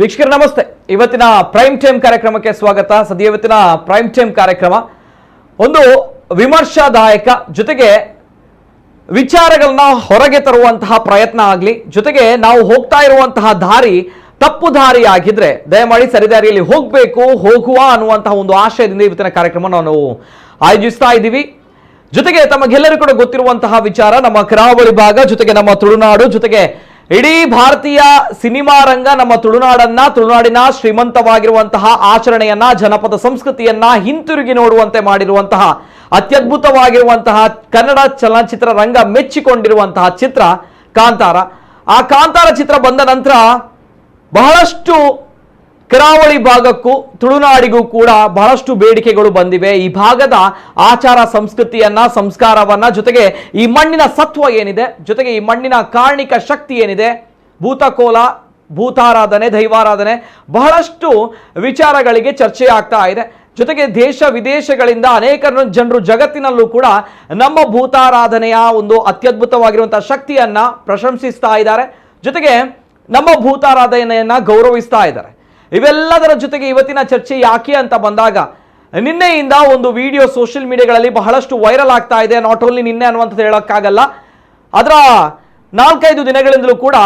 ವೀಕ್ಷಕರು ನಮಸ್ತೆ. ಇವತ್ತಿನ prime time ಕಾರ್ಯಕ್ರಮಕ್ಕೆ ಸ್ವಾಗತ. ಸದ್ಯ ಇವತ್ತಿನ ಪ್ರೈಮ್ ಟೈಮ್ ಕಾರ್ಯಕ್ರಮ ಒಂದು ವಿಮರ್ಶಾದಾಯಕ, ಜೊತೆಗೆ ವಿಚಾರಗಳನ್ನ ಹೊರಗೆ ತರುವಂತಹ ಪ್ರಯತ್ನ ಆಗಲಿ, ಜೊತೆಗೆ ನಾವು ಹೋಗ್ತಾ ಇರುವಂತಹ ದಾರಿ ತಪ್ಪು ದಾರಿ ಆಗಿದ್ರೆ ದಯಮಾಡಿ ಸರಿದಾರಿಯಲ್ಲಿ ಹೋಗಬೇಕು, ಹೋಗುವ ಅನ್ನುವಂತಹ ಒಂದು ಆಶಯದಿಂದ ಇವತ್ತಿನ ಕಾರ್ಯಕ್ರಮ ನಾವು ಆಯೋಜಿಸ್ತಾ ಇದ್ದೀವಿ. ಜೊತೆಗೆ ತಮಗೆಲ್ಲರೂ ಕೂಡ ಗೊತ್ತಿರುವಂತಹ ವಿಚಾರ, ನಮ್ಮ ಕರಾವಳಿ ಭಾಗ, ಜೊತೆಗೆ ನಮ್ಮ ತುಳುನಾಡು, ಜೊತೆಗೆ ಇಡೀ ಭಾರತೀಯ ಸಿನಿಮಾ ರಂಗ ನಮ್ಮ ತುಳುನಾಡನ್ನ, ತುಳುನಾಡಿನ ಶ್ರೀಮಂತವಾಗಿರುವಂತಹ ಆಚರಣೆಯನ್ನ, ಜನಪದ ಸಂಸ್ಕೃತಿಯನ್ನ ಹಿಂತಿರುಗಿ ನೋಡುವಂತೆ ಮಾಡಿರುವಂತಹ ಅತ್ಯದ್ಭುತವಾಗಿರುವಂತಹ ಕನ್ನಡ ಚಲನಚಿತ್ರ ರಂಗ ಮೆಚ್ಚಿಕೊಂಡಿರುವಂತಹ ಚಿತ್ರ ಕಾಂತಾರ. ಆ ಕಾಂತಾರ ಚಿತ್ರ ಬಂದ ನಂತರ ಬಹಳಷ್ಟು ಕರಾವಳಿ ಭಾಗಕ್ಕೂ ತುಳುನಾಡಿಗೂ ಕೂಡ ಬಹಳಷ್ಟು ಬೇಡಿಕೆಗಳು ಬಂದಿವೆ. ಈ ಭಾಗದ ಆಚಾರ ಸಂಸ್ಕೃತಿಯನ್ನ, ಸಂಸ್ಕಾರವನ್ನ, ಜೊತೆಗೆ ಈ ಮಣ್ಣಿನ ಸತ್ವ ಏನಿದೆ, ಜೊತೆಗೆ ಈ ಮಣ್ಣಿನ ಕಾರಣಿಕ ಶಕ್ತಿ ಏನಿದೆ, ಭೂತಕೋಲ, ಭೂತಾರಾಧನೆ, ದೈವಾರಾಧನೆ, ಬಹಳಷ್ಟು ವಿಚಾರಗಳಿಗೆ ಚರ್ಚೆ ಆಗ್ತಾ ಇದೆ. ಜೊತೆಗೆ ದೇಶ ವಿದೇಶಗಳಿಂದ ಅನೇಕ ಜನರು ಜಗತ್ತಿನಲ್ಲೂ ಕೂಡ ನಮ್ಮ ಭೂತಾರಾಧನೆಯ ಒಂದು ಅತ್ಯದ್ಭುತವಾಗಿರುವಂತಹ ಶಕ್ತಿಯನ್ನ ಪ್ರಶಂಸಿಸ್ತಾ ಇದ್ದಾರೆ, ಜೊತೆಗೆ ನಮ್ಮ ಭೂತಾರಾಧನೆಯನ್ನ ಗೌರವಿಸ್ತಾ ಇದ್ದಾರೆ. ಇವೆಲ್ಲದರ ಜೊತೆಗೆ ಇವತ್ತಿನ ಚರ್ಚೆ ಯಾಕೆ ಅಂತ ಬಂದಾಗ, ನಿನ್ನೆಯಿಂದ ಒಂದು ವಿಡಿಯೋ ಸೋಷಿಯಲ್ ಮೀಡಿಯಾಗಳಲ್ಲಿ ಬಹಳಷ್ಟು ವೈರಲ್ ಆಗ್ತಾ ಇದೆ. Not only ನಿನ್ನೆ ಅನ್ನುವಂಥದ್ದು ಹೇಳೋಕ್ಕಾಗಲ್ಲ, ಅದರ 4-5 ದಿನಗಳಿಂದಲೂ ಕೂಡ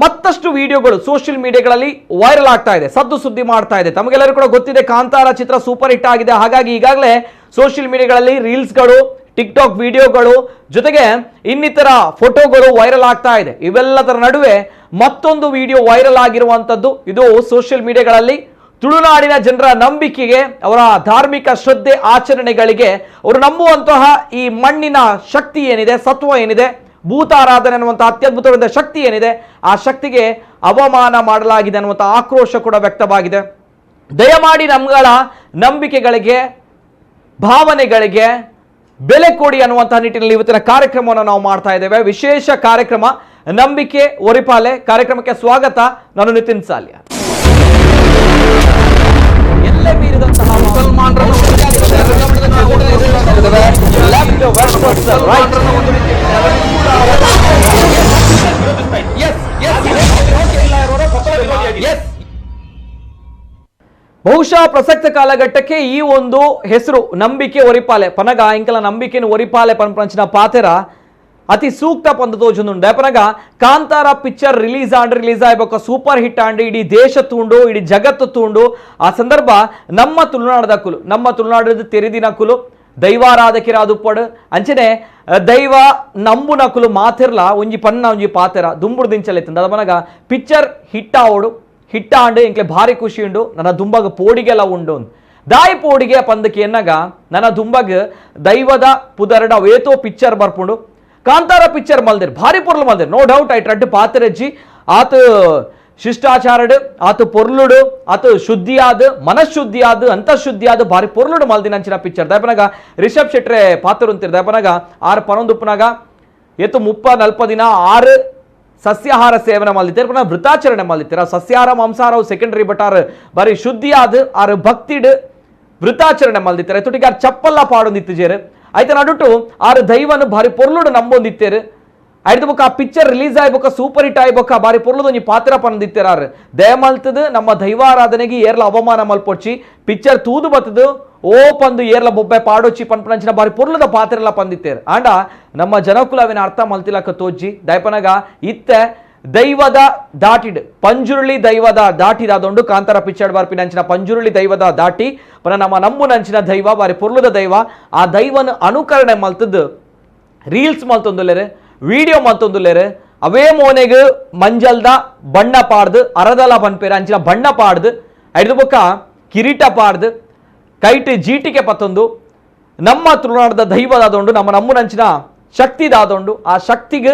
ಮತ್ತಷ್ಟು ವಿಡಿಯೋಗಳು ಸೋಷಿಯಲ್ ಮೀಡಿಯಾಗಳಲ್ಲಿ ವೈರಲ್ ಆಗ್ತಾ ಇದೆ, ಸದ್ದು ಸುದ್ದಿ ಮಾಡ್ತಾ ಇದೆ. ತಮಗೆಲ್ಲರೂ ಕೂಡ ಗೊತ್ತಿದೆ, ಕಾಂತಾರ ಚಿತ್ರ ಸೂಪರ್ ಹಿಟ್ ಆಗಿದೆ. ಹಾಗಾಗಿ ಈಗಾಗಲೇ ಸೋಷಿಯಲ್ ಮೀಡಿಯಾಗಳಲ್ಲಿ ರೀಲ್ಸ್ಗಳು, ಟಿಕ್ ಟಾಕ್ ವಿಡಿಯೋಗಳು, ಜೊತೆಗೆ ಇನ್ನಿತರ ಫೋಟೋಗಳು ವೈರಲ್ ಆಗ್ತಾ ಇದೆ. ಇವೆಲ್ಲದರ ನಡುವೆ ಮತ್ತೊಂದು ವಿಡಿಯೋ ವೈರಲ್ ಆಗಿರುವಂಥದ್ದು. ಇದು ಸೋಷಿಯಲ್ ಮೀಡಿಯಾಗಳಲ್ಲಿ ತುಳುನಾಡಿನ ಜನರ ನಂಬಿಕೆಗೆ, ಅವರ ಧಾರ್ಮಿಕ ಶ್ರದ್ಧೆ ಆಚರಣೆಗಳಿಗೆ, ಅವರು ನಂಬುವಂತಹ ಈ ಮಣ್ಣಿನ ಶಕ್ತಿ ಏನಿದೆ, ಸತ್ವ ಏನಿದೆ, ಭೂತಾರಾಧನೆ ಅನ್ನುವಂಥ ಅತ್ಯದ್ಭುತವಾದ ಶಕ್ತಿ ಏನಿದೆ, ಆ ಶಕ್ತಿಗೆ ಅವಮಾನ ಮಾಡಲಾಗಿದೆ ಅನ್ನುವಂಥ ಆಕ್ರೋಶ ಕೂಡ ವ್ಯಕ್ತವಾಗಿದೆ. ದಯಮಾಡಿ ನಮ್ಗಳ ನಂಬಿಕೆಗಳಿಗೆ, ಭಾವನೆಗಳಿಗೆ ಬೆಲೆ ಕೊಡಿ ಅನ್ನುವಂತಹ ನಿಟ್ಟಿನಲ್ಲಿ ಇವತ್ತಿನ ಕಾರ್ಯಕ್ರಮವನ್ನು ನಾವು ಮಾಡ್ತಾ ಇದ್ದೇವೆ. ವಿಶೇಷ ಕಾರ್ಯಕ್ರಮ ನಂಬಿಕೆ ಒರಿಪಾಲೆ ಕಾರ್ಯಕ್ರಮಕ್ಕೆ ಸ್ವಾಗತ. ನಾನು ನಿತಿನ್ ಸಾಲ್ಯ. ಎಲ್ಲೆ ಮೀರಿದಂತಹ left versus right. Yes. ಬಹುಶಃ ಪ್ರಸಕ್ತ ಕಾಲಘಟ್ಟಕ್ಕೆ ಈ ಒಂದು ಹೆಸರು ನಂಬಿಕೆ ಒರಿಪಾಲೆ ಪನಗ ಇಂಕಲ ನಂಬಿಕೆನು ಒರಿಪಾಲೆ ಪನ್ಪಂಚಿನ ಪಾತೆರ ಅತಿ ಸೂಕ್ತ ಪಂದ ತೋಜೊಂದುಂಡು. ಪನಗ ಕಾಂತಾರ picture release and release ಆಯ್ಬೇಕು, super hit and ಇಡೀ ದೇಶ ತೂಂಡು, ಇಡೀ ಜಗತ್ತು ತೂಂಡು. ಆ ಸಂದರ್ಭ ನಮ್ಮ ತುಳುನಾಡದ ಕುಲು, ನಮ್ಮ ತುಳುನಾಡದ ತೆರಿದಿನ ಕುಲು ದೈವಾರಾಧಕಿರಾದುಪ್ಪಡು ಅಂಚನೆ ದೈವ ನಂಬುನ ಕುಲು ಮಾತಿರ್ಲ ಒಂಜಿ ಪನ್ನ ಒಂಜಿ ಪಾತೆರ ದುಂಬುಡು ದಿಂಚಲೆತ್ತಂದ. ಅದ ಪನಗ ಪಿಕ್ಚರ್ ಹಿಟ್ ಆವಡು, ಹಿಟ್ಟ ಆಂಡ್ ಇಂಕ್ಲೆ ಭಾರಿ ಖುಷಿ ಉಂಡು, ನನ್ನ ದುಂಬಗ ಪೋಡಿಗೆಲ್ಲ ಉಂಡು. ದಾಯಿ ಪೋಡಿಗೆ ಪಂದಕ್ಕೆ ಎನ್ನಗ ನನ್ನ ದುಂಬಗ್ ದೈವದ ಪುದರಡ ಅವೇತೋ ಪಿಕ್ಚರ್ ಬರ್ಪುಂಡು. ಕಾಂತಾರ ಪಿಕ್ಚರ್ ಮಲ್ದಿರ್ ಭಾರಿ ಪೊರ್ಲು ಮಲ್ದಿರ್, ನೋ ಡೌಟ್. ಐಟ್ ರಡ್ಡು ಪಾತೆರಜ್ಜಿ ಆತ ಶಿಷ್ಟಾಚಾರಡು, ಆತ ಪೊರ್ಲುಡು, ಆತ ಶುದ್ಧಿಯಾದ, ಮನಃಶುದ್ಧಿಯಾದ, ಅಂತಃಶುದ್ಧಿಯಾದ ಭಾರಿ ಪೊರ್ಲುಡು ಮಲ್ದಿನಂಚಿನ ಪಿಕ್ಚರ್. ದಯಪನಗ ರಿಷಬ್ ಶೆಟ್ರೆ ಪಾತ್ರ ದಯಪನಗ ಆರು ಪನೊಂದುಪ್ಪನಾಗ ಎತ್ತು 30-40 ದಿನ 6 ಸಸ್ಯಾಹಾರ ಸೇವನೆ ಮಲ್ದಿತ್ತಾರೆ, ಪುನಃ ವೃತಾಚರಣೆ ಮಲ್ದಿತ್ತಾರೆ. ಸಸ್ಯಾಹಾರ ಮಾಂಸಾಹಾರ ಸೆಕೆಂಡರಿ, ಬಟ್ ಆರು ಬಾರಿ ಶುದ್ಧಿಯಾದ ಆರು ಭಕ್ತಿಡ್ ವೃತಾಚರಣೆ ಮಲ್ದಿತ್ತಾರೆ. ತುಟಿಗೆ ಆರು ಚಪ್ಪಲ್ಲ ಪಾಡೊಂದಿತ್ತು ಆಯ್ತ ನಡುಟು ಆರು ದೈವನು ಭಾರಿ ಪೊರ್ಲುಡು ನಂಬೊಂದಿತ್ತೇರು. ಐದು ಬೊಕ್ಕ ಆ ಪಿಕ್ಚರ್ ರಿಲೀಸ್ ಆಯ್ಬೊಕ್ಕ ಸೂಪರ್ ಹಿಟ್ ಆಯ್ಬೊಕ್ಕ ಭಾರಿ ಪೊರ್ಲುದು ಒಂಜಿ ಪಾತ್ರ ಪಂದಿತ್ತಾರ. ದಯಮಲ್ತದ ನಮ್ಮ ದೈವಾರಾಧನೆಗೆ ಏರ್ಲ ಅವಮಾನ ಮಲ್ಪೊಚ್ಚಿ, ಪಿಕ್ಚರ್ ತೂದು ಬತ್ತದು ಓ ಪಂದು ಏರ್ಲ ಬೊಬ್ಬೆ ಪಾಡೊಚ್ಚಿ ಪನ್ಪನಂಚಿನ ಬಾರಿ ಪೊರ್ಲುದ ಪಾತ್ರೆಲ್ಲ ಪಂದಿತ್ತೇರು. ಆಂಡ ನಮ್ಮ ಜನಕುಲವಿನ ಅರ್ಥ ಮಲ್ತಿಲಕ್ಕ ತೋಜ್ಜಿ. ದಯಪನಗ ಇತ್ತೆ ದೈವದ ದಾಟಿಡ್ ಪಂಜುರುಳಿ ದೈವದ ದಾಟಿದಾದೊಂಡು ಕಾಂತಾರ ಪಿಕ್ಚರ್ ಬರ್ಪಿನಂಚಿನ ಪಂಜುರುಳಿ ದೈವದ ದಾಟಿ ಪನ ನಮ್ಮ ನಂಬುನಂಚಿನ ದೈವ ಬಾರಿ ಪೊರ್ಲುದ ದೈವ. ಆ ದೈವನ ಅನುಕರಣೆ ಮಲ್ತದ್ದು ರೀಲ್ಸ್ ಮಲ್ತೊಂದುಲ್ಲೇರು, ವಿಡಿಯೋ ಮಲ್ತೊಂದುಲ್ಲೇರು. ಅವೇ ಮೋನೆಗ್ ಮಂಜಲ್ದ ಬಣ್ಣ ಪಾಡ್ದು ಅರದಲ ಪನ್ಪೇರು ಅಂಚಿನ ಬಣ್ಣ ಪಾಡ್ದು ಐದು ಬೊಕ್ಕ ಕಿರೀಟ ಪಾಡ್ದು ಕೈಟ್ ಜೀಟಿಗೆ ಪತ್ತೊಂದು ನಮ್ಮ ತುಳುನಾಡದ ದೈವದಾದೊಂಡು ನಮ್ಮ ನಮ್ಮನಂಚಿನ ಶಕ್ತಿದಾದೊಂಡು ಆ ಶಕ್ತಿಗೆ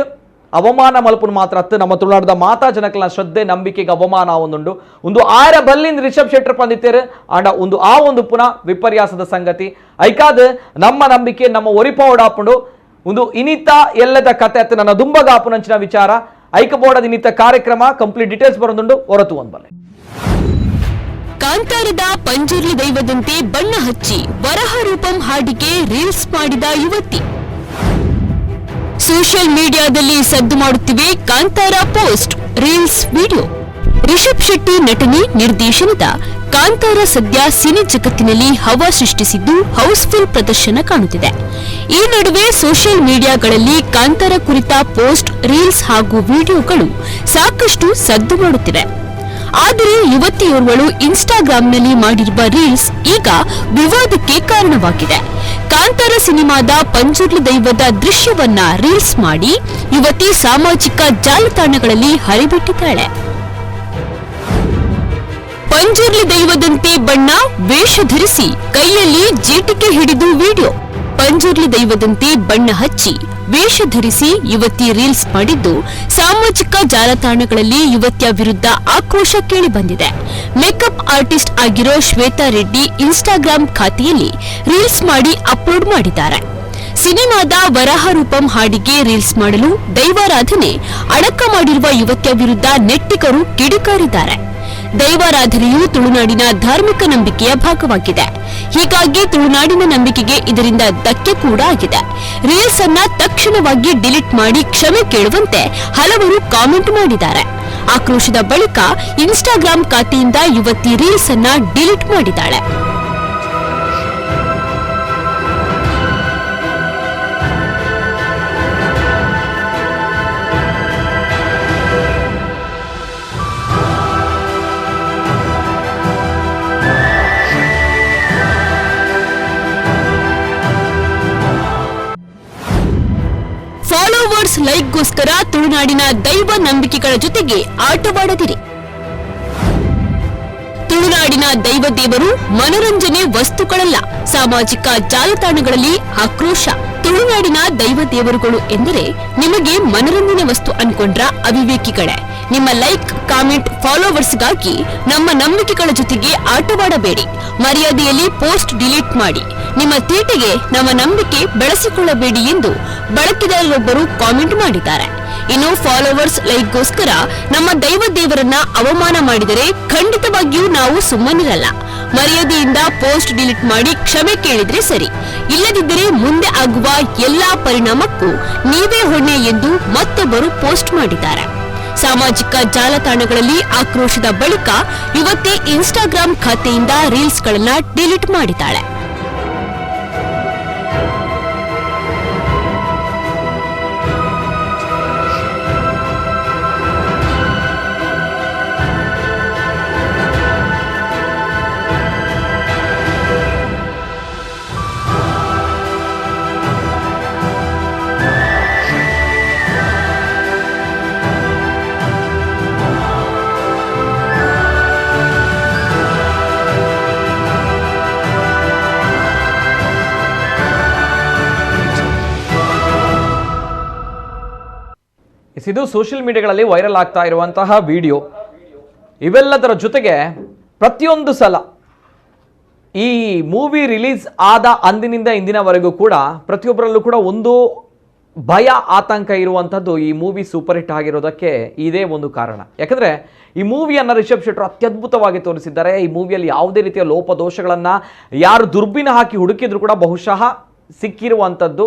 ಅವಮಾನ ಮಲ್ಪುನ ಮಾತ್ರ ಅತ್ತು ನಮ್ಮ ತುಳುನಾಡದ ಮಾತಾ ಜನಕಲ ಶ್ರದ್ಧೆ ನಂಬಿಕೆಗೆ ಅವಮಾನ ಒಂದುಂಡು. ಒಂದು ಆರ ಬಲ್ಲಿಂದ ರಿಷಬ್ ಶೆಟ್ಟರ್ ಪಂದಿತ್ತೇರು. ಆಂಡ ಒಂದು ಆ ಒಂದು ಪುನಃ ವಿಪರ್ಯಾಸದ ಸಂಗತಿ. ಐಕಾದ ನಮ್ಮ ನಂಬಿಕೆ ನಮ್ಮ ಒರಿಪಾವಡಾಪುಂಡು ಒಂದು ಇನಿತ ಎಲ್ಲದ ಕತೆ ಅತ್ತ ನನ್ನ ದುಂಬಗಾಪುನಂಚಿನ ವಿಚಾರ. ಐಕ ಬೋರ್ಡದ ಇನ್ನಿತ ಕಾರ್ಯಕ್ರಮ ಕಂಪ್ಲೀಟ್ ಡೀಟೇಲ್ಸ್ ಬರೋದುಂಡು ಹೊರತು ಒಂದು ಬಲ್ಲೆ. ಕಾಂತಾರದ ಪಂಜುರ್ಲಿ ದೈವದಂತೆ ಬಣ್ಣ ಹಚ್ಚಿ ವರಹ ರೂಪಂ ಹಾಡಿಗೆ ರೀಲ್ಸ್ ಮಾಡಿದ ಯುವತಿ. ಸೋಷಿಯಲ್ ಮೀಡಿಯಾದಲ್ಲಿ ಸದ್ದು ಮಾಡುತ್ತಿವೆ ಕಾಂತಾರ post, reels, video. Rishabh Shetty ನಟನೆ ನಿರ್ದೇಶನದ ಕಾಂತಾರ ಸದ್ಯ ಸಿನಿ ಜಗತ್ತಿನಲ್ಲಿ ಹವಾ ಸೃಷ್ಟಿಸಿದ್ದು ಹೌಸ್ಫುಲ್ ಪ್ರದರ್ಶನ ಕಾಣುತ್ತಿದೆ. ಈ ನಡುವೆ ಸೋಷಿಯಲ್ ಮೀಡಿಯಾಗಳಲ್ಲಿ ಕಾಂತಾರ ಕುರಿತ ಪೋಸ್ಟ್, ರೀಲ್ಸ್ ಹಾಗೂ ವಿಡಿಯೋಗಳು ಸಾಕಷ್ಟು ಸದ್ದು ಮಾಡುತ್ತಿವೆ. ಆದರೆ ಯುವತಿಯೋರ್ವಳು ಇನ್ಸ್ಟಾಗ್ರಾಂನಲ್ಲಿ ಮಾಡಿರುವ ರೀಲ್ಸ್ ಈಗ ವಿವಾದಕ್ಕೆ ಕಾರಣವಾಗಿದೆ. ಕಾಂತಾರ ಸಿನಿಮಾದ ಪಂಜುರ್ಲಿ ದೈವದ ದೃಶ್ಯವನ್ನ ರೀಲ್ಸ್ ಮಾಡಿ ಯುವತಿ ಸಾಮಾಜಿಕ ಜಾಲತಾಣಗಳಲ್ಲಿ ಹರಿಬಿಟ್ಟಿದ್ದಾಳೆ. ಪಂಜುರ್ಲಿ ದೈವದಂತೆ ಬಣ್ಣ, ವೇಷ ಧರಿಸಿ ಕೈಯಲ್ಲಿ ಜೇಟಿಕೆ ಹಿಡಿದು ವಿಡಿಯೋ. ಪಂಜುರ್ಲಿ ದೈವದಂತೆ ಬಣ್ಣ ಹಚ್ಚಿ ವೇಷ ಧರಿಸಿ ಯುವತಿ ರೀಲ್ಸ್ ಮಾಡಿದ್ದು ಸಾಮಾಜಿಕ ಜಾಲತಾಣಗಳಲ್ಲಿ ಯುವತಿಯ ವಿರುದ್ಧ ಆಕ್ರೋಶ ಕೇಳಿಬಂದಿದೆ. ಮೇಕಪ್ ಆರ್ಟಿಸ್ಟ್ ಆಗಿರೋ ಶ್ವೇತಾ ರೆಡ್ಡಿ ಇನ್ಸ್ಟಾಗ್ರಾಂ ಖಾತೆಯಲ್ಲಿ ರೀಲ್ಸ್ ಮಾಡಿ ಅಪ್ಲೋಡ್ ಮಾಡಿದ್ದಾರೆ. ಸಿನಿಮಾದ ವರಾಹ ರೂಪಂ ಹಾಡಿಗೆ ರೀಲ್ಸ್ ಮಾಡಲು ದೈವಾರಾಧನೆ ಅಡಕ ಮಾಡಿರುವ ಯುವತಿಯ ವಿರುದ್ಧ ನೆಟ್ಟಿಗರು ಕಿಡಿಕಾರಿದ್ದಾರೆ. ದೈವಾರಾಧನೆಯು ತುಳುನಾಡಿನ ಧಾರ್ಮಿಕ ನಂಬಿಕೆಯ ಭಾಗವಾಗಿದೆ. ಹೀಗಾಗಿ ತುಳುನಾಡಿನ ನಂಬಿಕೆಗೆ ಇದರಿಂದ ಧಕ್ಕೆ ಕೂಡ ಆಗಿದೆ. ರೀಲ್ಸ್ ಅನ್ನ ತಕ್ಷಣವಾಗಿ ಡಿಲೀಟ್ ಮಾಡಿ ಕ್ಷಮೆ ಕೇಳುವಂತೆ ಹಲವರು ಕಾಮೆಂಟ್ ಮಾಡಿದ್ದಾರೆ. ಆಕ್ರೋಶದ ಬಳಿಕ ಇನ್ಸ್ಟಾಗ್ರಾಂ ಖಾತೆಯಿಂದ ಯುವತಿ ರೀಲ್ಸ್ ಅನ್ನ ಡಿಲೀಟ್ ಮಾಡಿದ್ದಾಳೆ. ಫಾಲೋವರ್ಸ್ ಲೈಕ್ಗೋಸ್ಕರ ತುಳುನಾಡಿನ ದೈವ ನಂಬಿಕೆಗಳ ಜೊತೆಗೆ ಆಟವಾಡದಿರಿ. ತುಳುನಾಡಿನ ದೈವ ದೇವರು ಮನರಂಜನೆ ವಸ್ತುಗಳಲ್ಲ. ಸಾಮಾಜಿಕ ಜಾಲತಾಣಗಳಲ್ಲಿ ಆಕ್ರೋಶ. ತುಳುನಾಡಿನ ದೈವ ದೇವರುಗಳು ಎಂದರೆ ನಿಮಗೆ ಮನರಂಜನೆ ವಸ್ತು ಅನ್ಕೊಂಡ್ರ ಅವಿವೇಕಿಗಳೇ. ನಿಮ್ಮ ಲೈಕ್, ಕಾಮೆಂಟ್, ಫಾಲೋವರ್ಸ್ಗಾಗಿ ನಮ್ಮ ನಂಬಿಕೆಗಳ ಜೊತೆಗೆ ಆಟವಾಡಬೇಡಿ. ಮರ್ಯಾದೆಯಲ್ಲಿ ಪೋಸ್ಟ್ ಡಿಲೀಟ್ ಮಾಡಿ. ನಿಮ್ಮ ತೀಟೆಗೆ ನಮ್ಮ ನಂಬಿಕೆ ಬೆಳೆಸಿಕೊಳ್ಳಬೇಡಿ ಎಂದು ಬಳಕೆದಾರರೊಬ್ಬರು ಕಾಮೆಂಟ್ ಮಾಡಿದ್ದಾರೆ. ಇನ್ನು ಫಾಲೋವರ್ಸ್ ಲೈಕ್ಗೋಸ್ಕರ ನಮ್ಮ ದೈವ ದೇವರನ್ನ ಅವಮಾನ ಮಾಡಿದರೆ ಖಂಡಿತವಾಗಿಯೂ ನಾವು ಸುಮ್ಮನಿರಲ್ಲ. ಮರ್ಯಾದೆಯಿಂದ ಪೋಸ್ಟ್ ಡಿಲೀಟ್ ಮಾಡಿ ಕ್ಷಮೆ ಕೇಳಿದ್ರೆ ಸರಿ, ಇಲ್ಲದಿದ್ದರೆ ಮುಂದೆ ಆಗುವ ಎಲ್ಲಾ ಪರಿಣಾಮಕ್ಕೂ ನೀವೇ ಹೊಣೆ ಎಂದು ಮತ್ತೊಬ್ಬರು ಪೋಸ್ಟ್ ಮಾಡಿದ್ದಾರೆ. ಸಾಮಾಜಿಕ ಜಾಲತಾಣಗಳಲ್ಲಿ ಆಕ್ರೋಶದ ಬಳಿಕ ಯುವತಿ ಇನ್ಸ್ಟಾಗ್ರಾಂ ಖಾತೆಯಿಂದ ರೀಲ್ಸ್ಗಳನ್ನ ಡಿಲೀಟ್ ಮಾಡಿದ್ದಾಳೆ. ಇದು ಸೋಷಿಯಲ್ ಮೀಡಿಯಾಗಳಲ್ಲಿ ವೈರಲ್ ಆಗ್ತಾ ಇರುವಂತಹ ವಿಡಿಯೋ. ಇವೆಲ್ಲದರ ಜೊತೆಗೆ ಪ್ರತಿಯೊಂದು ಸಲ ಈ ಮೂವಿ ರಿಲೀಸ್ ಆದ ಅಂದಿನಿಂದ ಇಂದಿನವರೆಗೂ ಕೂಡ ಪ್ರತಿಯೊಬ್ಬರಲ್ಲೂ ಕೂಡ ಒಂದು ಭಯ, ಆತಂಕ ಇರುವಂಥದ್ದು ಈ movie super hit ಆಗಿರೋದಕ್ಕೆ ಇದೇ ಒಂದು ಕಾರಣ. ಯಾಕಂದರೆ ಈ ಮೂವಿಯನ್ನು ರಿಷಬ್ ಶೆಟ್ಟರು ಅತ್ಯದ್ಭುತವಾಗಿ ತೋರಿಸಿದ್ದಾರೆ. ಈ ಮೂವಿಯಲ್ಲಿ ಯಾವುದೇ ರೀತಿಯ ಲೋಪದೋಷಗಳನ್ನು ಯಾರು ದುರ್ಬಿನ ಹಾಕಿ ಹುಡುಕಿದ್ರು ಕೂಡ ಬಹುಶಃ ಸಿಕ್ಕಿರುವಂಥದ್ದು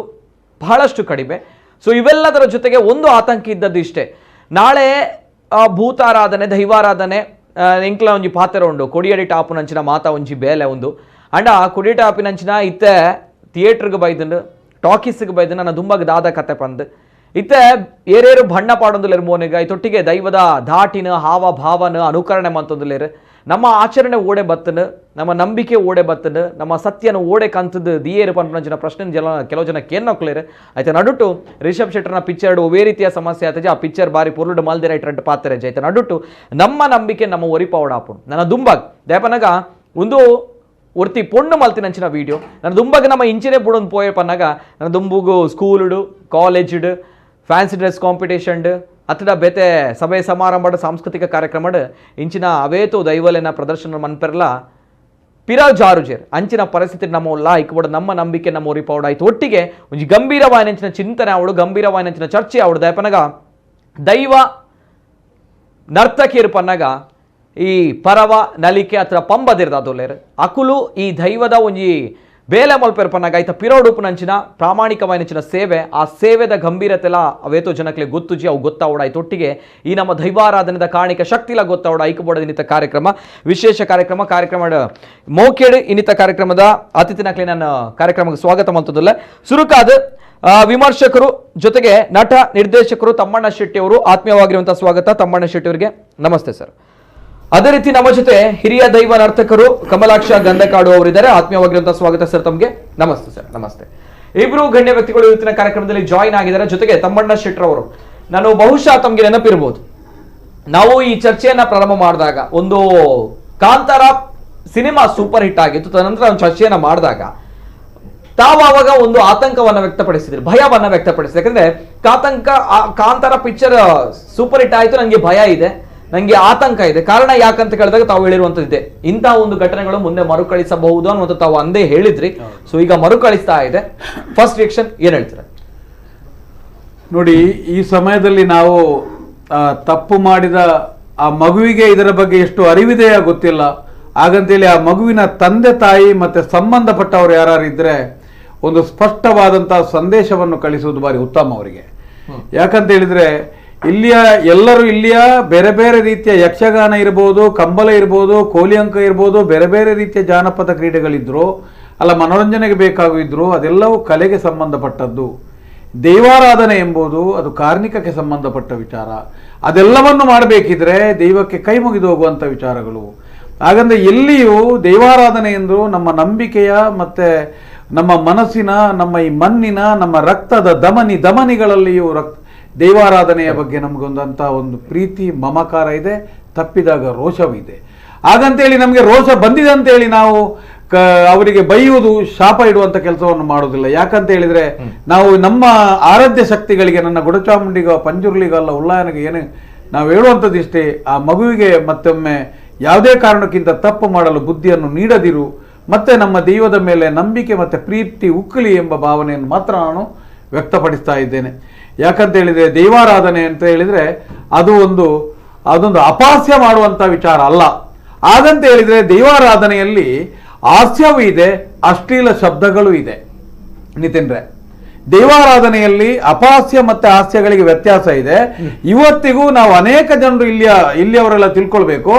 ಬಹಳಷ್ಟು ಕಡಿಮೆ. ಸೊ ಇವೆಲ್ಲದರ ಜೊತೆಗೆ ಒಂದು ಆತಂಕ ಇದ್ದದ್ದು ಇಷ್ಟೇ, ನಾಳೆ ಭೂತಾರಾಧನೆ, ದೈವಾರಾಧನೆ ಎಂಕ್ಲ ಒಂಜಿ ಪಾತ್ರ ಉಂಡು, ಕೊಡಿಯಡಿ ಟಾಪುನಂಚಿನ ಮಾತಾ ಒಂಜಿ ಬೇಲೆ ಉಂಡು. ಅಂಡ ಕೊಡಿ ಟಾಪಿನಂಚಿನ ಇತ್ತೆ ಥಿಯೇಟ್ರಿಗೆ ಬೈದಂಡು, ಟಾಕೀಸ್ಗೆ ಬೈದಂಡು, ನನ್ನ ದುಂಬಗ್ ದಾದ ಕತೆ ಪಂದು ಇತ್ತೆ ಏರೇರು ಬಣ್ಣ ಪಾಡೊಂದುಲೇರು ಮೋನಿಗ ತೊಟ್ಟಿಗೆ ದೈವದ ಧಾಟಿನ ಹಾವ ಭಾವನ ಅನುಕರಣೆ ಮಂತೊಂದುಲೇರು. ನಮ್ಮ ಆಚರಣೆ ಓಡೆ ಬತ್ತನು, ನಮ್ಮ ನಂಬಿಕೆ ಓಡೆ ಬತ್ತನು, ನಮ್ಮ ಸತ್ಯನ ಓಡೆ ಕಂತದ್ದು ದಿಯೇರು ಪನ್ಪುನಂಚಿನ ಪ್ರಶ್ನೆ ಜನ ಕೆಲವು ಜನ ಕೇನ್ನೊಕ್ಲೇರು. ಆಯ್ತು ನಡುಟು ರಿಷಬ್ ಶೆಟ್ಟರ್ನ ಪಿಕ್ಚರ್ ಒವೇ ರೀತಿಯ ಸಮಸ್ಯೆ ಆತಜ ಆ ಪಿಕ್ಚರ್ ಬಾರಿ ಪೊರ್ಲುಡು ಮಲ್ದೆ ರೈಟ್ ರೆಡ್ ಪಾತ್ರೆ ಆಯ್ತು ನಡುಟು ನಮ್ಮ ನಂಬಿಕೆ ನಮ್ಮ ಒರಿಪಾವಡ ಆಪುಂಡು. ನನ್ನ ದುಂಬಾಗ್ ದೇಪನಗ ಒಂದು ಒರ್ತಿ ಪೊಣ್ಣು ಮಲ್ತಿನಂಚಿನ ವೀಡಿಯೋ ನನ್ನ ದುಂಬಾಗ ನಮ್ಮ ಇಂಚಿನೇ ಬುಡೊಂದು ಪೋಯೆ ಪನ್ನಾಗ ನನ್ನ ದುಂಬುಗು ಸ್ಕೂಲುಡು ಕಾಲೇಜುಡು ಫ್ಯಾನ್ಸಿ ಡ್ರೆಸ್ ಕಾಂಪಿಟೇಷನ್ಡ್ ಅತಡ ಬೇತೆ ಸಭೆ ಸಮಾರಂಭ ಸಾಂಸ್ಕೃತಿಕ ಕಾರ್ಯಕ್ರಮಡ್ ಇಂಚಿನ ಅವೇತು ದೈವಲೆನ ಪ್ರದರ್ಶನ ಮನ್ಪೆರ್ಲ ಪಿರ ಜಾರುಜೇರ್ ಅಂಚಿನ ಪರಿಸ್ಥಿತಿ ನಮ್ಮ ಉಲ್ಲ ಇಕ್ಬೋಡು ನಮ್ಮ ನಂಬಿಕೆ ನಮ್ಮ ಒರಿಪೌಡ ಆಯ್ತು. ಒಟ್ಟಿಗೆ ಒಂಜಿ ಗಂಭೀರವಾಯಿನಂಚಿನ ಚಿಂತನೆ ಅವಳು, ಗಂಭೀರವಾಯಿನಂಚಿನ ಚರ್ಚೆ ಅವಳು. ದಯಪನಗ ದೈವ ನರ್ತಕಿಯರು ಪನ್ನಗ ಈ ಪರವ ನಲಿಕೆ ಅಥವಾ ಪಂಬದಿರ್ದ ದೊಲ್ಲೇರು ಅಕುಲು ಈ ದೈವದ ಒಂಜಿ ಬೇಲೆ ಮಲ್ಪೆರ್ಪನಾಗ ಐತ ಪಿರೋಡುಪುನಂಚಿನ ಪ್ರಾಮಾಣಿಕವಾಯಿನಂಚಿನ ಸೇವೆ, ಆ ಸೇವೆದ ಗಂಭೀರತೆಲ ಅವೇತೋ ಜನಕ್ಕೆ ಗೊತ್ತುಜಿ, ಅವು ಗೊತ್ತಾವಡ. ಐತೊಟ್ಟಿಗೆ ಈ ನಮ್ಮ ದೈವಾರಾಧನೆದ ಕಾಣಿಕ ಶಕ್ತಿಲ ಗೊತ್ತಾವಡ. ಐಕಬೋಡ ಇನ್ನಿತ ಕಾರ್ಯಕ್ರಮ ವಿಶೇಷ ಕಾರ್ಯಕ್ರಮ ಕಾರ್ಯಕ್ರಮ ಮೋಕೇಡು ಇನ್ನಿತ ಕಾರ್ಯಕ್ರಮದ ಅತಿಥಿನಕ್ಲೆ ನನ್ನ ಕಾರ್ಯಕ್ರಮಕ್ಕೆ ಸ್ವಾಗತ ಮಂತದಲ್ಲ. ಸುರುಕಾದ ವಿಮರ್ಶಕರು ಜೊತೆಗೆ ನಟ ನಿರ್ದೇಶಕರು ತಮ್ಮಣ್ಣ ಶೆಟ್ಟಿ ಅವರು, ಆತ್ಮೀಯವಾಗಿರುವಂತಹ ಸ್ವಾಗತ ತಮ್ಮಣ್ಣ ಶೆಟ್ಟಿ ಅವರಿಗೆ. ನಮಸ್ತೆ ಸರ್. ಅದೇ ರೀತಿ ನಮ್ಮ ಜೊತೆ ಹಿರಿಯ ದೈವ ನರ್ತಕರು ಕಮಲಾಕ್ಷ ಗಂಧಕಾಡು ಅವರಿದ್ದಾರೆ. ಆತ್ಮೀಯವಾಗಿರುವಂತಹ ಸ್ವಾಗತ ಸರ್ ತಮಗೆ. ನಮಸ್ತೆ ಸರ್. ನಮಸ್ತೆ. ಇಬ್ರು ಗಣ್ಯ ವ್ಯಕ್ತಿಗಳು ಇವತ್ತಿನ ಕಾರ್ಯಕ್ರಮದಲ್ಲಿ ಜಾಯಿನ್ ಆಗಿದ್ದಾರೆ. ಜೊತೆಗೆ ತಮ್ಮಣ್ಣ ಶೆಟ್ಟರ್ ಅವರು, ನಾನು ಬಹುಶಃ ತಮಗೆ ನೆನಪಿರ್ಬೋದು, ನಾವು ಈ ಚರ್ಚೆಯನ್ನ ಪ್ರಾರಂಭ ಮಾಡಿದಾಗ ಒಂದು ಕಾಂತಾರ cinema super hit ಆಗಿತ್ತು. ತದನಂತರ ಒಂದು ಚರ್ಚೆಯನ್ನ ಮಾಡಿದಾಗ ತಾವು ಆವಾಗ ಒಂದು ಆತಂಕವನ್ನ ವ್ಯಕ್ತಪಡಿಸಿದ್ರು, ಭಯವನ್ನ ವ್ಯಕ್ತಪಡಿಸಿದ್ರು. ಯಾಕಂದ್ರೆ ಕಾಂತಾರ picture super hit ಆಯ್ತು, ನಂಗೆ ಭಯ ಇದೆ, ನಂಗೆ ಆತಂಕ ಇದೆ. ಕಾರಣ ಯಾಕಂತ ಕೇಳಿದಾಗ ತಾವು ಹೇಳಿರುವಂತದ್ದಿದೆ, ಇಂತಹ ಒಂದು ಘಟನೆಗಳು ಮುಂದೆ ಮರುಕಳಿಸಬಹುದು ಅನ್ನುವಂಥ ತಾವು ಅಂದೇ ಹೇಳಿದ್ರಿ. ಸೊ ಈಗ ಮರುಕಳಿಸ್ತಾ ಇದೆ. ಫಸ್ಟ್ ರಿಯಾಕ್ಷನ್ ಏನ್ ಹೇಳ್ತೀರಾ? ನೋಡಿ, ಈ ಸಮಯದಲ್ಲಿ ನಾವು ತಪ್ಪು ಮಾಡಿದ ಆ ಮಗುವಿಗೆ ಇದರ ಬಗ್ಗೆ ಎಷ್ಟು ಅರಿವಿದೆಯಾ ಗೊತ್ತಿಲ್ಲ. ಹಾಗಂತೇಳಿ ಆ ಮಗುವಿನ ತಂದೆ ತಾಯಿ ಮತ್ತೆ ಸಂಬಂಧಪಟ್ಟವರು ಯಾರು ಇದ್ರೆ ಒಂದು ಸ್ಪಷ್ಟವಾದಂತಹ ಸಂದೇಶವನ್ನು ಕಳಿಸುವುದು ಬಾರಿ ಉತ್ತಮ ಅವರಿಗೆ. ಯಾಕಂತ ಹೇಳಿದ್ರೆ ಇಲ್ಲಿಯ ಎಲ್ಲರೂ ಇಲ್ಲಿಯ ಬೇರೆ ಬೇರೆ ರೀತಿಯ ಯಕ್ಷಗಾನ ಇರ್ಬೋದು, ಕಂಬಳ ಇರ್ಬೋದು, ಕೋಲಿ ಅಂಕ ಇರ್ಬೋದು, ಬೇರೆ ಬೇರೆ ರೀತಿಯ ಜಾನಪದ ಕ್ರೀಡೆಗಳಿದ್ರು ಅಲ್ಲ, ಮನೋರಂಜನೆಗೆ ಬೇಕಾಗಿದ್ರು, ಅದೆಲ್ಲವೂ ಕಲೆಗೆ ಸಂಬಂಧಪಟ್ಟದ್ದು. ದೈವಾರಾಧನೆ ಎಂಬುದು ಅದು ಕಾರ್ಮಿಕಕ್ಕೆ ಸಂಬಂಧಪಟ್ಟ ವಿಚಾರ. ಅದೆಲ್ಲವನ್ನು ಮಾಡಬೇಕಿದ್ರೆ ದೈವಕ್ಕೆ ಕೈ ಮುಗಿದು ಹೋಗುವಂಥ ವಿಚಾರಗಳು. ಹಾಗಂದ್ರೆ ಎಲ್ಲಿಯೂ ದೈವಾರಾಧನೆ ಎಂದು ನಮ್ಮ ನಂಬಿಕೆಯ ಮತ್ತು ನಮ್ಮ ಮನಸ್ಸಿನ, ನಮ್ಮ ಈ ಮಣ್ಣಿನ, ನಮ್ಮ ರಕ್ತದ ಧಮನಿಗಳಲ್ಲಿಯೂ ದೈವಾರಾಧನೆಯ ಬಗ್ಗೆ ನಮಗೊಂದಂಥ ಒಂದು ಪ್ರೀತಿ ಮಮಕಾರ ಇದೆ, ತಪ್ಪಿದಾಗ ರೋಷವಿದೆ. ಹಾಗಂತೇಳಿ ನಮಗೆ ರೋಷ ಬಂದಿದೆ ಅಂತೇಳಿ ನಾವು ಅವರಿಗೆ ಬೈಯುವುದು, ಶಾಪ ಇಡುವಂಥ ಕೆಲಸವನ್ನು ಮಾಡೋದಿಲ್ಲ. ಯಾಕಂತ ಹೇಳಿದ್ರೆ ನಾವು ನಮ್ಮ ಆರಾಧ್ಯ ಶಕ್ತಿಗಳಿಗೆ, ನನ್ನ ಗುಡಚಾಮುಂಡಿಗೋ ಪಂಜುರ್ಲಿಗಲ್ಲ ಉಲ್ಲಾಯನಿಗೆ ಏನು ನಾವು ಹೇಳುವಂಥದ್ದು ಇಷ್ಟೇ, ಆ ಮಗುವಿಗೆ ಮತ್ತೊಮ್ಮೆ ಯಾವುದೇ ಕಾರಣಕ್ಕಿಂತ ತಪ್ಪು ಮಾಡಲು ಬುದ್ಧಿಯನ್ನು ನೀಡದಿರು, ಮತ್ತೆ ನಮ್ಮ ದೈವದ ಮೇಲೆ ನಂಬಿಕೆ ಮತ್ತು ಪ್ರೀತಿ ಉಕ್ಕಲಿ ಎಂಬ ಭಾವನೆಯನ್ನು ಮಾತ್ರ ನಾನು ವ್ಯಕ್ತಪಡಿಸ್ತಾ ಇದ್ದೇನೆ. ಯಾಕಂತ ಹೇಳಿದರೆ ದೈವಾರಾಧನೆ ಅಂತ ಹೇಳಿದರೆ ಅದೊಂದು ಅಪಹಾಸ್ಯ ಮಾಡುವಂಥ ವಿಚಾರ ಅಲ್ಲ. ಹಾಗಂತ ಹೇಳಿದರೆ ದೈವಾರಾಧನೆಯಲ್ಲಿ ಹಾಸ್ಯವೂ ಇದೆ, ಅಶ್ಲೀಲ ಶಬ್ದಗಳೂ ಇದೆ. ನಿತಿನ್ರೆ, ದೈವಾರಾಧನೆಯಲ್ಲಿ ಅಪಹಾಸ್ಯ ಮತ್ತು ಹಾಸ್ಯಗಳಿಗೆ ವ್ಯತ್ಯಾಸ ಇದೆ. ಇವತ್ತಿಗೂ ನಾವು ಅನೇಕ ಜನರು ಇಲ್ಲಿಯವರೆಲ್ಲ ತಿಳ್ಕೊಳ್ಬೇಕು.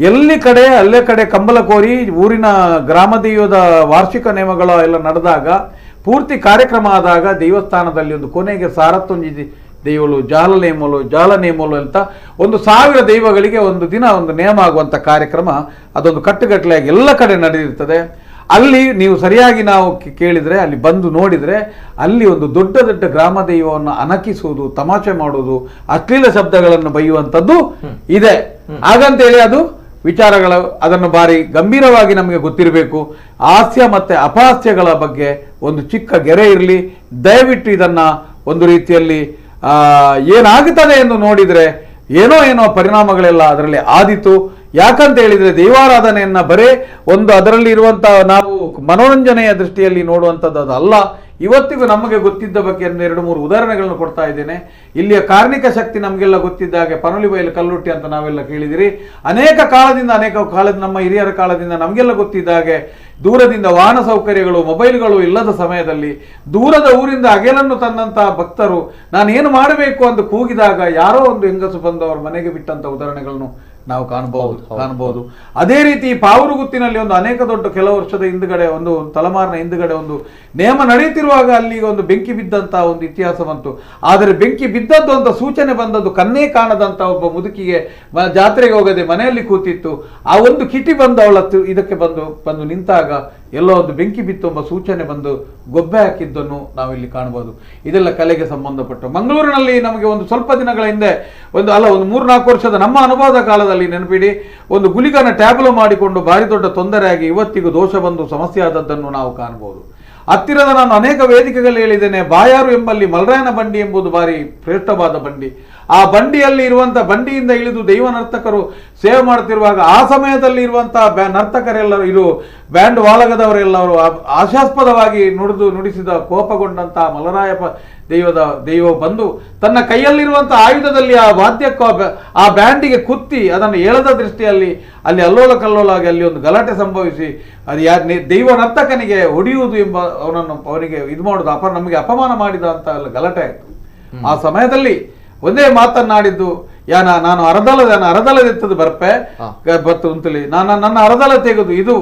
ಎಲ್ಲಿ ಕಡೆ ಅಲ್ಲೇ ಕಡೆ ಕಂಬಳ ಕೋರಿ ಊರಿನ ಗ್ರಾಮ ದೈವದ ವಾರ್ಷಿಕ ನೇಮಗಳು ಎಲ್ಲ ನಡೆದಾಗ, ಪೂರ್ತಿ ಕಾರ್ಯಕ್ರಮ ಆದಾಗ ದೇವಸ್ಥಾನದಲ್ಲಿ ಒಂದು ಕೊನೆಗೆ ಸಾರತ್ತೊಂಜಿ ದೈವಳು, ಜಾಲ ನೇಮಲು ಅಂತ ಒಂದು 1000 ದೈವಗಳಿಗೆ ಒಂದು ದಿನ ಒಂದು ನೇಮ ಆಗುವಂಥ ಕಾರ್ಯಕ್ರಮ ಅದೊಂದು ಕಟ್ಟುಗಟ್ಟಲೆಯಾಗಿ ಎಲ್ಲ ಕಡೆ ನಡೆದಿರ್ತದೆ. ಅಲ್ಲಿ ನೀವು ಸರಿಯಾಗಿ ನಾವು ಕೇಳಿದರೆ, ಅಲ್ಲಿ ಬಂದು ನೋಡಿದರೆ, ಅಲ್ಲಿ ಒಂದು ದೊಡ್ಡ ದೊಡ್ಡ ಗ್ರಾಮ ದೈವವನ್ನು ಅಣಕಿಸುವುದು, ತಮಾಷೆ ಮಾಡುವುದು, ಅಶ್ಲೀಲ ಶಬ್ದಗಳನ್ನು ಬೈಯುವಂಥದ್ದು ಇದೆ. ಹಾಗಂತೇಳಿ ಅದು ವಿಚಾರಗಳ ಅದನ್ನು ಭಾರಿ ಗಂಭೀರವಾಗಿ ನಮಗೆ ಗೊತ್ತಿರಬೇಕು. ಹಾಸ್ಯ ಮತ್ತು ಅಪಹಾಸ್ಯಗಳ ಬಗ್ಗೆ ಒಂದು ಚಿಕ್ಕ ಗೆರೆ ಇರಲಿ. ದಯವಿಟ್ಟು ಇದನ್ನು ಒಂದು ರೀತಿಯಲ್ಲಿ ಏನಾಗುತ್ತದೆ ಎಂದು ನೋಡಿದರೆ ಏನೋ ಏನೋ ಪರಿಣಾಮಗಳೆಲ್ಲ ಅದರಲ್ಲಿ ಆದಿತು. ಯಾಕಂತ ಹೇಳಿದರೆ ದೈವಾರಾಧನೆಯನ್ನು ಬರೇ ಒಂದು ಅದರಲ್ಲಿ ಇರುವಂಥ ನಾವು ಮನೋರಂಜನೆಯ ದೃಷ್ಟಿಯಲ್ಲಿ ನೋಡುವಂಥದ್ದು ಅದು ಅಲ್ಲ. ಇವತ್ತಿಗೂ ನಮಗೆ ಗೊತ್ತಿದ್ದ ಬಗ್ಗೆ 2-3 ಉದಾಹರಣೆಗಳನ್ನು ಕೊಡ್ತಾ ಇದ್ದೇನೆ. ಇಲ್ಲಿಯ ಕಾರ್ಮಿಕ ಶಕ್ತಿ ನಮಗೆಲ್ಲ ಗೊತ್ತಿದ್ದ ಹಾಗೆ ಪನೊಲಿ ಬಯಲು ಕಲ್ಲುಟ್ಟಿ ಅಂತ ನಾವೆಲ್ಲ ಕೇಳಿದಿರಿ. ಅನೇಕ ಕಾಲದಿಂದ ನಮ್ಮ ಹಿರಿಯರ ಕಾಲದಿಂದ ನಮಗೆಲ್ಲ ಗೊತ್ತಿದ್ದ ಹಾಗೆ ದೂರದಿಂದ ವಾಹನ ಸೌಕರ್ಯಗಳು, ಮೊಬೈಲ್ಗಳು ಇಲ್ಲದ ಸಮಯದಲ್ಲಿ ದೂರದ ಊರಿಂದ ಅಗೆಲನ್ನು ತಂದಂತಹ ಭಕ್ತರು ನಾನೇನು ಮಾಡಬೇಕು ಅಂತ ಕೂಗಿದಾಗ ಯಾರೋ ಒಂದು ಹೆಂಗಸು ಬಂದು ಅವ್ರ ಮನೆಗೆ ಬಿಟ್ಟಂತ ಉದಾಹರಣೆಗಳನ್ನು ನಾವು ಕಾಣಬಹುದು. ಅದೇ ರೀತಿ ಪಾವರುಗುತ್ತಿನಲ್ಲಿ ಒಂದು ಅನೇಕ ದೊಡ್ಡ ಕೆಲವು ವರ್ಷದ ಹಿಂದುಗಡೆ, ಒಂದು ತಲೆಮಾರಿನ ಹಿಂದುಗಡೆ ಒಂದು ನೇಮ ನಡೆಯುತ್ತಿರುವಾಗ ಅಲ್ಲಿ ಒಂದು ಬೆಂಕಿ ಬಿದ್ದಂತ ಒಂದು ಇತಿಹಾಸ ಬಂತು. ಆದರೆ ಬೆಂಕಿ ಬಿದ್ದದ್ದು ಅಂತ ಸೂಚನೆ ಬಂದದ್ದು ಕಣ್ಣೇ ಕಾಣದಂತ ಒಬ್ಬ ಮುದುಕಿಗೆ ಜಾತ್ರೆಗೆ ಹೋಗದೆ ಮನೆಯಲ್ಲಿ ಕೂತಿತ್ತು. ಆ ಒಂದು ಕಿಟಿ ಬಂದು ಅವಳ ಇದಕ್ಕೆ ಬಂದು ಬಂದು ನಿಂತಾಗ ಎಲ್ಲೋ ಒಂದು ಬೆಂಕಿ ಬಿತ್ತು ಎಂಬ ಸೂಚನೆ ಬಂದು ಗೊಬ್ಬೆ ಹಾಕಿದ್ದನ್ನು ನಾವಿಲ್ಲಿ ಕಾಣಬಹುದು. ಇದೆಲ್ಲ ಕಲೆಗೆ ಸಂಬಂಧಪಟ್ಟ. ಮಂಗಳೂರಿನಲ್ಲಿ ನಮಗೆ ಒಂದು ಸ್ವಲ್ಪ ದಿನಗಳ ಹಿಂದೆ ಒಂದು 3-4 ವರ್ಷದ ನಮ್ಮ ಅನುಭವದ ಕಾಲದಲ್ಲಿ ನೆನಪಿಡಿ, ಒಂದು ಗುಲಿಗನ ಟ್ಯಾಬ್ಲೋ ಮಾಡಿಕೊಂಡು ಭಾರಿ ದೊಡ್ಡ ತೊಂದರೆಯಾಗಿ ಇವತ್ತಿಗೂ ದೋಷ ಬಂದು ಸಮಸ್ಯೆ ಆದದ್ದನ್ನು ನಾವು ಕಾಣಬಹುದು. ಹತ್ತಿರದ ನಾನು ಅನೇಕ ವೇದಿಕೆಗಳಲ್ಲಿ ಹೇಳಿದ್ದೇನೆ, ಬಾಯಾರು ಎಂಬಲ್ಲಿ ಮಲರಾಯನ ಬಂಡಿ ಎಂಬುದು ಭಾರಿ ಶ್ರೇಷ್ಠವಾದ ಬಂಡಿ. ಆ ಬಂಡಿಯಲ್ಲಿ ಇರುವಂಥ ಬಂಡಿಯಿಂದ ಇಳಿದು ದೈವ ನರ್ತಕರು ಸೇವೆ ಮಾಡುತ್ತಿರುವಾಗ ಆ ಸಮಯದಲ್ಲಿ ಇರುವಂತಹ ನರ್ತಕರೆಲ್ಲರೂ ಬ್ಯಾಂಡ್ ವಾಲಗದವರೆಲ್ಲವರು ಆಶಾಸ್ಪದವಾಗಿ ನುಡಿಸಿದ ಕೋಪಗೊಂಡಂತಹ ಮಲರಾಯ ದೈವ ಬಂದು ತನ್ನ ಕೈಯಲ್ಲಿರುವಂಥ ಆಯುಧದಲ್ಲಿ ಆ ವಾದ್ಯಕ್ಕೂ ಆ ಬ್ಯಾಂಡಿಗೆ ಕುತ್ತಿ ಅದನ್ನು ಏಳದ ದೃಷ್ಟಿಯಲ್ಲಿ ಅಲ್ಲಿ ಅಲ್ಲೋಲ ಕಲ್ಲೋಲಾಗಿ ಅಲ್ಲಿ ಒಂದು ಗಲಾಟೆ ಸಂಭವಿಸಿ ಅದು ಯಾರು ದೈವ ನರ್ತಕನಿಗೆ ಹೊಡೆಯುವುದು ಎಂಬ ಅವನಿಗೆ ಇದು ಮಾಡೋದು ನಮಗೆ ಅಪಮಾನ ಮಾಡಿದ ಅಂತ ಅಲ್ಲಿ ಗಲಾಟೆ ಆಯಿತು. ಆ ಸಮಯದಲ್ಲಿ ಒಂದೇ ಮಾತನ್ನಾಡಿದ್ದು, ಯಾನ ನಾನು ಅರದಲದೆತ್ತದು ಬರ್ಪೆ ಬತ್ತು ಉಂತಲಿ, ನಾನು ನನ್ನ ಅರದಲ ತೆಗೆದು ಇದು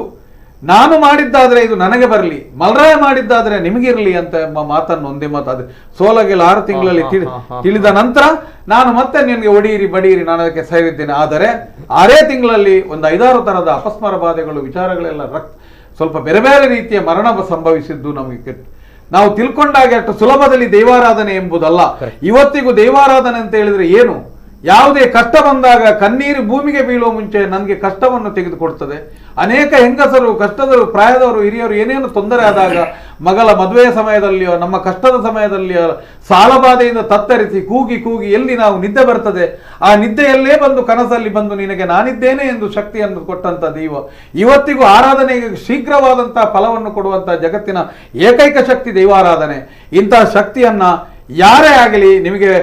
ನಾನು ಮಾಡಿದ್ದಾದ್ರೆ ಇದು ನನಗೆ ಬರಲಿ, ಮಲ್ರಾಯ ಮಾಡಿದ್ದಾದ್ರೆ ನಿಮಗಿರಲಿ ಅಂತ ಎಂಬ ಮಾತನ್ನು ಒಂದೇ ಮಾತು. ಅದು ಸೋಲಗೆಲ್ಲ 6 ತಿಂಗಳಲ್ಲಿ ತಿಳಿದ ನಂತರ ನಾನು ಮತ್ತೆ ನಿನಗೆ ಹೊಡೆಯಿರಿ ಬಡಿಯಿರಿ ನಾನು ಅದಕ್ಕೆ ಸೇರಿದ್ದೇನೆ. ಆದರೆ 6 ತಿಂಗಳಲ್ಲಿ ಒಂದು 5-6 ತರದ ಅಪಸ್ಮಾರ ಬಾಧೆಗಳು ವಿಚಾರಗಳೆಲ್ಲ ಸ್ವಲ್ಪ ಬೇರೆ ಬೇರೆ ರೀತಿಯ ಮರಣ ಸಂಭವಿಸಿದ್ದು ನಮಗೆ ಕೆಟ್ಟ. ನಾವು ತಿಳ್ಕೊಂಡಾಗ ಅಷ್ಟು ಸುಲಭದಲ್ಲಿ ದೈವಾರಾಧನೆ ಎಂಬುದಲ್ಲ. ಇವತ್ತಿಗೂ ದೈವಾರಾಧನೆ ಅಂತ ಹೇಳಿದ್ರೆ ಏನು? ಯಾವುದೇ ಕಷ್ಟ ಬಂದಾಗ ಕಣ್ಣೀರು ಭೂಮಿಗೆ ಬೀಳುವ ಮುಂಚೆ ನನಗೆ ಕಷ್ಟವನ್ನು ತೆಗೆದುಕೊಡ್ತದೆ. ಅನೇಕ ಹೆಂಗಸರು, ಕಷ್ಟದರು, ಪ್ರಾಯದವರು, ಹಿರಿಯರು ಏನೇನು ತೊಂದರೆ ಆದಾಗ ಮಗಳ ಮದುವೆಯ ಸಮಯದಲ್ಲಿಯೋ ನಮ್ಮ ಕಷ್ಟದ ಸಮಯದಲ್ಲಿಯೋ ಸಾಲಬಾಧೆಯಿಂದ ತತ್ತರಿಸಿ ಕೂಗಿ ಕೂಗಿ ಎಲ್ಲಿ ನಾವು ನಿದ್ದೆ ಬರ್ತದೆ, ಆ ನಿದ್ದೆಯಲ್ಲೇ ಬಂದು ಕನಸಲ್ಲಿ ಬಂದು ನಿನಗೆ ನಾನಿದ್ದೇನೆ ಎಂದು ಶಕ್ತಿಯನ್ನು ಕೊಟ್ಟಂತ ದೈವ ಇವತ್ತಿಗೂ ಆರಾಧನೆಗೆ ಶೀಘ್ರವಾದಂತಹ ಫಲವನ್ನು ಕೊಡುವಂತಹ ಜಗತ್ತಿನ ಏಕೈಕ ಶಕ್ತಿ ದೈವಾರಾಧನೆ. ಇಂತಹ ಶಕ್ತಿಯನ್ನ ಯಾರೇ ಆಗಲಿ ನಿಮಗೆ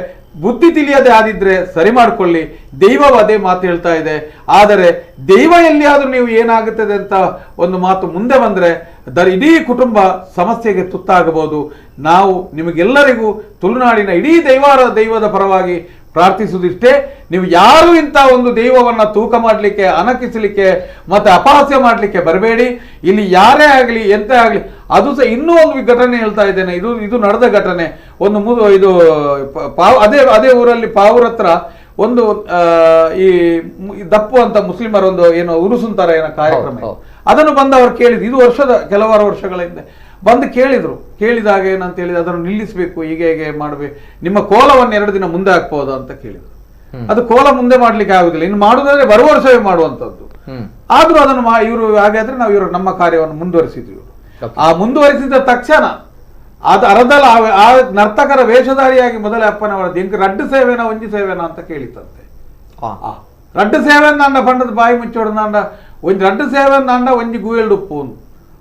ಬುದ್ಧಿ ತಿಳಿಯದೆ ಆದಿದ್ರೆ ಸರಿ ಮಾಡಿಕೊಳ್ಳಿ. ದೈವವು ಅದೇ ಮಾತು ಹೇಳ್ತಾ ಇದೆ. ಆದರೆ ದೈವ ಎಲ್ಲಿಯಾದರೂ ನೀವು ಏನಾಗುತ್ತದೆ ಅಂತ ಒಂದು ಮಾತು ಮುಂದೆ ಬಂದರೆ ಇಡೀ ಕುಟುಂಬ ಸಮಸ್ಯೆಗೆ ತುತ್ತಾಗಬಹುದು. ನಾವು ನಿಮಗೆಲ್ಲರಿಗೂ ತುಳುನಾಡಿನ ಇಡೀ ದೈವದ ಪರವಾಗಿ ಪ್ರಾರ್ಥಿಸುವುದಿಷ್ಟೇ, ನೀವು ಯಾರು ಇಂಥ ಒಂದು ದೈವವನ್ನು ತೂಕ ಮಾಡಲಿಕ್ಕೆ, ಅನಕಿಸಲಿಕ್ಕೆ ಮತ್ತು ಅಪಹಾಸ್ಯ ಮಾಡಲಿಕ್ಕೆ ಬರಬೇಡಿ. ಇಲ್ಲಿ ಯಾರೇ ಆಗಲಿ ಎಂತ ಆಗಲಿ, ಅದು ಸಹ ಇನ್ನೂ ಒಂದು ಘಟನೆ ಹೇಳ್ತಾ ಇದ್ದೇನೆ. ಇದು ಇದು ನಡೆದ ಘಟನೆ. ಒಂದು ಇದು ಅದೇ ಅದೇ ಊರಲ್ಲಿ ಪಾವೂರ್ ಹತ್ರ ಒಂದು ಈ ದಪ್ಪು ಅಂತ ಮುಸ್ಲಿಮರ ಒಂದು ಏನೋ ಉರುಸುಂತರ ಏನೋ ಕಾರ್ಯಕ್ರಮ, ಅದನ್ನು ಬಂದು ಅವರು ಕೇಳಿದ್ರು. ಇದು ಕೆಲವಾರು ವರ್ಷಗಳ ಹಿಂದೆ ಬಂದು ಕೇಳಿದ್ರು. ಕೇಳಿದಾಗ ಏನಂತ ಹೇಳಿದ್ರೆ ಅದನ್ನು ನಿಲ್ಲಿಸಬೇಕು, ಹೀಗೆ ಹೇಗೆ ಮಾಡಬೇಕು, ನಿಮ್ಮ ಕೋಲವನ್ನು 2 ದಿನ ಮುಂದೆ ಹಾಕ್ಬೋದಾ ಅಂತ ಕೇಳಿದ್ರು. ಅದು ಕೋಲ ಮುಂದೆ ಮಾಡ್ಲಿಕ್ಕೆ ಆಗುದಿಲ್ಲ, ಇನ್ನು ಮಾಡುವುದಾದ್ರೆ ಬರುವ ವರ್ಷವೇ ಮಾಡುವಂತದ್ದು. ಆದ್ರೂ ಅದನ್ನು ಇವರು ಹಾಗಾದ್ರೆ ನಾವು ಇವರು ನಮ್ಮ ಕಾರ್ಯವನ್ನು ಮುಂದುವರಿಸಿದ್ವಿ. ಆ ಮುಂದುವರಿಸಿದ ತಕ್ಷಣ ಅದು ಅರದಲ ಆ ನರ್ತಕರ ವೇಷಧಾರಿಯಾಗಿ ಮೊದಲೇ ಅಪ್ಪನವರ ದಿಂಕ ರಡ್ಡು ಸೇವೆನ ಒಂಜಿ ಸೇವೆನ ಅಂತ ಕೇಳಿತಂತೆ. ರಡ್ಡು ಸೇವೆ ನಾಂಡ ಬಣ್ಣದ ಬಾಯಿ ಮುಚ್ಚೋಡು ನಾಂಡ ಒಂಜಿ ರಡ್ಡು ಸೇವೆ ನಾಂಡ ಒಂಜಿ ಗುಯಲ್ಡು ಉಪ್ಪು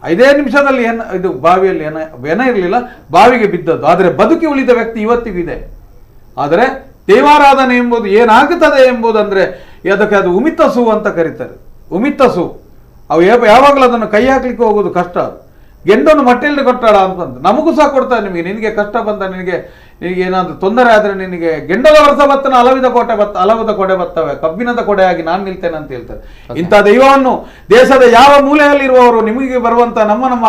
5 ನಿಮಿಷದಲ್ಲಿ ಏನ ಇದು ಬಾವಿಯಲ್ಲಿ ಏನ ಇರಲಿಲ್ಲ, ಬಾವಿಗೆ ಬಿದ್ದದ್ದು. ಆದರೆ ಬದುಕಿ ಉಳಿದ ವ್ಯಕ್ತಿ ಇವತ್ತಿಗೂ ಇದೆ. ಆದರೆ ದೇವಾರಾಧನೆ ಎಂಬುದು ಏನಾಗುತ್ತದೆ ಎಂಬುದಂದ್ರೆ ಅದಕ್ಕೆ ಅದು ಉಮಿತಸು ಅಂತ ಕರೀತಾರೆ. ಉಮಿತಸು ಅವು ಯಾವಾಗಲೂ ಅದನ್ನು ಕೈ ಹಾಕ್ಲಿಕ್ಕೆ ಹೋಗೋದು ಕಷ್ಟ. ಅದು ಗೆಂಡನ್ನು ಮಟ್ಟೆಲ್ಲಿ ಕೊಟ್ಟಾಡ ಅಂತಂದು ನಮಗೂ ಸಹ ಕೊಡ್ತಾರೆ. ನಿಮಗೆ ನಿನಗೆ ಕಷ್ಟ ಬಂದ ನಿನಗೆ ನಿನಗೆ ಏನಾದರೂ ತೊಂದರೆ ಆದರೆ ನಿನಗೆ ಗೆಂಡದ ವರ್ಷ ಬತ್ತನ ಅಲವಿದ ಕೋಟೆ ಬತ್ತ ಅಲವದ ಕೊಡೆ ಬತ್ತವೆ ಕಬ್ಬಿಣದ ಕೊಡೆಯಾಗಿ ನಾನು ನಿಲ್ತೇನೆ ಅಂತ ಹೇಳ್ತಾರೆ. ಇಂಥ ದೈವವನ್ನು ದೇಶದ ಯಾವ ಮೂಲೆಯಲ್ಲಿರುವವರು ನಿಮಗೆ ಬರುವಂಥ ನಮ್ಮ ನಮ್ಮ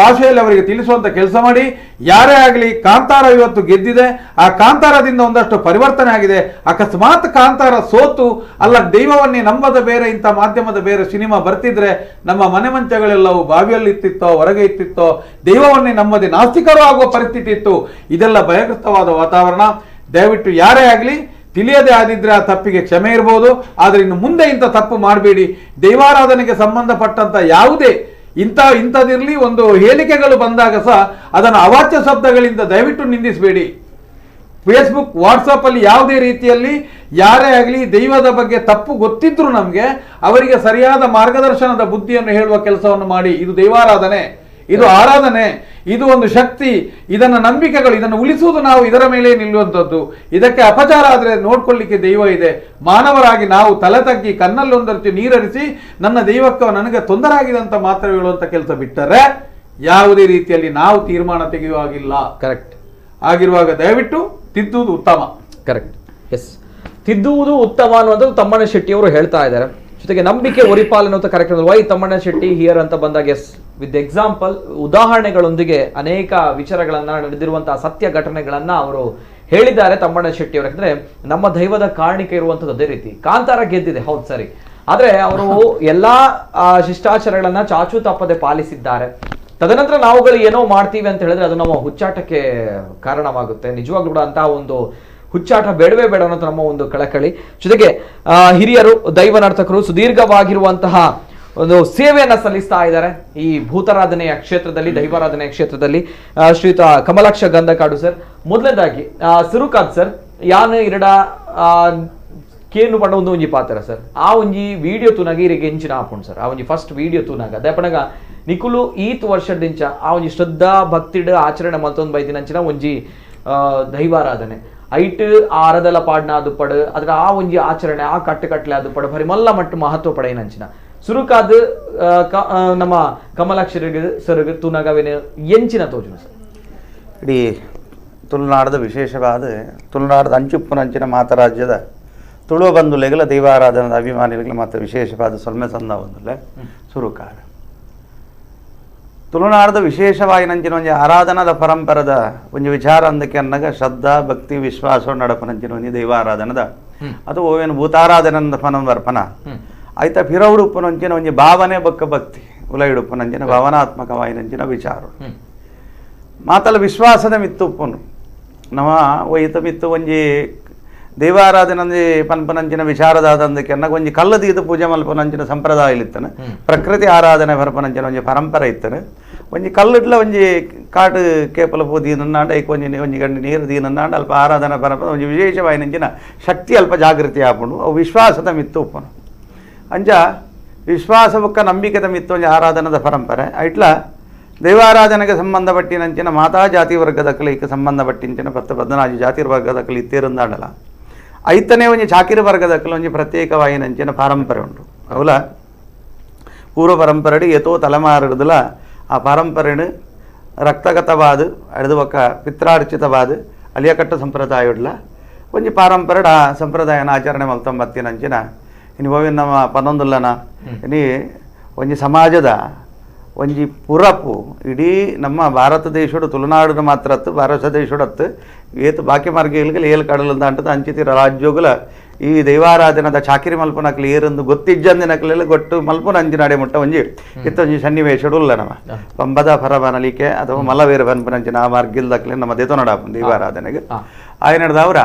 ಭಾಷೆಯಲ್ಲಿ ಅವರಿಗೆ ತಿಳಿಸುವಂಥ ಕೆಲಸ ಮಾಡಿ. ಯಾರೇ ಆಗಲಿ, ಕಾಂತಾರ ಇವತ್ತು ಗೆದ್ದಿದೆ, ಆ ಕಾಂತಾರದಿಂದ ಒಂದಷ್ಟು ಪರಿವರ್ತನೆ ಆಗಿದೆ. ಅಕಸ್ಮಾತ್ ಕಾಂತಾರ ಸೋತು ಅಲ್ಲ ದೈವವನ್ನೇ ನಂಬದ ಬೇರೆ ಇಂಥ ಮಾಧ್ಯಮದ ಬೇರೆ ಸಿನಿಮಾ ಬರ್ತಿದ್ರೆ ನಮ್ಮ ಮನೆ ಮಂಚಗಳೆಲ್ಲವೂ ಬಾವಿಯಲ್ಲಿ ಇತ್ತಿತ್ತೋ ಹೊರಗೆ ಇತ್ತಿತ್ತೋ, ದೈವವನ್ನೇ ನಂಬದೆ ನಾಸ್ತಿಕರು ಆಗುವ ಪರಿಸ್ಥಿತಿ ಇತ್ತು. ಇದೆಲ್ಲ ಭಯಗ್ರಸ್ತವಾದ ವಾತಾವರಣ. ದಯವಿಟ್ಟು ಯಾರೇ ಆಗಲಿ ತಿಳಿಯದೆ ಆದಿದ್ರೆ ಆ ತಪ್ಪಿಗೆ ಕ್ಷಮೆ ಇರಬಹುದು, ಆದರೆ ಇನ್ನು ಮುಂದೆ ಇಂಥ ತಪ್ಪು ಮಾಡಬೇಡಿ. ದೈವಾರಾಧನೆಗೆ ಸಂಬಂಧಪಟ್ಟಂತ ಯಾವುದೇ ಇಂಥದಿರಲಿ ಒಂದು ಹೇಳಿಕೆಗಳು ಬಂದಾಗ ಸಹ ಅದನ್ನು ಅವಾಚ್ಯ ಶಬ್ದಗಳಿಂದ ದಯವಿಟ್ಟು ನಿಂದಿಸಬೇಡಿ. ಫೇಸ್ಬುಕ್, ವಾಟ್ಸಪ್ ಅಲ್ಲಿ ಯಾವುದೇ ರೀತಿಯಲ್ಲಿ ಯಾರೇ ಆಗಲಿ ದೈವದ ಬಗ್ಗೆ ತಪ್ಪು ಗೊತ್ತಿದ್ರು ನಮಗೆ ಅವರಿಗೆ ಸರಿಯಾದ ಮಾರ್ಗದರ್ಶನದ ಬುದ್ಧಿಯನ್ನು ಹೇಳುವ ಕೆಲಸವನ್ನು ಮಾಡಿ. ಇದು ದೈವಾರಾಧನೆ, ಇದು ಆರಾಧನೆ, ಇದು ಒಂದು ಶಕ್ತಿ, ಇದನ್ನ ನಂಬಿಕೆಗಳು, ಇದನ್ನು ಉಳಿಸುವುದು ನಾವು ಇದರ ಮೇಲೆ ನಿಲ್ಲುವಂಥದ್ದು. ಇದಕ್ಕೆ ಅಪಚಾರ ಆದರೆ ನೋಡ್ಕೊಳ್ಳಿಕ್ಕೆ ದೈವ ಇದೆ. ಮಾನವರಾಗಿ ನಾವು ತಲೆ ತಗ್ಗಿ ಕಣ್ಣಲ್ಲೊಂದರ್ಚಿ ನೀರರಿಸಿ ನನ್ನ ದೈವಕ್ಕೆ ನನಗೆ ತೊಂದರೆ ಆಗಿದೆ ಅಂತ ಮಾತ್ರ ಹೇಳುವಂಥ ಕೆಲಸ ಬಿಟ್ಟರೆ ಯಾವುದೇ ರೀತಿಯಲ್ಲಿ ನಾವು ತೀರ್ಮಾನ ತೆಗೆಯುವಾಗಿಲ್ಲ. ಕರೆಕ್ಟ್ ಆಗಿರುವಾಗ ದಯವಿಟ್ಟು ತಿದ್ದುವುದು ಉತ್ತಮ. ಕರೆಕ್ಟ್, ಎಸ್, ತಿದ್ದುವುದು ಉತ್ತಮ ಅನ್ನುವಂಥದ್ದು ತಮ್ಮಣ್ಣ ಶೆಟ್ಟಿ ಅವರು ಹೇಳ್ತಾ ಇದ್ದಾರೆ. ಜೊತೆಗೆ ನಂಬಿಕೆ ಒರಿಪಾಲ್ ಅನ್ನುವಂಥ ಕಾರ್ಯಕ್ರಮದಲ್ಲಿ ವೈ ತಮ್ಮಣ್ಣ ಶೆಟ್ಟಿ here ಅಂತ ಬಂದಾಗ S with example ಉದಾಹರಣೆಗಳೊಂದಿಗೆ ಅನೇಕ ವಿಚಾರಗಳನ್ನ, ನಡೆದಿರುವಂತಹ ಸತ್ಯ ಘಟನೆಗಳನ್ನ ಅವರು ಹೇಳಿದ್ದಾರೆ ತಮ್ಮಣ್ಣ ಶೆಟ್ಟಿ ಅವರು. ಯಾಕಂದ್ರೆ ನಮ್ಮ ದೈವದ ಕಾರಣಿಕ ಇರುವಂಥದ್ದು ಅದೇ ರೀತಿ ಕಾಂತಾರ ಗೆದ್ದಿದೆ, ಹೌದು ಸರಿ, ಆದ್ರೆ ಅವರು ಎಲ್ಲಾ ಶಿಷ್ಟಾಚಾರಗಳನ್ನ ಚಾಚು ತಪ್ಪದೆ ಪಾಲಿಸಿದ್ದಾರೆ. ತದನಂತರ ನಾವುಗಳು ಏನೋ ಮಾಡ್ತೀವಿ ಅಂತ ಹೇಳಿದ್ರೆ ಅದು ನಮ್ಮ ಹುಚ್ಚಾಟಕ್ಕೆ ಕಾರಣವಾಗುತ್ತೆ. ನಿಜವಾಗ್ಲೂ ಕೂಡ ಅಂತಹ ಒಂದು ಹುಚ್ಚಾಟ ಬೇಡವೇ ಬೇಡ ಅನ್ನೋದು ನಮ್ಮ ಒಂದು ಕಳಕಳಿ. ಜೊತೆಗೆ ಹಿರಿಯರು ದೈವ ನರ್ತಕರು ಸುದೀರ್ಘವಾಗಿರುವಂತಹ ಒಂದು ಸೇವೆಯನ್ನ ಸಲ್ಲಿಸ್ತಾ ಇದ್ದಾರೆ ಈ ಭೂತಾರಾಧನೆಯ ಕ್ಷೇತ್ರದಲ್ಲಿ, ದೈವಾರಾಧನೆಯ ಕ್ಷೇತ್ರದಲ್ಲಿ. ಶ್ರೀಯುತ ಕಮಲಾಕ್ಷ ಗಂಧಕಾಡು ಸರ್, ಮೊದಲನೇದಾಗಿ ಸುರುಕಾದ್ ಸರ್, ಯಾನ್ ಇರಡ ಕೇನು ಪಂಡ ಒಂದು ಒಂಜಿ ಪಾತ್ರ ಸರ್, ಆ ಒಂಜಿ ವಿಡಿಯೋ ತೂನಾಗ ಇರಿಗೆ ಎಂಚಿನ ಆಪುಂಡು ಸರ್, ಆ ಒಂಜಿ ಫಸ್ಟ್ ವಿಡಿಯೋ ತೂನಾಗ ದಯಪಣಗ ನಿಕುಲು ಈತ್ ವರ್ಷದಿಂಚ ಆ ಒಂಜಿ ಶ್ರದ್ಧಾ ಭಕ್ತಿಡ್ ಆಚರಣೆ ಮಲ್ತೊಂದು ಬೈದಿನಂಚಿನ ಒಂಜಿ ದೈವಾರಾಧನೆ ಐಟ್ ಆ ಅರದಲ ಪಾಡ್ನ ಅದು ಪಡು ಅದರ ಆ ಒಂಜಿ ಆಚರಣೆ ಆ ಕಟ್ಟುಕಟ್ಲೆ ಅದು ಪಡು ಬರಿ ಮಲ್ಲ ಮಟ್ಟು ಮಹತ್ವ ಪಡೆಯಿನಂಚಿನ ಸುರುಕಾದ ನಮ್ಮ ಕಮಲಾಕ್ಷರಿಗೆ ಸರುಗು ತುನಗವಿನ ಎಂಚಿನ ತೋಜುನ ಸರ್. ಇಡೀ ತುಳುನಾಡದ ವಿಶೇಷವಾದ ತುಳುನಾಡದ ಅಂಚುಪ್ಪುನಂಚಿನ ಮಾತರಾಜ್ಯದ ತುಳುವ ಬಂಧುಲೆಗಳ ದೈವಾರಾಧನದ ಅಭಿಮಾನಿಗಳ ಮಾತ್ರ ವಿಶೇಷವಾದ ಸೊಲ್ಮೆ ಸಂದ ಒಂದುಲೆ ಸುರುಕಾರ ತುಳುನಾಡದ ವಿಶೇಷವಾಯಿನಂಚಿನ ಒಂಜಿ ಆರಾಧನದ ಪರಂಪರದ ಒಂಜಿ ವಿಚಾರ ಅಂದಕ್ಕೆ ಅನ್ನಗ ಶ್ರದ್ಧಾ ಭಕ್ತಿ ವಿಶ್ವಾಸ ನಡಪನಂಚಿನ ಒಂಜಿ ದೈವಾರಾಧನದ ಅದು ಓವೇನು ಭೂತಾರಾಧನದ ಪನಂಬರ್ಪನ ಆಯ್ತ ಪಿರವುಡುಪ್ಪನಂಚಿನ ಒಂಜಿ ಭಾವನೆ ಬಕ್ಕ ಭಕ್ತಿ ಉಲೈಡುಪ್ಪನಂಚಿನ ಭಾವನಾತ್ಮಕವಾಯಿನಂಚಿನ ವಿಚಾರ ಮಾತಲ ವಿಶ್ವಾಸದ ಮಿತ್ತು ಉಪ್ಪನು ನಮ್ಮ ಒಯ್ತ ಮಿತ್ತು ಒಂಜಿ ದೈವಾರಾಧನಂಜಿ ಪನ್ಪನಂಚಿನ ವಿಚಾರದಾದಂದಕ್ಕೆ ಅನ್ನಗ ಒಂಜಿ ಕಲ್ಲದೀದು ಪೂಜೆ ಮಲ್ಪನಂಚಿನ ಸಂಪ್ರದಾಯ ಇತ್ತನೆ ಪ್ರಕೃತಿ ಆರಾಧನೆ ಪರಪನಂಚಿನ ಒಂಜಿ ಪರಂಪರೆ ಇತ್ತನೆ ಒಂಜಿ ಕಲ್ಲಿಡ್ಲ ಒಂಜಿ ಕಾಟು ಕೇಪಲ ಪೂ ದೀನನ್ನಾಂಡ ಐಕ್ ಒಂಜಿ ಒಂಜಿ ಗಂಡು ನೀರು ದೀನನ್ನಾಂಡ ಅಲ್ಪ ಆರಾಧನೆ ಪರಪನ ಒಂಜಿ ವಿಶೇಷವಾಯಿನಂಚಿನ ಶಕ್ತಿ ಅಲ್ಪ ಜಾಗೃತಿ ಆಪುಂಡು ಅವು ವಿಶ್ವಾಸದ ಮಿತ್ತು ಉಪ್ಪನು ಅಂಚ ವಿಶ್ವಾಸ ಬೊಕ್ಕ ನಂಬಿಕೆದ ಮಿತ್ತು ಒಂಜಿ ಆರಾಧನದ ಪರಂಪರೆ ಐಟ್ಲ ದೈವಾರಾಧನೆಗೆ ಸಂಬಂಧಪಟ್ಟಿನಂಚಿನ ಮಾತಾ ಜಾತಿ ವರ್ಗದ ಕಲಿಗೆ ಸಂಬಂಧಪಟ್ಟಿಂಚಿನ 10-14 ಜಾತಿ ವರ್ಗದ ಕಲಿ ಇತ್ತೇರಂದಾಡಲ ಐತನೇ ಒಂಜಿ ಚಾಕಿರಿ ವರ್ಗದ ಕಲಿ ಒಂಜಿ ಪ್ರತ್ಯೇಕವಾಯಿನಂಚಿನ ಪಾರಂಪರೆ ಉಂಟು ಅವಲ ಪೂರ್ವ ಪರಂಪರೆಡು ಏತೋ ತಲೆಮಾರಿಡ್ದಲ ಆ ಪಾರಂಪರೆನು ರಕ್ತಗತವಾದ ಅಡ್ದು ಬೊಕ್ಕ ಪಿತ್ರಾರ್ಚಿತವಾದ ಅಲಿಯಕಟ್ಟ ಸಂಪ್ರದಾಯ ಉಡ್ಲ ಒಂಜಿ ಪಾರಂಪರೆಡು ಆ ಸಂಪ್ರದಾಯನ ಆಚರಣೆ ಮಲ್ತೊಂಬತ್ತಿನಂಚಿನ ಇನ್ನು ಹೋವಿನ ನಮ್ಮ ಪನ್ನೊಂದುಲ್ಲನ ಇನಿ ಒಂಜಿ ಸಮಾಜದ ಒಂಜಿ ಪುರಪು ಇಡೀ ನಮ್ಮ ಭಾರತ ದೇಶಡು ತುಳುನಾಡು ಮಾತ್ರ ಅತ್ತು ಭಾರತ ದೇಶಡತ್ತು ಏತು ಬಾಕಿ ಮಾರ್ಗ ಏಳು ಕಡಲಂದ ಅಂಟದ ಅಂಚಿತಿರ ರಾಜ್ಯೋಗುಲ ಈ ದೈವಾರಾಧನದ ಚಾಕಿರಿ ಮಲ್ಪನಕ್ಲಿ ಏರೊಂದು ಗೊತ್ತಿಜ್ಜಂದಿನಕ್ಲೆಲ್ಲ ಗೊಟ್ಟು ಮಲ್ಪನ ಅಂಚಿನಾಡೆ ಮುಟ್ಟ ಒಂಜಿ ಇತ್ತೊಂಜಿ ಸನ್ನಿವೇಶಡು ಉಲ್ಲ ನಮ್ಮ ಪಂಬದ ಫರಬನಲಿಕೆ ಅಥವಾ ಮಲವೇರ ಬನ್ಪನಂಚಿನ ಆ ಮಾರ್ಗಿಲ್ದಕ್ಲೆ ನಮ್ಮ ದೇತೊನಡಾಪು ದೈವಾರಾಧನೆಗೆ ಆಯನಡ್ದವರ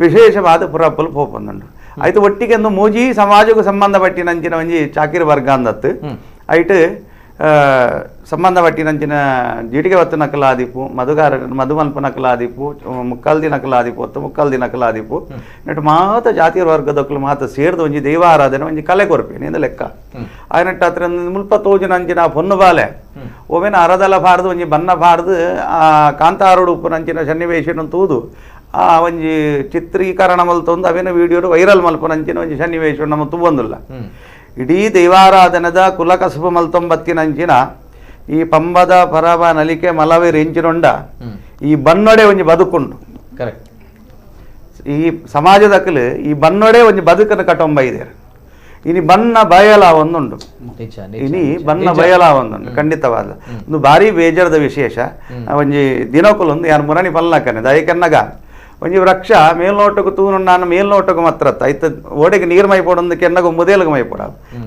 ವಿಶೇಷವಾದ ಪುರಪ್ಪಲು ಪೋಪೊಂದುಂಡು ಆಯ್ತು ಒಟ್ಟಿಗೆ ಒಂದು ಮೂಜಿ ಸಮಾಜಕ್ಕೂ ಸಂಬಂಧಪಟ್ಟಿನಂಚಿನ ಒಂಜಿ ಚಾಕಿರಿ ವರ್ಗ ಅಂದತ್ತು ಐಟ್ ಸಂಬಂಧಪಟ್ಟಿನಂಚಿನ ಜೀಟಿಗೆ ಒತ್ತು ನಕಲಾದಿಪ್ಪು ಮಧುಗಾರ ಮಧುಮಲ್ಪ ನಕಲಾದಿಪ್ಪು ಮುಕ್ಕಾಲ್ದಿ ನಕಲಾದಿಪ್ಪು ಒತ್ತು ಮುಕ್ಕಾಲ್ದಿ ನಕಲಾದಿಪ್ಪು ನೆಟ್ಟು ಮಾತ ಜಾತಿಯ ವರ್ಗದಕ್ಕಲು ಮಾತ ಸೇರ್ದು ಒಂಜಿ ದೈವಾರಾಧನೆ ಒಂಜಿ ಕಲೆ ಕೊರ್ಪಿ ನಿಂದ ಲೆಕ್ಕ ಆಯನಟ್ಟು ಹತ್ರ ಮುಲ್ಪ ತೋಜಿನಂಚಿನ ಪೊನ್ನು ಬಾಲೆ ಒವೆನ ಅರದಲ ಬಾರ್ದು ಒಂಜಿ ಬನ್ನ ಬಾರ್ದು ಆ ಕಾಂತಾರುಡು ಉಪ್ಪುನಂಚಿನ ಸನ್ನಿವೇಶನ ತೂದು ಆ ಒಂಜಿ ಚಿತ್ರೀಕರಣ ಮಲ್ತೊಂದು ಅವೇನ ವಿಡಿಯೋ ವೈರಲ್ ಮಲ್ಪನಂಚಿನ ಒಂಜಿ ಸನ್ನಿವೇಶ ನಮ್ಮ ತೂವೊಂದುಲ್ಲ. ಇಡೀ ದೈವಾರಾಧನದ ಕುಲಕಸುಬು ಮಲ್ತೊಂಬತ್ತಿನಂಚಿನ ಈ ಪಂಬದ ಪರವ ನಲಿಕೆ ಮಲವೇರು ಎಂಚಿನೊಂಡ ಈ ಬನ್ನೊಡೆ ಒಂಜಿ ಬದುಕುಂಡು. ಕರೆಕ್ಟ್. ಈ ಸಮಾಜದಕ್ಕಲು ಈ ಬನ್ನೊಡೆ ಒಂಜಿ ಬದುಕನ್ನು ಕಟೊಂಬ ಇದೆ. ಇನಿ ಬಣ್ಣ ಬಯಲ ಒಂದುಂಡು, ಇನಿ ಬಣ್ಣ ಬಯಲ ಒಂದುಂಡು ಖಂಡಿತವಾದ ಒಂದು ಭಾರಿ ಬೇಜಾರದ ವಿಶೇಷ. ಒಂಜಿ ದಿನಕುಲೊಂದು ಯಾರು ಮುರಣಿ ಪಲ್ಲಕನೆ ದಯಕನ್ನಗ ಒಂಜಿ ವೃಕ್ಷ ಮೇಲ್ನೋಟకు ತೂನು ನಾನು ಮೇಲ್ನೋಟకు ಮಾತ್ರ ಐತ ಓಡೆಗೆ ನೀರು ಮೈಪೋಡೊಂದು ಕೆನ್ನಗ ಮುದೇಲಗ ಮೈಪೋಡ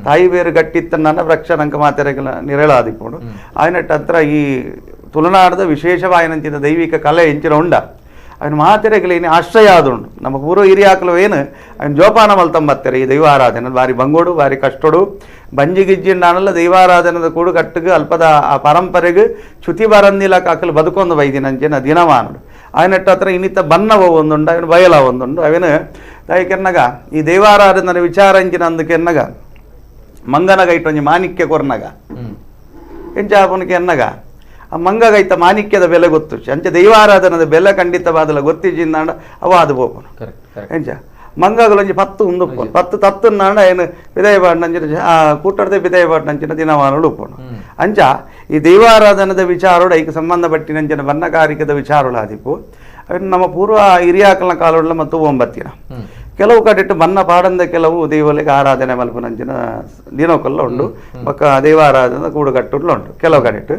ತಾಯಿ ಬೇರು ಗಟ್ಟಿತ್ತ ನನ್ನ ವೃಕ್ಷ ನಂಕ ಮಾತೆರೆಗಲ ನಿರಳಾದಿಪ್ಪೋಡು ಆಯ್ನಟ್ಟ ಹತ್ರ ಈ ತುಳುನಾಡದ ವಿಶೇಷವಾಯಿನಂಚಿನ ದೈವಿಕ ಕಲೆ ಎಂಚಿನ ಉಂಡ ಅವನ ಮಾತೆರೆಗಲ ಇನ್ನು ಆಶ್ರಯ ಆದುಂಡು. ನಮ್ಮ ಪೂರ್ವ ಹಿರಿಯಾಕಲು ಏನು ಅವನ ಜೋಪಾನ ಮಲ್ತಂಬತ್ತಾರೆ ಈ ದೈವಾರಾಧನೆ ಭಾರಿ ಬಂಗೋಡು ಭಾರಿ ಕಷ್ಟೋಡು ಬಂಜಿ ಗಿಜ್ಜಿಂಡಾನಲ್ಲ ದೈವಾರಾಧನದ ಕೂಡು ಕಟ್ಟುಗು ಅಲ್ಪದ ಆ ಪರಂಪರೆಗೆ ಚ್ಯುತಿ ಬರಂದಿಲ್ಲ ಕಾಕಲು ಬದುಕೊಂದು ಬೈದಿನಂಚಿನ ದಿನಮಾನುಡು. ಆಯ್ನಟ್ಟ ಹತ್ರ ಇನ್ನಿತ್ತ ಬನ್ನವ ಒಂದುಂಡು ಅವನು ಬಯಲ ಒಂದುಂಡು ಅವೇನು ತಾಯಿ ಕೆನ್ನಗ ಈ ದೈವಾರಾಧನ ವಿಚಾರ ಇಂಚಿನ ಅಂದಕೆನ್ನಗ ಮಂಗನಗ ಇಟ್ಟೊಂಜಿ ಮಾಣಿಕ್ಯ ಕೊರ್ನಗ ಎಂಚಾಪನಕ್ಕೆ ಎನ್ನಗ ಆ ಮಂಗಗೈತ ಮಾಣಿಕ್ಯದ ಬೆಲೆ ಗೊತ್ತು ಅಂಚೆ ದೈವಾರಾಧನದ ಬೆಲೆ ಖಂಡಿತವಾದಲ ಗೊತ್ತಿಜ್ಜಿಂದಾಂಡ ಅವ ಅದು ಬೋಪನು ಎಂಚ ಮಂಗಗಳೊಂಜಿ ಪತ್ತು ಉಂದುಪ್ಪನು ಪತ್ತು ತತ್ತುನ್ನಾಂಡ ಏನು ವಿದಯಪಾಟ್ನಂಚಿನ ಆ ಕೂಟರ್ದೆ ವಿದಯಪಾಟ್ನಂಚಿನ ದಿನವಾನಳು ಉಪ್ಪನು. ಅಂಚ ಈ ದೈವಾರಾಧನದ ವಿಚಾರೋಡು ಐಕ್ ಸಂಬಂಧಪಟ್ಟಿನಂಚಿನ ಬಣ್ಣಕಾರಿಕದ ವಿಚಾರೋಳು ಆದಿಪ್ಪು ಅವನ್ನು ನಮ್ಮ ಪೂರ್ವ ಹಿರಿಯಾಕಲ್ನ ಕಾಲೋಡ್ಲ ಮತ್ತು ಒಂಬತ್ತಿನ ಕೆಲವು ಕಡೆಟ್ಟು ಬಣ್ಣ ಪಾಡಂದ ಕೆಲವು ದೈವಲಿಗೆ ಆರಾಧನೆ ಮಲ್ಪನಂಚಿನ ದಿನಕ್ಕೆಲ್ಲ ಉಂಡು ಬೊಕ್ಕ ದೈವಾರಾಧನೆ ಕೂಡುಗಟ್ಟುಡ್ಲ ಉಂಟು ಕೆಲವು ಕಡೆಟ್ಟು.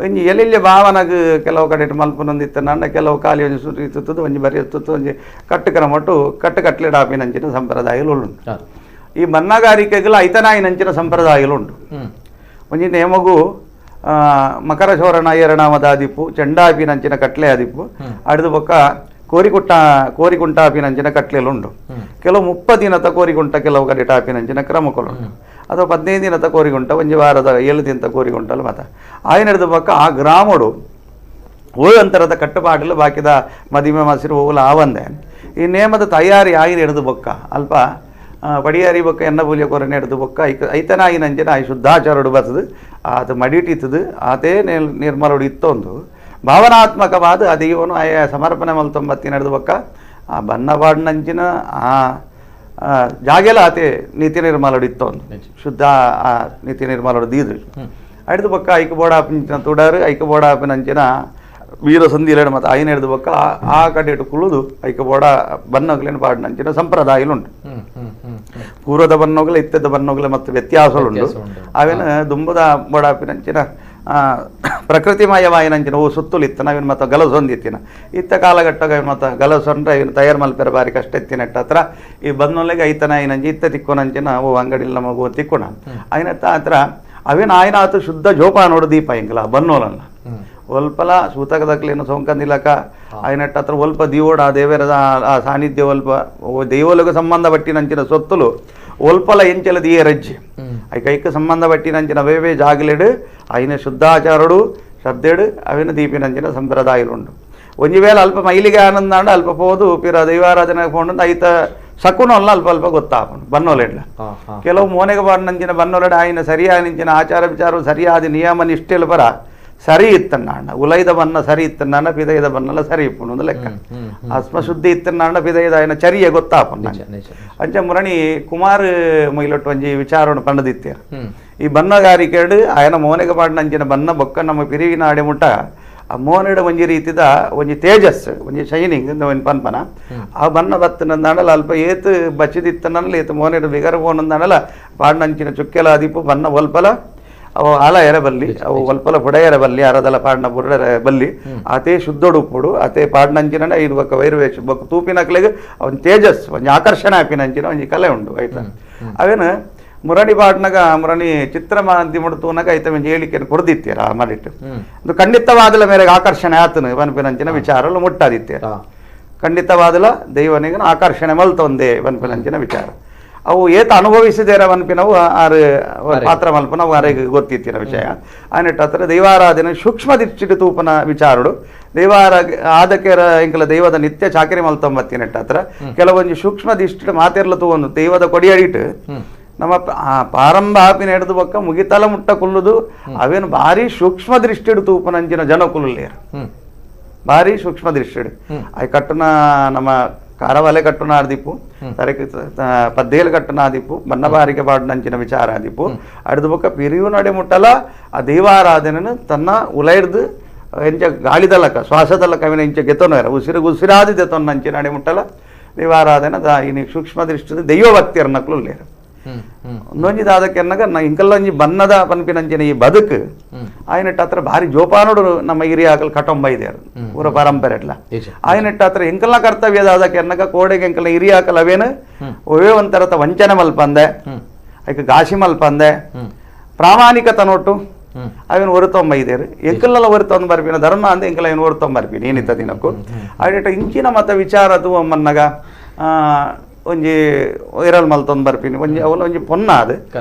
ಒಂಜಿ ಎಲ್ಲೆಲ್ಲಿ ಭಾವನಗ್ ಕೆಲವು ಕಡೆಟ್ಟು ಮಲ್ಪನೊಂದಿತ್ತ ನನ್ನ ಕೆಲವು ಖಾಲಿ ಒಂಜಿ ಸುರಿ ಇತ್ತದ ಒಂಜಿ ಬರಿ ಇತ್ತು ಒಂಜಿ ಕಟ್ಟು ಕ್ರಮಟ್ಟು ಕಟ್ಟು ಕಟ್ಲೆ ಡಾಪಿನಂಚಿನ ಸಂಪ್ರದಾಯಗಳು ಉಂಟು. ಈ ಬಣ್ಣಗಾರಿಕೆಗಳ ಐತನಾಯಿನಂಚಿನ ಸಂಪ್ರದಾಯಗಳು ಉಂಟು. ಒಂಜಿ ನೇಮಗು ಮಕರ ಶೋರಣ ಏರಣಾಮದಾದಿಪ್ಪು ಚೆಂಡಾಪಿನಂಚಿನ ಕಟ್ಲೆ ಆದಿಪ್ಪು ಅಡ್ದು ಬೊಕ್ಕ ಕೋರಿಕುಟ್ಟ ಕೋರಿಕುಂಟಾಪಿನಂಚಿನ ಕಟ್ಲೆಲು ಉಂಟು. ಕೆಲವು 30 ದಿನದ ಕೋರಿಗುಂಟ ಕೆಲವು ಕಡೆ ಟಾಪಿನಂಚಿನ ಕ್ರಮಕ್ಕಳುಂಟು. ಅಥವಾ 15 ದಿನದ ಕೋರಿಗುಂಟ ಒಂಜಿ ವಾರದ 7 ದಿನದ ಕೋರಿಗುಂಟಲು ಮಾತ ಆಯನಡ್ದು ಬೊಕ್ಕ ಆ ಗ್ರಾಮಡು ಓಯಂತರದ ಕಟ್ಟುಪಾಡಲು ಬಾಕಿದ ಮದಿಮೆ ಮಸಿರು ಓಲ ಆವಂದೆ ಈ ನೇಮದ ತಯಾರಿ ಆಯಿನ ಹಿಡಿದು ಬೊಕ್ಕ ಅಲ್ಪ ಪಡಿಯಾರಿ ಬೊಕ್ಕ ಎನ್ನ ಪೂಲಿಯ ಕೊರನೆ ಹಿಡಿದು ಬೊಕ್ಕ ಐತನಾಯಿನಂಚಿನ ಆಯ್ ಶುದ್ಧಾಚಾರಡು ಬರ್ತದೆ ಆತ ಮಡಿಟಿತ್ತದು ಆತೇ ನಿರ್ಮಲೋಡು ಇತ್ತೊಂದು ಭಾವನಾತ್ಮಕವಾದ ಆ ದೈವನು ಆಯ ಸಮರ್ಪಣೆ ಮಲ್ತೊಂಬತ್ತಿ ನಡೆದ ಬೊಕ್ಕ ಆ ಬನ್ನವಾಡ್ನಂಚಿನ ಆ ಜಾಗೆಲ ಆತೆ ನೀತಿ ನಿರ್ಮಾಲಡು ಇತ್ತು ಒಂದು ಶುದ್ಧ ಆ ನೀತಿ ನಿರ್ಮಾಲಡು ದೀದು ಅಡ್ದು ಬೊಕ್ಕ ಐಕ ಬೋಡಾಪಿನ ತುಡಾರು ಐಕ ಬೋಡಾಪಿನಂಚಿನ ವೀರ ಸಂಧಿಲೇಡು ಮತ್ತು ಐನ ಹಿಡಿದು ಬೊಕ್ಕ ಆ ಕಡೆ ಇಟ್ಟು ಕುಳುದು ಐಕ ಬೋಡ ಬನ್ನೋಗ್ಲೇನು ಪಾಡಿನಂಚಿನ ಸಂಪ್ರದಾಯಲುಂಟು. ಪೂರ್ವದ ಬನ್ನೋಗಲೆ ಇತ್ತದ ಬನ್ನೋಗಲೆ ಮತ್ತು ವ್ಯತ್ಯಾಸಗಳುಂಟು. ಅವೇನು ದುಂಬದ ಬೋಡಾಪಿನಂಚಿನ ಪ್ರಕೃತಿಮಯವಾಯಿನಂಚಿನ ಓ ಸುತ್ತುಲು ಇತ್ತನ ಅವೇನು ಮತ್ತು ಗಲಸೊಂದಿತ್ತಿನ ಇತ್ತ ಕಾಲಘಟ್ಟಾಗ ಅವೇನು ಮತ್ತು ಗಲಸೊಂಡ್ರೆ ಇವನು ತಯಾರು ಮಲ್ಪೆರ ಬಾರಿ ಕಷ್ಟ ಇತ್ತಿನಟ್ಟ ಹತ್ರ ಈ ಬನ್ನೊಲೆಗೆ ಐತನ ಐನಂಚಿ ಇತ್ತ ತಿಕ್ಕೋನಂಚಿನ ಓ ಅಂಗಡಿಲಿ ನಮಗೋ ತಿಕ್ಕೋಣ ಐನತ್ತ ಹತ್ರ ಅವೇನು ಆಯ್ನ ಆತು ಶುದ್ಧ ಜೋಪಾನೋಡು ದೀಪ ಇಂಕಲ ಬನ್ನೋಲನ್ನ ಒಲ್ಪಲ ಸೂತಕದಕ್ಲೇನು ಸೋಂಕಂದಿಲಕ అయినట్టు అತ್ರ ಒಲ್ಪ ದಿವೋಡ ಆ ದೇವರ ಆ ಸಾನ್ನಿಧ್ಯ ಒಲ್ಪ ದೈವೊಲಗ ಸಂಬಂಧ ಪಟ್ಟಿನಂಚಿನ ಸೊತ್ತುಲು ಒಲ್ಪಲ ಎಂಚಲ ದಿಯೇ ರಜ್ಜಿ ಐಕೈಕ ಸಂಬಂಧ ಪಟ್ಟಿನಂಚಿನ ವೇವೇ ಜಾಗಲೆಡು అయిన ಶುದ್ಧಾಚಾರುಡು ಶ್ರದ್ಧೆಡು ಅವಿನ ದೀಪಿನಂಚಿನ ಸಂಪ್ರದಾಯಲುಂಡು. ಒಂಜಿ ವೇಳೆ ಅಲ್ಪ ಮೈಲಿಗೆ ಆನಂದಾಂಡ ಅಲ್ಪ ಪೋದು ಪಿರ ದೈವಾರಾಧನೆ ಪೋಂಡು ಐತ ಶಕುನಲ್ಲ ಅಲ್ಪ ಅಲ್ಪ ಗೊತ್ತಾಪುಂಡು ಬನ್ನೋಲೆಡ್ಲ. ಕೆಲವು ಮೋನೆಗೆ ಬಾಡಿನಂಚಿನ ಬನ್ನೋಲೆಡ ಆಯ್ನ ಸರಿಯಾದ ಆಚಾರ ವಿಚಾರ ಸರಿಯಾದ ನಿಯಮ ನಿಷ್ಠೆಲು ಪರ ಸರಿ ಇತ್ತನ್ನಾಂಡ ಉಲೈದ ಬನ್ನ ಸರಿ ಇತ್ತನ್ನಾಂಡ ಪಿದೈದ ಬನ್ನಲ್ಲ ಸರಿ ಇಪ್ಪುಂಡು ಒಂದು ಲೆಕ್ಕ. ಆತ್ಮಶುದ್ಧಿ ಇತ್ತನ್ನಾಂಡ ಪಿದೈದ ಆಯ್ನ ಚರಿಯ ಗೊತ್ತಾಪುಂಡು. ಅಂಚ ಮುರಣಿ ಕುಮಾರ್ ಮೊಯ್ಲೊಟ್ಟು ಒಂಜಿ ವಿಚಾರವನ್ನು ಪಂಡದಿತ್ತೇರು ಈ ಬನ್ನಗಾರಿಕೆಡು ಆಯನ ಮೋನೆಗೆ ಪಾಡಿನಂಚಿನ ಬನ್ನ ಬೊಕ್ಕ ನಮ್ಮ ಪಿರಿವಿನ ಅಡೆಮುಟ್ಟ ಆ ಮೋನೆಡ ಒಂಜಿ ರೀತಿದ ಒಂಜಿ ತೇಜಸ್ ಒಂಜಿ ಶೈನಿಂಗ್ ಒಂಜಿ ಪನ್ಪನ ಆ ಬನ್ನ ಬತ್ತನಂದಾಂಡಲ ಅಲ್ಪ ಏತು ಬಚ್ಚಿದಿತ್ತನಲ್ಲ ಏತು ಮೋನೆಡ ಬಿಗರ ಪೋನಂದಾಂಡಲ ಪಾಡಿನಂಚಿನ ಚುಕ್ಕೆಲ ಅದಿಪ್ಪು ಬನ್ನ ಒಲ್ಪಲ ಅವು ಆಲ ಎರಬಲ್ಲಿ ಅವು ಒಲ್ಪಲ ಪುಡೆಯರ ಬಲ್ಲಿ ಅರದಲ ಪಾಡ್ನ ಬುಡರ ಬಲ್ಲಿ ಆತೇ ಶುದ್ಧೊಡು ಉಪ್ಪುಡು ಆತೇ ಪಾಡ್ನಂಚಿನ ಇದು ಬೊಕ್ಕ ವೈರವೇಶ ಬೊಕ್ಕ ತೂಪಿನಕ್ಲೆಗ್ ಅವನ್ ತೇಜಸ್ ಒಂಜಿ ಆಕರ್ಷಣೆ ಆಪಿನಂಚಿನ ಒಂಜಿ ಕಲೆ ಉಂಡು ಆಯ್ತಾ. ಅವೇನು ಮುರಣಿ ಪಾಡ್ನಾಗ ಮುರಣಿ ಚಿತ್ರ ಮಾಧ್ಯಮ ತೂನಾಗ ಐತ ಒಂಜಿ ಹೇಳಿಕೆಯನ್ನು ಕೊಡ್ದಿತ್ತೀರ ಆ ಮಾಡಿಟ್ಟು ಅದು ಖಂಡಿತವಾದಲ ಮೇರೆಗೆ ಆಕರ್ಷಣೆ ಆತನು ಪನ್ಪಿನಂಚಿನ ವಿಚಾರಲು ಮುಟ್ಟಾದಿತ್ತೀರ. ಖಂಡಿತವಾದಲ ದೈವನಿಗೆ ಆಕರ್ಷಣೆ ಮಲ್ತೊಂದೇ ಪನ್ಪಿನಂಚಿನ ವಿಚಾರ ಅವು ಏತ ಅನುಭವಿಸಿದೇರ ಮನ್ಪಿನವು ಆರು ಪಾತ್ರ ಮಲ್ಪನವು ಆರಿಗೆ ಗೊತ್ತಿತ್ತಿನ ವಿಷಯ ಆನೆಟ್ಟ ಹತ್ರ ದೈವಾರಾಧನೆ ಸೂಕ್ಷ್ಮ ದಿಚ್ಚಿಟ್ಟು ತೂಪನ ವಿಚಾರಡು ದೈವಾರ ಆದಕ್ಕೆ ಇಂಕಲ ದೈವದ ನಿತ್ಯ ಚಾಕರಿ ಮಲ್ತೊಂಬತ್ತಿನೆಟ್ಟ ಹತ್ರ ಕೆಲವೊಂದು ಸೂಕ್ಷ್ಮ ದಿಷ್ಟಿ ಮಾತಿರ್ಲ ತೂವೊಂದು ದೈವದ ಕೊಡಿಯಡಿಟ್ಟು ನಮ್ಮ ಪ್ರಾರಂಭ ಆಪಿನ ಹಿಡಿದು ಬೊಕ್ಕ ಮುಗಿತಲ ಮುಟ್ಟ ಕುಲ್ಲುದು ಅವೇನು ಭಾರಿ ಸೂಕ್ಷ್ಮ ದೃಷ್ಟಿಡು ತೂಪನಂಚಿನ ಜನ ಕುಲ್ಲುಲೇರು ಭಾರಿ ಸೂಕ್ಷ್ಮ ದೃಷ್ಟಿಡು ಅవి ಕಟ್ಟುನ ನಮ್ಮ ಕಾರವಾಲೆ ಕಟ್ಟುನ ಆದಿಪ್ಪು ತರಕ ಪದ್ದೇಲು ಕಟ್ಟುನ ಆದಿಪ್ಪು ಬನ್ನಬಾರಿಗೆ ಪಾಡಿನಂಚಿನ ವಿಚಾರ ಆದಿಪ್ಪು ಅಡ್ದು ಬೊಕ್ಕ ಪಿರಿಯು ನಡೆ ಮುಟ್ಟಲ ಆ ದೈವಾರಾಧನೆನು ತನ್ನ ಉಲೈರ್ದು ಎಂಚ ಗಾಳಿದಲಕ ಶ್ವಾಸದಲಕ ಅವಿನ ಇಂಚ ಗೆತೊನ ಉಸಿರು ಉಸಿರಾದಿ ದೆತೊನ್ನಂಚಿನ ನಡೆ ಮುಟ್ಟಲ ದೈವಾರಾಧನೆ ಇನಿ ಸೂಕ್ಷ್ಮ ದೃಷ್ಟಿದ ದೈವಭಕ್ತಿಯರ್ ನಕ್ಲು ಲೇರು. ಒಂದೊಂಜಿ ದಾದಕ್ಕೆನ್ನಗ ಇಂಕಲ್ಲೊಂಜಿ ಬನ್ನದ ಪನ್ಪಿನಂಚಿನ ಈ ಬದುಕು ಆಯನೆಟ್ಟ ಹತ್ರ ಭಾರಿ ಜೋಪಾನುಡು ನಮ್ಮ ಹಿರಿಯಾಕಲ್ ಕಟೊಂಬ ಇದ್ಯಾರು ಪೂರ ಪರಂಪರೆ ಎಟ್ಲ ಆಯನೆಟ್ಟ ಹತ್ರ ಎಂಕಲ್ನ ಕರ್ತವ್ಯ ದಾದಕ್ಕೆನ್ನಗ ಕೋಡೆಗೆ ಎಂಕಲ್ನ ಹಿರಿಯಾಕಲ್ ಅವೇನು ಒವೇ ಒಂಥರತ ವಂಚನೆ ಮಲ್ಪಂದೆ ಐಕ ಗಾಸಿ ಮಲ್ಪಂದೆ ಪ್ರಾಮಾಣಿಕತನೊಟ್ಟು ಅವೇನು ಒರುತೊಂಬ ಇದ್ದೇರು ಎಂಕಲ್ಲೆಲ್ಲ ಒರುತೊಂದು ಬರ್ಪಿನ ಧರ್ಮ ಅಂದೆ ಎಂಕಲ್ ಏನು ಒರುತೊಂಬ ಬರ್ಪಿನ ಏನಿತ್ತ ದಿನಕ್ಕೂ ಆಯನೆಟ್ಟ ಇಂಚಿನ ಮತ ವಿಚಾರ ತೂವಮ್ಮನ್ನಗ ಒಂಜಿ ಇರಲ್ ಮಲ್ತೊಂದು ಬರ್ಪಿನಿ ಒಂಜಿ ಅವಲ ಒಂಜಿ ಪೊನ್ನ ಅದು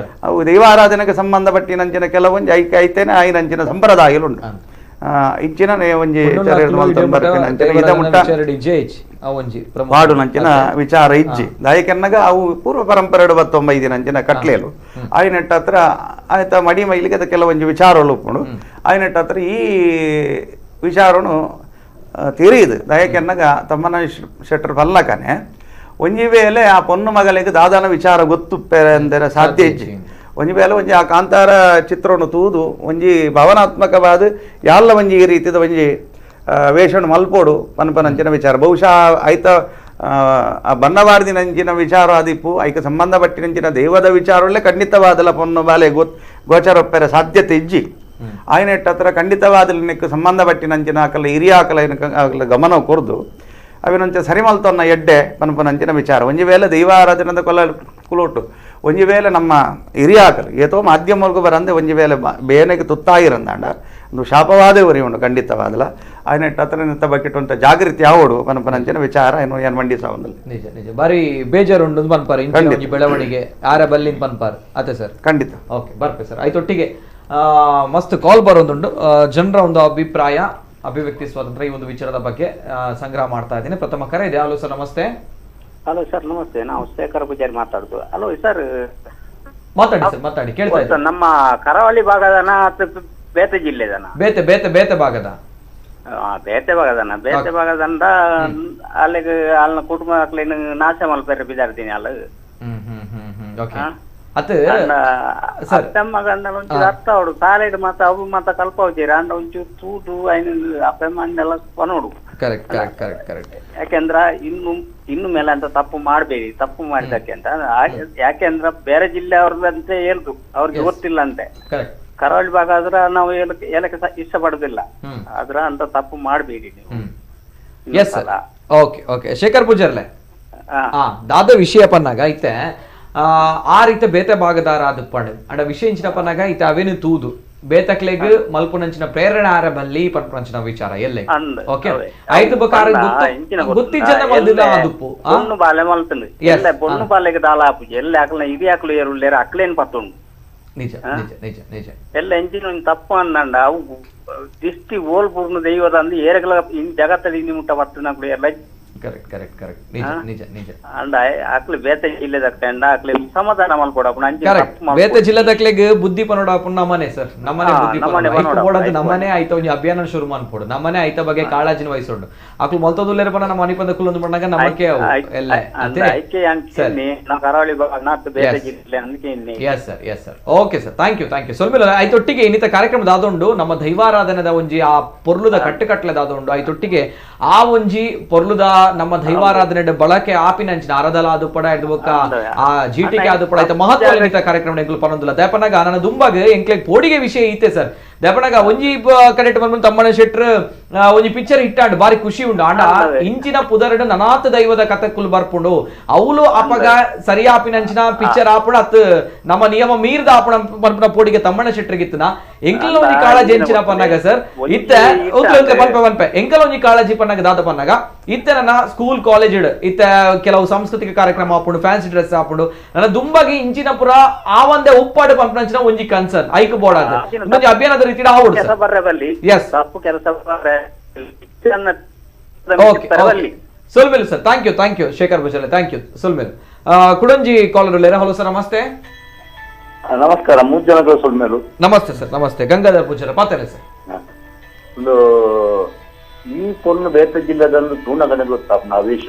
ಅವು ದೈವಾರಾಧನೆಗೆ ಸಂಬಂಧಪಟ್ಟಿನಂಚಿನ ಕೆಲವೊಂಜಿ ಐಕೆ ಐತೇನೆ ಆಯ್ನಂಚಿನ ಸಂಪ್ರದಾಯಲು ಉಂಟು ಇಂಚಿನ ಒಂಜಿ ಮಲ್ತೊಂದು ಬರ್ಪಿನ ಅಂಚಿನ ಇದ ಮುಟ್ಟ ಪಾಡುನಂಚಿನ ವಿಚಾರ ಇಜ್ಜಿ ದಾಯಕೆನ್ನಗ ಅವು ಪೂರ್ವ ಪರಂಪರೆ ಬತ್ತೊಂಬೈದಿನಂಚಿನ ಕಟ್ಲೇಲು ಆಯ್ನೆಟ್ಟ ಹತ್ರ ಆಯ್ತಾ ಮಡಿ ಮೈಲಿಗೆ ಅದು ಕೆಲವೊಂಜಿ ವಿಚಾರಗಳು ಉಪ್ಪುಂಡು ಆಯ್ನೆಟ್ಟ ಹತ್ರ ಈ ವಿಚಾರನು ತಿರಿಯುದು ದಾಯಕೆನ್ನಗ ತಮ್ಮನ ಶೆಟ್ಟರ್ ಪಲ್ಲಕನೆ ಒಂಜಿ ವೇಳೆ ಆ ಪೊನ್ನು ಮಗಳಿಗೆ ದಾದಾನ ವಿಚಾರ ಗೊತ್ತು ಅಂದರೆ ಸಾಧ್ಯ ಇಜ್ಜಿ ಒಂಜಿ ವೇಳೆ ಒಂಜಿ ಆ ಕಾಂತಾರ ಚಿತ್ರವನ್ನು ತೂದು ಒಂಜಿ ಭಾವನಾತ್ಮಕವಾದ ಯಾಲ್ಲ ಒಂಜಿ ಈ ರೀತಿದ ಒಂಜಿ ವೇಷಣು ಮಲ್ಪೋಡು ಪನ್ಪನಂಚಿನ ವಿಚಾರ ಬಹುಶಃ ಆಯ್ತ ಆ ಬನ್ನವಾರ್ದಿನಂಚಿನ ವಿಚಾರ ಆದಿಪ್ಪು ಐಕ ಸಂಬಂಧಪಟ್ಟಿನಂಚಿನ ದೈವದ ವಿಚಾರವಲ್ಲೇ ಖಂಡಿತವಾದಲ ಪೊನ್ನು ಬಾಲೆ ಗೋಚರೊಪ್ಪೆರ ಸಾಧ್ಯತೆ ಇಜ್ಜಿ ಆಯ್ನೆಟ್ಟ ಹತ್ರ ಖಂಡಿತವಾದಲಿನಕ್ಕೆ ಸಂಬಂಧಪಟ್ಟಿನಂಚಿನ ಆಕಲ ಹಿರಿಯ ಆಕಲ ಗಮನ ಕೊರ್ದು ಅವಿನಂಚ ಸರಿಮಲ್ತೊನ್ನ ಎಡ್ಡೆ ಪನ್ಪನಂಚಿನ ವಿಚಾರ ಒಂಜಿ ವೇಳೆ ದೈವಾರಾಧನೆದ ಕೊಲ ಕುಲೋಟು ಒಂಜಿ ವೇಳೆ ನಮ್ಮ ಹಿರಿಯಾಕಲು ಏತೋ ಮಾಧ್ಯಮವರೆಗೂ ಬರಂದೆ ಒಂಜಿ ವೇಳೆ ಬೇನೆಗೆ ತುತ್ತಾಗಿರಂದಾಂಡ ಒಂದು ಶಾಪವಾದೇ ಉರಿ ಉಂಡು ಖಂಡಿತವಾದಲ ಆಯ್ನೆಟ್ಟ ಹತ್ರ ನಿಂತ ಬಕ್ಕಿಟ್ಟುಂಟ ಜಾಗೃತಿ ಯಾವಡು ಪನ್ಪನಂಚಿನ ವಿಚಾರ ಏನು ಏನು ಮಂಡಿಸ ನಿಜ ನಿಜ ಭಾರಿ ಬೇಜಾರುಂಡು ಪನ್ಪಾರ್ ಇಂಚಿನ ಬೆಳವಣಿಗೆ ಆರ ಬಲ್ಲಿನ ಪನ್ಪಾರ್ ಅದೇ ಸರ್ ಖಂಡಿತ ಓಕೆ ಬರ್ಪೆ ಸರ್ ಆಯ್ತೊಟ್ಟಿಗೆ ಮಸ್ತ್ ಕಾಲ್ ಬರೋದುಂಡು ಜನರ ಒಂದು ಅಭಿಪ್ರಾಯ ಅಭಿವ್ಯಕ್ತಿ ಸ್ವಾತಂತ್ರ್ಯ ಈ ಒಂದು ವಿಚಾರದ ಬಗ್ಗೆ ಸಂಗ್ರಹ ಮಾಡ್ತಾ ಇದ್ದೀನಿ. ಪ್ರಥಮ ಕರೆ ಇದೆ. ಹಲೋ ಸರ್ ನಮಸ್ತೆ. ಹಲೋ ಸರ್ ನಮಸ್ತೆ, ನಾವು ಶೇಖರ್ ಪೂಜಾರಿ ಮಾತಾಡುದು. ಹಲೋ ಸರ್ ಮಾತಾಡಿ ಸರ್, ಮಾತಾಡಿ, ಕೇಳ್ತಾ ಇದ್ದೀನಿ. ನಮ್ಮ ಕರಾವಳಿ ಭಾಗದನ ಅಥವಾ ಬೇತೆ ಜಿಲ್ಲೆದನ? ಬೇತೆ ಬೇತೆ ಬೇತೆ ಭಾಗದ. ಬೇತೆ ಭಾಗದನ ಬೇತೆ ಭಾಗದಂಡ ಅಲ್ಲಿಗೆ ಅಲ್ಲಿನ ಕುಟುಂಬ ಅಕ್ಲೇನು ನಾಶ ಮಲ್ಪೆರೆ ಬಿದಾರ್ತೀನಿ ಅಲ್ಲ. ಅತ್ತಮ್ಮ ಗಂಡ ಒಂಚೂರು ಅರ್ಥ ಅವಡು ಸಾಲೆಡ್ ಮಾತ ಅವು ಮಾತ ಕಲ್ಪವಚೀರ ಅಂಡ ಒಂಚೂರು ತೂದು ಐನ appam ಅಂಡೆಲ್ಲ ಪನೋಡು. Correct correct correct correct. ಯಾಕೆಂದ್ರ ಇನ್ನು ಇನ್ನು ಮೇಲೆ ಅಂತ ತಪ್ಪು ಮಾಡಬೇಡಿ, ತಪ್ಪು ಮಾಡಿದಕ್ಕೆ ಅಂತ. ಯಾಕೆಂದ್ರ ಬೇರೆ ಜಿಲ್ಲೆ ಅವ್ರದಂತೆ ಹೇಳುದು ಅವ್ರಿಗೆ ಗೊತ್ತಿಲ್ಲ ಅಂತೆ. ಕರಾವಳಿ ಭಾಗ ಆದ್ರ ನಾವು ಹೇಳಕ್ಕೆ ಇಷ್ಟ ಪಡುದಿಲ್ಲ, ಆದ್ರ ಅಂತ ತಪ್ಪು ಮಾಡಬೇಡಿ ನೀವು. Yes sir, okay okay. Shekhar ಪೂಜಾರ್ಲೆ ದಾದ ವಿಷಯ ಪನ್ನಾಗ ಐತೆ ಆ ರೀತಿ ಬೇತೆ ಭಾಗದಾರ ಅದಪ್ಪಾಡು ಅಂಡ ವಿಷಯ ಇಂಚಿನ ಪನ್ನಾಗ ಐತೆ ಅವೇನು ತೂದು ಬೇತಕ್ಲೆಗ್ ಮಲ್ಪುನಂಚಿನ ಪ್ರೇರಣೆ ಆರ ಬಲ್ಲಿ ಪನ್ಪುನಂಚಿನ ವಿಚಾರ ಎಲ್ಲೆ. ಓಕೆ ಆಯ್ತು ಬೊಕ ಗೊತ್ತಿಜ್ಜನ ಮಲ್ದಿಲ್ಲ ಅದುಪ್ಪು ಪೊಣ್ಣು ಬಾಲೆ ಮಲ್ತಂದು ಎಲ್ಲ ಪೊಣ್ಣು ಬಾಲೆಗೆ ದಾಲ ಆಪುಜಿ ಎಲ್ಲ ಅಕ್ಲ ಇಡಿ ಅಕ್ಲು ಏರುಲ್ಲೇರ ಅಕ್ಲೇನ್ ಪತ್ತುಂಡು. ನಿಜ ನಿಜ ನಿಜ ನಿಜ. ಎಲ್ಲ ಎಂಚಿನ ಒಂಜಿ ತಪ್ಪು ಅಂದಂಡ ಅವು ದಿಷ್ಟಿ ಓಲ್ ಪೂರ್ಣ ದೈವದ ಅಂದು ಏರಗಲ ಜಗತ್ತಲ್ಲಿ ಇಂದಿ ಮುಟ್ಟ ಬರ್ತನ ಎಲ್ಲ. Correct correct correct. ನಿಜ ನಿಜ ನಿಜ. ಅಂಡ ಅಕ್ಲು ಬೇತೆ ಜಿಲ್ಲೆದಕ್ಲೆ ಅಕ್ಲೆ ಸಮಾಧಾನ ಮಲ್ಕೊಡಪ್ಪು. ಕರೆಕ್ಟ್, ಬೇತೆ ಜಿಲ್ಲೆದಕ್ಲೆಗ್ ಬುದ್ಧಿ ಪನೋಡಪ್ಪು ನಮ್ಮನೆ ಸರ್, ನಮ್ಮನೆ ಬುದ್ಧಿ ಪನೋಡದು ನಮ್ಮನೆ ಆಯ್ತ ಒಂಜಿ ಅಭಿಯಾನ ಶುರು ಮನ್ಪೋಡು, ನಮ್ಮನೆ ಆಯ್ತ ಬಗ್ಗೆ ಕಾಳಜಿನ ವಹಿಸೋಡು. ಅಕ್ಲು ಮಲ್ತದುಲ್ಲೇರ ಪನ ನಮ್ಮ ಮನಿಪಂದ ಕುಲೊಂದು ಪಣ್ಣಾಗ ನಮಕ್ಕೆ ಎಲ್ಲ. ಕರಾವಳಿ ಭಾಗ ಬೇತೆ ಜಿಲ್ಲೆ ಅಂದ್ಕೆ. Yes sir, yes sir. Okay sir, thank you thank you. ಸ್ವಲ್ಪ ಆಯ್ತೊಟ್ಟಿಗೆ ಇನ್ನಿತ ಕಾರ್ಯಕ್ರಮದ ಆದೊಂಡು ನಮ್ಮ ದೈವಾರಾಧನೆದ ಒಂಜಿ ಆ ಪೊರ್ಲುದ ಕಟ್ಟುಕಟ್ಲೆದಾದೊಂಡು ಆಯ್ತೊಟ್ಟಿಗೆ ಆ ಒಂಜಿ ಪೊರ್ಲುದ ನಮ್ಮ ದೈವಾರಾಧನೆ ಬಳಕೆ ಆಪಿನಂಚಿನ ಅರದಲ ಅದು ಪಡ ಬೊಕ್ಕ ಆ ಜೀಟಿಗೆ ಅದು ಪಡ ಆಯ್ತ ಮಹತ್ವ ಇನ್ನಿತ ಕಾರ್ಯಕ್ರಮ ಎಂಕ್ಲು ಪನೊಂದುಲ್ಲ. ದಯಪನಾಗ ನನ್ನ ದುಂಬಾಗ ಎಂಕ್ಲೆಗ್ ಪೋಡಿಗೆ ವಿಷಯ ಐತೆ ಸರ್. ದಯಪನಾಗ ಒಂಜಿ ಕಡೆಟ್ ಬಂದ್ಬಂದು ತಮ್ಮಣ್ಣ ಶೆಟ್ರ್ ಒಂಜಿ ಪಿಕ್ಚರ್ ಇಟ್ಟಾಂಡ್ ಬಾರಿ ಖುಷಿ ಉಂಡು. ಅಂಡ ಇಂಚಿನ ಪುದರಡು ನನಾತ ದೈವದ ಕಥೆಕುಲು ಬರ್ಪುಂಡು ಅವಳು ಅಪಗ ಸರಿ ಆಪಿನಂಚಿನ ಪಿಕ್ಚರ್ ಆಪುಣ ಅತ್ ನಮ್ಮ ನಿಯಮ ಮೀರ್ದ ಆಪುಣ ಪನ್ಪುನ ಪೋಡಿಗೆ ತಮ್ಮಣ್ಣ ಶೆಟ್ರಿಗಿತ್ತನ ಎಂಕಲ್ ಒಂಜಿ ಕಾಳಜಿ ಎಂಚಿನ ಪನ್ನಾಗ ಸರ್ ಇತ್ತೆ ಪನ್ಪೆ ಪನ್ಪೆ ಎಂಕಲ್ ಒಂಜಿ ಕಾಳಜಿ ಪನ್ನಾಗ ದಾದ ಪನ್ನಾಗ ಇತ್ತೆ ನನ್ನ ಸ್ಕೂಲ್ ಕಾಲೇಜ್ ಇತ್ತೆ ಕೆಲವು ಸಾಂಸ್ಕೃತಿಕ ಕಾರ್ಯಕ್ರಮ ಆಪುಂಡು, ಫ್ಯಾನ್ಸಿ ಡ್ರೆಸ್ ಆಪುಂಡು, ನನ್ನ ದುಂಬಾಗಿ ಇಂಚಿನ ಪುರ ಆ ಒಂದೇ ಉಪ್ಪಾಡು ಪನ್ಪುನಂಚಿನ ಒಂಜಿ ಕನ್ಸರ್ನ್ ಐಕ್ ಬೋರ್ಡ್ ಆದ ಒಂಜಿ ಅಭಿಯಾನದ ರೀತಿ ಆವಡು ಸರ್. ತಪ್ಪು ಕೆಲಸ ಓಕೆ ಸೊಲ್ಮೇಲು sir, thank you thank you Shekhar Bujale, thank you. ಸೊಲ್ಮೇಲು ಕುಡಂಜಿ collar ಉಳ್ಳೇರ. Hello sir, ನಮಸ್ತೆ. ನಮಸ್ಕಾರ, ಮೂರು ಜನಗಳ ಸೊಲ್ಮೇಲು. ನಮಸ್ತೆ ಸರ್, ನಮಸ್ತೆ. ಗಂಗಾಧರ್ ಪೂಜಾರ ಪಾತಾರೆ ಸರ್. ಒಂದು ಈ ಪೊಣ್ಣು ಬೇತೆ ಜಿಲ್ಲೆದಂದು ತೂಣಗಣೆ ಗೊತ್ತಾಪನ ವೇಷ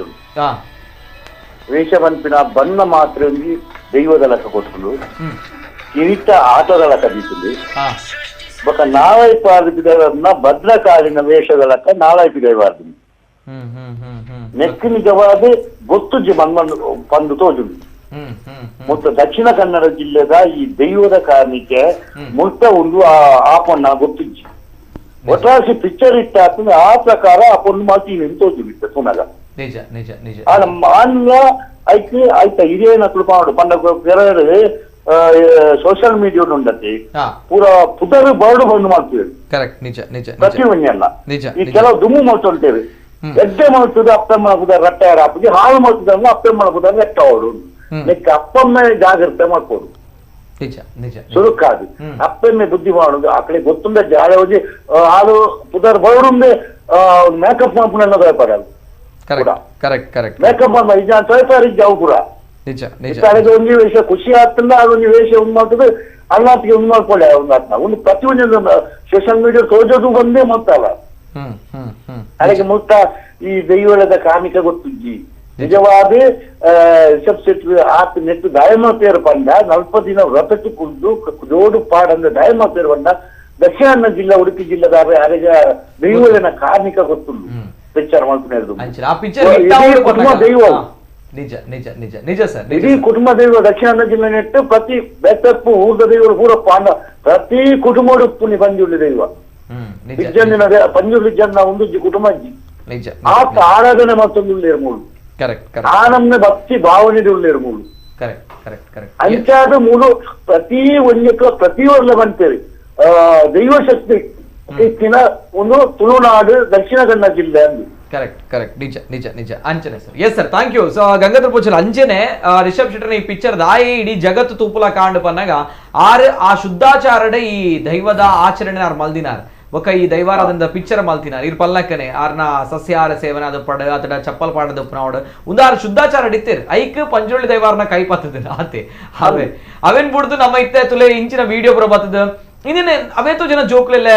ವೇಷ ಪನ್ಪಿನ ಬಣ್ಣ ಮಾತ್ರ ಒಂಜಿ ದೈವದ ಲೆಕ್ಕ ಕೊಟ್ಟುಂಡು, ಕಿರೀಟ ಆಟದ ಲೆಕ್ಕ ದೀಪುಂಡು. ಬೊಕ ನಾಳೈ ಪಾರ್ದಿನ ಭದ್ರಕಾಳಿನ ವೇಷದ ಲೆಕ್ಕ ನಾಳೈ ಪಿದೈವಾರ್ದು ನೆಕ್ಕು ನಿಜವಾದ ಗೊತ್ತುಜ್ಜಿ ಮನ್ಮನ್ ಪಂದು ತೋಜುಂಡು. ಮತ್ತು ದಕ್ಷಿಣ ಕನ್ನಡ ಜಿಲ್ಲೆದ ಈ ದೈವದ ಕಾರಣಕ್ಕೆ ಮುಲ್ತ ಒಂದು ಆ ಪೊಣ್ಣ ಗೊತ್ತುಜ್ಜಿ ಒಟ್ರಾಸಿ ಪಿಕ್ಚರ್ ಇಟ್ಟ ಆ ಪ್ರಕಾರ ಆ ಪೊಣ್ಣು ಮಾತಿ ತೋಜುಂಡು ಪುನಗ. ನಿಜ ನಿಜ ನಿಜ. ಮಾನ್ಯ ಐತೆ ಆಯ್ತಾ ಹಿರಿಯನ ತುಳುಪಾಡು ಪಂಡ ಕೆಲವರು ಸೋಷಿಯಲ್ ಮೀಡಿಯಾ ಉಂಡತಿ ಪೂರ ಪುದರು ಬರ್ಡು ಬಂದು ಮಾಡ್ತೀವಿ. ಕರೆಕ್ಟ್, ನಿಜ ನಿಜ. ಪ್ರತಿ ಒಂಜಲ್ಲ ಈ ಕೆಲವು ದುಮ್ಮು ಮಾಡ್ತೊಂಟೇವೆ ಎಡ್ಡೆ ಮಾಡ್ತದೆ ಅಪ್ಪಮ್ಮನ ಪುದರ್ ರಟ್ಟೆ ಆಪುಜಿ, ಹಾಳು ಮಾಡ್ತದ ಅಪ್ಪಮ್ಮನ ಪುದರ್ ರೆಟ್ಟ ಅವಡು ನೆಕ್ ಅಪ್ಪಮ್ಮೆ ಜಾಗ್ರತೆ ಮಾಡ್ಕೊಡು. ನಿಜ ನಿಜ. ಸುರುಕಾದು ಅಪ್ಪಮ್ಮೆ ಬುದ್ಧಿ ಮಾಡುದು ಆ ಕಡೆ ಗೊತ್ತುಂಡ ಜಾಳೆ ಹೋಗಿ ಹಾಳು ಪುದರ್ ಬರ್ಡುಂದೆ ಮೇಕಪ್ ಮಾಡ್ಕೊಂಡು ವ್ಯಾಪಾರ. Correct correct. Makeup ಮಾಡ ಈಗ ವ್ಯಾಪಾರ ಇದ್ದಾವು ಪೂರ. ನಿಜ ನಿಜ. ಒಂಜಿ ವೇಷ ಖುಷಿ ಆಗ್ತದ, ಅದೊಂದು ವೇಷ ಉಂಟು ಮಾಡ್ತದೆ ಅಲ್ಲಾತಿಗೆ ಉಂಟು ಮಾಡ್ಕೊಳ್ಳಿ ಒಂದು ಆತ್ಮ ಒಂದು ಪ್ರತಿ ಒಂದು ಸೋಷಿಯಲ್ ಮೀಡಿಯಾ ತೋಜೋದು ಒಂದೇ ಮತ್ತಲ್ಲ. ಅದಕ್ಕೆ ಮುಕ್ತ ಈ ದೈವಳದ ಕಾರ್ಮಿಕ ಗೊತ್ತುಜ್ಜಿ ನಿಜವಾದ ರಿಷಬ್ ಶೆಟ್ಟಿ ಆತ ನೆಟ್ಟು ದಾಯಮಾತೆಯರ ಪಂಡ 40 ದಿನ ವ್ರತಕ್ಕೆ ಕುಂದು ಜೋಡು ಪಾಡಂದ ದಾಯಮಾತೆಯರ ಪಂಡ ದಕ್ಷಿಣ ಕನ್ನಡ ಜಿಲ್ಲಾ ಉಡುಪಿ ಜಿಲ್ಲೆದಾರ ಯಾರಿಗ ದೈವಳನ ಕಾರ್ಮಿಕ ಗೊತ್ತುಂಡು ಪಿಕ್ಚರ್ ಮಾಡ್ಕೊಂಡು ಕುಟುಂಬ ದೈವ. ನಿಜ ನಿಜ ನಿಜ ನಿಜ ಸರ್. ಇಡೀ ಕುಟುಂಬ ದೈವ ದಕ್ಷಿಣ ಕನ್ನಡ ಜಿಲ್ಲೆ ನೆಟ್ಟು ಪ್ರತಿ ಬೆಟ್ಟಪ್ಪು ಊರ್ದ ದೈವರು ಪೂರ ಪಾಂಡ ಪ್ರತಿ ಕುಟುಂಬ ಪುಣಿ ಪಂಜುಳ್ಳಿ ದೈವ ವಿಜ್ಜನ ಪಂಜುಳ್ಳಿ ಜನ ಒಂದು ಕುಟುಂಬ ನಿಜ. ಆತ ಆರಾಧನೆ ಮತ್ತೊಂದು ಮೂಳು ಆ ನಮ್ನೆ ಭಕ್ತಿ ಭಾವನೆ ಮೂಳು. Correct correct correct. ಅಂಚಾದ ಮೂಳು ಪ್ರತಿ ಒಂದಕ್ಕೆ ಪ್ರತಿ ವರ್ಷ ಬಂತೇವೆ ದೈವಶಕ್ತಿ ಇತ್ತಿನ ಒಂದು ತುಳುನಾಡು ದಕ್ಷಿಣ ಕನ್ನಡ ಜಿಲ್ಲೆ ಅಂದು. ಕರೆಕ್ಟ್ ಕರೆಕ್ಟ್, ನಿಜ ನಿಜ ನಿಜ. ಅಂಚನೆ sir, yes sir, thank you. So Gangadhar Poojar ಅಂಚನೆ ರಿಷಬ್ ಶೆಟ್ಟರ್ನ ಈ ಪಿಕ್ಚರ್ ದಾಯಿ ಇಡೀ ಜಗತ್ತು ತೂಪುಲ ಕಾಂಡು ಪನ್ನಾಗ ಆರ್ ಆ ಶುದ್ಧಾಚಾರಡೆ ಈ ದೈವದ ಆಚರಣೆ ಆರ್ ಮಲ್ದಿನಾರ್ ಬೊಕ್ಕ ಈ ದೈವಾರಾಧನದ ಪಿಕ್ಚರ್ ಮಲ್ತಿನಾರ್ ಇರ್ ಪಲ್ಲಕ್ಕನೆ ಆರ್ನ ಸಸ್ಯಾಹಾರ ಸೇವನೆ ಅದು ಪಡ ಅತಡ ಚಪ್ಪಲ್ ಪಾಡದ ಉಪ್ಪನಾವಡು ಒಂದು ಶುದ್ಧಾಚಾರ ಇತ್ತೇರ್ ಐಕ್ ಪಂಜುಳ್ಳಿ ದೈವಾರನ ಕೈ ಪತ್ತದ ಆತೆ ಅವೇ ಅವೇನ್ ಬಿಡ್ದು ನಮ್ಮ ಇತ್ತೆ ತುಲೆ ಇಂಚಿನ ವಿಡಿಯೋ ಬರ ಬತ್ತದ. ಇಂದಿನ ಅವೇತೋ ಜನ ಜೋಕ್ಲೆಲ್ಲ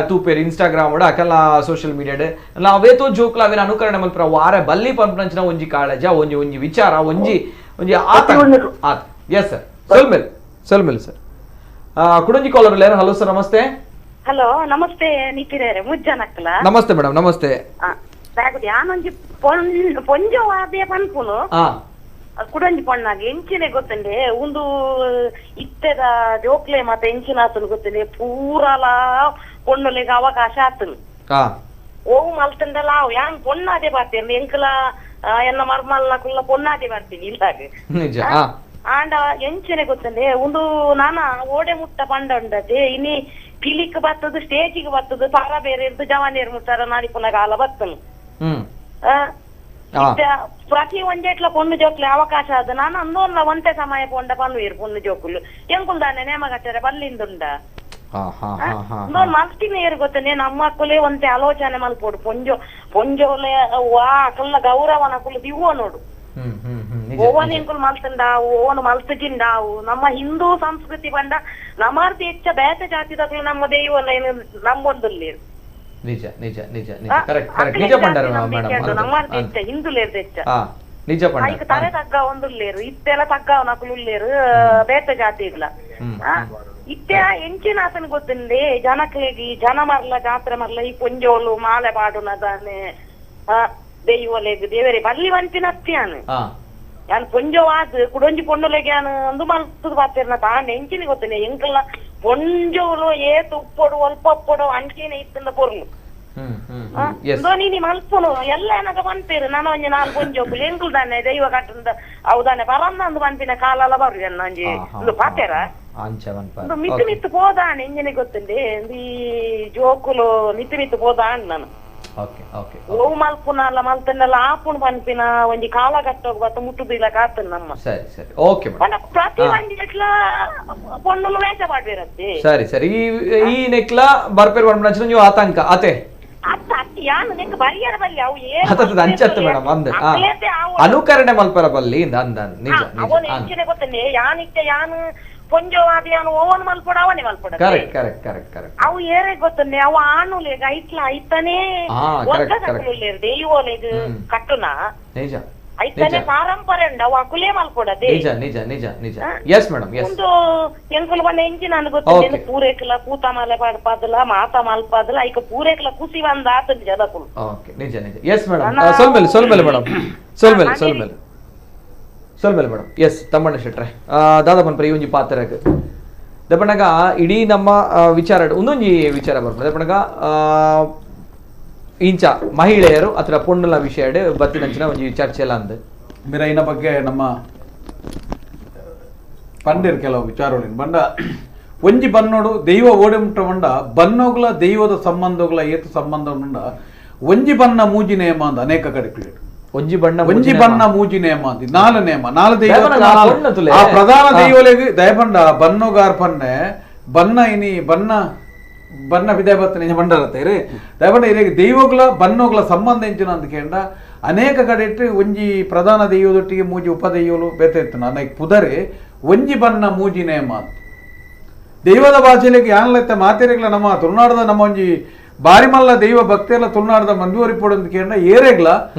ತೂಪೇರು ಇನ್ಸ್ಟಾಗ್ರಾಮ್ ಅಕಲ್ಲ ಸೋಷಿಯಲ್ ಮೀಡಿಯಾಡ್ ಅವೇತೋ ಜೋಕ್ಲ ಅವೇನ ಅನುಕರಣೆ ಮಲ್ಪುರ ವಾರ ಬಲ್ಲಿ ಪಂಪನಂಚಿನ ಒಂಜಿ ಕಾಳಜ ಒಂಜಿ ಒಂಜಿ ವಿಚಾರ ಒಂಜಿ ಒಂಜಿ ಆತ ಆತ. ಎಸ್ ಸರ್, ಸೊಲ್ಮೇಲ್ ಸೊಲ್ಮೇಲ್ ಸರ್. ಕುಡಂಜಿ ಕಾಲರ್ ಇಲ್ಲಾರ. ಹಲೋ ಸರ್, ನಮಸ್ತೆ. ಹಲೋ ನಮಸ್ತೆ ನಿತಿರೇ ಮುಜ್ಜನಕ್ಕಲ. ನಮಸ್ತೆ ಮೇಡಮ್, ನಮಸ್ತೆ. ಯಾನೊಂಜಿ ಪೊಂಜೋವಾದೆ ಪನ್ಪುನು ಕುಡಂಜಿ ಪೊಣ್ಣಾಗ ಎಂಚಿನೆ ಗೊತ್ತಂಡೆ ಒಂದು ಇತ್ತೆದ ಜೋಕ್ಲೆ ಮತ್ತೆ ಎಂಚಿನ ಆತನು ಗೊತ್ತಂಡೆ ಪೂರಲ ಪೊಣ್ಣುಲೆಗ್ ಅವಕಾಶ ಆತನು ಓವು ಮಲ್ತಂಡಲ ಅವು ಯಾನ್ ಪೊಣ್ಣಾದೆ ಬರ್ತೀನಿ ಎಂಕಲ ಎನ್ನ ಮರ್ಮಲ್ನ ಕುಲ್ಲ ಪೊಣ್ಣಾದೆ ಬರ್ತೀನಿ ಇಲ್ಲಾಗ ಆಂಡ ಎಂಚಿನೆ ಗೊತ್ತಂಡೆ ಒಂದು ನಾನ ಓಡೆ ಮುಟ್ಟ ಪಂಡ ಉಂಡತೆ ಇನಿ ಪಿಲಿಕ್ ಬರ್ತದ ಸ್ಟೇಜಿಗೆ ಬರ್ತದ ಪರ ಬೇರೆ ಇರ್ದು ಜವಾನಿಯರ್ ಮುಟ್ಟಾರ ನಾಡಿಪುನ ಕಾಲ ಬರ್ತನು ಪ್ರತಿ ಒಂಜೆಟ್ಲ ಪೊಣ್ಣು ಜೋಕ್ಲೆ ಅವಕಾಶ ಅದು ನಾನು ಅಂದೋಲ್ಲ ಒಂತೆ ಸಮಯ ಪೊಂಡ ಪನ್ನುವೀರ್ ಪೊಣ್ಣು ಜೋಕುಲು ಎಂಕುಲ್ದಾನೆ ನೇಮಗಟ್ಟರೆ ಬಲ್ಲಿಂದುಂಡ ಅಂದೋನ್ ಮಲ್ತಿನ ಏರು ಗೊತ್ತನೆ ನಮ್ಮ ಅಕ್ಕುಲೇ ಒಂತೆ ಆಲೋಚನೆ ಮಲ್ಪೋಡು ಪೊಂಜೋ ಪೊಂಜೋಲೆ ವಾ ಅಕಲ್ನ ಗೌರವನ ಅಕುಲು ದಿವ್ವ ನೋಡು ಓವನ್ ಎಂಕುಲು ಮಲ್ತಂಡಾವು ಓವನು ಮಲ್ತಜಿಂಡಾವು ನಮ್ಮ ಹಿಂದೂ ಸಂಸ್ಕೃತಿ ಬಂಡ ನಮಾರ್ತಿ ಹೆಚ್ಚ ಬೇತ ಜಾತಿದಾಗಲು ನಮ್ಮ ದೈವನ ಏನು ನಮ್ಮೊಂದುಲ್ಲಿ ನಿಜ ನಿಜ ನಿಜ ನಿಜ ಕರೆಕ್ಟ್ ಕರೆಕ್ಟ್ ನಿಜ ಪಂಡರ ಮೇಡಮ್ ನಮ್ಮರ್ತಿ ಹೆಚ್ಚ ಹಿಂದುಲೇರ್ದ ಹೆಚ್ಚ ನಿಜ ಪಂಡ ಐಕ್ ತಲೆ ತಗ್ಗ ಒಂದುಲ್ಲೇರು ಇತ್ತೆಲ್ಲ ತಗ್ಗಾವನಕುಲು ಉಲ್ಲೇರು ಬೇತ ಜಾತಿ ಇಲ್ಲ ಇತ್ತೆ ಎಂಚಿನ ಆತನ ಗೊತ್ತಂದೆ ಜನಕ್ಲೆಗಿ ಜನ ಮರ್ಲ ಜಾತ್ರೆ ಮರ್ಲ ಈ ಪೊಂಜೋಲು ಮಾಲೆ ಪಾಡುನದಾನೆ ದೈವಲೆಗ್ ದೇವರೇ ಬಲ್ಲಿ ವಂತಿನ ಅತ್ತಿಯಾನು ಯಾನ್ ಪೊಂಜೋವಾದ್ ಕುಡೊಂಜಿ ಪೊಣ್ಣುಲೆಗೆ ಯಾನ್ ಅಂದು ಮಲ್ತದ ಪಾತೆರ್ನ ತಾನ್ ಎಂಚಿನ ಗೊತ್ತನೆ ಎಂಕಲ್ಲ ಪೊಂಜೋಲು ಏತ್ ಉಪ್ಪೊಡು ಒಲ್ಪ ಉಪ್ಪೊಡು ಅಂಚಿನ ಇತ್ತಂದ ಪೊರ್ಲು ನೀನಿ ಮಲ್ಪುನು ಎಲ್ಲ ಏನಾಗ ಪನ್ಪೇರು ನಾನು ಒಂಜಿ ನಾಲ್ ಪೊಂಜೋಕುಲು ಎಂಕುಲು ದಾನೆ ದೈವ ಕಟ್ಟಂದ ಅವು ದಾನೆ ಬರಂದ ಅಂದು ಪನ್ಪಿನ ಕಾಲಲ ಬರು ಎನ್ನ ಒಂಜಿ ಒಂದು ಪಾತೆರ ಒಂದು ಮಿತ್ತು ಮಿತ್ತು ಪೋದಾಣೆ ಎಂಜಿನ ಗೊತ್ತುಂಡೆ ಈ ಜೋಕುಲು ಮಿತ್ತು ಮಿತ್ತು ಪೋದಾಣ್ ನಾನು ಓವು ಮಲ್ಪುನಲ್ಲ ಮಲ್ತನ್ನೆಲ್ಲ ಆಪುಣ್ ಪನ್ಪಿನ ಒಂಜಿ ಕಾಲ ಕಟ್ಟೋಗ ಬತ್ತ ಮುಟ್ಟುದಿಲ್ಲ ಕಾತನ್ ನಮ್ಮ ಸರಿ ಸರಿ ಓಕೆ ಮೇಡಮ್. ಪ್ರತಿ ಒಂಜಿ ಎಟ್ಲ ಪೊಣ್ಣುಲು ವೇಷ ಪಾಡ್ಬೇರತ್ತೆ. ಸರಿ ಸರಿ ಈ ಈ ನೆಕ್ಲ ಬರ್ಪೇರ್ ಪನ್ಪುನಂಚಿನ ನೀವು ಆತಂಕ ಅತೆ ಅತ್ತ ಅತ್ತಿ ಯಾನು ನೆಕ್ ಬರಿಯರ ಬಲ್ಲಿ ಅವು ಏನ್ ಅತ್ತ ಅಂಚತ್ತು ಮೇಡಮ್ ಅಂದ ಅನುಕರಣೆ ಮಲ್ಪರ ಬಲ್ಲಿ ಅಂದ ನಿಜ ಅವನು ಎಂಚಿನ ಗೊತ್ತನೆ ಯಾನಿತ್ತೆ ಯಾನು ಪೊಂಜೋವಾದ ಯಾನು ಓವನ್ ಮಲ್ಪಡ ಅವನೇ ಮಲ್ಪಡ correct correct correct correct ಅವು ಏರೆ ಗೊತ್ತನೆ ಅವು ಆಣುಲೆಗ್ ಐಟ್ಲ ಐತನೇ ಒಗ್ಗದಕುಲೇರ್ ದೈವೋಲೆಗ್ ಕಟ್ಟುನ ನಿಜ ಐತನೇ ಪಾರಂಪರೆ ಉಂಡು ಅವು ಅಕುಲೇ ಮಲ್ಪಡದೆ ನಿಜ ನಿಜ ನಿಜ ನಿಜ yes madam S. ಒಂದು ಎಂಕುಲು ಬಂದ ಎಂಚಿನ ನಾನು ಗೊತ್ತನೆ ಪೂರೇಕಲ ಕೂತ ಮಾಲೆ ಪಾಡ್ಪಾದಲ ಮಾತ ಮಲ್ಪಾದಲ ಐಕ ಪೂರೇಕಲ ಕುಸಿ ಬಂದ ಆತನ ಜನಕುಲು. ಓಕೆ ನಿಜ ನಿಜ ಎಸ್ ಮೇಡಮ್. ಸೊಲ್ಮೇಲೆ ಸೊಲ್ಮೇಲೆ ಮೇಡಮ್ ಸೊಲ್ಮೇಲೆ ಸೊಲ್ಮೇಲೆ ಸೊಲ್ಮೇಲೆ ಮೇಡಮ್. ಎಸ್ ತಮ್ಮಣ್ಣ ಶೆಟ್ರೆ ದಾದಾ ಪನ್ಪರ ಈ ಒಂಜಿ ಪಾತ್ರಗ್ ದಪ್ಪಣಗ ಇಡೀ ನಮ್ಮ ವಿಚಾರ ಒಂದೊಂಜಿ ವಿಚಾರ ಬರ್ಪುಂಡು ದಪ್ಪಣಗ ಇಂಚ ಮಹಿಳೆಯರು ಅಥವಾ ಪೊಣ್ಣುಲ ವಿಷಯ ಬತ್ತಿನಂಚಿನ ಒಂಜಿ ಚರ್ಚೆ ಎಲ್ಲ ಅಂದ್ ಮಿರೈನ ಬಗ್ಗೆ ನಮ್ಮ ಪಂಡಿರ್ ಕೆಲವು ವಿಚಾರಗಳು ಬಂಡ ಒಂಜಿ ಬನ್ನೋಡು ದೈವ ಓಡೆ ಮುಟ್ಟ ಬಂಡ ಬನ್ನೋಗ್ಲ ದೈವದ ಸಂಬಂಧಗಳ ಏತು ಸಂಬಂಧ ಉಂಡ ಒಂಜಿ ಬನ್ನ ಮೂಜಿ ನೇಮ ಅಂದ ಅನೇಕ ಕಡೆ ಒಂಜಿ ಬಣ್ಣ ಒಂಜಿ ಬಣ್ಣ ಮೂಜಿ ನೇಮ ಅಂದಿ ನಾಲ್ ನೇಮ ನಾಲ್ ದೈವ ಆ ಪ್ರಧಾನ ದೈವಲೆಗ್ ದಯಪಂಡ ಬನ್ನೋಗಾರ್ಪನ್ನೆ ಬನ್ನ ಇನಿ ಬನ್ನ ಬನ್ನ ವಿದ್ಯಾಬತ್ತನೆ ಬಂಡರತ್ತೆ ರೇ ದಯಪಂಡ ಇರೇಗ ದೈವಗಳ ಬನ್ನೋಗ್ಲ ಸಂಬಂಧ ಎಂಚಿನ ಅಂತ ಕೇಂಡ ಅನೇಕ ಕಡೆ ಇಟ್ಟು ಒಂಜಿ ಪ್ರಧಾನ ದೈವದೊಟ್ಟಿಗೆ ಮೂಜಿ ಉಪದೈವಲು ಬೇತೆ ಇತ್ತು ಅನೇಕ ಪುದರೆ ಒಂಜಿ ಬಣ್ಣ ಮೂಜಿ ನೇಮ ಅಂತ ದೈವದ ಭಾಷೆಲಿಗೆ ಯಾನ್ಲತ್ತೆ ಮಾತೆರೆಗ್ಲ ನಮ್ಮ ತುಳುನಾಡದ ನಮ್ಮ ಒಂಜಿ ಬಾರಿಮಲ್ಲ ದೈವ ಭಕ್ತಿಯೆಲ್ಲ ತುಳುನಾಡದ ಮಂಜೂರಿ ಪೊಡಂತ ಕೇಂದ್ರ ಏರೆಗ್ಲ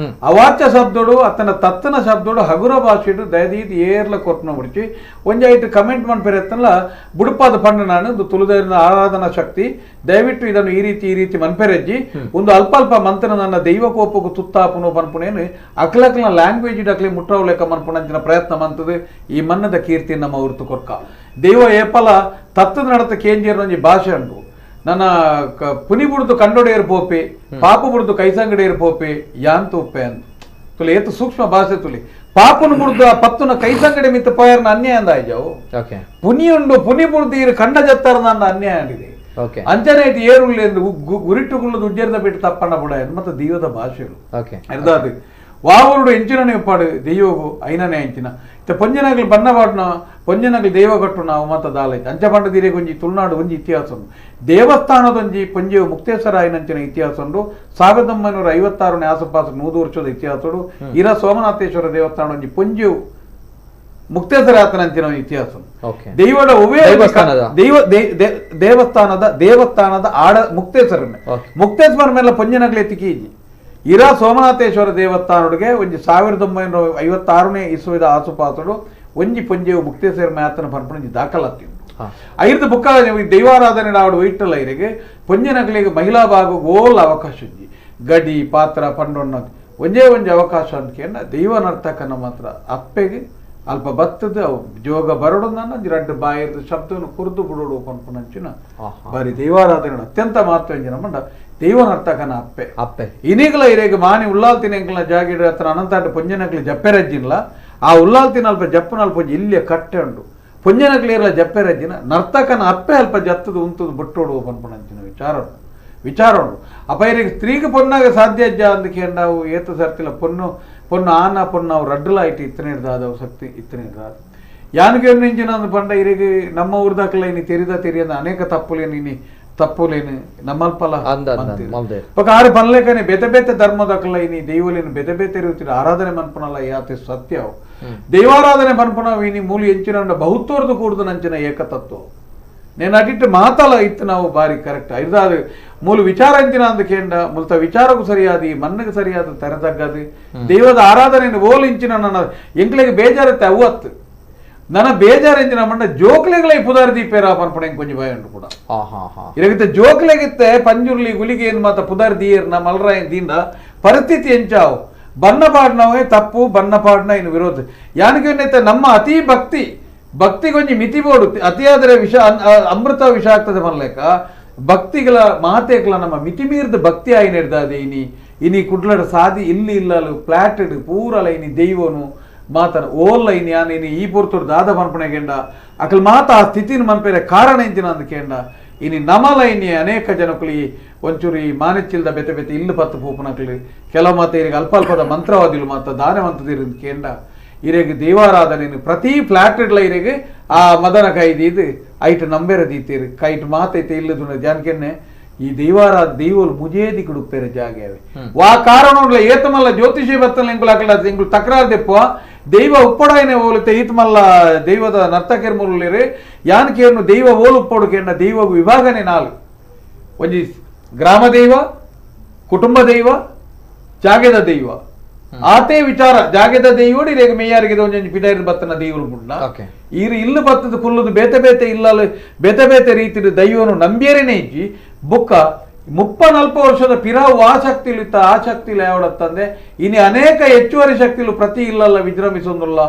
ಅವಾಚ್ಯ ಶಬ್ದೋಡು ಅತನ ತತ್ತನ ಶಬ್ದೋಡು ಹಗುರ ಭಾಷೆಡು ದಯದೀತಿ ಏರ್ಲ ಕೊಟ್ಟನ ಮುಡಿಚಿ ಒಂಜಿ ಐಟು ಕಮೆಂಟ್ ಮನ್ಪೆರೆತ್ತಲ್ಲ ಬುಡುಪಾದ ಪಂಡ ನಾನು ಒಂದು ತುಳುದೈನ ಆರಾಧನಾ ಶಕ್ತಿ ದಯವಿಟ್ಟು ಇದನ್ನು ಈ ರೀತಿ ಈ ರೀತಿ ಮನ್ಪೆರೆಜ್ಜಿ ಒಂದು ಅಲ್ಪ ಅಲ್ಪ ಮಂತ್ರನ ನನ್ನ ದೈವ ಕೋಪಕ್ಕೂ ತುತ್ತಾಪುನು ಪನ್ಪುನೇನು ಅಕ್ಲಕ್ಲ ಲ್ಯಾಂಗ್ವೇಜ್ ಅಕ್ಲಿ ಮುಟ್ಟವಲೇಕ ಮನ್ಪುನಂಚಿನ ಪ್ರಯತ್ನ ಮಂತದೆ ಈ ಮನ್ನದ ಕೀರ್ತಿ ನಮ್ಮ ಉರ್ತು ಕೊರ್ಕ ದೈವ ಏಪಲ ತತ್ತದ ನಡತ ಕೇಂಜೇರ್ ಒಂಜಿ ಭಾಷೆ ಉಂಟು ನನ್ನ ಪುನಿ ಬುಡ್ದು ಕಂಡೊಡೆಯರ್ ಪೋಪೆ ಪಾಪು ಬುಡ್ದು ಕೈಸಂಗಡೆಯರ್ ಪೋಪೆ ಯಾಂತು ಉಪ್ಪೆ ಅಂತ ತುಲಿ ಏತು ಸೂಕ್ಷ್ಮ ಭಾಷೆ ತುಲಿ ಪಾಪುನ ಬುಡ್ದು ಆ ಪತ್ತುನ ಕೈಸಂಗಡೆ ಮಿತ್ತ ಪೋಯರ್ನ ಅನ್ಯಾಯ ಅಂದ ಆಯ್ಜಾವು ಪುನಿ ಉಂಡು ಪುನಿ ಬುಡ್ದು ಇರು ಕಂಡ ಜತ್ತಾರ ನನ್ನ ಅನ್ಯಾಯ ಆಡಿದೆ ಅಂಚನೆ ಐತಿ ಏರುಳ್ಳಿ ಎಂದು ಗುರಿಟ್ಟುಗುಳ್ಳದು ಉಜ್ಜೇರ್ದ ಬಿಟ್ಟು ತಪ್ಪಣ್ಣ ಬುಡ ಮತ್ತೆ ದೈವದ ಭಾಷೆಗಳು ಅರ್ಧಾದು ವಾವರುಡು ಎಂಚಿನನೇ ಉಪ್ಪಾಡು ದೈವಗು ಐನನೇ ಎಂಚಿನ ಇತ್ತ ಪೊಂಜನಗ್ಲು ಬಣ್ಣ ಪಾಡ್ನ ಪೊಂಜನಗ್ಲು ದೈವ ಕಟ್ಟು ನಾವು ಮತ್ತ ದಾಲೈತೆ ಅಂಚ ಪಂಡದಿರೆ ಒಂಜಿ ತುಳುನಾಡು ಒಂಜಿ ಇತಿಹಾಸ ಉಂಡು ದೇವಸ್ಥಾನದೊಂಜಿ ಪೊಂಜೆವು ಮುಕ್ತೇಶ್ವರ ಆಯಿನಂಚಿನ ಇತಿಹಾಸ ಉಂಡು 1956ನೇ ಆಸುಪಾಸು 100 ವರ್ಷದ ಇತಿಹಾಸಡು ಇರ ಸೋಮನಾಥೇಶ್ವರ ದೇವಸ್ಥಾನ ಒಂಜಿ ಪೊಂಜೆವು Mukteshwara ಆತನಂಚಿನ ಇತಿಹಾಸ ದೈವದ ಒವ್ವೇ ದೈವ ದೇವಸ್ಥಾನದ ದೇವಸ್ಥಾನದ ಆಡ ಮುಕ್ತೇಶ್ವರ ಮುಕ್ತೇಶ್ವರ ಮೇಲೆ ಪೊಂಜನಗ್ಲೆ ತಿಕೀಜಿ ಇರಾ ಸೋಮನಾಥೇಶ್ವರ ದೇವಸ್ಥಾನೊಳಗೆ ಒಂಜಿ 1956ನೇ ಇಸ್ವಿದ ಆಸುಪಾಸುಡು ಒಂಜಿ ಪೊಂಜೆವು ಮುಕ್ತೇಶ್ವರ ಮ್ಯಾತನ ಪನ್ಪುನ ದಾಖಲಾತಿ ಐದು ಬುಕ್ಕ ದೈವಾರಾಧನೆ ಆಡು ವೈಟಲ್ಲ ಇರಿಗೆ ಪೊಂಜನಗಳಿಗೆ ಮಹಿಳಾ ಭಾಗ ಓಲ್ ಅವಕಾಶ ಒಂಜಿ ಗಡಿ ಪಾತ್ರ ಪಂಡೊನ್ನ ಒಂಜೇ ಒಂಜಿ ಅವಕಾಶ ಅಂದ್ಕೇನ ದೈವ ನರ್ತಕನ ಮಾತ್ರ ಅಪ್ಪೆಗೆ ಅಲ್ಪ ಬತ್ತದ ಅವು ಜೋಗ ಬರಡು ನನ್ನ ರಡ್ಡು ಬಾಯಿರ್ದು ಶಬ್ದವನ್ನು ಕುರಿದು ಬಿಡೋಡು ಪನ್ಪುನಂಚಿನ ಬಾರಿ ದೈವಾರಾಧನೆ ಅತ್ಯಂತ ಮಹತ್ವ ಎಂಜಿನ ಮಂಡ ದೈವ ನರ್ತಕನ ಅಪ್ಪೆ ಅಪ್ಪೆ ಇನಿಗ್ಲ ಇರೇಗ ಮಾನಿ ಉಲ್ಲಾಲ್ತಿನ ಎಂಕಲ್ನ ಜಾಗಿಡ ಹತ್ರ ಅನಂತಾಟ ಪೊಂಜನಗ್ಲಿ ಜಪ್ಪೆರಜ್ಜಿನ್ಲ ಆ ಉಲ್ಲಾಲ್ತಿನ ಅಲ್ಪ ಜಪ್ಪನ ಅಲ್ಪ ಇಲ್ಲಿಯ ಕಟ್ಟೆ ಉಂಡು ಪೊಂಜನಗ್ಲಿ ಇರಲ ಜಪ್ಪೆರಜ್ಜಿನ ನರ್ತಕನ ಅಪ್ಪೆ ಅಲ್ಪ ಜತ್ತದ ಉಂತದ ಬುಟ್ಟೋಡು ಪನ್ಪುನಂಚಿನ ವಿಚಾರ ವಿಚಾರ ಉಂಡು ಅಪ್ಪ ಇರಿಗೆ ಸ್ತ್ರೀಗೆ ಪೊನ್ನಾಗ ಸಾಧ್ಯ ಅಜ್ಜ ಅಂದಕ್ಕೆ ನಾವು ಏತ ಸರ್ತಿಲ್ಲ ಪೊನ್ನು ಪೊನ್ನು ಆನ ಪೊನ್ನು ಅವು ರಡ್ಡುಲ ಇಟ್ಟು ಇತ್ತನೇ ಇರ್ದಾದವು ಶಕ್ತಿ ಇತ್ತನೇ ಇರ್ದಾದ ಯಾನಿಗೆ ಇಂಜಿನ ಅಂದ್ ಪಂಡ ಇರಿಗೆ ನಮ್ಮ ಊರ್ದಾಕಲ ಇನಿ ತೆರಿದ ತೆರಿಯದ ಅನೇಕ ತಪ್ಪುಲೇನು ಇನಿ ತಪ್ಪುಲೇನು ನಮ್ಮಲ್ಪಲ ಪಕ್ಕ ಆರು ಪನ್ಲೇಕನೆ ಬೇತೆ ಬೇತೆ ಧರ್ಮದಕಲ ಇನಿ ದೈವಲೇನು ಬೇತೆ ಬೇತೆ ರೀತಿಯ ಆರಾಧನೆ ಮನ್ಪುನಲ್ಲ ಯಾತೆ ಸತ್ಯವು ದೈವಾರಾಧನೆ ಮನ್ಪುನವು ಇನಿ ಮೂಲಿ ಎಂಚಿನ ಬಹುತೋರ್ದು ಕೂಡುದು ನಂಚಿನ ಏಕತತ್ವ నేను అటు ಮಾತಲ ಇತ್ತು ನಾವು ಬಾರಿ ಕರೆಕ್ಟ್ ಐದಾದು ಮೂಲ ವಿಚಾರ ಎಂತಿನ ಅಂದಕೇಂಡ ಮುಲ್ತ ವಿಚಾರಕ್ಕೂ ಸರಿಯಾದ ಈ ಮಣ್ಣಿಗೆ ಸರಿಯಾದ ತೆರತಗ್ಗದು ದೈವದ ಆರಾಧನೆ ಓಲ್ ಇಂಚಿನ ನನ್ನ ಎಂಕ್ಲೆಗೆ ಬೇಜಾರತ್ತೆ ಅವತ್ತು ನನ್ನ ಬೇಜಾರು ಎಂಜಿನ ಮಂಡ ಜೋಕ್ಲೆಗಳ ಪುದಾರ್ ದೀಪೇರ ಪನ್ಪಣೆ ಕೊಂಚ ಭಯ ಉಂಟು ಕೂಡ ಇರಗಿತ್ತೆ ಜೋಕ್ಲೆಗಿತ್ತೆ ಪಂಜುರ್ಲಿ ಗುಲಿಗೆ ಏನು ಮಾತ ಪುದಾರ್ ದೀಯರ್ನ ಮಲ್ರಾಯ ದಿಂದ ಪರಿಸ್ಥಿತಿ ಎಂಚಾವು ಬಣ್ಣ ಪಾಡ್ನವೇ ತಪ್ಪು ಬಣ್ಣ ಪಾಡ್ನ ಇನ್ನು ವಿರೋಧ ಯಾನಿಗೆ ನಮ್ಮ ಅತಿ ಭಕ್ತಿ ಭಕ್ತಿಗೊಂಜಿ ಮಿತಿ ಬೋಡು ಅತಿಯಾದರೆ ವಿಷ ಅಮೃತ ವಿಷ ಆಗ್ತದೆ ಮನ್ಲೇಕ ಭಕ್ತಿಗಳ ಮಾತೆಗಳ ನಮ್ಮ ಮಿತಿ ಮೀರಿದ ಭಕ್ತಿ ಆಯಿ ನೆಡ್ದಾದೆ ಇನಿ ಇನಿ ಕುಡ್ಲಡ ಸಾದಿ ಇಲ್ಲಿ ಇಲ್ಲಲು ಪ್ಲಾಟೆಡ್ ಪೂರಲ ಇನಿ ದೈವನು ಮಾತನ ಓಲ್ಲ ಇನಿ ಯಾನ ಇನಿ ಈ ಪೂರ್ತುಡು ದಾದ ಮನ್ಪಣೆ ಕೆಂಡ ಅಕಲ್ ಮಾತ ಆ ಸ್ಥಿತಿನ ಮನ್ಪೇರೆ ಕಾರಣ ಎಂಚಿನ ಅಂದ ಕೆಂಡ ಇನಿ ನಮಲ ಇನಿ ಅನೇಕ ಜನಕುಲಿ ಒಂಚೂರು ಈ ಮಾನೆಚ್ಚಿಲ್ದ ಬೆತೆ ಬೆತೆ ಇಲ್ಲು ಪತ್ತು ಪೂಪನಕ್ಲಿ ಕೆಲವು ಮಾತ ಇರಿಗೆ ಅಲ್ಪ ಅಲ್ಪದ ಮಂತ್ರವಾದಿಲು ಮಾತ ದಾನವಂತದಿರು ಕೇಂಡ ಇರೆಗ್ ದೇವಾರಾಧನೆ ಪ್ರತಿ ಫ್ಲಾಟೆಡ್ಲ ಇರೆಗ್ ಆ ಮದನ ಕೈದೀದು ಐಟ್ ನಂಬೆರ ದೀತೀರು ಕೈಟ್ ಮಾತೈತೆ ಇಲ್ಲದು ಜಾನಕೆನ್ನೆ ಈ ದೇವಾರಾ ದೈವಲು ಮುಜೇದಿ ಕುಡುಪೇರ ಜಾಗವೆ ವಾ ಕಾರಣಲ್ಲ ಏತಮಲ್ಲ ಜ್ಯೋತಿಷಿ ಬತ್ತಲ ಎಂಕುಲು ಅಕಲ ಎಂಕುಲು ತಕರಾರು ದೆಪ್ಪುವ ದೈವ ಉಪ್ಪಡಾಯನೆ ಓಲುತ್ತೆ ಈತಮಲ್ಲ ದೈವದ ನರ್ತಕೆರ್ ಮುರುಳಿರಿ ಯಾನಕೇನು ದೈವ ಓಲು ಉಪ್ಪಡು ಕೇಂದ್ರ ದೈವ ವಿಭಾಗನೆ ನಾಲ್ ಒಂಜಿ ಗ್ರಾಮ ದೈವ ಕುಟುಂಬ ದೈವ ಜಾಗೆದ ದೈವ ಆತೇ ವಿಚಾರ ಜಾಗೆದ ದೈವಡು ಇರೇಗ ಮೇಯಾರಿಗೆ ಒಂಜೊಂಜಿ ಪಿದಾಯಿರ್ ಬತ್ತನ ದೈವಲು ಮುಡ್ನ ಈರು ಇಲ್ಲು ಬತ್ತದ ಕುಲ್ಲುದು ಬೇತೆ ಬೇತೆ ಇಲ್ಲಲು ಬೇತೆ ಬೇತೆ ರೀತಿಯ ದೈವನು ನಂಬಿಯರೇನೆ ಇಜ್ಜಿ ಬುಕ್ಕ 34 ವರ್ಷದ ಪಿರಾವು ಆ ಶಕ್ತಿಲು ಇತ್ತ ಆ ಶಕ್ತಿಲು ಯಾವಡತ್ತಂದೆ ಇನಿ ಅನೇಕ ಹೆಚ್ಚುವರಿ ಶಕ್ತಿಲು ಪ್ರತಿ ಇಲ್ಲಲ್ಲ ವಿಜೃಂಭಿಸೊಂದುಲ್ಲ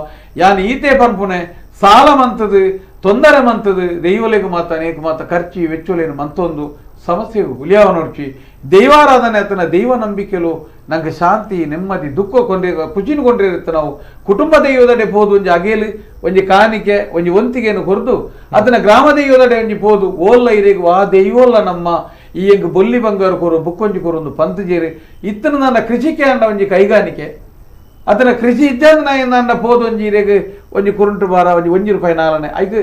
ಯಾನ್ ಈತೆ ಪನ್ಪುನೆ ಸಾಲ ಮಂತದು ತೊಂದರೆ ಮಂತದು ದೈವಲೆಗು ಮಾತ ಅನೇಕ ಮಾತ ಖರ್ಚಿ ವೆಚ್ಚುಲೇನು ಮಂತೊಂದು ಸಮಸ್ಯೆಗೂ ಹುಲಿಯಾವ ನೋಡ್ಚಿ ದೈವಾರಾಧನೆ ಆತನ ದೈವ ನಂಬಿಕೆಲು ನಂಗೆ ಶಾಂತಿ ನೆಮ್ಮದಿ ದುಃಖ ಕೊಂಡ್ರೆ ಖುಷಿನ ಕೊಂಡಿರುತ್ತೆ ನಾವು ಕುಟುಂಬ ದೈವದಡೆ ಪೋದು ಒಂಜಿ ಅಗೇಲು ಒಂಜಿ ಕಾಣಿಕೆ ಒಂಜಿ ಒಂತಿಗೆನು ಕೊರ್ದು ಅದನ್ನ ಗ್ರಾಮ ದೈವದಡೆ ಒಂಜಿ ಪೋದು ಓಲ್ಲ ಇರೇಗು ಆ ದೈವೋಲ್ಲ ನಮ್ಮ ಈ ಎಂಗ್ ಬೊಲ್ಲಿ ಬಂಗಾರು ಕೊರು ಬುಕ್ಕೊಂಜಿ ಕೊರು ಒಂದು ಪಂತಜೇರಿ ಇತ್ತನ ನನ್ನ ಕೃಷಿಕೆ ಅಂಡ ಒಂಜಿ ಕೈಗಾನಿಕೆ ಅದನ್ನ ಕೃಷಿ ಇದ್ದ ನನ್ನ ಪೋದು ಒಂಜಿ ಇರೇಗು ಒಂಜಿ ಕುರುಂಟು ಬಾರ ಒಂಜಿ ಒಂಜಿ ರೂಪಾಯಿ ನಾಲ್ನೇ ಐದು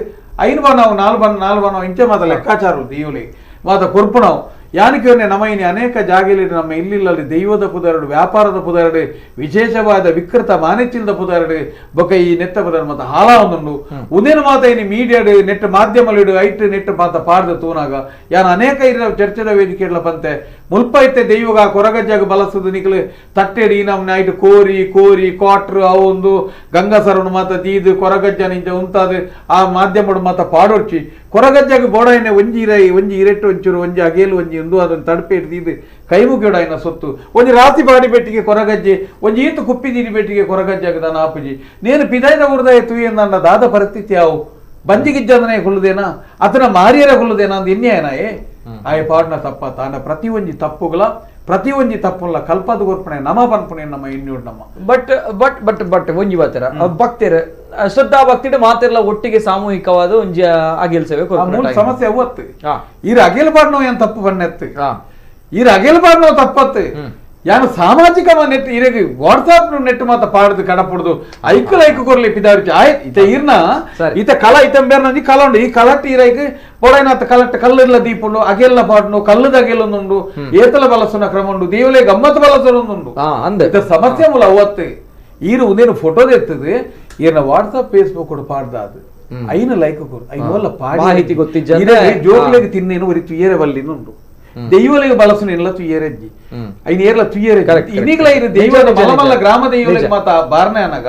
ಐನು ಬಾ ನಾವು ನಾಲ್ ಬನ್ ನಾಲ್ ಬಾ ನಾವು ಇಂಚೆ ಮಾತ ಲೆಕ್ಕಾಚಾರ ದೈವಲಿ ಮಾತ ಕೊರ್ಪು ಯಾನಕ್ಕೆ ನಮ್ಮ ಇನಿ ಅನೇಕ ಜಾಗಲಿ ನಮ್ಮ ಇಲ್ಲಿಲ್ಲಲ್ಲಿ ದೈವದ ಪುದರಡು ವ್ಯಾಪಾರದ ಪುದರಡು ವಿಶೇಷವಾದ ವಿಕೃತ ಮಾನೆಚ್ಚಿಲ್ದ ಪುದರಡು ಬೊಕ ಈ ನೆತ್ತ ಪುದರಡು ಮಾತ ಹಾಲ ಒಂದುಂಡು ಉದೇನು ಮಾತ ಇನಿ ಮೀಡಿಯಾಡು ನೆಟ್ ಮಾಧ್ಯಮಲಿಡು ಐಟ್ ನೆಟ್ ಮಾತ ಪಾಡ್ದ ತೂನಾಗ ಯಾನ ಅನೇಕ ಇರ ಚರ್ಚೆದ ವೇದಿಕೆಗಳ ಪಂತೆ ಮುಲ್ಪ ಇತ್ತೆ ದೈವಗ ಕೊರಗಜ್ಜಾಗ ಬಲಸದು ನಿಕ್ಲು ತಟ್ಟೆಡು ಈ ನಮ್ನ ಐಟ್ ಕೋರಿ ಕೋರಿ ಕ್ವಾಟ್ರು ಅವೊಂದು ಗಂಗಾಸರನು ಮಾತ ದೀದು ಕೊರಗಜ್ಜ ನಿಂಚ ಉಂತಾದ ಆ ಮಾಧ್ಯಮಡು ಮಾತ ಪಾಡೊಡ್ಚಿ ಕೊರಗಜ್ಜಾಗ ಬೋಡಾಯನೆ ಒಂಜಿ ಇರೈ ಒಂಜಿ ಇರೆಟ್ಟು ಒಂಚೂರು ಒಂಜಿ ಅಗೇಲು ಒಂಜಿ ಒಂದು ಅದನ್ನು ತಡಪೆ ಹಿಡಿದು ಕೈ ಮುಗಿಯೋಡಾಯನ ಸೊತ್ತು ಒಂಜಿ ರಾತಿ ಬಾಡಿ ಬೆಟ್ಟಿಗೆ ಕೊರಗಜ್ಜೆ ಒಂಜಿ ಈತು ಕುಪ್ಪಿದೀನಿ ಬೆಟ್ಟಿಗೆ ಕೊರಗಜ್ಜಾಗ ನಾನು ಆಪುಜಿ ನೇನು ಪಿದಾಯಿನ ಉರ್ದಾಯ ತುಯೆ ನನ್ನ ದಾದ ಪರಿಸ್ಥಿತಿ ಯಾವು ಬಂಜಿಗಿಜ್ಜಂದನೆ ಕೊಲ್ಲುದೇನಾ ಅತನ ಮಾರಿಯರ ಕೊಲ್ಲುದೇನಾ ಅಂದ್ ಎನ್ಯಾಯನಾಯೇ ಆಯ ಪಾಡ್ನ ತಪ್ಪ ತಾನ ಪ್ರತಿ ಒಂಜಿ ತಪ್ಪುಗಳ ಪ್ರತಿ ಒಂಜಿ ತಪ್ಪುಲ್ಲ ಕಲ್ಪದ ಗೊರ್ಪಣೆ ನಮ ಪನ್ಪುಣೆ ನಮ್ಮ ಇನ್ನೂರು ನಮ್ಮ but but but but ಒಂಜಿ ಬಾತರ ಭಕ್ತಿರ ಶ್ರದ್ಧಾ ಭಕ್ತಿಡು ಮಾತಿರ್ಲ ಒಟ್ಟಿಗೆ ಸಾಮೂಹಿಕವಾದ ಒಂಜಿ ಅಗಿಲ್ ಸೇವೆ ಮೂಲ ಸಮಸ್ಯೆ ಅವತ್ತು ಈರ ಅಗಿಲ್ ಪಾಡ್ನೋ ಏನ್ ತಪ್ಪು ಬನ್ನೆತ್ತು ಈರ ಅಗಿಲ್ ಪಾಡ್ನೋ ತಪ್ಪತ್ತು ಯಾನು ಸಾಮಾಜಿಕ ನೆಟ್ ಇರಗೆ ವಾಟ್ಸಾಪ್ ನೆಟ್ ಮಾತ ಪಾಡ್ದು ಕಡಪುಡ್ದು ಐಕಲ್ ಐಕು ಕೊರ್ಲಿ ಪಿದಾರುಚಿ ಆಯ್ ಇತ ಈರ್ನ ಇತ ಕಲ ಇತಂಬೇರ್ನ ಕಲ ಉಂಡು ಈ ಕಲಟ್ ಈರೈಕ್ ಪೊಡೈನಾಥ ಕಲಟ್ ಕಲ್ಲಿರ್ಲ ದೀಪುಂಡು ಅಗೆಲ್ಲ ಪಾಡ್ನು ಕಲ್ಲದ ಅಗೆಲೊಂದುಂಡು ಏತಲ ಬಲಸುನ ಕ್ರಮ ಉಂಡು ದೇವಲೆ ಗಮ್ಮತ್ ಬಲಸುನೊಂದುಂಡು ಇತ ಸಮಸ್ಯೆ ಮೂಲ ಅವತ್ತು ಈರು ಉಂದೇನು ಫೋಟೋ ಎತ್ತದು ಏನ ವಾಟ್ಸಪ್ ಫೇಸ್ಬುಕ್ ಪಾಡ್ದ ಅದು ಐನ ಲೈಕ್ ಕೊರು ಐನ ವಲ್ಲ ಪಾಡಿ ಮಾಹಿತಿ ಗೊತ್ತಿಜ್ಜಂದ್ರೆ ಜೋಗ್ಲೆಗ್ ತಿನ್ನೇನು ಒರಿ ತುಯ್ಯರೆ ಬಲ್ಲಿನ ಉಂಡು ದೈವಲೆಗ್ ಬಳಸುನ ಎಲ್ಲ ತುಯ್ಯರೆಜ್ಜಿ ಐನ ಏರ್ಲ ತುಯ್ಯರೆ ಇನ್ನೀಗಲ ಇದು ದೈವದ ಮಲ್ಲ ಮಲ್ಲ ಗ್ರಾಮ ದೈವಲೆಗ್ ಮಾತ ಬಾರ್ನೆ ಅನಗ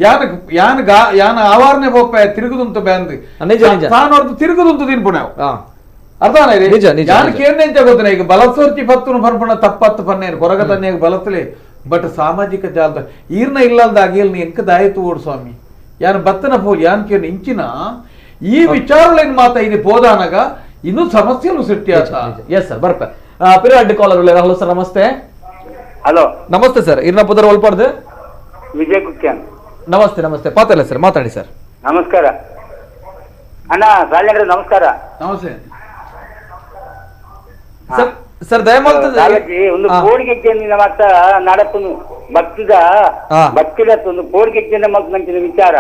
ಯಾನ ಯಾನ ಯಾನ ಆವಾರನೆ ಪೋಪೆ ತಿರುಗುದುಂತು ಬ್ಯಾಂದ್ ತಾನೊರ್ದು ತಿರುಗುದುಂತು ತಿನ್ಪು ನಾವು ಅರ್ಥ ಯಾನ್ ಕೇಂದ್ರ ಗೊತ್ತಿನ ಈಗ ಬಲಸೋರ್ಚಿ ಪತ್ತುನು ಪನ್ಪುಣ ತಪ್ಪತ್ತು ಪನ್ನೇನು ಕೊರಗ ತನ್ನೇಗ ಬಲಸಲೆ ಬಟ್ ಸಾಮಾಜಿಕ ಜಾಲದ ಈರ್ನ ಇಲ್ಲದ ಅಗೇಲ್ ಎಂಕ ದಾಯಿತು ಓಡು ಸ್ವಾಮಿ ಯಾನ್ ಬತ್ತನ ಪೋ ಯಾನ್ ಕೇಂದ್ರ ಇಂಚಿನ ಈ ವಿಚಾರಗಳೇನು ಮಾತಾ ಇನಿ ಪೋದಾನಗ ಇನ್ನೂ ಸಮಸ್ಯೆಲು ಸೃಷ್ಟಿ ಆತ. ಎಸ್ ಸರ್ ಬರ್ಪ ಪಿರ ಅಡ್ಡು collar. Hello sir namaste. Hello namaste sir, ಇರ್ನ ಪುದರ್ ಒಲ್ಪಾಡ್ದು ವಿಜಯ್ ಕುಕ್ಯಾನ್. ನಮಸ್ತೆ ನಮಸ್ತೆ, ಪಾತಲ್ಲ ಸರ್ ಮಾತಾಡಿ ಸರ್. ನಮಸ್ಕಾರ ಅಣ್ಣ ಸಾಲ್ಯಂದ್ರೆ ನಮಸ್ಕಾರ. ನಮಸ್ತೆ ಸರ್. ಸರ್ ದಯಮಾಡಿ ಒಂದು ಕೋಡಿಗೆಜ್ಜೆಯಿಂದ ಮಾತ ನಡಪುನು ಭಕ್ತಿದ ಭಕ್ತಿದ ಒಂದು ಕೋಡಿಗೆಜ್ಜೆಯಿಂದ ಮಲ್ಪನಂಚಿನ ವಿಚಾರ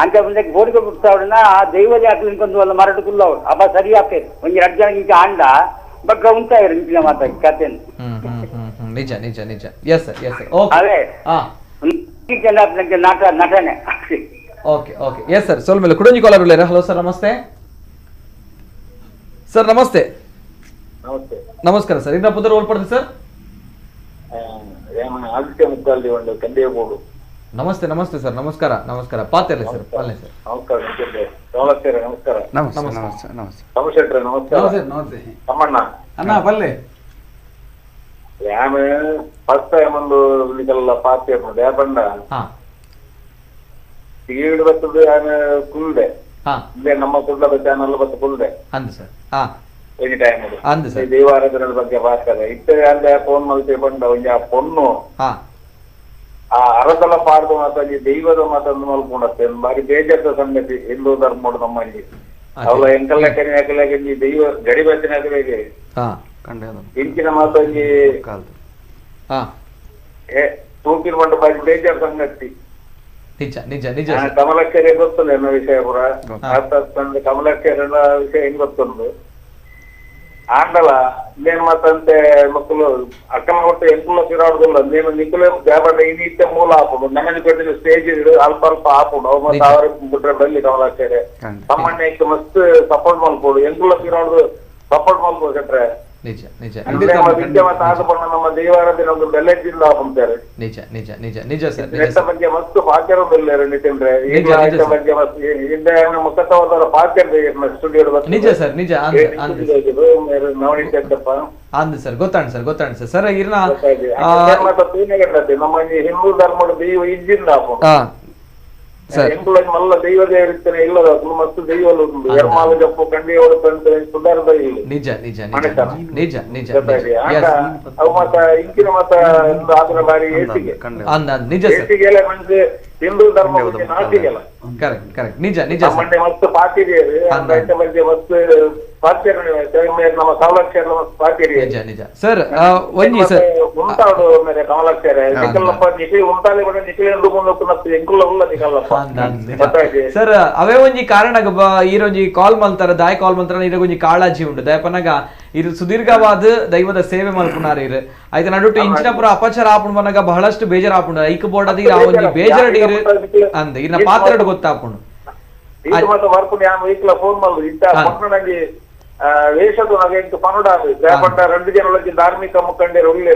ಅಂತ ಮುಂದೆ ಕೋಡಿಗೆ ಬಿಡ್ತಾವ್ರನ್ನ ಆ ದೈವದ ಹಾಕ್ಲಿಂಕೊಂದು ಅಲ್ಲ ಮರಟು ಕುಲ್ಲವ್ರು ಅಬ್ಬ ಸರಿ ಆಗ್ತದೆ ಒಂದ್ ಎರಡು ಜನ ಇಂಚ ಅಂಡ ಬಗ್ಗ ಉಂಟಾಯಿರು ಇಂಚಿನ ಮಾತ ಕಥೆಯನ್ನು. ನಿಜ ನಿಜ ನಿಜ. Yes sir yes sir. ಅದೇ ನಾಟ ನಟನೆ. Okay okay yes sir. ಸ್ವಲ್ಪ ಮೇಲೆ ಕುಡಂಜಿ ಕಾಲರ್ ಉಳ್ಳೇರ. ಹಲೋ ಸರ್ ನಮಸ್ತೆ. ಸರ್ ನಮಸ್ತೆ. ನಮಸ್ತೆ. ನಮಸ್ಕಾರ ಸರ್, ಇನ್ನ ಪುದರ್ ಓಲ್ಪಡ್ದು ಸರ್. ಆದಿತ್ಯ ಮುಕ್ಕಾಲ್ದಿ ಒಂದು ಕಂದೇಬೋಡು. ನಮಸ್ತೆ ನಮಸ್ತೆ ಸರ್, ನಮಸ್ಕಾರ ನಮಸ್ಕಾರ. ಪಾತಿರ್ಲಿ ಸರ್, ಪಾಲೆ ಸರ್. ನಮಸ್ಕಾರ ನಮಸ್ಕಾರ ನಮಸ್ತೆ ನಮಸ್ತೆ ನಮಸ್ತೆ. ಸೋಮಶೆಟ್ರೆ ನಮಸ್ಕಾರ. ನಮಸ್ತೆ ನಮಸ್ತೆ. ತಮ್ಮಣ್ಣ ಅಣ್ಣ ಬಲ್ಲೆ ಯಾಮೆ ಫಸ್ಟ್ ಟೈಮ್ ಒಂದು ಇದೆಲ್ಲ ಪಾತಿ ದೇಪಂಡ ಈಡು ಬರ್ತದೆ ಆమె ಕುಲ್ದೆ ನಮ್ಮ ಕುಡ್ಲದ ಚಾನಲ್ ಬತ್ತ ಕುಲ್ದೆ ಅಂದು sir. Any time ಅಂದು ಸರ್ ದೈವಾರಾಧನೆ ಬಗ್ಗೆ ಪಾತಾರೆ ಇತ್ತೆ ಅಂದೆ ಫೋನ್ ಮಲ್ತೆ ಬಂದ ಒಂಜಿ ಆ ಪೊಣ್ಣು ಆ ಅರದಲ ಪಾಡ್ದ ಮಾತ ದೈವದ ಮಾತನ್ನು ಮಲ್ಕೊಂಡತ್ತೆ ಬಾರಿ ಬೇಜಾರದ ಸಂಗತಿ ಹಿಂದೂ ಧರ್ಮಡು ನಮ್ಮಲ್ಲಿ ಅವಳ ಎಂಕಲ್ಲ ಕರಿ ಹಾಕಲಾಗಿ ದೈವ ಗಡಿ ಬತ್ತಿನ ಇಂಚಿನ ಮಾತೊಂಜಿ ತೂಕಿನ ಬಂಡ ಬಾರಿ ಬೇಜಾರ್ ಸಂಗತಿ. ನಿಜ ನಿಜ ನಿಜ. ಕಮಲಕ್ಕೇರಿ ಗೊತ್ತಲ್ಲ ಅನ್ನೋ ವಿಷಯ ಪೂರ ಕಮಲಕ್ಕೇರಿ ಅನ್ನೋ ವಿಷಯ ಹೆಂಗ್ ಗೊತ್ತೊಂದು ಆಂಡಲ ಇನ್ನೇನ್ ಮಾತಂತೆ ಮಕ್ಕಳು ಅಕ್ಕನ ಒಟ್ಟು ಎಂಕುಲ ತಿರಾಡುದಿಲ್ಲ ನೀನು ನಿಕ್ಕುಲೆ ದೇವಣ್ಣ ಇನ್ನಿತ್ತೆ ಮೂಲ ಹಾಪುಡು ನಮ್ಮನೆ ಕೊಟ್ಟಿದ್ದು ಸ್ಟೇಜ್ ಇಡು ಅಲ್ಪ ಅಲ್ಪ ಹಾಪುಡು ಅವ್ ಮತ್ತೆ ಅವ್ರಿಗೆ ಬಿಟ್ರೆ ಬಲ್ಲಿ ಕಮಲಾಕ್ಷೇರೆ ತಮ್ಮಣ್ಣ ಇಕ್ಕೆ ಮಸ್ತ್ ಸಪೋರ್ಟ್ ಮಲ್ಪೋಡು ಎಂಕುಲ ತಿರಾಡುದು ಸಪೋರ್ಟ್ ಮಲ್ಪೋಡು ಸೆಟ್ರೆ. ನಿಜ ನಿಜ ನಮ್ಮ ದೇವಾರಾಧನೆ ಒಂದು ಬೆಲೆ ಅಂತಾರೆ. ನಿಜ ನಿಜ ನಿಜ ನಿಜ ಸರ್. ನೆಟ್ಟ ಬಗ್ಗೆ ಮಸ್ತ್ ಪಾತ್ಯರು ನಿತಿನ್ರೆ ಬಗ್ಗೆ ಮಸ್ತ್ ಹಿಂದೆ ಮುಖತವಾದ ಪಾತ್ಯ ಸ್ಟುಡಿಯೋ. ನಿಜ ಸರ್ ನಿಜ. ಅಂದ್ ಸರ್ ಗೊತ್ತಾಣ ಸರ್ ಗೊತ್ತಾಣ ಸರ್. ಸರ್ ಇರ್ನ ನಮ್ಮ ಹಿಂದೂ ಧರ್ಮದ ದೈವ ಇಜ್ಜಿಂದ ಎಂಕುಲ ಮಲ್ಲ ದೈವ ದೇವರಿತ್ತನೆ ಇಲ್ಲದ ಮಸ್ತ್ ದೈವ ಎರ್ಮಾಲ ಜಪ್ಪು ಕಂಡಿಯವರು ಸುಧಾರದ ಇಲ್ಲ. ನಿಜ ನಿಜ ನಿಜ ನಿಜ. ಅವು ಮತ್ತ ಇಂಚಿನ ಮತ ಆದ್ರೆ ಬಾರಿ ಏಸಿಗೆ ನಿಜ ಏಸಿಗೆಲ್ಲ ಮನ್ಸು ಹಿಂದೂ ಧರ್ಮ ನಾಸಿಗೆಲ್ಲ. ಕರೆಕ್ಟ್ ಕರೆಕ್ಟ್ ನಿಜ ನಿಜ. ಮಂಡೆ ಮಸ್ತ್ ಪಾತಿರಿಯರು ಬಗ್ಗೆ ಮಸ್ತ್ ಪಾತ್ಯರು ನಮ್ಮ ಕಮಲಾಕ್ಷರ ಮಸ್ತ್ ಪಾತಿರಿ. ನಿಜ ನಿಜ ಸರ್. ಒಂಜಿ ಸರ್ ಉಂಟಾಡು ಮೇಲೆ ಕಮಲಾಕ್ಷರ ನಿಕಲ್ಲಪ್ಪ ನಿಖಲಿ ಉಂಟಾಲೆ ಕೂಡ ನಿಖಲಿ ಮುಂದೆ ಎಂಕುಲ ಉಲ್ಲ ನಿಕಲ್ಲಪ್ಪ ಸರ್. ಅವೇ ಒಂಜಿ ಕಾರಣ ಈರೊಂಜಿ ಕಾಲ್ ಮಲ್ತಾರ ದಾಯ ಕಾಲ್ ಮಲ್ತಾರ ಈರೊಂಜಿ ಕಾಳಜಿ ಉಂಡು ದಯಪನಗ ಇರು ಸುದೀರ್ಘವಾದ ದೈವದ ಸೇವೆ ಮಲ್ಪುನಾರ ಇರು ಆಯ್ತು ನಡುಟು ಇಂಚಿನಪುರ ಅಪಚಾರ ಆಪುಂಡು ಮನಗ ಬಹಳಷ್ಟು ಬೇಜಾರ ಆಪುಂಡು ಐಕ್ ಬೋರ್ಡ್ ಅದ ಆ ಒಂಜಿ ಬೇಜಾರಡಿ ಅಂದ್ ಇನ್ನ ಪಾತ್ರ ಗೊತ್ತಾಪುಂಡು. ಧಾರ್ಮಿಕ ಮುಖಂಡರು ಒಳ್ಳೆ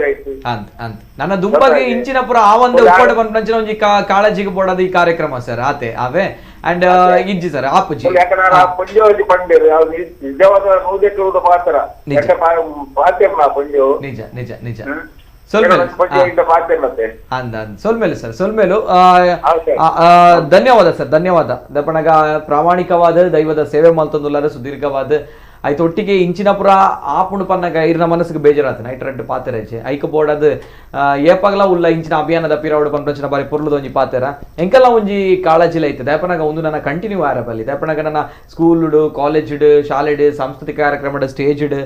ಅಂತ್ ಅಂತ್ ನನ್ನ ದುಂಬಗೆ ಇಂಚಿನಪುರ ಆ ಒಂದು ಉಪ್ಪಡ ಪನ್ಪಂಚಿನ ಒಂಜಿ ಕಾಳಜಿಗೆ ಬೋಡದ ಈ ಕಾರ್ಯಕ್ರಮ ಸರ್ ಆತೆ ಅವೇ ಅಂಡ್ ಇಜ್ಜಿ ಸರ್ ಆಪುಜಿ ಪಾತ್ರ ನಿಜ ನಿಜ ನಿಜ. ಅಂದ ಸೊಲ್ಮೇಲು ಸರ್ ಸೊಲ್ಮೇಲು. ಧನ್ಯವಾದ ಸರ್ ಧನ್ಯವಾದ. ದಪಣಗ ಪ್ರಾಮಾಣಿಕವಾದ ದೈವದ ಸೇವೆ ಮಲ್ತೊಂದುಲ್ಲಾರ ಸುದೀರ್ಘವಾದ ಆಯ್ತು ಒಟ್ಟಿಗೆ ಇಂಚಿನಪುರ ಆಪುಂಡು ಪನ್ನಗ ಇರ್ನ ಮನಸ್ಸಿಗೆ ಬೇಜಾರಾತ ನೈಟ್ ರೆಡ್ ಪಾತೆರಜೆ ಐಕ ಬೋರ್ಡ್ ಅದು ಏಪಗಲ ಉಲ್ಲ ಇಂಚಿನ ಅಭಿಯಾನದ ಪಿರಾವಡು ಪನ್ಪಂಚಿನ ಬಾರಿ ಪೊರ್ಲುದ ಒಂಜಿ ಪಾತೆರ ಎಂಕೆಲ್ಲ ಒಂಜಿ ಕಾಳಜಿಲ ಐತೆ ದಯಪನಗ ಒಂದು ನನ್ನ ಕಂಟಿನ್ಯೂ ಆರಬಲ್ಲಿ ದಯಪನಗ ನನ್ನ ಸ್ಕೂಲುಡು ಕಾಲೇಜ್ಡು ಶಾಲೆಡು ಸಾಂಸ್ಕೃತಿಕ ಕಾರ್ಯಕ್ರಮದ ಸ್ಟೇಜ್ಡ್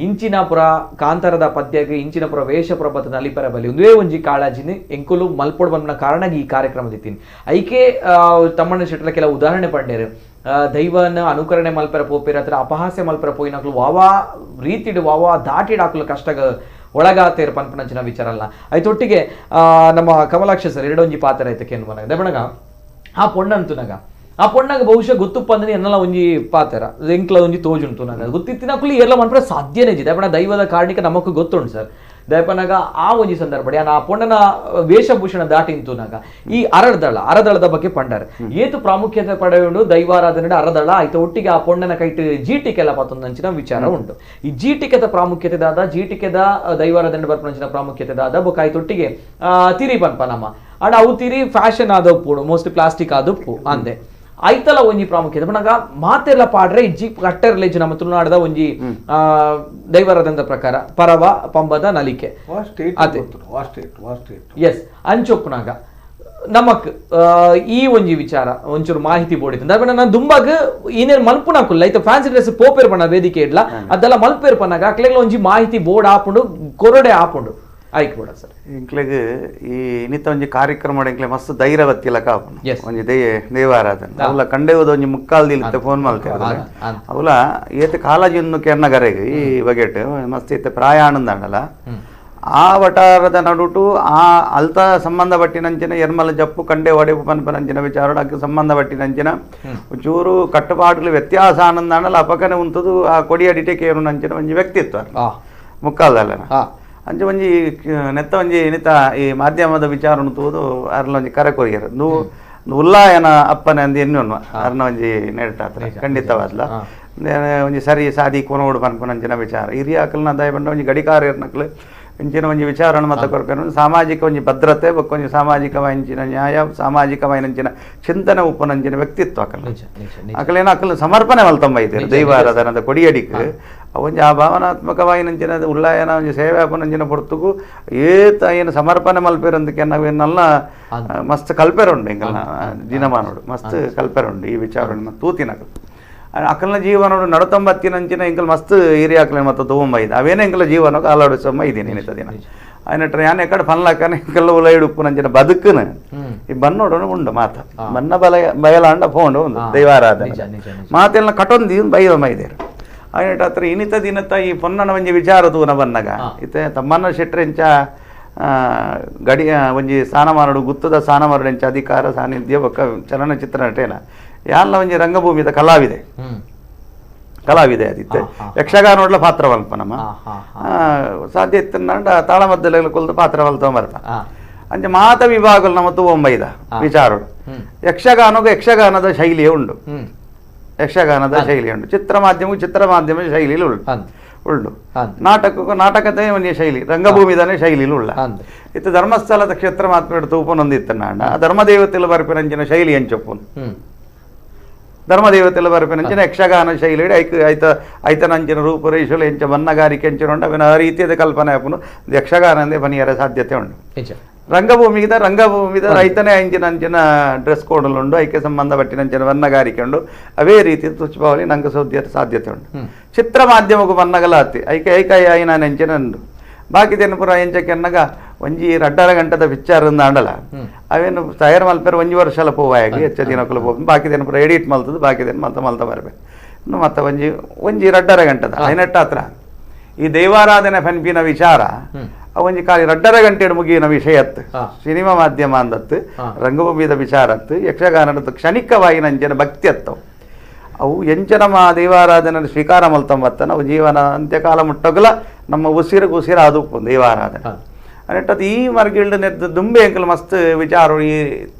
ಇಂಚಿನಪುರ ಕಾಂತಾರದ ಪದ್ಯಗೆ ಇಂಚಿನಪುರ ವೇಷಪುರ ಬತ್ತ ನಲಿಪರ ಬಲ್ಲಿ ಒಂದೇ ಒಂಜಿ ಕಾಳಜಿನ ಎಂಕುಲು ಮಲ್ಪೋಡ್ ಬಂದ ಕಾರಣ ಈ ಕಾರ್ಯಕ್ರಮ ದಿತ್ತೀನಿ ಐಕೆ ತಮ್ಮಣ್ಣ ಶೆಟ್ಟಲ ಕೆಲವು ಉದಾಹರಣೆ ಪಂಡೇರು ದೈವನ ಅನುಕರಣೆ ಮಲ್ಪರ ಪೋಪೇರ ಹತ್ರ ಅಪಹಾಸ್ಯ ಮಲ್ಪರ ಪೋಯಿನಕ್ಲು ವಾವಾ ರೀತಿಡು ವಾವಾ ದಾಟಿಡಾಕ್ಲು ಕಷ್ಟ ಒಳಗಾತೇರು ಪನ್ಪನಂಚಿನ ವಿಚಾರ ಅಲ್ಲ ಆಯ್ತು ಒಟ್ಟಿಗೆ ನಮ್ಮ ಕಮಲಾಕ್ಷ ಸರ್ ಎರಡೊಂಜಿ ಪಾತ್ರ ಐತೆ ಕೇನು ಮನಗ ದಬಣಗ ಆ ಪೊಣ್ಣಂತುನಗ ಆ ಪೊಣ್ಣಗ ಬಹುಶಃ ಗೊತ್ತುಪ್ಪಂದ್ರೆ ಎನ್ನಲ ಒಂಜಿ ಪಾತೆರ ಎಂಕ್ಲ ಒಂಜಿ ತೋಜುಂಟು ನಾಗ ಗೊತ್ತಿತ್ತಿನ ಕುಲಿ ಎಲ್ಲ ಮನ್ಪುರ ಸಾಧ್ಯನೇ ಇಜ್ಜಿ ದಯಪಣ ದೈವದ ಕಾರಣಿಕ ನಮಕ್ ಗೊತ್ತುಂಟು ಸರ್ ದಯಪನಾಗ ಆ ಒಂಜಿ ಸಂದರ್ಭ ಆ ಪೊಣ್ಣನ ವೇಷಭೂಷಣ ದಾಟಿಂತುನಾಗ ಈ ಅರದಳದ ಬಗ್ಗೆ ಪಂಡಾರೆ ಏತು ಪ್ರಾಮುಖ್ಯತೆ ಪಡೆಯುಂಡು ದೈವಾರಾಧನೆ ಅರದಳ ಆಯ್ತು ಒಟ್ಟಿಗೆ ಆ ಪೊಣ್ಣನ ಕೈಟ್ ಜೀಟಿಕೆಲ್ಲ ಪತ್ತೊಂದಂಚಿನ ವಿಚಾರ ಉಂಟು ಈ ಜೀಟಿಕೆದ ಪ್ರಾಮುಖ್ಯತೆ ದಾದ ಜೀಟಿಕೆದ ದೈವಾರಾಧನೆ ಬರ್ಪಣಂಚಿನ ಪ್ರಾಮುಖ್ಯತೆ ದಾದ ಬೊಕ ಆಯ್ತೊಟ್ಟಿಗೆ ತಿರಿ ಪನ್ಪ ನಮ್ಮ ಅಂಡ್ ಅವು ತಿರಿ ಫ್ಯಾಷನ್ ಆದಪ್ಪು ಮೋಸ್ಟ್ಲಿ ಪ್ಲಾಸ್ಟಿಕ್ ಆದಪ್ಪು ಅಂದೆ ಐತಲ ಒಂಜಿ ಪ್ರಾಮುಖ್ಯತೆ ಪಂಡಾಗ ಮಾತೆಲ್ಲ ಪಾಡ್ರೆ ಇಜ್ಜಿ ಕಟ್ಟೆರ್ಲೇಜು ನಮ್ಮ ತುಳುನಾಡದ ಒಂಜಿ ದೈವರಾಧನದ ಪ್ರಕಾರ ಪರವ ಪಂಬದ ನಲಿಕೆ ಎಸ್ ಅಂಚೊಪ್ಪುನಾಗ ನಮಕ್ ಈ ಒಂಜಿ ವಿಚಾರ ಒಂಚೂರು ಮಾಹಿತಿ ಬೋಡಿತ್ತು ದಾದ ನಾನು ದುಂಬಾಗ ಏನೇನು ಮಲ್ಪುನಾಕುಲ್ಲ ಐತ ಫ್ಯಾನ್ಸಿ ಡ್ರೆಸ್ ಪೋಪೇರ್ ಪಣ್ಣ ವೇದಿಕೆ ಇಡ್ಲ ಅದೆಲ್ಲ ಮಲ್ಪೇರ್ ಪನ್ನಾಗ ಅಕ್ಲೆಗ್ಲ ಒಂಜಿ ಮಾಹಿತಿ ಬೋರ್ಡ್ ಆಪುಂಡು ಕೊರಡೆ ಆಪುಂಡು ಆಯ್ಕೆ ಬೋಡ ಸರ್ ಎಂಕ್ಲೆಗ್ ಈ ಇನ್ನಿತ ಒಂಜಿ ಕಾರ್ಯಕ್ರಮ ಎಂಕ್ಲೆ ಮಸ್ತ್ ಧೈರ್ಯ ಬತ್ತಿಲಕ ಆಪುಂಡು ಒಂಜಿ ದೇವಾರಾಧನೆ ಅವಲ ಕಂಡೆವದ ಒಂಜಿ ಮುಕ್ಕಾಲ್ ದಿಲ್ತೆ ಫೋನ್ ಮಲ್ತೆ ಅವಲ ಏತ ಕಾಲಾಜಿನ್ನು ಕೆರ್ನಗರೆಗ್ ಈ ಬಗೆಟ್ ಮಸ್ತ್ ಇತ್ತೆ ಪ್ರಾಯ ಆನಂದಾಂಡಲ ಆ ವಟಾರದ ನಡುಟು ಆ ಅಲ್ತ ಸಂಬಂಧ ಪಟ್ಟಿನಂಚಿನ ಎರ್ಮಲ ಜಪ್ಪು ಕಂಡೆ ಒಡೆಪು ಪನ್ಪನಂಚಿನ ವಿಚಾರ ಅಕ್ಕೆ ಸಂಬಂಧ ಪಟ್ಟಿನಂಚಿನ ಚೂರು ಕಟ್ಟುಪಾಡುలు ವ್ಯತ್ಯಾಸ ಆನಂದಾಂಡಲ ಅಪಕನೆ ಉಂತದು ಆ ಕೊಡಿಯಡಿಟೆ ಕೇರುನಂಚಿನ ಒಂಜಿ ವ್ಯಕ್ತಿತ್ವ ಮುಕ್ಕಾಲ್ದಲ್ಲ ಅಂಚೆ ಒಂಜಿ ನೆತ್ತ ಒಂಜಿ ನಿತ ಈ ಮಾಧ್ಯಮದ ವಿಚಾರ ತೂದು ಅರ್ಲ ಒಂಜಿ ಕರೆ ಕೊರಿಯರ್ ಉಲ್ಲಾಯನ ಅಪ್ಪನೆ ಅಂದ್ ಎನ್ನುವ ಅರ್ನ ಒಂಜಿ ನೆಟ್ಟಾತ್ರ ಖಂಡಿತವಾದ್ಲ ಒಂಜಿ ಸರಿ ಸಾದಿ ಕೊನೋಡು ಪನ್ಪುನಂಚಿನ ವಿಚಾರ ಹಿರಿಯಾಕಲ್ನ ದಯಪಂಡ ಒಂಜಿ ಗಡಿಕಾರ ಇರ್ನಕ್ಲು ಇಂಚಿನ ಒಂಜಿ ವಿಚಾರಣ ಮತ ಕೊರ್ಪೇನು ಸಾಮಾಜಿಕ ಒಂಜಿ ಭದ್ರತೆ ಬೊಕ್ಕ ಒಂಜಿ ಸಾಮಾಜಿಕವಾಯಿಂಚಿನ ನ್ಯಾಯ ಸಾಮಾಜಿಕವಾಯಿನಂಚಿನ ಚಿಂತನೆ ಉಪ್ಪುನಂಚಿನ ವ್ಯಕ್ತಿತ್ವ ಅಕಲ್ ಅಕಲೇನ ಅಕಲ್ ಸಮರ್ಪಣೆ ಮಲ್ತಂಬ ಇದ್ದೀರಿ ದೈವಾರಾಧನದ ಕೊಡಿಯಡಿಕ್ ಒಂಜಿ ಆ ಭಾವನಾತ್ಮಕವಾಯಿನಂಚಿನ ಉಲ್ಲಾಯನ ಒಂಜಿ ಸೇವೆ ಆಪುನಂಚಿನ ಪೊರ್ತುಗು ಏತ ಏನು ಸಮರ್ಪಣೆ ಮಲ್ಪೇರಂದಕ್ಕೆ ನಾವೇನಲ್ಲ ಮಸ್ತ್ ಕಲ್ಪೆರುಂಡು ಎಂಕಲ್ನ ದಿನಮಾನೋಡು ಮಸ್ತ್ ಕಲ್ಪೆರುಂಡು ಈ ವಿಚಾರ ತೂತಿನಕಲ್ ಅಕಲ್ನ ಜೀವನೋಡು ನಡತೊಂಬತ್ತಿನಂಚಿನ ಎಂಕಲ್ ಮಸ್ತ್ ಹಿರಿಯ ಅಕಲ ಮತ್ತು ತಗೊಂಬ ಇದೆ ಅವೇನೇ ಎಂಕಲ ಜೀವನಕ್ಕೆ ಅಲಾಡಿಸೊಮ್ಮ ಇದೀನಿ ನಿತ ದಿನ ఆయన ಯಾನ್ ಎಕ್ಕಡ ಪನ್ಲಕ್ಕನೆ ಎಂಕಲ್ಲ ಉಲೈಡು ಉಪ್ಪುನಂಚಿನ ಬದುಕುನು ಈ ಬನ್ನೋಡೋಣ ಉಂಡು ಮಾತ ಬನ್ನ ಬಲ ಬಯಲಾಂಡ ಫೋಂಡು ಒಂದು ದೈವಾರಾಧನೆ ಮಾತೆಲ್ಲ ಕಟೊಂದು ಬೈದ ಮೈದೇರು ఆయన ಹತ್ರ ಇನಿತ ದಿನತ ಈ ಪೊನ್ನನ ಒಂಜಿ ವಿಚಾರ ತೂನ ಬನ್ನಗ ಇತ್ತೆ ತಮ್ಮನ್ನ ಶೆಟ್ರೆಂಚ ಗಡಿ ಒಂಜಿ ಸ್ಥಾನಮಾನಡು ಗುತ್ತದ ಸ್ಥಾನಮಾನಡು ಎಂಚ ಅಧಿಕಾರ ಸಾನ್ನಿಧ್ಯ ಬೊಕ್ಕ ಚಲನಚಿತ್ರ ನಟೇನ ಯಾಲ್ಲ ಒಂಜಿ ರಂಗಭೂಮಿದ ಕಲಾವಿದೆ ಕಲಾವಿದೆ ಅದಿತ್ತೆ ಯಕ್ಷಗಾನೋಡ್ಲ ಪಾತ್ರ ಮಲ್ಪ ನಮ್ಮ ಸಾಧ್ಯ ಇತ್ತಂಡ ತಾಳಮದ್ದಲೆ ಕೊಲ್ದು ಪಾತ್ರ ಮಲ್ತೊಂಬರ್ಪ ಅಂಚೆ ಮಾತ ವಿಭಾಗలు ನಮ್ಮ ತೂವೊಂಬೈದ ವಿಚಾರಡು ಯಕ್ಷಗಾನಗೂ ಯಕ್ಷಗಾನದ ಶೈಲಿಯೇ ಉಂಡು ಯಕ್ಷಗಾನದ ಶೈಲಿ ಉಂಟು ಚಿತ್ರ ಮಾಧ್ಯಮಕ್ಕೂ ಚಿತ್ರ ಮಾಧ್ಯಮದ ಶೈಲಿಯಲ್ಲಿ ಉಂಟು ಉಂಡು ನಾಟಕಕ್ಕೂ ನಾಟಕದೇ ಒಂಜಿ ಶೈಲಿ ರಂಗಭೂಮಿದಾನೆ ಶೈಲಿಲು ಉಳ್ಳ ಇತ್ತು ಧರ್ಮಸ್ಥಳದ ಕ್ಷೇತ್ರ ಮಾತ್ರ ತೂಪನೊಂದಿತ್ತನಾಂಡ ಆ ಧರ್ಮದೇವತೆಲ್ಲ ಬರ್ಪಿನಂಚಿನ ಶೈಲಿ ಅಂಚೊಪ್ಪುನು ಧರ್ಮದೇವತೆಲ್ಲ ಬರ್ಪಿನಂಚಿನ ಯಕ್ಷಗಾನ ಶೈಲಿ ಐಕ್ ಐತ ಐತನಂಚಿನ ರೂಪುರೇಷುಲು ಎಂಚ ಬನ್ನಗಾರಿಕೆ ಅಂಚಿನ ಉಂಡು ಅವನ ಆ ರೀತಿಯಾದ ಕಲ್ಪನೆ ಆಪುನು ಯಕ್ಷಗಾನ ಅಂದೇ ಬನಿಯರ ಸಾಧ್ಯತೆ ಉಂಟು ರಂಗಭೂಮಿಗಿದ ರಂಗಭೂಮಿದ ರೈತನೇ ಅಂಚಿನ ಅಂಚಿನ ಡ್ರೆಸ್ ಕೋಡಲು ಐಕೆ ಸಂಬಂಧಪಟ್ಟಿನಂಚಿನ ಬಣ್ಣಗಾರಿಕೆ ಉಂಡು ಅವೇ ರೀತಿ ತುಚ್ಚಿಪಾವಲಿ ನಂಗೆ ಸಾಧ್ಯತೆ ಉಂಟು ಚಿತ್ರ ಮಾಧ್ಯಮಕ್ಕೂ ಬನ್ನಗಲ ಅತ್ತಿ ಐಕೆ ಐಕ ಐನ ನೆಂಚಿನ ಉಂಡು ಬಾಕಿ ಪೂರ ಎಂಚಕ್ಕೆ ಅನ್ನಗ ಒಂಜಿ ರಡ್ಡರ ಗಂಟದ ಪಿಕ್ಚರ್ ಅಂಡಲ ಅವೇನು ತಯಾರು ಮಲ್ಪೇರು ಒಂಜಿ ವರ್ಷಲ ಪೋವಾಯಾಗಿ ಹೆಚ್ಚ ದಿನಕ್ಕೂ ಪೋ ಬಾಕಿ ಪೂರ ಎಡಿಟ್ ಮಲ್ತದ್ದು ಬಾಕಿ ಮಲ್ತ ಮಲ್ತ ಬರ್ಬೇಕು ಇನ್ನು ಮತ್ತೆ ಒಂಜಿ ಒಂಜಿ ರಡ್ಡರ ಗಂಟದ ಐನೆಟ್ಟ ಹತ್ರ ಈ ದೈವಾರಾಧನೆ ಪನ್ಪಿನ ವಿಚಾರ ಒಂಜಿ ಖಾಲಿ ರಡ್ಡರ ಗಂಟೆ ಮುಗಿಯಿನ ವಿಷಯತ್ತು ಸಿನಿಮಾ ಮಾಧ್ಯಮ ಅಂದತ್ತು ರಂಗಭೂಮಿದ ವಿಚಾರತ್ತು ಯಕ್ಷಗಾನದ ಕ್ಷಣಿಕವಾಗಿ ನಂಚಿನ ಭಕ್ತಿ ಅತ್ತವು ಅವು ಎಂಚ ನಮ್ಮ ದೈವಾರಾಧನೆ ಸ್ವೀಕಾರ ಮಲ್ತಂಬತ್ತ ನಾವು ಜೀವನ ಅಂತ್ಯಕಾಲ ಮುಟ್ಟಗಲ ನಮ್ಮ ಉಸಿರಿಗೆ ಉಸಿರು ಅದು ದೈವಾರಾಧನೆ ಅನ್ನಟ್ಟದು ಈ ಮರ್ಗಿಲ್ಡ್ ನೆದ್ದು ದುಂಬೆ ಎಂಕಲ್ ಮಸ್ತ್ ವಿಚಾರೋಡು ಈ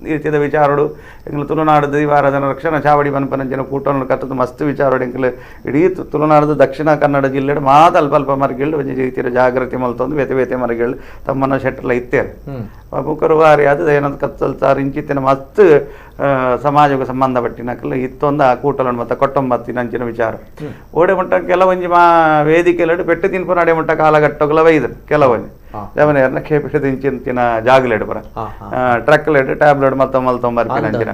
ರೀತಿಯ ವಿಚಾರೋಡು ಎಂಕಲ್ ತುಳುನಾಡು ದೈವಾರಾಧನೆ ರಕ್ಷಣಾ ಚಾವಡಿ ಪನ್ಪನಂಚಿನ ಕೂಟವನ್ನು ಕಟ್ಟದು ಮಸ್ತ್ ವಿಚಾರೋಡು ಎಂಕಲ್ ಇಡೀ ತುಳುನಾಡು ದಕ್ಷಿಣ ಕನ್ನಡ ಜಿಲ್ಲೆ ಮಾತ ಅಲ್ಪ ಅಲ್ಪ ಮರ್ಗಿಲ್ಡ್ ಒಂಜಿ ರೀತಿಯ ಜಾಗೃತಿ ಮಲ್ತೊಂದು ಬೇತೆ ಬೇತೆ ಮರ್ಗಿಲ್ಡ್ ತಮ್ಮನ ಶೆಟ್ಟಲ ಇತ್ತೇರು ಮುಖರು ವಾರಿ ಅದು ಏನಂತ ಕತ್ತಲ್ ಸಾರು ಇಂಚಿತ್ತಿನ ಮಸ್ತ್ ಸಮಾಜಕ್ಕೆ ಸಂಬಂಧಪಟ್ಟಿನಕಲ್ ಇತ್ತೊಂದು ಆ ಕೂಟಲನ್ನು ಮತ್ತು ಕೊಟ್ಟೊಂಬತ್ತಿನಂಚಿನ ವಿಚಾರ ಓಡೆ ಮುಟ್ಟ ಕೆಲವೊಂಜಿ ಮಾ ವೇದಿಕೆಲಡು ಪೆಟ್ಟು ತಿನ್ಪುನ ಅಡೆ ಮುಟ್ಟ ಕಾಲಘಟ್ಟಗಳ ವೈದ್ರು ಕೆಲವೊಂಜಿ ಜವನೇರ್ನ ಖೇಪಿಟ್ಟು ತಿಂಚಿನ ಜಾಗಲೆಡು ಪುರ ಟ್ರಕ್ಲೆಡ್ ಟ್ಯಾಬ್ಲೆಟ್ ಮತ್ತ ಮಲ್ತೊಂಬರ್ಪಿನಂಚಿನ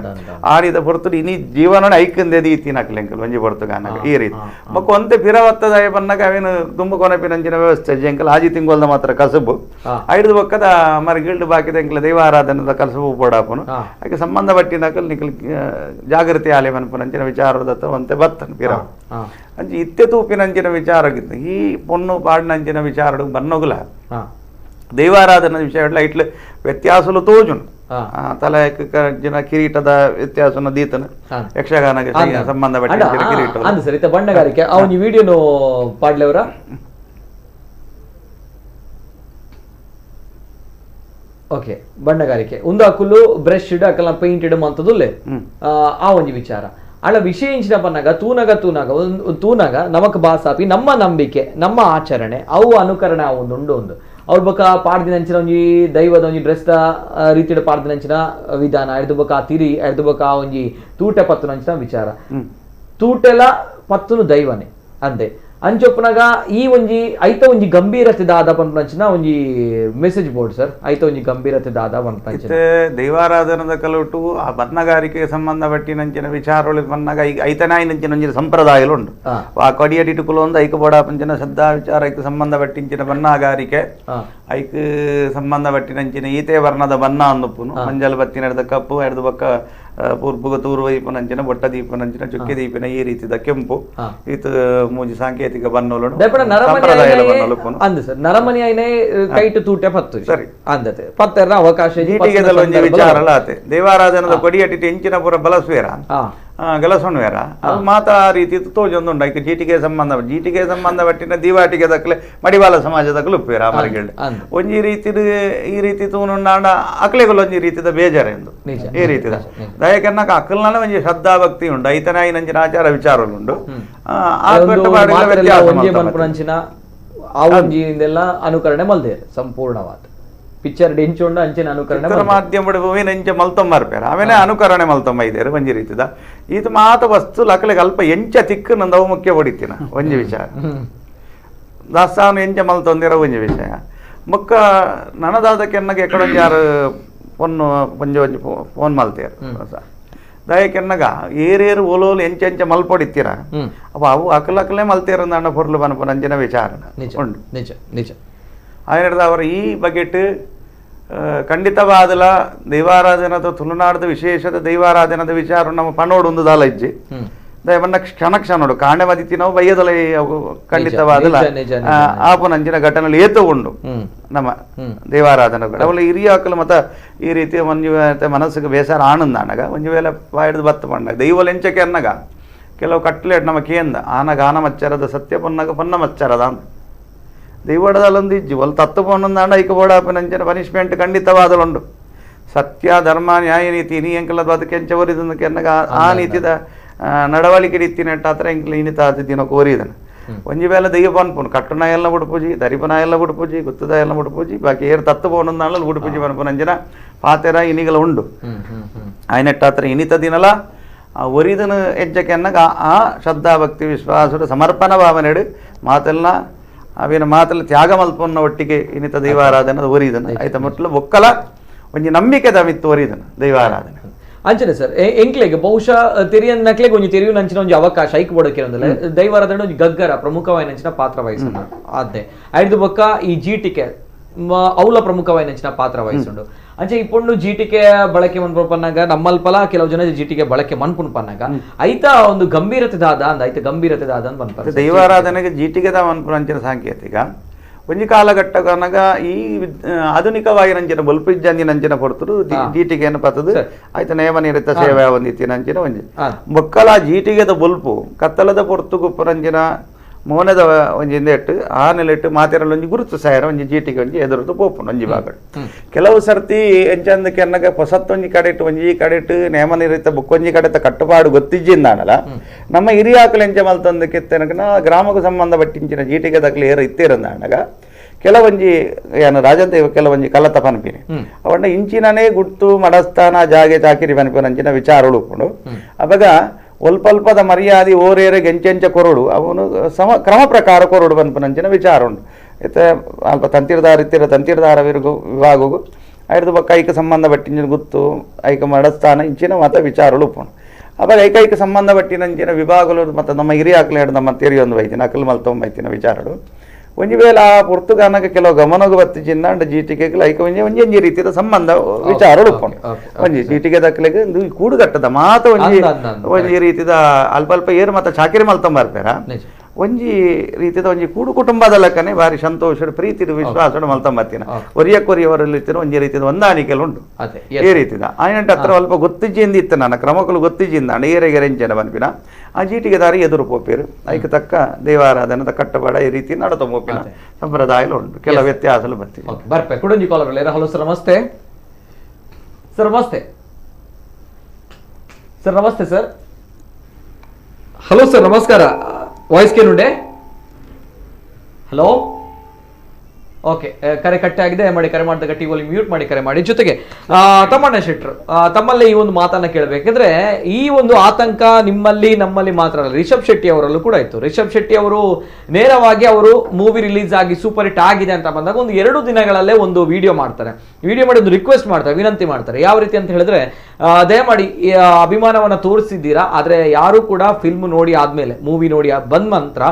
ಆಡಿದ ಹೊರತು ಇನಿ ಜೀವನ ಐಕಂದೆ ದೀತಿನಕಲ್ ಎಂಕಲ್ ಒಂಜಿ ಹೊರತು ಗಾನಕ ಈ ರೀತಿ ಬೊಕ್ಕ ಒಂತೆ ಪಿರವತ್ತದ ಬನ್ನಗ ಅವೇನು ತುಂಬ ಕೊನಪಿನಂಚಿನ ವ್ಯವಸ್ಥೆ ಎಂಕಲ್ ಆಜಿ ತಿಂಗೊಲ್ದ ಮಾತ್ರ ಕಸುಬು ಐದು ಬೊಕ್ಕದ ಮರಗಿಲ್ಡು ಬಾಕಿದ ಎಂಕಲ್ ದೈವಾರಾಧನದ ಕಸುಬು ಪೋಡಾಪುನು ಅದಕ್ಕೆ ಸಂಬಂಧಪಟ್ಟಿನಕಲ್ ನಿಕಲ್ ಜಾಗೃತಿ ಆಲೆ ಮನ್ಪುನಂಚಿನ ವಿಚಾರದತ್ತ ಒಂತೆ ಬತ್ತನ್ ಪಿರ ಅಂಚೆ ಇತ್ತೆ ತೂಪಿನಂಚಿನ ವಿಚಾರಕ್ಕಿಂತ ಈ ಪೊಣ್ಣು ಪಾಡಿನಂಚಿನ ವಿಚಾರಡು ಬನ್ನೊಗುಲ ದೈವಾರಾಧನ ವಿಷಯ ಇಟ್ಲು ವ್ಯತ್ಯಾಸಲು ತೋಜುನು ತಲೆ ಕಿರೀಟದ ವ್ಯತ್ಯಾಸನ ದೀತನ ಯಕ್ಷಗಾನಕ್ಕೆ ಸಂಬಂಧಪಟ್ಟ ಕಿರೀಟ ಅಂದು ಸರ್ ಇತ್ತ ಬಣ್ಣಗಾರಿಕೆ ಆ ಒಂಜಿ ವಿಡಿಯೋನು ಪಾಡ್ಲೆವರ ಓಕೆ ಬಣ್ಣಗಾರಿಕೆ ಒಂದು ಅಕುಲು ಬ್ರಷ್ ಇಡು ಅಕಲ ಪೇಂಟ್ ಇಡು ಅಂತದುಲ್ಲೆ ಆ ಒಂಜಿ ವಿಚಾರ ಅಳ ವಿಷಯ ಇಂಚಿನ ಪನ್ನಾಗ ತೂನಗ ತೂನಗ ತೂನಗ ನಮಕ್ ಬಾಸಾಪಿ ನಮ್ಮ ನಂಬಿಕೆ ನಮ್ಮ ಆಚರಣೆ ಅವು ಅನುಕರಣೆ ಅವು ಒಂದು ಉಂಡು ಒಂದು ಅವ್ರ ಬೊಕ ಪಾಡ್ದಿನಂಚಿನ ಒಂಜಿ ದೈವದ ಒಂಜಿ ಡ್ರೆಸ್ the ರೀತಿಡ್ ಪಾಡ್ದಿನಂಚಿನ ವಿಧಾನ ಎಡ್ದು ಬೊಕ ಆ ತಿರಿ ಎಡ್ದು ಬೊಕ ಆ ಒಂಜಿ ತೂಟೆ ಪತ್ತುನಂಚಿನ ವಿಚಾರ ತೂಟೆಲ ಪತ್ತುನು ದೈವನೆ ಅಂದೆ ಅಂಚೊಪ್ಪನಾಗ ಈ ಒಂಜಿ ಐತ ಒಂಜಿ ಗಂಭೀರತೆ ದಾದ ಪನ್ಪಂಚಿನ ಒಂಜಿ message board sir ಐತ ಒಂಜಿ ಗಂಭೀರತೆ ದಾದ ಪನ್ಪಂಚಿನ ದೈವಾರಾಧನದ ಕಲುಟು ಆ ಬಣ್ಣಗಾರಿಕೆಗೆ ಸಂಬಂಧಪಟ್ಟಿನಂಚಿನ ವಿಚಾರಗಳು ಬನ್ನಾಗ ಈಗ ಐತನಾಯಿನಂಚಿನ ಒಂಜಿನ ಸಂಪ್ರದಾಯలు ಉಂಟು ಆ ಕೊಡಿಯಡಿಟುಕುಲು ಒಂದು ಐಕ ಬೋಡ ಪಂಚಿನ ಶ್ರದ್ಧಾ ವಿಚಾರ ಐಕ್ ಸಂಬಂಧಪಟ್ಟಿಂಚಿನ ಬಣ್ಣಗಾರಿಕೆ ಐಕ್ ಸಂಬಂಧಪಟ್ಟಿನಂಚಿನ ಈತೆ ವರ್ಣದ ಬಣ್ಣ ಅಂದುಪ್ಪುನು ಮಂಜಲ್ ಬತ್ತಿನ ಎಡ್ದ ಕಪ್ಪು ಎಡ್ದು ಬಕ್ಕ ಪೂರ್ಪುಗ ತೂರು ವೈಪನಂಚಿನ ಬೊಟ್ಟ ದೀಪನಂಚಿನ ಚುಕ್ಕೆ ದೀಪಿನ ಈ ರೀತಿದ ಕೆಂಪು ಈತ ಮೂಜಿ ಸಾಂಕೇತಿಕ ಬಣ್ಣಗಳು ಅಂದು ಸರ್ ನರಮನಿ ಐನೇ ಕೈಟು ತೂಟೆ ಪತ್ತು ಸರಿ ಅಂದತೆ ಪತ್ತೆರ ಅವಕಾಶ ವಿಚಾರ ಆತೆ ದೇವಾರಾಧನದ ಕೊಡಿಯಟ್ಟಿಟ್ಟು ಎಂಚಿನ ಪೂರ ಬಲಸುವೇರ ಗಲಸೊಣುವೇರ ಅದು ಮಾತಾ ಆ ರೀತಿ ತೋಜೊಂದುಂಡು ಐಕ್ ಜೀಟಿಗೆ ಸಂಬಂಧ ಜೀಟಿಗೆ ಸಂಬಂಧಪಟ್ಟಿನ ದೀವಾಟಿಗೆ ದಕ್ಕಲೆ ಮಡಿವಾಲ ಸಮಾಜದ ಉಪ್ಪೇರ ಮರಗಿಳ್ಳೆ ಒಂಜಿ ರೀತಿದ ಈ ರೀತಿ ತೂನುಂಡಾಂಡ ಅಕ್ಲೆಗಳು ಒಂಜಿ ರೀತಿದ ಬೇಜಾರೆಂದು ಈ ರೀತಿದ ದಯಕನ್ನಕ ಅಕ್ಕಲ್ನ ಒಂಜಿ ಶ್ರದ್ಧಾ ಭಕ್ತಿ ಉಂಡು ಐತನಾಯಿ ನಂಚಿನ ಆಚಾರ ವಿಚಾರಗಳು ಆ ಅನುಕರಣೆ ಮಲ್ದೇರು ಸಂಪೂರ್ಣವಾದ ಪಿಕ್ಚರ್ ಡೆಂಚುಂಡು ಅಂಚಿನ ಅನುಕರಣೆ ಮಾಧ್ಯಮ ಎಂಚ ಮಲ್ತೊಂಬರ್ಪೇರ ಆಮೇಲೆ ಅನುಕರಣೆ ಮಲ್ತೊಂಬ ಇದ್ದೇರು ಒಂಜಿ ರೀತಿದ ಈತ ಮಾತ ವಸ್ತು ಲಕಲೆಗೆ ಅಲ್ಪ ಎಂಚ ತಿಕ್ಕು ನಂದವು ಮುಖ್ಯ ಹೊಡಿತೀನ ಒಂಜಿ ವಿಚಾರ ದಾಸ್ತಾನು ಎಂಚ ಮಲ್ತೊಂದಿರ ಒಂಜಿ ವಿಷಯ ಮುಕ್ಕ ನನದಾದ ಕೆನ್ನಗೆ ಎಕ್ಕಡೊಂಜಿ ಯಾರು ಪೊನ್ನು ಒಂಜಿ ಒಂಜಿ ಫೋನ್ ಮಲ್ತೇರು ದಯಕೆನ್ನಗ ಏರೇರು ಓಲೋಲು ಎಂಚ ಎಂಚ ಮಲ್ಪೊಡಿತ್ತೀರ ಅವ ಅವು ಅಕಲಕಲೇ ಮಲ್ತೇರಂದಾಂಡ ಪೊರ್ಲು ಬನಪು ನಂಚಿನ ವಿಚಾರ ಉಂಡು ನಿಜ ನಿಜ ಆಯ್ನಡ್ದ ಅವರ ಈ ಬಗೆಟ್ ಖಂಡಿತವಾದಲ ದೈವಾರಾಧನದ ತುಳುನಾಡದ ವಿಶೇಷದ ದೈವಾರಾಧನದ ವಿಚಾರ ನಮ್ಮ ಪಣೋಡು ಒಂದು ದಾಲ ಇಜ್ಜಿ ದಯವನ್ನ ಕ್ಷಣ ಕ್ಷಣೋಡು ಕಾಣೆ ಮದಿತಿ ನಾವು ಬಯ್ಯದಲ ಖಂಡಿತವಾದಲ ಆಪುನಂಚಿನ ಘಟನೆಗಳು ಏತು ಉಂಡು ನಮ್ಮ ದೈವಾರಾಧನೆ ಅವಳ ಹಿರಿಯಾಕಲು ಮತ್ತ ಈ ರೀತಿ ಒಂಜಿ ಮನಸ್ಸಿಗೆ ಬೇಸರ ಆನಂದ ಅನಗ ಒಂಜಿ ವೇಳೆ ಬಾಯ್ದು ಬತ್ತ ಪಂಡ ದೈವಲ ಎಂಚಕ್ಕೆ ಅನ್ನಗ ಕೆಲವು ಕಟ್ಲೇಟ್ ನಮ್ಮ ಕೇಂದ ಆನಗ ಆನ ಮಚ್ಚರದ ಸತ್ಯ ಪೊನ್ನಗ ಪೊನ್ನ ಮಚ್ಚರದ ಅಂತ ದೈವಡದಲ್ಲೊಂದು ಇಜ್ಜಿ ಒಲ್ ತತ್ತು ಪೊನ್ನೊಂದಾಂಡ ಐಕ ಬೋಡಾಪಿನಂಚಿನ ಪನಿಷ್ಮೆಂಟ್ ಖಂಡಿತವಾದಲುಂಡು ಸತ್ಯ ಧರ್ಮ ನ್ಯಾಯ ನೀತಿ ಇನಿ ಎಂಕಲದ ಬದುಕು ಎಂಚ ಒರಿದಂದು ಕೆನ್ನಗ ಆ ನೀತಿದ ನಡವಳಿಕೆ ರೀತಿನೆಟ್ಟ ಆತರ ಎಂಕಲ ಇನಿತ ಆತಿ ದಿನ ಕೋರಿದನು ಒಂಜಿ ವೇಳೆ ದೈವ ಪನ್ಪುನು ಕಟ್ಟುನ ಎಲ್ಲ ಬುಡ್ಪೂಜಿ ದರಿಪನ ಎಲ್ಲ ಬುಡ್ಪೂಜಿ ಗುತ್ತದ ಎಲ್ಲ ಬುಡ್ಪೂಜಿ ಬಾಕಿ ಏರು ತತ್ತು ಪೋನೊಂದಾಂಡ ಬುಡ್ಪೂಜಿ ಪನ್ಪುನಂಚಿನ ಪಾತೆರ ಇನಿಗಳ ಉಂಡು ಆಯ್ನೆಟ್ಟಾತ್ರ ಇನಿತ ದಿನಲ ಆ ಒರಿದನು ಹೆಜ್ಜೆಕೆನ್ನಗ ಆ ಶ್ರದ್ಧಾ ಭಕ್ತಿ ವಿಶ್ವಾಸದ ಸಮರ್ಪಣ ಭಾವನೆಡು ಮಾತೆಲ್ಲ ಅವಿನ ಮಾತಲ್ಲ ತ್ಯಾಗ ಮಲ್ಪೊನ್ನ ಒಟ್ಟಿಗೆ ಇನ್ನಿತ ದೈವಾರಾಧನೆ ಒರಿದನು ಆಯ್ತ ಮೊಟ್ಲು ಒಕ್ಕಲ ಒಂಜಿ ನಂಬಿಕೆ ದಮಿತ್ತು ಒರಿದನು ದೈವಾರಾಧನೆ ಅಂಚನೆ ಸರ್ ಎಂಕ್ಲೆಗ್ ಬಹುಶಃ ತೆರಿಯನ್ ನಕ್ಲೆಗ್ ಒಂಜಿ ತೆರಿಯು ನಂಚಿನ ಒಂಜಿ ಅವಕಾಶ ಐಕ್ ಬೋಡಕ್ಕೆ ಒಂದಲ್ಲ ದೈವಾರಾಧನೆ ಒಂಜಿ ಗಗ್ಗರ ಪ್ರಮುಖವಾದ ನಂಚಿನ ಪಾತ್ರ ವಹಿಸುಂಡು ಅದೇ ಐದು ಬೊಕ್ಕ ಈ ಜೀಟಿಕೆ ಅವಲ ಪ್ರಮುಖವಾದ ನಂಚಿನ ಪಾತ್ರ ವಹಿಸುಂಡು ಅಂಚೆ ಈ ಪೊಣ್ಣು ಜೀಟಿಕೆ ಬಳಕೆ ಮನ್ಪನ್ನಾಗ ನಮ್ಮಲ್ಪಲ ಕೆಲವು ಜನ ಜೀಟಿಕೆ ಬಳಕೆ ಮನ್ಪುನ್ ಪನ್ನಾಗ ಐತ ಒಂದು ಗಂಭೀರತೆ ದಾದ ಅಂದ ಐತ ಗಂಭೀರತೆ ದಾದ ಅಂತ ಮನ್ಪ ದೈವಾರಾಧನೆಗೆ ಜೀಟಿಗೆ the ಮನ್ಪುನ ಅಂಚಿನ ಸಾಂಕೇತಿಕ ಒಂಜಿ ಕಾಲಘಟ್ಟಕನಗ ಈ ಆಧುನಿಕವಾಗಿ ನಂಚಿನ ಬಲ್ಪಿಜ್ಜಂದಿ ನಂಚಿನ ಪೊರ್ತುಡು ಜೀಟಿಗೆಯನ್ನು ಪತ್ತದು ಆಯ್ತು ನೇಮ ನಿರತ ಸೇವೆ ಒಂದಿತ್ತಿನ ಅಂಚಿನ ಒಂಜಿ ಬೊಕ್ಕಲ ಜೀಟಿಗೆದ ಬೊಲ್ಪು ಕತ್ತಲದ ಪೊರ್ತು ಗುಪ್ಪರಂಚಿನ ಮೋನದ ಒಂಜಿ ಇಂದೆಟ್ಟು ಆ ನೆಲೆಟ್ಟು ಮಾತೆರಲ್ಲ ಒಂಜಿ ಗುರುತು ಸಾಯರ ಒಂಜಿ ಜೀಟಿಗೆ ಒಂಜಿ ಎದುರುದು ಪೋಪುನು ಒಂಜಿ ಭಾಗಡು ಕೆಲವು ಸರ್ತಿ ಎಂಚಂದ ಕೆನ್ನಗ ಹೊಸತ್ತೊಂಜಿ ಕಡೆಟ್ಟು ಒಂಜಿ ಕಡೆಟ್ಟು ನೇಮ ನಿರತ ಬುಕ್ಕೊಂಜಿ ಕಡೆತ ಕಟ್ಟುಪಾಡು ಗೊತ್ತಿಜ್ಜಿಂದಾನಲ್ಲ ನಮ್ಮ ಹಿರಿಯಾಕಲು ಎಂಚ ಮಲ್ತಂದು ಕೆತ್ತನಕ ಗ್ರಾಮಕ್ಕೆ ಸಂಬಂಧಪಟ್ಟಿಂಚಿನ ಜೀಟಿಗೆ ದಕ್ಕಲು ಏರು ಇತ್ತಿರಂದಾನಗ ಕೆಲವೊಂಜಿ ಏನು ರಾಜಂತ ಕೆಲವೊಂಜಿ ಕಲತ ಪನ್ಪಿನಿ ಅವಣ್ಣ ಇಂಚಿನನೇ ಗುರ್ತು ಮಡಸ್ಥಾನ ಜಾಗೆ ಚಾಕಿರಿ ಪನ್ಪಿನ ಅಂಚಿನ ವಿಚಾರ ಉಳುಪುಂಡು ಅವಾಗ ಒಲ್ಪಲ್ಪದ ಮರ್ಯಾದೆ ಓರೇರೆ ಗೆಂಚೆಂಚ ಕೊರಡು ಅವನು ಸಮ ಕ್ರಮ ಪ್ರಕಾರ ಕೊರಡು ಪನ್ಪುನಂಚಿನ ವಿಚಾರ ಉಂಡು ಇತ್ತೆ ಅಲ್ಪ ತಂತಿರ್ದಾರ ಇತ್ತಿರ ತಂತಿರ್ದಾರ ವಿಭಾಗವು ಐದು ಬೊಕ್ಕ ಐಕ ಸಂಬಂಧಪಟ್ಟಿಂಚಿನ ಗುತ್ತು ಐಕ ಮಡಸ್ಥಾನ ಇಂಚಿನ ಮತ ವಿಚಾರಗಳು ಉಪ್ಪುಂಡು ಅವಾಗ ಐಕೈಕ ಸಂಬಂಧಪಟ್ಟಿನಂಚಿನ ವಿಭಾಗಗಳು ಮತ್ತು ನಮ್ಮ ಹಿರಿಯಾಕ್ಲು ನಮ್ಮ ತೆರಿಯೊಂದು ಬೈತಿನ ಅಕಲ್ ಮಲ್ತೊಂಬೈತಿನ ವಿಚಾರಗಳು ಒಂಜಿ ವೇಳೆ ಆ ಪೊರ್ತುಗಾನಗ ಕೆಲವು ಗಮನಗು ಬತ್ತಿ ಚಿನ್ನ ಜೀಟಿಗೆಗಳು ಐಕ ಒಂಜಿ ಒಂಜಿ ಒಂಜಿ ರೀತಿಯ ಸಂಬಂಧ ವಿಚಾರ ಉಪ್ಪುಂಡು ಒಂಜಿ ಜೀಟಿಗೆ ದಕ್ಕಲೆಗ್ ಇಂದು ಕೂಡುಗಟ್ಟದ ಮಾತ ಒಂಜಿ ಒಂಜಿ ರೀತಿದ ಅಲ್ಪ ಅಲ್ಪ ಏರು ಮತ್ತೆ ಚಾಕಿರಿ ಮಲ್ತೊಂಬರ್ಪೇರ ಒಂಜಿ ರೀತಿದ ಒಂಜಿ ಕೂಡು ಕುಟುಂಬದ ಲೆಕ್ಕನೆ ಭಾರಿ ಸಂತೋಷ ಪ್ರೀತಿ ವಿಶ್ವಾಸ ಮಲ್ತಂಬತ್ತಿನ ಒರಿಯ ಕೊರಿಯವರಲ್ಲಿ ಒಂಜಿ ರೀತಿದ ಹೊಂದಾಣಿಕೆಲು ಉಂಟು. ಈ ರೀತಿದ ಆಯನಂಟ ಹತ್ರ ಅಲ್ಪ ಗೊತ್ತಿಜ್ಜಿಂದ ಇತ್ತು ನನ್ನ ಕ್ರಮಕ್ಕಳು ಗೊತ್ತಿಜ್ಜಿಂದ ಏರೆಗೆರೆಂಚನ ಪನ್ಪಿನ ಆ ಜೀಟಿಗೆ ದಾರಿ ಎದುರು ಪೋಪೇರು ಐಕ್ ತಕ್ಕ ದೇವಾರಾಧನದ ಕಟ್ಟಬಾಡ ಈ ರೀತಿ ನಡತ ಪೋಪಿನ ಸಂಪ್ರದಾಯಲು ಉಂಟು. ಕೆಲ ವ್ಯತ್ಯಾಸಲು ಬರ್ತೀವಿ. ಬರ್ಪೆ ಕುಡಂಜಿ ಕಾಲರ್. ಹಲೋ ಸರ್ ನಮಸ್ತೆ. ಸರ್ ನಮಸ್ತೆ. ಸರ್ ನಮಸ್ತೆ sir. Hello sir ನಮಸ್ಕಾರ. ವಾಯ್ಸ್ ಕೇನುಂಡೆ? ಹಲೋ. ಓಕೆ, ಕರೆ ಕಟ್ಟೆ ಆಗಿದೆ. ಮಾಡಿ ಕರೆ ಮಾಡಿದಾಗ T volume mute ಮಾಡಿ ಕರೆ ಮಾಡಿ. ಜೊತೆಗೆ ತಮ್ಮಣ್ಣ ಶೆಟ್ರು, ತಮ್ಮಲ್ಲೇ ಈ ಒಂದು ಮಾತನ್ನ ಕೇಳಬೇಕಂದ್ರೆ ಈ ಒಂದು ಆತಂಕ ನಿಮ್ಮಲ್ಲಿ ನಮ್ಮಲ್ಲಿ ಮಾತ್ರ ಅಲ್ಲ, ರಿಷಬ್ ಶೆಟ್ಟಿ ಅವರಲ್ಲೂ ಕೂಡ ಇತ್ತು. ರಿಷಬ್ ಶೆಟ್ಟಿ ಅವರು ನೇರವಾಗಿ ಅವರು ಮೂವಿ ರಿಲೀಸ್ ಆಗಿ ಸೂಪರ್ ಹಿಟ್ ಆಗಿದೆ ಅಂತ ಬಂದಾಗ ಒಂದು 2 ದಿನಗಳಲ್ಲೇ ಒಂದು ವಿಡಿಯೋ ಮಾಡ್ತಾರೆ. ವಿಡಿಯೋ ಮಾಡಿ ಒಂದು ರಿಕ್ವೆಸ್ಟ್ ಮಾಡ್ತಾರೆ, ವಿನಂತಿ ಮಾಡ್ತಾರೆ. ಯಾವ ರೀತಿ ಅಂತ ಹೇಳಿದ್ರೆ, ದಯಮಾಡಿ ಅಭಿಮಾನವನ್ನು ತೋರಿಸಿದ್ದೀರಾ, ಆದರೆ ಯಾರೂ ಕೂಡ ಫಿಲ್ಮ್ ನೋಡಿ ಆದ್ಮೇಲೆ ಮೂವಿ ನೋಡಿ ಬಂದ ನಂತರ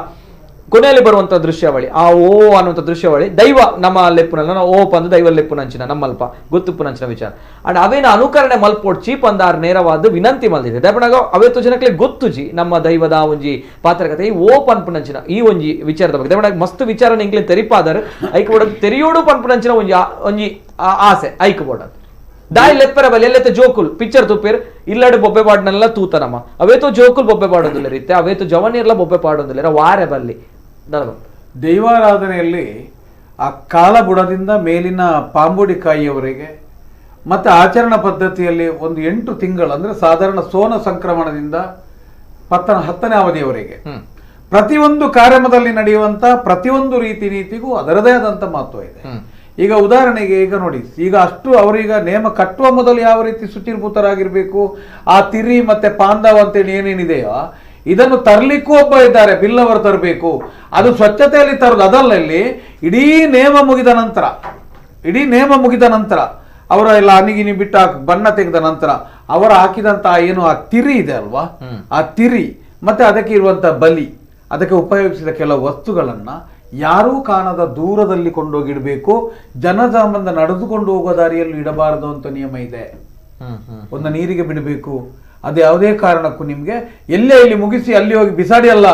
ಕೊನೆಯಲ್ಲಿ ಬರುವಂಥ ದೃಶ್ಯಾವಳಿ, ಆ ಓ ಅನ್ನುವಂಥ ದೃಶ್ಯಾವಳಿ ದೈವ ನಮ್ಮ ಲೆಪ್ಪುನಲ್ಲ ನಾವು ಓ ಪಂದು ದೈವ ಲೆಪ್ಪುನಂಚಿನ ನಮ್ಮಲ್ಪ ಗೊತ್ತುಪ್ಪುನಂಚಿನ ವಿಚಾರ ಅಂಡ್ ಅವೇನ ಅನುಕರಣೆ ಮಲ್ಪೋಡ್ ಚೀಪ್ ಅಂದಾರ್ ನೇರವಾದ ವಿನಂತಿ ಮಲ್ದಿದೆ. ದಯಪಣಾಗ ಅವೇತು ಜನಕ್ಕೆ ಗೊತ್ತುಜಿ ನಮ್ಮ ದೈವದ ಒಂಜಿ ಪಾತ್ರಕತೆ ಈ ಓ ಪನ್ಪುನಂಚಿನ ಈ ಒಂಜಿ ವಿಚಾರದ ಬಗ್ಗೆ ದಯಪಣಾಗ ಮಸ್ತ್ ವಿಚಾರ ಇಂಗ್ಲಿ ತೆರಿಪಾದರೆ ಐಕ್ ಬೋರ್ಡ್ ತೆರಿಯೋಡು ಪನ್ಪುನಂಚಿನ ಒಂಜಿ ಒಂಜಿ ಆಸೆ ಐಕ್ ಬೋರ್ಡ್ ದಾಯಿ ಲೆಪ್ಪರ ಬಲ್ಲಿ ಎಲ್ಲೈತೆ ಜೋಕುಲ್ ಪಿಕ್ಚರ್ ತುಪ್ಪೇರ್ ಇಲ್ಲಡೆ ಬೊಬ್ಬೆ ಪಾಡ್ನೆಲ್ಲ ತೂತನಮ್ಮ ಅವೇತೋ ಜೋಕುಲ್ ಬೊಬ್ಬೆ ಪಾಡೋದಿಲ್ಲ ರೀತೆ ಅವೇತೋ ಜವನಿರ್ಲ ಬೊಬ್ಬೆ ಪಾಡೋದಿಲ್ಲ ವಾರೆ ಬಲ್ಲಿ. ದೈವಾರಾಧನೆಯಲ್ಲಿ ಆ ಕಾಲಬುಡದಿಂದ ಮೇಲಿನ ಪಾಂಬುಡಿಕಾಯಿಯವರೆಗೆ ಮತ್ತು ಆಚರಣಾ ಪದ್ಧತಿಯಲ್ಲಿ ಒಂದು 8 ತಿಂಗಳು ಅಂದರೆ ಸಾಧಾರಣ ಸೋನ ಸಂಕ್ರಮಣದಿಂದ 10ನೇ ಅವಧಿಯವರೆಗೆ ಪ್ರತಿಯೊಂದು ಕಾರ್ಯಕ್ರಮದಲ್ಲಿ ನಡೆಯುವಂಥ ಪ್ರತಿಯೊಂದು ರೀತಿ ನೀತಿಗೂ ಅದರದೇ ಆದಂಥ ಮಹತ್ವ ಇದೆ. ಈಗ ಉದಾಹರಣೆಗೆ ಈಗ ನೋಡಿ, ಈಗ ಅಷ್ಟು ಅವರೀಗ ನೇಮ ಕಟ್ಟುವ ಮೊದಲು ಯಾವ ರೀತಿ ಶುಚಿರ್ಭೂತರಾಗಿರ್ಬೇಕು, ಆ ತಿರಿ ಮತ್ತೆ ಪಾಂದವ ಅಂತೇಳಿ ಏನೇನಿದೆಯೋ ಇದನ್ನು ತರಲಿಕ್ಕೂ ಒಬ್ಬ ಇದ್ದಾರೆ, ಬಿಲ್ಲವರು ತರಬೇಕು, ಅದು ಸ್ವಚ್ಛತೆಯಲ್ಲಿ ತರೋದು ಅದಲ್ಲ. ಇಲ್ಲಿ ಇಡೀ ನೇಮ ಮುಗಿದ ನಂತರ, ಇಡೀ ನೇಮ ಮುಗಿದ ನಂತರ ಅವರ ಎಲ್ಲ ಅನಿಗಿನಿ ಬಿಟ್ಟು ಬಣ್ಣ ತೆಗೆದ ನಂತರ ಅವರು ಹಾಕಿದಂತ ಏನು ಆ ತಿರಿ ಇದೆ ಅಲ್ವಾ, ಆ ತಿರಿ ಮತ್ತೆ ಅದಕ್ಕೆ ಇರುವಂತ ಬಲಿ, ಅದಕ್ಕೆ ಉಪಯೋಗಿಸಿದ ಕೆಲವು ವಸ್ತುಗಳನ್ನ ಯಾರೂ ಕಾಣದ ದೂರದಲ್ಲಿ ಕೊಂಡೋಗಿಡಬೇಕು, ಜನಸಾಮಾನ್ಯ ನಡೆದುಕೊಂಡು ಹೋಗೋ ದಾರಿಯಲ್ಲಿ ಇಡಬಾರದು ಅಂತ ನಿಯಮ ಇದೆ. ಒಂದು ನೀರಿಗೆ ಬಿಡಬೇಕು, ಅದು ಯಾವುದೇ ಕಾರಣಕ್ಕೂ ನಿಮ್ಗೆ ಎಲ್ಲೇ ಇಲ್ಲಿ ಮುಗಿಸಿ ಅಲ್ಲಿ ಹೋಗಿ ಬಿಸಾಡಿ ಅಲ್ಲ,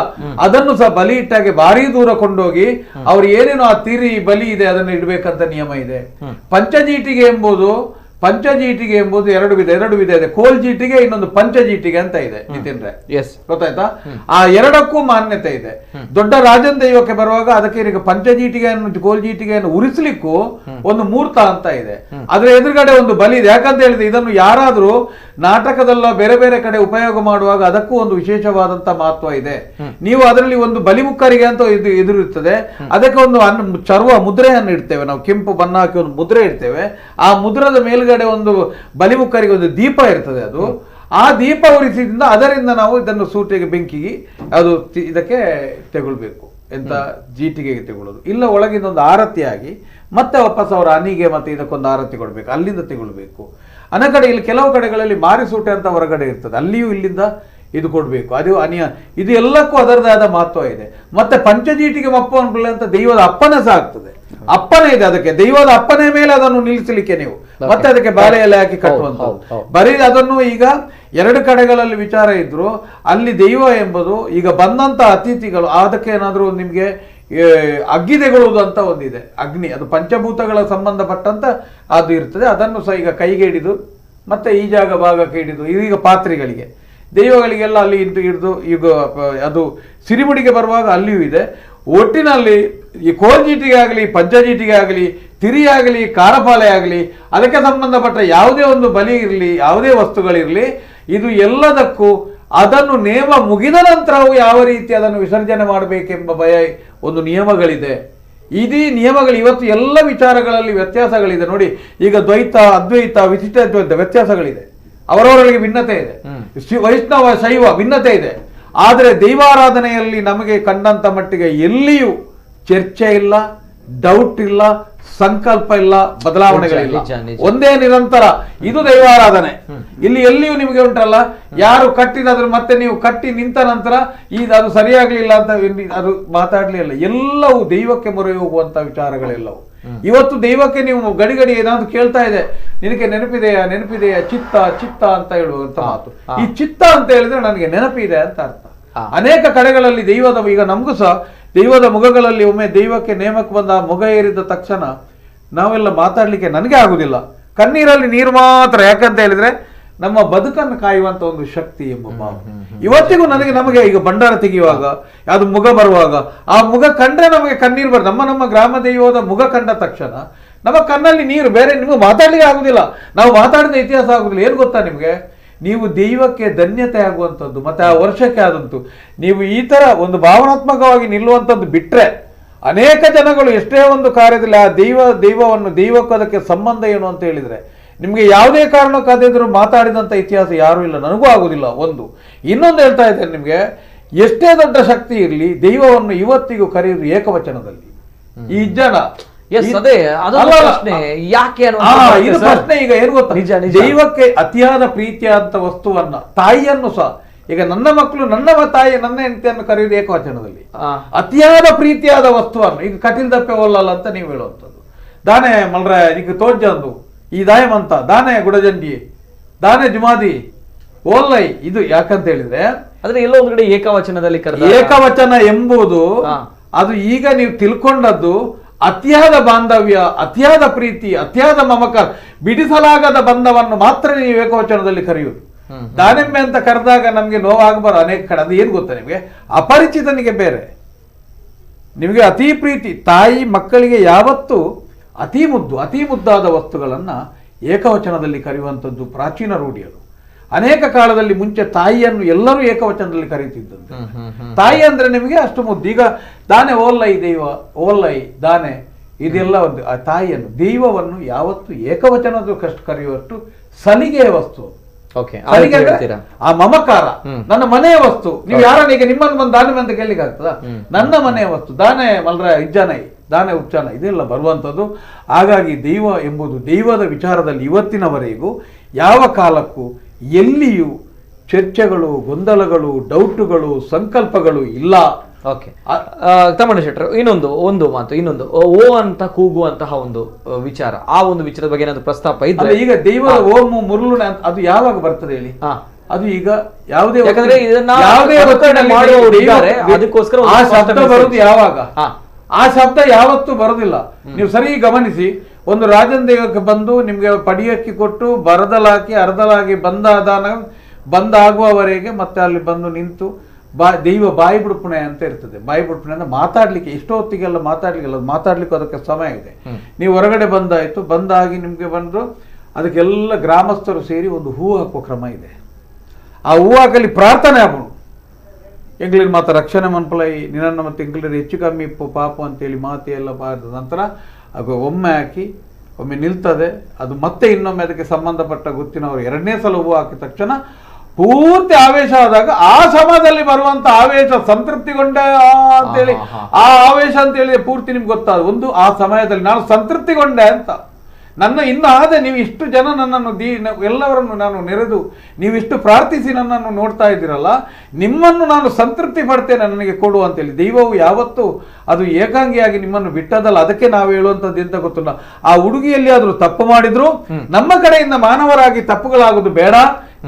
ಅದನ್ನು ಸಹ ಬಲಿ ಇಟ್ಟಾಗೆ ಭಾರಿ ದೂರ ಕೊಂಡೋಗಿ ಅವ್ರು ಏನೇನು ಆ ತಿರಿ ಬಲಿ ಇದೆ ಅದನ್ನು ಇಡಬೇಕಂತ ನಿಯಮ ಇದೆ. ಪಂಚಜೀಟಿಗೆ ಎಂಬುದು, ಪಂಚಜೀಟಿಗೆ ಎಂಬುದು ಎರಡು ವಿಧ ಇದೆ, ಕೋಲ್ಜೀಟಿಗೆ ಇನ್ನೊಂದು ಪಂಚಜೀಟಿಗೆ ಅಂತ ಇದೆ. ನಿತಿನ್ ರೇ, ಗೊತ್ತಾಯ್ತಾ? ಆ ಎರಡಕ್ಕೂ ಮಾನ್ಯತೆ ಇದೆ. ದೊಡ್ಡ ರಾಜನ್ ದೈವಕ್ಕೆ ಬರುವಾಗ ಅದಕ್ಕೆ ಈಗ ಪಂಚಜೀಟಿಗೆಯನ್ನು ಕೋಲ್ಜೀಟಿಗೆಯನ್ನು ಉರಿಸ್ಲಿಕ್ಕೂ ಒಂದು ಮೂರ್ತ ಅಂತ ಇದೆ, ಅದ್ರ ಎದುರುಗಡೆ ಒಂದು ಬಲಿ ಇದೆ. ಯಾಕಂತ ಹೇಳಿದ್ರೆ ಇದನ್ನು ಯಾರಾದ್ರೂ ನಾಟಕದಲ್ಲ ಬೇರೆ ಬೇರೆ ಕಡೆ ಉಪಯೋಗ ಮಾಡುವಾಗ ಅದಕ್ಕೂ ಒಂದು ವಿಶೇಷವಾದಂತ ಮಹತ್ವ ಇದೆ. ನೀವು ಅದರಲ್ಲಿ ಒಂದು ಬಲಿಮುಖರಿಗೆ ಅಂತ ಇದು ಎದುರಿರ್ತದೆ, ಅದಕ್ಕೆ ಒಂದು ಚರ್ವ ಮುದ್ರೆಯನ್ನು ಇಡ್ತೇವೆ ನಾವು, ಕೆಂಪು ಬಣ್ಣ ಹಾಕಿ ಒಂದು ಮುದ್ರೆ ಇಡ್ತೇವೆ. ಆ ಮುದ್ರದ ಮೇಲ್ಗಡೆ ಒಂದು ಬಲಿಮುಖರಿಗೆ ಒಂದು ದೀಪ ಇರ್ತದೆ, ಅದು ಆ ದೀಪ ಉರಿಸಿದ್ರಿಂದ ಅದರಿಂದ ನಾವು ಇದನ್ನು ಸೂಟಿಗೆ ಬೆಂಕಿಗೆ ಅದು ಇದಕ್ಕೆ ತಗೊಳ್ಬೇಕು, ಎಂತ ಜೀಟಿಗೆಗೆ ತಗೊಳ್ಳೋದು ಇಲ್ಲ, ಒಳಗಿಂದ ಒಂದು ಆರತಿಯಾಗಿ ಮತ್ತೆ ವಾಪಸ್ ಅವರ ಅನಿಗೆ ಮತ್ತೆ ಇದಕ್ಕೊಂದು ಆರತಿ ಕೊಡಬೇಕು, ಅಲ್ಲಿಂದ ತಗೊಳ್ಬೇಕು. ಅನಕಡೆ ಇಲ್ಲಿ ಕೆಲವು ಕಡೆಗಳಲ್ಲಿ ಮಾರಿಸೂಟೆ ಅಂತ ಹೊರಗಡೆ ಇರ್ತದೆ, ಅಲ್ಲಿಯೂ ಇಲ್ಲಿಂದ ಇದು ಕೊಡಬೇಕು, ಅದು ಅನಿಯ ಇದು ಎಲ್ಲಕ್ಕೂ ಅದರದೇ ಆದ ಮಹತ್ವ ಇದೆ. ಮತ್ತೆ ಪಂಚಜೀಟಿಗೆ ಮಪ್ಪನ ಅಂತ ದೈವದ ಅಪ್ಪನೇ ಸಹ ಆಗ್ತದೆ, ಅಪ್ಪನೇ ಇದೆ ಅದಕ್ಕೆ, ದೈವದ ಅಪ್ಪನೇ ಮೇಲೆ ಅದನ್ನು ನಿಲ್ಲಿಸಲಿಕ್ಕೆ ನೀವು ಮತ್ತೆ ಅದಕ್ಕೆ ಬಾಳೆ ಎಲೆ ಹಾಕಿ ಕಟ್ಟುವಂಥದ್ದು. ಬರೀ ಅದನ್ನು ಈಗ ಎರಡು ಕಡೆಗಳಲ್ಲಿ ವಿಚಾರ ಇದ್ರು ಅಲ್ಲಿ ದೈವ ಎಂಬುದು ಈಗ ಬಂದಂತ ಅತಿಥಿಗಳು ಅದಕ್ಕೆ ಏನಾದರೂ ನಿಮ್ಗೆ ಅಗ್ಗಿ ತೆಗೊಳ್ಳುವುದು ಅಂತ ಒಂದಿದೆ, ಅಗ್ನಿ ಅದು ಪಂಚಭೂತಗಳ ಸಂಬಂಧಪಟ್ಟಂತ ಅದು ಇರ್ತದೆ. ಅದನ್ನು ಸಹ ಈಗ ಕೈಗೆ ಹಿಡಿದು ಮತ್ತೆ ಈ ಜಾಗ ಭಾಗಕ್ಕೆ ಹಿಡಿದು ಈಗ ಪಾತ್ರೆಗಳಿಗೆ ದೈವಗಳಿಗೆಲ್ಲ ಅಲ್ಲಿ ಇಂಟು ಹಿಡಿದು ಈಗ ಅದು ಸಿರಿಮುಡಿಗೆ ಬರುವಾಗ ಅಲ್ಲಿಯೂ ಇದೆ. ಒಟ್ಟಿನಲ್ಲಿ ಈ ಕೋಲ್ಜೀಟಿಗೆ ಆಗಲಿ ಪಂಚಜೀಟಿಗೆ ಆಗಲಿ ತಿರಿಯಾಗಲಿ ಕಾರಪಾಲೆ ಆಗಲಿ ಅದಕ್ಕೆ ಸಂಬಂಧಪಟ್ಟ ಯಾವುದೇ ಒಂದು ಬಲಿ ಇರಲಿ ಯಾವುದೇ ವಸ್ತುಗಳಿರಲಿ ಇದು ಎಲ್ಲದಕ್ಕೂ ಅದನ್ನು ನೇಮ ಮುಗಿದ ನಂತರವೂ ಯಾವ ರೀತಿ ಅದನ್ನು ವಿಸರ್ಜನೆ ಮಾಡಬೇಕೆಂಬ ಭಯ ಒಂದು ನಿಯಮಗಳಿದೆ. ಇದೀ ನಿಯಮಗಳು ಇವತ್ತು ಎಲ್ಲ ವಿಚಾರಗಳಲ್ಲಿ ವ್ಯತ್ಯಾಸಗಳಿದೆ ನೋಡಿ. ಈಗ ದ್ವೈತ ಅದ್ವೈತ ವಿಶಿಷ್ಟ ಅದ್ವೈತ ವ್ಯತ್ಯಾಸಗಳಿದೆ, ಅವರವರಿಗೆ ಭಿನ್ನತೆ ಇದೆ, ವೈಷ್ಣವ ಶೈವ ಭಿನ್ನತೆ ಇದೆ. ಆದರೆ ದೈವಾರಾಧನೆಯಲ್ಲಿ ನಮಗೆ ಕಂಡಂತ ಮಟ್ಟಿಗೆ ಎಲ್ಲಿಯೂ ಚರ್ಚೆ ಇಲ್ಲ, ಡೌಟ್ ಇಲ್ಲ, ಸಂಕಲ್ಪ ಇಲ್ಲ, ಬದಲಾವಣೆಗಳಿಲ್ಲ, ಒಂದೇ ನಿರಂತರ ಇದು ದೈವಾರಾಧನೆ. ಇಲ್ಲಿ ಎಲ್ಲಿಯೂ ನಿಮಗೆ ಉಂಟಲ್ಲ, ಯಾರು ಕಟ್ಟಿದಾದ್ರೂ ಮತ್ತೆ ನೀವು ಕಟ್ಟಿ ನಿಂತ ನಂತರ ಈಗ ಅದು ಸರಿಯಾಗ್ಲಿಲ್ಲ ಅಂತ ಅದು ಮಾತಾಡ್ಲಿಲ್ಲ, ಎಲ್ಲವೂ ದೈವಕ್ಕೆ ಮೊರೆ ಹೋಗುವಂತ ವಿಚಾರಗಳೆಲ್ಲವೂ. ಇವತ್ತು ದೈವಕ್ಕೆ ನೀವು ಗಡಿ ಗಡಿ ಏನಾದ್ರು ಕೇಳ್ತಾ ಇದೆ, ನಿನಗೆ ನೆನಪಿದೆಯಾ ನೆನಪಿದೆಯಾ ಚಿತ್ತ ಚಿತ್ತ ಅಂತ ಹೇಳುವಂತ ಮಾತು. ಈ ಚಿತ್ತ ಅಂತ ಹೇಳಿದ್ರೆ ನನಗೆ ನೆನಪಿದೆ ಅಂತ ಅರ್ಥ. ಅನೇಕ ಕಡೆಗಳಲ್ಲಿ ದೈವದ, ಈಗ ನಮಗೂ ಸಹ ದೈವದ ಮುಖಗಳಲ್ಲಿ ಒಮ್ಮೆ ದೈವಕ್ಕೆ ನೇಮಕ್ಕೆ ಬಂದ ಆ ಮುಗ ಏರಿದ ತಕ್ಷಣ ನಾವೆಲ್ಲ ಮಾತಾಡಲಿಕ್ಕೆ ನನಗೆ ಆಗುದಿಲ್ಲ, ಕಣ್ಣೀರಲ್ಲಿ ನೀರು ಮಾತ್ರ. ಯಾಕಂತ ಹೇಳಿದ್ರೆ ನಮ್ಮ ಬದುಕನ್ನು ಕಾಯುವಂತ ಒಂದು ಶಕ್ತಿ ಎಂಬ ಭಾವ ಇವತ್ತಿಗೂ ನನಗೆ. ನಮಗೆ ಈಗ ಭಂಡಾರ ತೆಗೆಯುವಾಗ ಯಾವ್ದು ಮುಗ ಬರುವಾಗ ಆ ಮುಗ ಕಂಡ್ರೆ ನಮಗೆ ಕಣ್ಣೀರು ಬರ್, ನಮ್ಮ ನಮ್ಮ ಗ್ರಾಮ ದೈವದ ಮುಗ ಕಂಡ ತಕ್ಷಣ ನಮ್ಮ ಕಣ್ಣಲ್ಲಿ ನೀರು, ಬೇರೆ ನಿಮಗೆ ಮಾತಾಡ್ಲಿಕ್ಕೆ ಆಗುದಿಲ್ಲ. ನಾವು ಮಾತಾಡಿದ ಇತಿಹಾಸ ಆಗುದಿಲ್ಲ. ಏನು ಗೊತ್ತಾ ನಿಮಗೆ, ನೀವು ದೈವಕ್ಕೆ ಧನ್ಯತೆ ಆಗುವಂಥದ್ದು ಮತ್ತೆ ಆ ವರ್ಷಕ್ಕೆ ಆದಂತು ನೀವು ಈ ತರ ಒಂದು ಭಾವನಾತ್ಮಕವಾಗಿ ನಿಲ್ಲುವಂಥದ್ದು ಬಿಟ್ರೆ ಅನೇಕ ಜನಗಳು ಎಷ್ಟೇ ಒಂದು ಕಾರ್ಯದಲ್ಲಿ ಆ ದೈವವನ್ನು ದೈವಕ್ಕೂ ಅದಕ್ಕೆ ಸಂಬಂಧ ಏನು ಅಂತ ಹೇಳಿದ್ರೆ ನಿಮಗೆ ಯಾವುದೇ ಕಾರಣಕ್ಕಾದಿದ್ರು ಮಾತಾಡಿದಂಥ ಇತಿಹಾಸ ಯಾರೂ ಇಲ್ಲ, ನನಗೂ ಆಗುದಿಲ್ಲ. ಒಂದು ಇನ್ನೊಂದು ಹೇಳ್ತಾ ಇದ್ದೇನೆ ನಿಮಗೆ, ಎಷ್ಟೇ ದೊಡ್ಡ ಶಕ್ತಿ ಇರಲಿ ದೈವವನ್ನು ಇವತ್ತಿಗೂ ಕರೆಯುವುದು ಏಕವಚನದಲ್ಲಿ. ಈ ಜನ ಇದು ಪ್ರಶ್ನೆ. ಈಗ ಏನು ಗೊತ್ತಾ, ದೈವಕ್ಕೆ ಅತಿಯಾದ ಪ್ರೀತಿಯಾದಂಥ ವಸ್ತುವನ್ನ ತಾಯಿಯನ್ನು ಸಹ, ಈಗ ನನ್ನ ಮಕ್ಕಳು ನನ್ನ ತಾಯಿ ನನ್ನ ಹೆಂಡತಿಯನ್ನು ಕರೆಯುವುದು ಏಕವಚನದಲ್ಲಿ. ಅತಿಯಾದ ಪ್ರೀತಿಯಾದ ವಸ್ತುವನ್ನು ಈಗ ಕಟಿಲ್ ದಪ್ಪೆ ಒಲ್ಲಲ್ಲ ಅಂತ ನೀವು ಹೇಳುವಂಥದ್ದು. ದಾನೆ ಮಲ್ರ ಈಗ ತೋಜಂದು ಈ ದಾಯಮಂತ ದಾನೆ ಗುಡಜಂಡಿ ದಾನೆ ಜುಮಾದಿ ಓಲ್ಲೈ, ಇದು ಯಾಕಂತ ಹೇಳಿದ್ರೆ ಅಂದ್ರೆ ಎಲ್ಲೋ ಒಂದು ಕಡೆ ಏಕವಚನದಲ್ಲಿ ಏಕವಚನ ಎಂಬುದು ಅದು ಈಗ ನೀವು ತಿಳ್ಕೊಂಡದ್ದು ಅತಿಯಾದ ಬಾಂಧವ್ಯ, ಅತಿಯಾದ ಪ್ರೀತಿ, ಅತಿಯಾದ ಮಮಕಾರ, ಬಿಡಿಸಲಾಗದ ಬಂಧವನ್ನು ಮಾತ್ರ ನೀವು ಏಕವಚನದಲ್ಲಿ ಕರೆಯುವುದು. ದಾನಿಂಬೆ ಅಂತ ಕರೆದಾಗ ನಮಗೆ ನೋವಾಗಬಾರದು ಅನೇಕ ಕಡೆ. ಅದು ಏನು ಗೊತ್ತಾ ನಿಮಗೆ, ಅಪರಿಚಿತನಿಗೆ ಬೇರೆ, ನಿಮಗೆ ಅತಿ ಪ್ರೀತಿ. ತಾಯಿ ಮಕ್ಕಳಿಗೆ ಯಾವತ್ತೂ ಅತಿ ಮುದ್ದು ಅತಿ ಮುದ್ದಾದ ವಸ್ತುಗಳನ್ನು ಏಕವಚನದಲ್ಲಿ ಕರೆಯುವಂಥದ್ದು ಪ್ರಾಚೀನ ರೂಢಿಯದು. ಅನೇಕ ಕಾಲದಲ್ಲಿ ಮುಂಚೆ ತಾಯಿಯನ್ನು ಎಲ್ಲರೂ ಏಕವಚನದಲ್ಲಿ ಕರೆಯುತ್ತಿದ್ದಂತೆ. ತಾಯಿ ಅಂದ್ರೆ ನಿಮಗೆ ಅಷ್ಟು ಮುದ್ದು. ಈಗ ದಾನೆ ಓಲ್ಲೈ ದೈವ ಓಲ್ಲೈ ದಾನೆ ಇದೆಲ್ಲ ಒಂದು ಆ ತಾಯಿಯನ್ನು ದೈವವನ್ನು ಯಾವತ್ತು ಏಕವಚನದ ಕಷ್ಟ ಕರೆಯುವಷ್ಟು ಸಲಿಗೆಯ ವಸ್ತು. ಆ ಮಮಕಾರ ನನ್ನ ಮನೆಯ ವಸ್ತು. ನೀವು ಯಾರನ್ನ ಈಗ ನಿಮ್ಮನ್ನು ಬಂದು ದಾನೆ ಅಂತ ಕೇಳಲಿಕ್ಕೆ ಆಗ್ತದ? ನನ್ನ ಮನೆಯ ವಸ್ತು ದಾನೆ ಮಲ್ರ ಇಜ್ಜಾನೈ ದಾನೆ ಉಚ್ಚಾನ ಇದೆಲ್ಲ ಬರುವಂಥದ್ದು. ಹಾಗಾಗಿ ದೈವ ಎಂಬುದು ದೈವದ ವಿಚಾರದಲ್ಲಿ ಇವತ್ತಿನವರೆಗೂ ಯಾವ ಕಾಲಕ್ಕೂ ಎಲ್ಲಿಯೂ ಚರ್ಚೆಗಳು, ಗೊಂದಲಗಳು, ಡೌಟುಗಳು, ಸಂಕಲ್ಪಗಳು ಇಲ್ಲ. ಓಕೆ ತಮ್ಮಣ್ಣ ಶೆಟ್ಟರು, ಇನ್ನೊಂದು ಒಂದು ಮಾತು, ಇನ್ನೊಂದು ಓ ಅಂತ ಕೂಗುವಂತಹ ಒಂದು ವಿಚಾರ, ಆ ಒಂದು ವಿಚಾರದ ಬಗ್ಗೆ ಏನಾದ್ರು ಪ್ರಸ್ತಾಪ ಇದ್ರೆ? ಈಗ ದೈವದ ಓಮು ಮುರುಳು ಅದು ಯಾವಾಗ ಬರ್ತದೆ ಹೇಳಿ? ಅದು ಈಗ ಯಾವುದೇ ಅದಕ್ಕೋಸ್ಕರ ಆ ಶಬ್ದ ಬರುದು ಯಾವಾಗ? ಆ ಶಬ್ದ ಯಾವತ್ತೂ ಬರುದಿಲ್ಲ. ನೀವು ಸರಿ ಗಮನಿಸಿ, ಒಂದು ರಾಜನ್ ದೈವಕ್ಕೆ ಬಂದು ನಿಮ್ಗೆ ಪಡಿಯಕ್ಕಿ ಕೊಟ್ಟು ಬರದಲಾಕಿ ಅರ್ಧಲಾಗಿ ಬಂದಾದಾನ ಬಂದಾಗುವವರೆಗೆ ಮತ್ತೆ ಅಲ್ಲಿ ಬಂದು ನಿಂತು ದೈವ ಬಾಯಿ ಬಿಡುಪಣೆ ಅಂತ ಇರ್ತದೆ. ಬಾಯಿ ಬಿಡುಪಣೆ ಅಂದ್ರೆ ಮಾತಾಡ್ಲಿಕ್ಕೆ ಎಷ್ಟೊತ್ತಿಗೆಲ್ಲ ಮಾತಾಡ್ಲಿಕ್ಕಿಲ್ಲ, ಮಾತಾಡ್ಲಿಕ್ಕೂ ಅದಕ್ಕೆ ಸಮಯ ಇದೆ. ನೀವು ಹೊರಗಡೆ ಬಂದಾಯಿತು, ಬಂದಾಗಿ ನಿಮಗೆ ಬಂದು ಅದಕ್ಕೆಲ್ಲ ಗ್ರಾಮಸ್ಥರು ಸೇರಿ ಒಂದು ಹೂ ಹಾಕುವ ಕ್ರಮ ಇದೆ. ಆ ಹೂ ಹಾಕಲಿ ಪ್ರಾರ್ಥನೆ ಆಗೋಣ, ಎಂಗ್ಲಿನ ಮಾತ್ರ ರಕ್ಷಣೆ ಮನ್ಪಲೈ ನಿನ್ನ ಮತ್ತು ಎಂಗ್ಲಿನ ಹೆಚ್ಚು ಕಮ್ಮಿ ಇಪ್ಪು ಪಾಪು ಅಂತೇಳಿ ಮಾತೆ ಎಲ್ಲ ಬಾರದ ನಂತರ ಅದು ಒಮ್ಮೆ ಹಾಕಿ ಒಮ್ಮೆ ನಿಲ್ತದೆ. ಅದು ಮತ್ತೆ ಇನ್ನೊಮ್ಮೆ ಅದಕ್ಕೆ ಸಂಬಂಧಪಟ್ಟ ಗುತ್ತಿನವರು ಎರಡನೇ ಸಲ ಹೂವು ಹಾಕಿದ ತಕ್ಷಣ ಪೂರ್ತಿ ಆವೇಶ ಆದಾಗ ಆ ಸಮಯದಲ್ಲಿ ಬರುವಂತ ಆವೇಶ ಸಂತೃಪ್ತಿಗೊಂಡ ಅಂತೇಳಿ, ಆ ಆವೇಶ ಅಂತೇಳಿ ಪೂರ್ತಿ ನಿಮ್ಗೆ ಗೊತ್ತಾದ ಒಂದು ಆ ಸಮಯದಲ್ಲಿ ನಾನು ಸಂತೃಪ್ತಿಗೊಂಡೆ ಅಂತ ನನ್ನ ಇನ್ನು ಆದ ನೀವು ಇಷ್ಟು ಜನ ನನ್ನನ್ನು ಎಲ್ಲವರನ್ನು ನಾನು ನೆರೆದು ನೀವಿಷ್ಟು ಪ್ರಾರ್ಥಿಸಿ ನನ್ನನ್ನು ನೋಡ್ತಾ ಇದ್ದೀರಲ್ಲ, ನಿಮ್ಮನ್ನು ನಾನು ಸಂತೃಪ್ತಿ ಪಡ್ತೇನೆ, ನನಗೆ ಕೊಡು ಅಂತೇಳಿ. ದೈವವು ಯಾವತ್ತೂ ಅದು ಏಕಾಂಗಿಯಾಗಿ ನಿಮ್ಮನ್ನು ಬಿಟ್ಟದಲ್ಲ. ಅದಕ್ಕೆ ನಾವು ಹೇಳುವಂಥದ್ದು ಎಂತ ಗೊತ್ತಿಲ್ಲ, ಆ ಹುಡುಗಿಯಲ್ಲಿ ಆದರೂ ತಪ್ಪು ಮಾಡಿದ್ರು ನಮ್ಮ ಕಡೆಯಿಂದ ಮಾನವರಾಗಿ ತಪ್ಪುಗಳಾಗೋದು ಬೇಡ,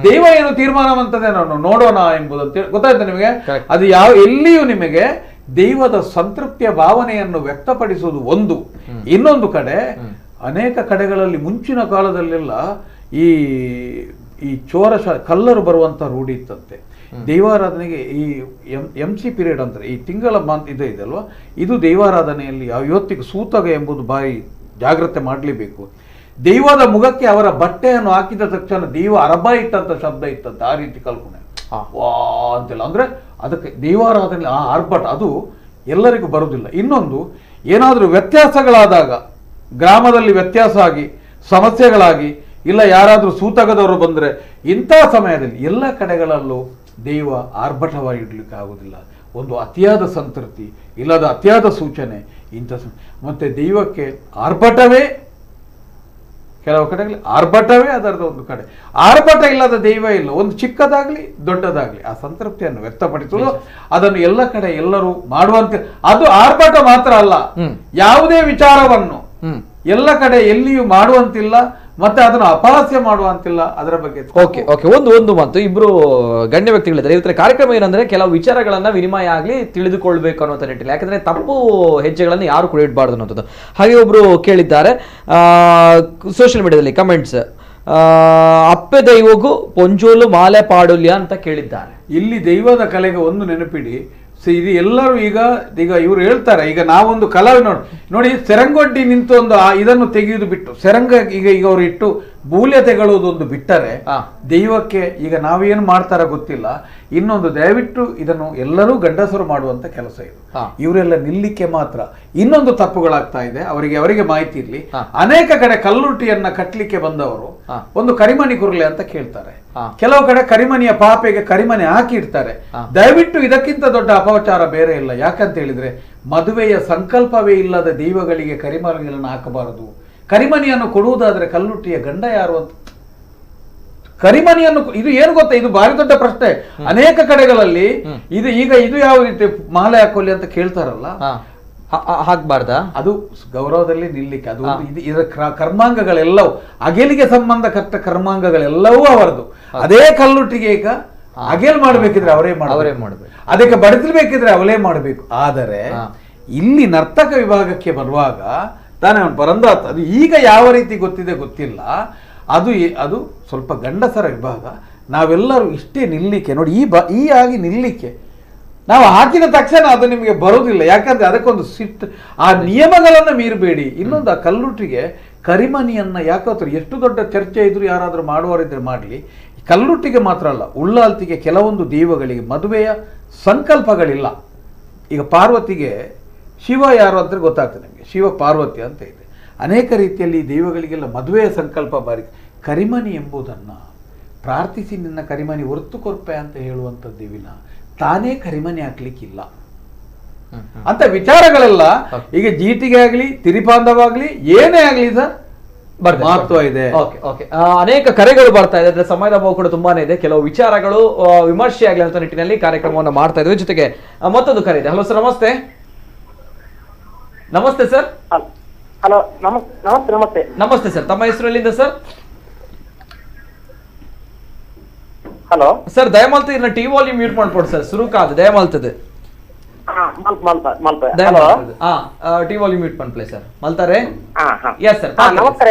ದೈವ ಏನು ತೀರ್ಮಾನವಂತದೆ ನಾನು ನೋಡೋಣ ಎಂಬುದು ಅಂತ ಗೊತ್ತಾಯ್ತು ನಿಮಗೆ. ಅದು ಯಾವ ಎಲ್ಲಿಯೂ ನಿಮಗೆ ದೈವದ ಸಂತೃಪ್ತಿಯ ಭಾವನೆಯನ್ನು ವ್ಯಕ್ತಪಡಿಸುವುದು ಒಂದು. ಇನ್ನೊಂದು ಕಡೆ ಅನೇಕ ಕಡೆಗಳಲ್ಲಿ ಮುಂಚಿನ ಕಾಲದಲ್ಲೆಲ್ಲ ಈ ಈ ಚೋರ ಕಲ್ಲರು ಬರುವಂಥ ರೂಢಿ ಇತ್ತಂತೆ ದೈವಾರಾಧನೆಗೆ. ಈ M C period ಅಂತಾರೆ, ಈ ತಿಂಗಳ ಮಂತ್ ಇದೆ ಇದಲ್ವಾ, ಇದು ದೈವಾರಾಧನೆಯಲ್ಲಿ ಇವತ್ತಿಗೆ ಸೂತಕ ಎಂಬುದು ಬಾರಿ ಜಾಗ್ರತೆ ಮಾಡಲೇಬೇಕು. ದೈವದ ಮುಖಕ್ಕೆ ಅವರ ಬಟ್ಟೆಯನ್ನು ಹಾಕಿದ ತಕ್ಷಣ ದೈವ ಅರಬ ಇಟ್ಟಂತ ಶಬ್ದ ಇತ್ತಂತೆ, ಆ ರೀತಿ ಕಲ್ಪನೆ ವಾ ಅಂತೆಲ್ಲ. ಅಂದರೆ ಅದಕ್ಕೆ ದೈವಾರಾಧನೆ ಆ ಆರ್ಭಟ ಅದು ಎಲ್ಲರಿಗೂ ಬರುವುದಿಲ್ಲ. ಇನ್ನೊಂದು ಏನಾದರೂ ವ್ಯತ್ಯಾಸಗಳಾದಾಗ, ಗ್ರಾಮದಲ್ಲಿ ವ್ಯತ್ಯಾಸ ಆಗಿ ಸಮಸ್ಯೆಗಳಾಗಿ, ಇಲ್ಲ ಯಾರಾದರೂ ಸೂತಕದವರು ಬಂದರೆ, ಇಂಥ ಸಮಯದಲ್ಲಿ ಎಲ್ಲ ಕಡೆಗಳಲ್ಲೂ ದೈವ ಆರ್ಭಟವಾಗಿ ಇಡಲಿಕ್ಕೆ ಆಗೋದಿಲ್ಲ. ಒಂದು ಅತಿಯಾದ ಸಂತೃಪ್ತಿ, ಇಲ್ಲದ ಅತಿಯಾದ ಸೂಚನೆ, ಇಂಥ ಮತ್ತು ದೈವಕ್ಕೆ ಆರ್ಭಟವೇ ಕೆಲವು ಕಡೆಗಳಲ್ಲಿ ಆರ್ಭಟವೇ ಅದರದ ಒಂದು ಕಡೆ ಆರ್ಭಟ ಇಲ್ಲದ ದೈವ ಇಲ್ಲ. ಒಂದು ಚಿಕ್ಕದಾಗಲಿ ದೊಡ್ಡದಾಗಲಿ ಆ ಸಂತೃಪ್ತಿಯನ್ನು ವ್ಯಕ್ತಪಡಿಸುವುದು ಅದನ್ನು ಎಲ್ಲ ಕಡೆ ಎಲ್ಲರೂ ಮಾಡುವಂತೆ. ಅದು ಆರ್ಭಟ ಮಾತ್ರ ಅಲ್ಲ, ಯಾವುದೇ ವಿಚಾರವನ್ನು ಎಲ್ಲ ಕಡೆ ಎಲ್ಲಿಯೂ ಮಾಡುವಂತಿಲ್ಲ, ಮತ್ತೆ ಅದನ್ನು ಅಪಹಾಸ್ಯ ಮಾಡುವಂತಿಲ್ಲ ಅದರ ಬಗ್ಗೆ. ಓಕೆ ಓಕೆ, ಒಂದು ಒಂದು ಮಾತು, ಇಬ್ರು ಗಣ್ಯ ವ್ಯಕ್ತಿಗಳಿದ್ದಾರೆ. ಇವತ್ತಿನ ಕಾರ್ಯಕ್ರಮ ಏನಂದ್ರೆ ಕೆಲವು ವಿಚಾರಗಳನ್ನ ವಿನಿಮಯ ಆಗಲಿ ತಿಳಿದುಕೊಳ್ಬೇಕು ಅನ್ನುವಂಥ ನಿಟ್ಟಿನಲ್ಲಿ, ಯಾಕಂದ್ರೆ ತಪ್ಪು ಹೆಜ್ಜೆಗಳನ್ನು ಯಾರು ಕೂಡ ಇಡಬಾರ್ದು ಅನ್ನೋಂಥದ್ದು. ಹಾಗೆ ಒಬ್ರು ಕೇಳಿದ್ದಾರೆ ಸೋಷಿಯಲ್ ಮೀಡಿಯಾದಲ್ಲಿ ಕಮೆಂಟ್ಸ್, ಅಪ್ಪೆ ದೈವಗೂ ಪೊಂಜೋಲು ಮಾಲೆ ಪಾಡುಲ್ಯ ಅಂತ ಕೇಳಿದ್ದಾರೆ. ಇಲ್ಲಿ ದೈವದ ಕಲೆಗೆ ಒಂದು ನೆನಪಿಡಿ, ಸೊ ಇದು ಎಲ್ಲರೂ ಈಗ ಈಗ ಇವರು ಹೇಳ್ತಾರೆ, ಈಗ ನಾವೊಂದು ಕಲಾವಿ ನೋಡಿ ನೋಡಿ ಸೆರಂಗೊಡ್ಡಿ ನಿಂತು ಒಂದು ಇದನ್ನು ತೆಗೆಯುವುದು ಬಿಟ್ಟು ಸೆರಂಗ ಈಗ ಈಗ ಅವರು ಇಟ್ಟು ಮೂಲ್ಯ ತೆಗೊಳ್ಳುವುದೊಂದು ಬಿಟ್ಟರೆ ದೈವಕ್ಕೆ ಈಗ ನಾವೇನು ಮಾಡ್ತಾರ ಗೊತ್ತಿಲ್ಲ. ಇನ್ನೊಂದು ದಯವಿಟ್ಟು ಇದನ್ನು ಎಲ್ಲರೂ ಗಂಡಸರು ಮಾಡುವಂತ ಕೆಲಸ ಇದು, ಇವರೆಲ್ಲ ನಿಲ್ಲಿಕ್ಕೆ ಮಾತ್ರ. ಇನ್ನೊಂದು ತಪ್ಪುಗಳಾಗ್ತಾ ಇದೆ, ಅವರಿಗೆ ಅವರಿಗೆ ಮಾಹಿತಿ ಇರಲಿ. ಅನೇಕ ಕಡೆ ಕಲ್ಲುಟ್ಟಿಯನ್ನ ಕಟ್ಟಲಿಕ್ಕೆ ಬಂದವರು ಒಂದು ಕರಿಮಣಿ ಕುರುಲೆ ಅಂತ ಕೇಳ್ತಾರೆ, ಕೆಲವು ಕಡೆ ಕರಿಮಣಿಯ ಪಾಪೆಗೆ ಕರಿಮಣಿ ಹಾಕಿ ಇಡ್ತಾರೆ. ದಯವಿಟ್ಟು ಇದಕ್ಕಿಂತ ದೊಡ್ಡ ಅಪಚಾರ ಬೇರೆ ಇಲ್ಲ. ಯಾಕಂತ ಹೇಳಿದ್ರೆ ಮದುವೆಯ ಸಂಕಲ್ಪವೇ ಇಲ್ಲದ ದೈವಗಳಿಗೆ ಕರಿಮಣಿಗಳನ್ನು ಹಾಕಬಾರದು. ಕರಿಮಣಿಯನ್ನು ಕೊಡುವುದಾದ್ರೆ ಕಲ್ಲುಟ್ಟಿಯ ಗಂಡ ಯಾರು ಅಂತ ಕರಿಮಣಿಯನ್ನು, ಇದು ಏನು ಗೊತ್ತಾ, ಇದು ಭಾರಿ ದೊಡ್ಡ ಪ್ರಶ್ನೆ ಅನೇಕ ಕಡೆಗಳಲ್ಲಿ. ಇದು ಈಗ ಇದು ಯಾವ ರೀತಿ ಮಾಲೆ ಹಾಕೋಲಿ ಅಂತ ಕೇಳ್ತಾರಲ್ಲ, ಹಾಕ್ಬಾರ್ದ, ಅದು ಗೌರವದಲ್ಲಿ ನಿಲ್ಲಿಕ್ಕೆ. ಅದು ಇದರ ಕರ್ಮಾಂಗಗಳೆಲ್ಲವೂ ಅಗೆಲಿಗೆ ಸಂಬಂಧಪಟ್ಟ ಕರ್ಮಾಂಗಗಳೆಲ್ಲವೂ ಅವರದು. ಅದೇ ಕಲ್ಲುಟ್ಟಿಗೆ ಈಗ ಅಗೆಲ್ ಮಾಡ್ಬೇಕಿದ್ರೆ ಅವರೇ ಮಾಡ್ಬೇಕು, ಅದಕ್ಕೆ ಬಡಿಸಬೇಕಿದ್ರೆ ಅವರೇ ಮಾಡಬೇಕು. ಆದರೆ ಇಲ್ಲಿ ನರ್ತಕ ವಿಭಾಗಕ್ಕೆ ಬರುವಾಗ ತಾನೇ ಅವನು ಬರಂದಾತ, ಅದು ಈಗ ಯಾವ ರೀತಿ ಗೊತ್ತಿದೆ ಗೊತ್ತಿಲ್ಲ, ಅದು ಅದು ಸ್ವಲ್ಪ ಗಂಡಸರ ವಿಭಾಗ. ನಾವೆಲ್ಲರೂ ಇಷ್ಟೇ ನಿಲ್ಲಿಕ್ಕೆ ನೋಡಿ, ಈ ಆಗಿ ನಿಲ್ಲಿಕ್ಕೆ ನಾವು ಹಾಕಿದ ತಕ್ಷಣ ಅದು ನಿಮಗೆ ಬರೋದಿಲ್ಲ. ಯಾಕಂದ್ರೆ ಅದಕ್ಕೊಂದು ಸಿಟ್ಟು, ಆ ನಿಯಮಗಳನ್ನು ಮೀರಬೇಡಿ. ಇನ್ನೊಂದು, ಆ ಕಲ್ಲುಟ್ಟಿಗೆ ಕರಿಮನಿಯನ್ನ ಯಾಕಾದ್ರೂ ಎಷ್ಟು ದೊಡ್ಡ ಚರ್ಚೆ ಇದ್ರು ಯಾರಾದರೂ ಮಾಡುವವರಿದ್ರೆ ಮಾಡಲಿ. ಕಲ್ಲುಟ್ಟಿಗೆ ಮಾತ್ರ ಅಲ್ಲ, ಉಳ್ಳಾಲ್ತಿಗೆ ಕೆಲವೊಂದು ದೈವಗಳಿಗೆ ಮದುವೆಯ ಸಂಕಲ್ಪಗಳಿಲ್ಲ. ಈಗ ಪಾರ್ವತಿಗೆ ಶಿವ ಯಾರು ಅಂತ ಗೊತ್ತಾಗ್ತದೆ ನಿಮಗೆ, ಶಿವ ಪಾರ್ವತಿ ಅಂತ ಇದೆ. ಅನೇಕ ರೀತಿಯಲ್ಲಿ ದೈವಗಳಿಗೆಲ್ಲ ಮದುವೆಯ ಸಂಕಲ್ಪ ಬಾರಿ. ಕರಿಮನಿ ಎಂಬುದನ್ನು ಪ್ರಾರ್ಥಿಸಿ ನಿನ್ನ ಕರಿಮನಿ ಹೊರತು ಕೊರ್ಪೆ ಅಂತ ಹೇಳುವಂಥದ್ದು ವಿನ ತಾನೇ ಕರಿಮನಿ ಹಾಕ್ಲಿಕ್ಕಿಲ್ಲ ಅಂತ ವಿಚಾರಗಳೆಲ್ಲ ಈಗ ಜೀಟಿಗೆ ಆಗಲಿ ತಿರಿಪಾಂದವಾಗಲಿ ಏನೇ ಆಗಲಿ ಸರ್ ಮಹತ್ವ ಇದೆ. ಓಕೆ ಓಕೆ, ಅನೇಕ ಕರೆಗಳು ಬರ್ತಾ ಇದೆ, ಅದರ ಸಮಯದ ಅಭಾವ ಕೂಡ ತುಂಬಾನೇ ಇದೆ. ಕೆಲವು ವಿಚಾರಗಳು ವಿಮರ್ಶೆ ಆಗಲಿ ಅಂತ ನಿಟ್ಟಿನಲ್ಲಿ ಕಾರ್ಯಕ್ರಮವನ್ನು ಮಾಡ್ತಾ ಇದ್ವಿ. ಜೊತೆಗೆ ಮತ್ತೊಂದು ಕರೆ ಇದೆ. ಹಲೋ ಸರ್, ನಮಸ್ತೆ. Namaste sir. Hello, namaste. Namaste namaste sir, ತಮ್ಮ ಹೆಸರು ಎಲ್ಲಿಂದ sir? Hello sir, ದಯಮಾಲ್ತ ಇದನ್ನ T volume mute ಮಾಡ್ಕೊಡಿ ಸರ್, ಸುರುಕಾದ ದಯಮಾಲ್ತದೆ. T volume mute ಮಾಡ್ಪ್ಲೆ sir, ಮಲ್ತಾರೆ? Yes sir. ನಮಸ್ಕಾರ,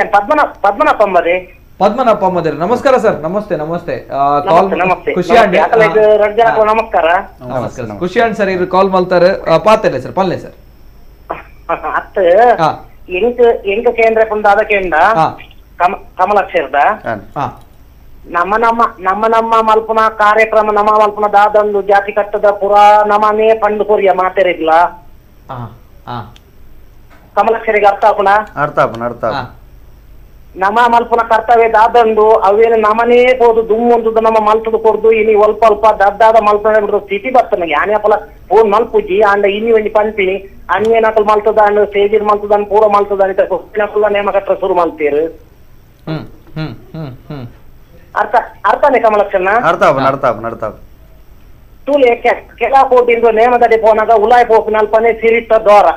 ಪದ್ಮನಾಭ ಅಂಬರಿ. ಪದ್ಮನಾಭ ಅಂಬರಿ, ನಮಸ್ಕಾರ ಸರ್. ನಮಸ್ತೆ ನಮಸ್ತೆ. ಕಾಲ್ ಖುಷಿ ನಮಸ್ಕಾರ ನಮಸ್ಕಾರ, ಖುಷಿ ಸರ್. ಇವ್ರು ಕಾಲ್ ಮಲ್ತಾರೆ ಪಾತಲೆ ಸರ್, ಪಲ್ಲೆ ಸರ್. ಅತ್ತ ಎಂಕ್ ಎಂಕ್ ಕೇಂದ್ರ ಪುಂದಾದ ಕೇಂದ್ರ ಕಮಲಕ್ಷರದ ನಮ್ಮ ನಮ್ಮ ನಮ್ಮ ನಮ್ಮ ಮಲ್ಪನ ಕಾರ್ಯಕ್ರಮ ನಮ್ಮ ಮಲ್ಪನ ದಾದಂದು ಜಾತಿ ಕಟ್ಟದ ಪುರಾ ನಮನೇ ಪಂಡು ಕೊರಿಯ ಮಾತೆರಿಲ್ಲ ಕಮಲಕ್ಷರಿಗೆ ಅರ್ಥ ಆಪುಣ ಅರ್ಥ ಆಪುಣ ಅರ್ಥ. ನಮ್ಮ ಮಲ್ಪನ ಕರ್ತವ್ಯ ದಾದಂದು ಅವೇನು ನಮನೇ ಪೋದು ದುಮ್ಮೊಂದು ನಮ್ಮ ಮಲ್ತದ ಕೊರ್ದು ಇನಿ ಅಲ್ಪ ಅಲ್ಪ ದದ್ದಾದ ಮಲ್ಪನ ಸ್ಥಿತಿ ಬರ್ತನ ಯಾನೇ ಪಲ ಫೋನ್ ಮಲ್ಪುಜಿ ಅಂಡ ಇನ್ನಿ ಒಂಜಿ ಪನ್ಪಿನಿ ಅನ್ಯನಕಲ್ ಮಲ್ತದ ಅಂಡ್ ಸ್ಟೇಜಿರ್ ಮಲ್ತದ ಪೂರ ಮಲ್ತದ ನೇಮ ಕಟ್ಟ ಶುರು ಮಲ್ತೀರು. ಅರ್ಥ ಅರ್ಥನೇ ಕಮಲಕ್ಷಣ್ಣ? ಅರ್ಥ ಆಪುಣ ಅರ್ಥ ಆಪುಣ ಅರ್ಥ ಆಪುಣ. ತೂಲೆ ಕೆಲ ಕೋಟಿಂದು ನೇಮದಡಿ ಪೋನಾಗ ಉಲಾಯ್ ಪೋಪಿನ ಅಲ್ಪನೆ ಸಿರಿತ ದ್ವಾರ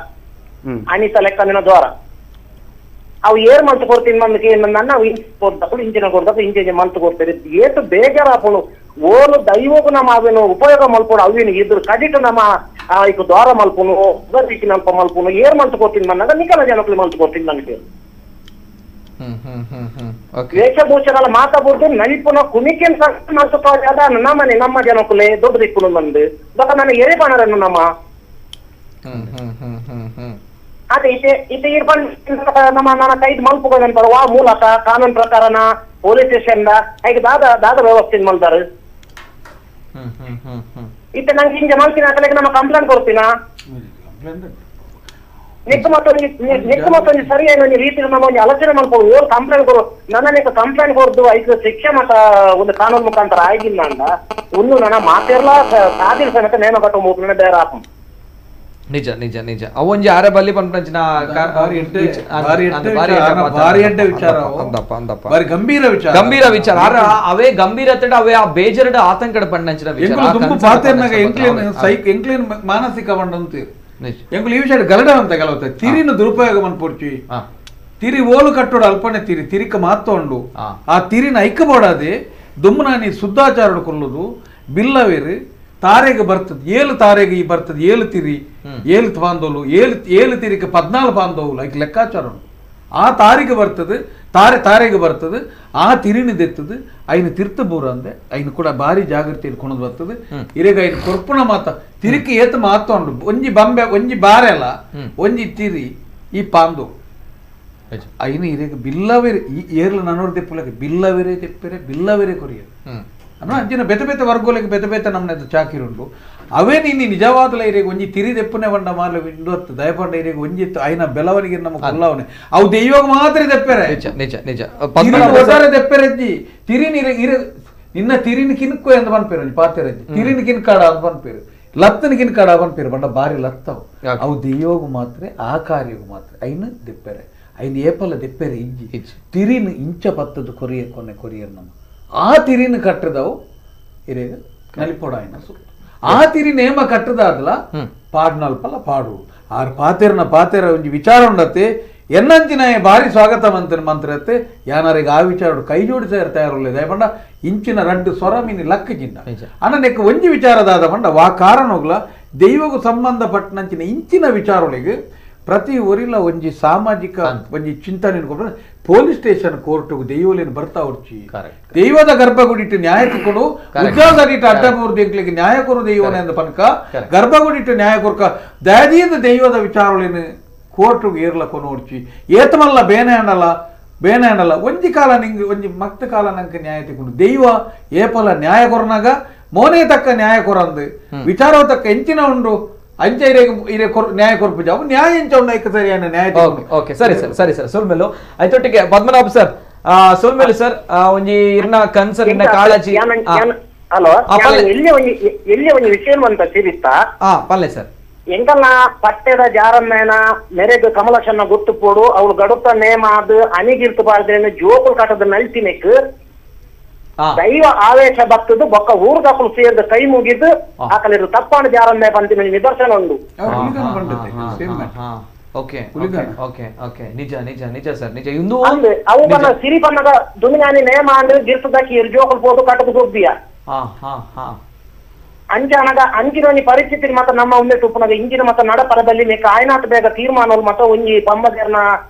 ಅನಿತ ಲೆಕ್ಕನಿನ ದ್ವಾರ ಅವು ಏರ್ ಮಂತ್ ಕೊಡ್ತೀನಿ ಮಂದಕ್ಕೆ ನನ್ನ ಇಂಚ್ ಕೊಡ್ದಕ್ಕಳು ಇಂಚಿನ ಕೊಡ್ದಕ್ಕಳು ಇಂಚಿನ ಮಂತ್ ಕೊಡ್ತೀರಿ ಏಟು ಬೇಜಾರಾಪುಣು ಓಲು ದೈವಗೂ ನಮ್ಮ ಅವೇನು ಉಪಯೋಗ ಮಲ್ಪಡು ಅವೇನು ಇದ್ರ ಕಡಿಟು ನಮ್ಮ ಈಗ ದ್ವಾರ ಮಲ್ಪುನು ನಲ್ಪ ಮಲ್ಪುನು ಏರ್ ಮಂತ್ ಕೊಡ್ತೀನಿ ಮನ್ನಾಗ ನಿಕಲ ಜನಕ್ಕಳು ಮಂತ್ ಕೊಡ್ತೀನಿ ನನಗೆ ವೇಷಭೂಷಣ ಮಾತಾಡ್ಬೋದು ನಲಿಪುನ ಕುಣಿಕೆನ್ ನಮ್ಮನೆ ನಮ್ಮ ಜನಕ್ಕುಲೆ ದೊಡ್ಡ ದಿಕ್ಕುನು ಬಂದು ಬಟ್ ನನ್ನ ಎರೆ ಬಾಣರನ್ನು ನಮ್ಮ ಅದೇ ಇತ್ತೆ ಇತ್ತೆ ಇರ್ಬಂಡ್ ನಮ್ಮ ನನ್ನ ಕೈದ್ ಮಲ್ಪುಗಳು ವಾ ಮೂಲಕ ಕಾನೂನು ಪ್ರಕಾರನ ಪೊಲೀಸ್ ಸ್ಟೇಷನ್ ಈಗ ದಾದ ದಾದ ವ್ಯವಸ್ಥೆ ಮಲ್ದಾರು ಇತ್ತೆ ನಂಗೆ ಹಿಂಗೆ ಮಲ್ತಿನ ಹಾಕಲಿಕ್ಕೆ ನಮ್ಮ ಕಂಪ್ಲೇಂಟ್ ಕೊಡ್ತೀನ ನಿಕ್ಕು ಮತ್ತೊಂದು ನಿಕ್ಕು ಮತ್ತೊಂದು ಸರಿಯಾಗಿ ಒಂದು ರೀತಿ ನಮ್ಮ ಒಂದು ಆಲೋಚನೆ ಮಾಡ್ಬೋದು ಓಲ್ ಕಂಪ್ಲೇಂಟ್ ಕೊಡು ನನ್ನ ಕಂಪ್ಲೇಂಟ್ ಕೊಡ್ದು ಐದು ಶಿಕ್ಷೆ ಮತ್ತ ಒಂದು ಕಾನೂನು ಮುಖಾಂತರ ಆಗಿಲ್ಲ ಅಂದ ಒಂದು ನನ್ನ ಮಾತೆಲ್ಲ ಸಾಧಿಸ ನೇಮ ಕಟ್ಟು ಮೂಗ್ನ ಬೇರೆ ಆತ್ಮ. ನಿಜ ನಿಜ ನಿಜ ಅವೊಂಜಿ ಆರೆ ಬಲ್ಲಿ ಪನ್ಪಂಚಿನ ಗಂಭೀರ ವಿಚಾರ, ಗಂಭೀರ ವಿಚಾರ. ಆರ ಅವೇ ಗಂಭೀರತೆ ಅವೇ ಆ ಬೇಜಾರಡ ಆತಂಕಡ ಪಣ್ಣಂಚಿನ ವಿಚಾರ. ಎಂಕ್ಲೇನ್ ಮಾನಸಿಕ ಬಂಡಂತೀರು ಎಂಕುಲು ಈ ವಿಷಯ ಗರಡ ಅಂತ ಕೆಲವು ತಿರಿನ ದುರುಪಯೋಗ ಮನ್ಪೊಡ್ಚಿ ತಿರಿ ಓಲು ಕಟ್ಟೋಡು ಅಲ್ಪನೆ ತಿರಿ ತಿರಿಕ ಮಾತ ಉಂಡು ಆ ತಿರಿನ ಐಕಬೋಡಾದೆ ದುಮ್ಮನಾನಿ ಶುದ್ಧಾಚಾರಡು ಕೊಲ್ಲುದು ಬಿಲ್ಲವೇರು ತಾರೆಗೆ ಬರ್ತದೆ 7 ತಾರೆಗೆ ಈ ಬರ್ತದೆ 7 ತಿರಿ 7 ಬಾಂಧವ್ಲು 7 7 ತಿರಿಕ 14 ಬಾಂಧವ್ಲು ಐಕ್ ಲೆಕ್ಕಾಚಾರ ಉಂಡು ಆ ತಾರಿಗೆ ಬರ್ತದೆ ತಾರೆ ತಾರೆಗೆ ಬರ್ತದೆ ಆ ತಿರಿನ ದೆತ್ತದು ಐನ ತಿರ್ತ ಬೂರಂದೆ ಐನ ಕೂಡ ಭಾರಿ ಜಾಗೃತಿ ಕೊಣದು ಬರ್ತದೆ ಇರೆಗ ಐನ ಕೊರ್ಪುಣ ಮಾತ ತಿರಿಕೆ ಏತ ಮಾತ ಉಂಡು ಒಂಜಿ ಬಂಬೆ ಒಂಜಿ ಬಾರೆಲ ಒಂಜಿ ತಿರಿ ಈ ಪಾಂದು ಐನ ಇರೆಗ ಬಿಲ್ಲವೇರೆ ಈ ಏರ್ಲ ನನೋರ್ ದೆಪ್ಪುಲಕ್ಕೆ ಬಿಲ್ಲವೇರೆ ತೆಪ್ಪೆರೆ ಬಿಲ್ಲವೇರೆ ಕೊರಿಯರು ಅನ್ನ ಅಂಚಿನ ಬೇತೆ ಬೇತೆ ವರ್ಗೋಲಿಗೆ ಬೇತೆ ಬೇತೆ ನಮ್ಮನೆ ಚಾಕಿರುಂಡು ಅವೇ ನೀನು ನಿಜವಾದಲ ಇರೆಗೆ ಒಂಜಿ ತಿರಿ ದೆಪ್ಪನೆ ಬಂಡ ಮಾಲೆ ಇಂಡು ಹತ್ತು ದಯಪಂಡ ಇರೆಗೆ ಒಂಜಿ ಐನ ಬೆಲವನಿಗೆ ನಮ್ಮ ಕೊಲ್ಲವನೆ ಅವು ದೆಯ್ಯೋಗ ಮಾತ್ರ ದೆಪ್ಪೆರೆ ನಿಜ ನಿಜ ಒಟ್ಟಾರೆ ದೆಪ್ಪೆರೆಜ್ಜಿ ತಿರಿನ ಇರೆ ಇರೆ ನಿನ್ನ ತಿರಿನ ಕಿನ್ಕೋ ಎಂದು ಬನ್ಪೇರು ಒಂಜಿ ಪಾತೆರಜ್ಜಿ ತಿರಿನ ಕಿನ್ಕಾಡ ಅಂತ ಬನ್ಪೇರು ಲತ್ತನ ಕಿನ್ಕಾಡ ಬನ್ಪೇರು ಬಂಡ ಬಾರಿ ಲತ್ತವು ಅವು ದೆಯ್ಯೋಗ ಮಾತ್ರ ಆ ಕಾರ್ಯವು ಮಾತ್ರ ಐನ ದೆಪ್ಪೆರೆ ಐನ ಏಪಲ ದೆಪ್ಪೆರೆ ಇಜ್ಜಿ ತಿರಿನ ಇಂಚ ಪತ್ತದ ಕೊರಿಯ ಕೊನೆ ಕೊರಿಯರ್ ನಮ್ಮ ಆ ತಿರಿನ ಕಟ್ಟದವು ಇರೇಗ ನಲಿಪೋಡ ಐನ ಸುತ್ತು ಆ ತಿರಿ ನೇಮ ಕಟ್ಟದಾದಲ ಪಾಡ್ನಲ್ಪಲ್ಲ ಪಾಡು ಆರ್ ಪಾತೆರನ ಪಾತೆರ ಒಂಜಿ ವಿಚಾರ ಉಂಡತ್ತೆ ಎನ್ನಂಚಿನ ಭಾರಿ ಸ್ವಾಗತ ಮಂತ್ರ ಮಂತ್ರತ್ತೆ ಯಾನಾರಿಗೆ ಆ ವಿಚಾರ ಕೈ ಜೋಡಿಸ ತಯಾರುಳ್ಳೆ ದಯಪಂಡ ಇಂಚಿನ ರಡ್ಡು ಸ್ವರ ಮೀನಿ ಲಕ್ಕ ಜಿನ್ನ ಅನ್ನ ನೆಕ್ ಒಂಜಿ ವಿಚಾರದಾದ ಪಂಡ ವಾ ಕಾರಣೋಗ್ಲ ದೈವಗೂ ಸಂಬಂಧಪಟ್ಟನಂಚಿನ ಇಂಚಿನ ವಿಚಾರೊಳಗೆ ಪ್ರತಿ ಊರಿಲ್ಲ ಒಂಜಿ ಸಾಮಾಜಿಕ ಒಂಜಿ ಚಿಂತನೆ police station court ದೈವಲೇನು ಬರ್ತಾ ಹೊರ್ಚಿ ದೈವದ ಗರ್ಭಗುಡಿಟ್ಟು ನ್ಯಾಯಕ್ಕೆ ಕೊಡು ಉದ್ಯೋಗದಿಟ್ಟು ಅಡ್ಡಮೂರು ಎಂಕ್ಲಿಗೆ ನ್ಯಾಯ ಕೊರು ದೈವನ ಎಂದ ಪನ್ಕ ಗರ್ಭಗುಡಿಟ್ಟು ನ್ಯಾಯ ಕೊರ್ಕ ದಯದೀದ ದೈವದ ವಿಚಾರಗಳೇನು ಕೋರ್ಟ್ಗೆ ಏರ್ಲಕ್ಕ ನೋಡ್ಚಿ ಏತಮಲ್ಲ ಬೇನೆ ಅಂಡಲ್ಲ ಬೇನೆ ಅಂಡಲ್ಲ ಒಂಜಿ ಕಾಲ ನಿಂಗೆ ಒಂಜಿ ಮಕ್ತ ಕಾಲ ನಂಗೆ ನ್ಯಾಯ ತಿಕೊಂಡು ದೈವ ಏಪಲ ನ್ಯಾಯ ಕೊರನಾಗ ಮೋನೆ ತಕ್ಕ ನ್ಯಾಯ ಕೊರಂದು ವಿಚಾರ ತಕ್ಕ ಎಂಚಿನ ಉಂಡು ಅಂಚೆ ಇರೆ ನ್ಯಾಯ ಕೊರ್ಪು ಜಾವು ನ್ಯಾಯ ಎಂಚ ಉಂಡು ಐಕ ಸರಿಯಾನ ನ್ಯಾಯ ಓಕೆ ಸರಿ ಸರ್ ಸರಿ ಸರ್ ಸೋಲ್ಮೇಲು ಐತೊಟ್ಟಿಗೆ ಪದ್ಮನಾಭ ಸರ್ ಸೋಲ್ಮೇಲು ಸರ್ ಒಂಜಿ ಇರ್ನ ಕನ್ಸರ್ ಇರ್ನ ಕಾಳಜಿ ಹಲೋ ಎಲ್ಲಿ ಒಂಜಿ ಎಲ್ಲಿ ಒಂಜಿ ವಿಷಯ ಅಂತ ಸಿರಿತ್ತಾ ಪಲ್ಲೆ ಸರ್ ಎಂಕಲ್ನ ಪಟ್ಟೆದ ಜಾರಮ್ಮೇನ ಮೆರೆಗ್ ಕಮಲಕ್ಷನ್ನ ಗೊತ್ತು ಪೋಡು ಅವಳು ಗಡುತ್ತ ನೇಮ ಅದು ಅನಿಗಿರ್ತು ಬಾರ್ದ್ರೆ ಜೋಕುಲ್ ಕಟ್ಟದ ನಲ್ತಿನೆಕ್ ದೈವ ಆವೇಶ ಬರ್ತದ್ದು ಬೊಕ್ಕ ಊರ್ದಾಕುಲು ಸೇರಿದ ಕೈ ಮುಗಿದು ಆಕಲಿರು ತಪ್ಪಾಣ ಜಾರಮ್ಮೆ ಪಂತಿನ ನಿದರ್ಶನ ಉಂಡು okay okay okay ನಿಜ ನಿಜ ನಿಜ ಸರ್ ನಿಜ ಇಂದು ಅವು ಬನ್ನ ಸಿರಿ ಬಣ್ಣದ ದುನಿಯಾನಿ ನೇಮ ಅಂದ್ರೆ ಗಿರ್ತದಕ್ಕಿ ಜೋಕುಲ್ ಪೋದು ಕಟ್ಟದ ಗೊಬ್ಬಿಯ ಅಂಚಾನಗ ಅಂಚಿನ ಒಂಜಿ ಪರಿಸ್ಥಿತಿ ಮಾತ್ರ ನಮ್ಮ ಉಮ್ಮೆ ತುಪ್ಪನಾಗ ಇಂಜಿನ ಮತ್ತ ನಡಪರದಲ್ಲಿ ಮೇಕ ಆಯ್ನಾಥ ಬೇಗ ತೀರ್ಮಾನ ಮತ್ತ ಒಂಜಿ ಪಂಬದೇರ್ನ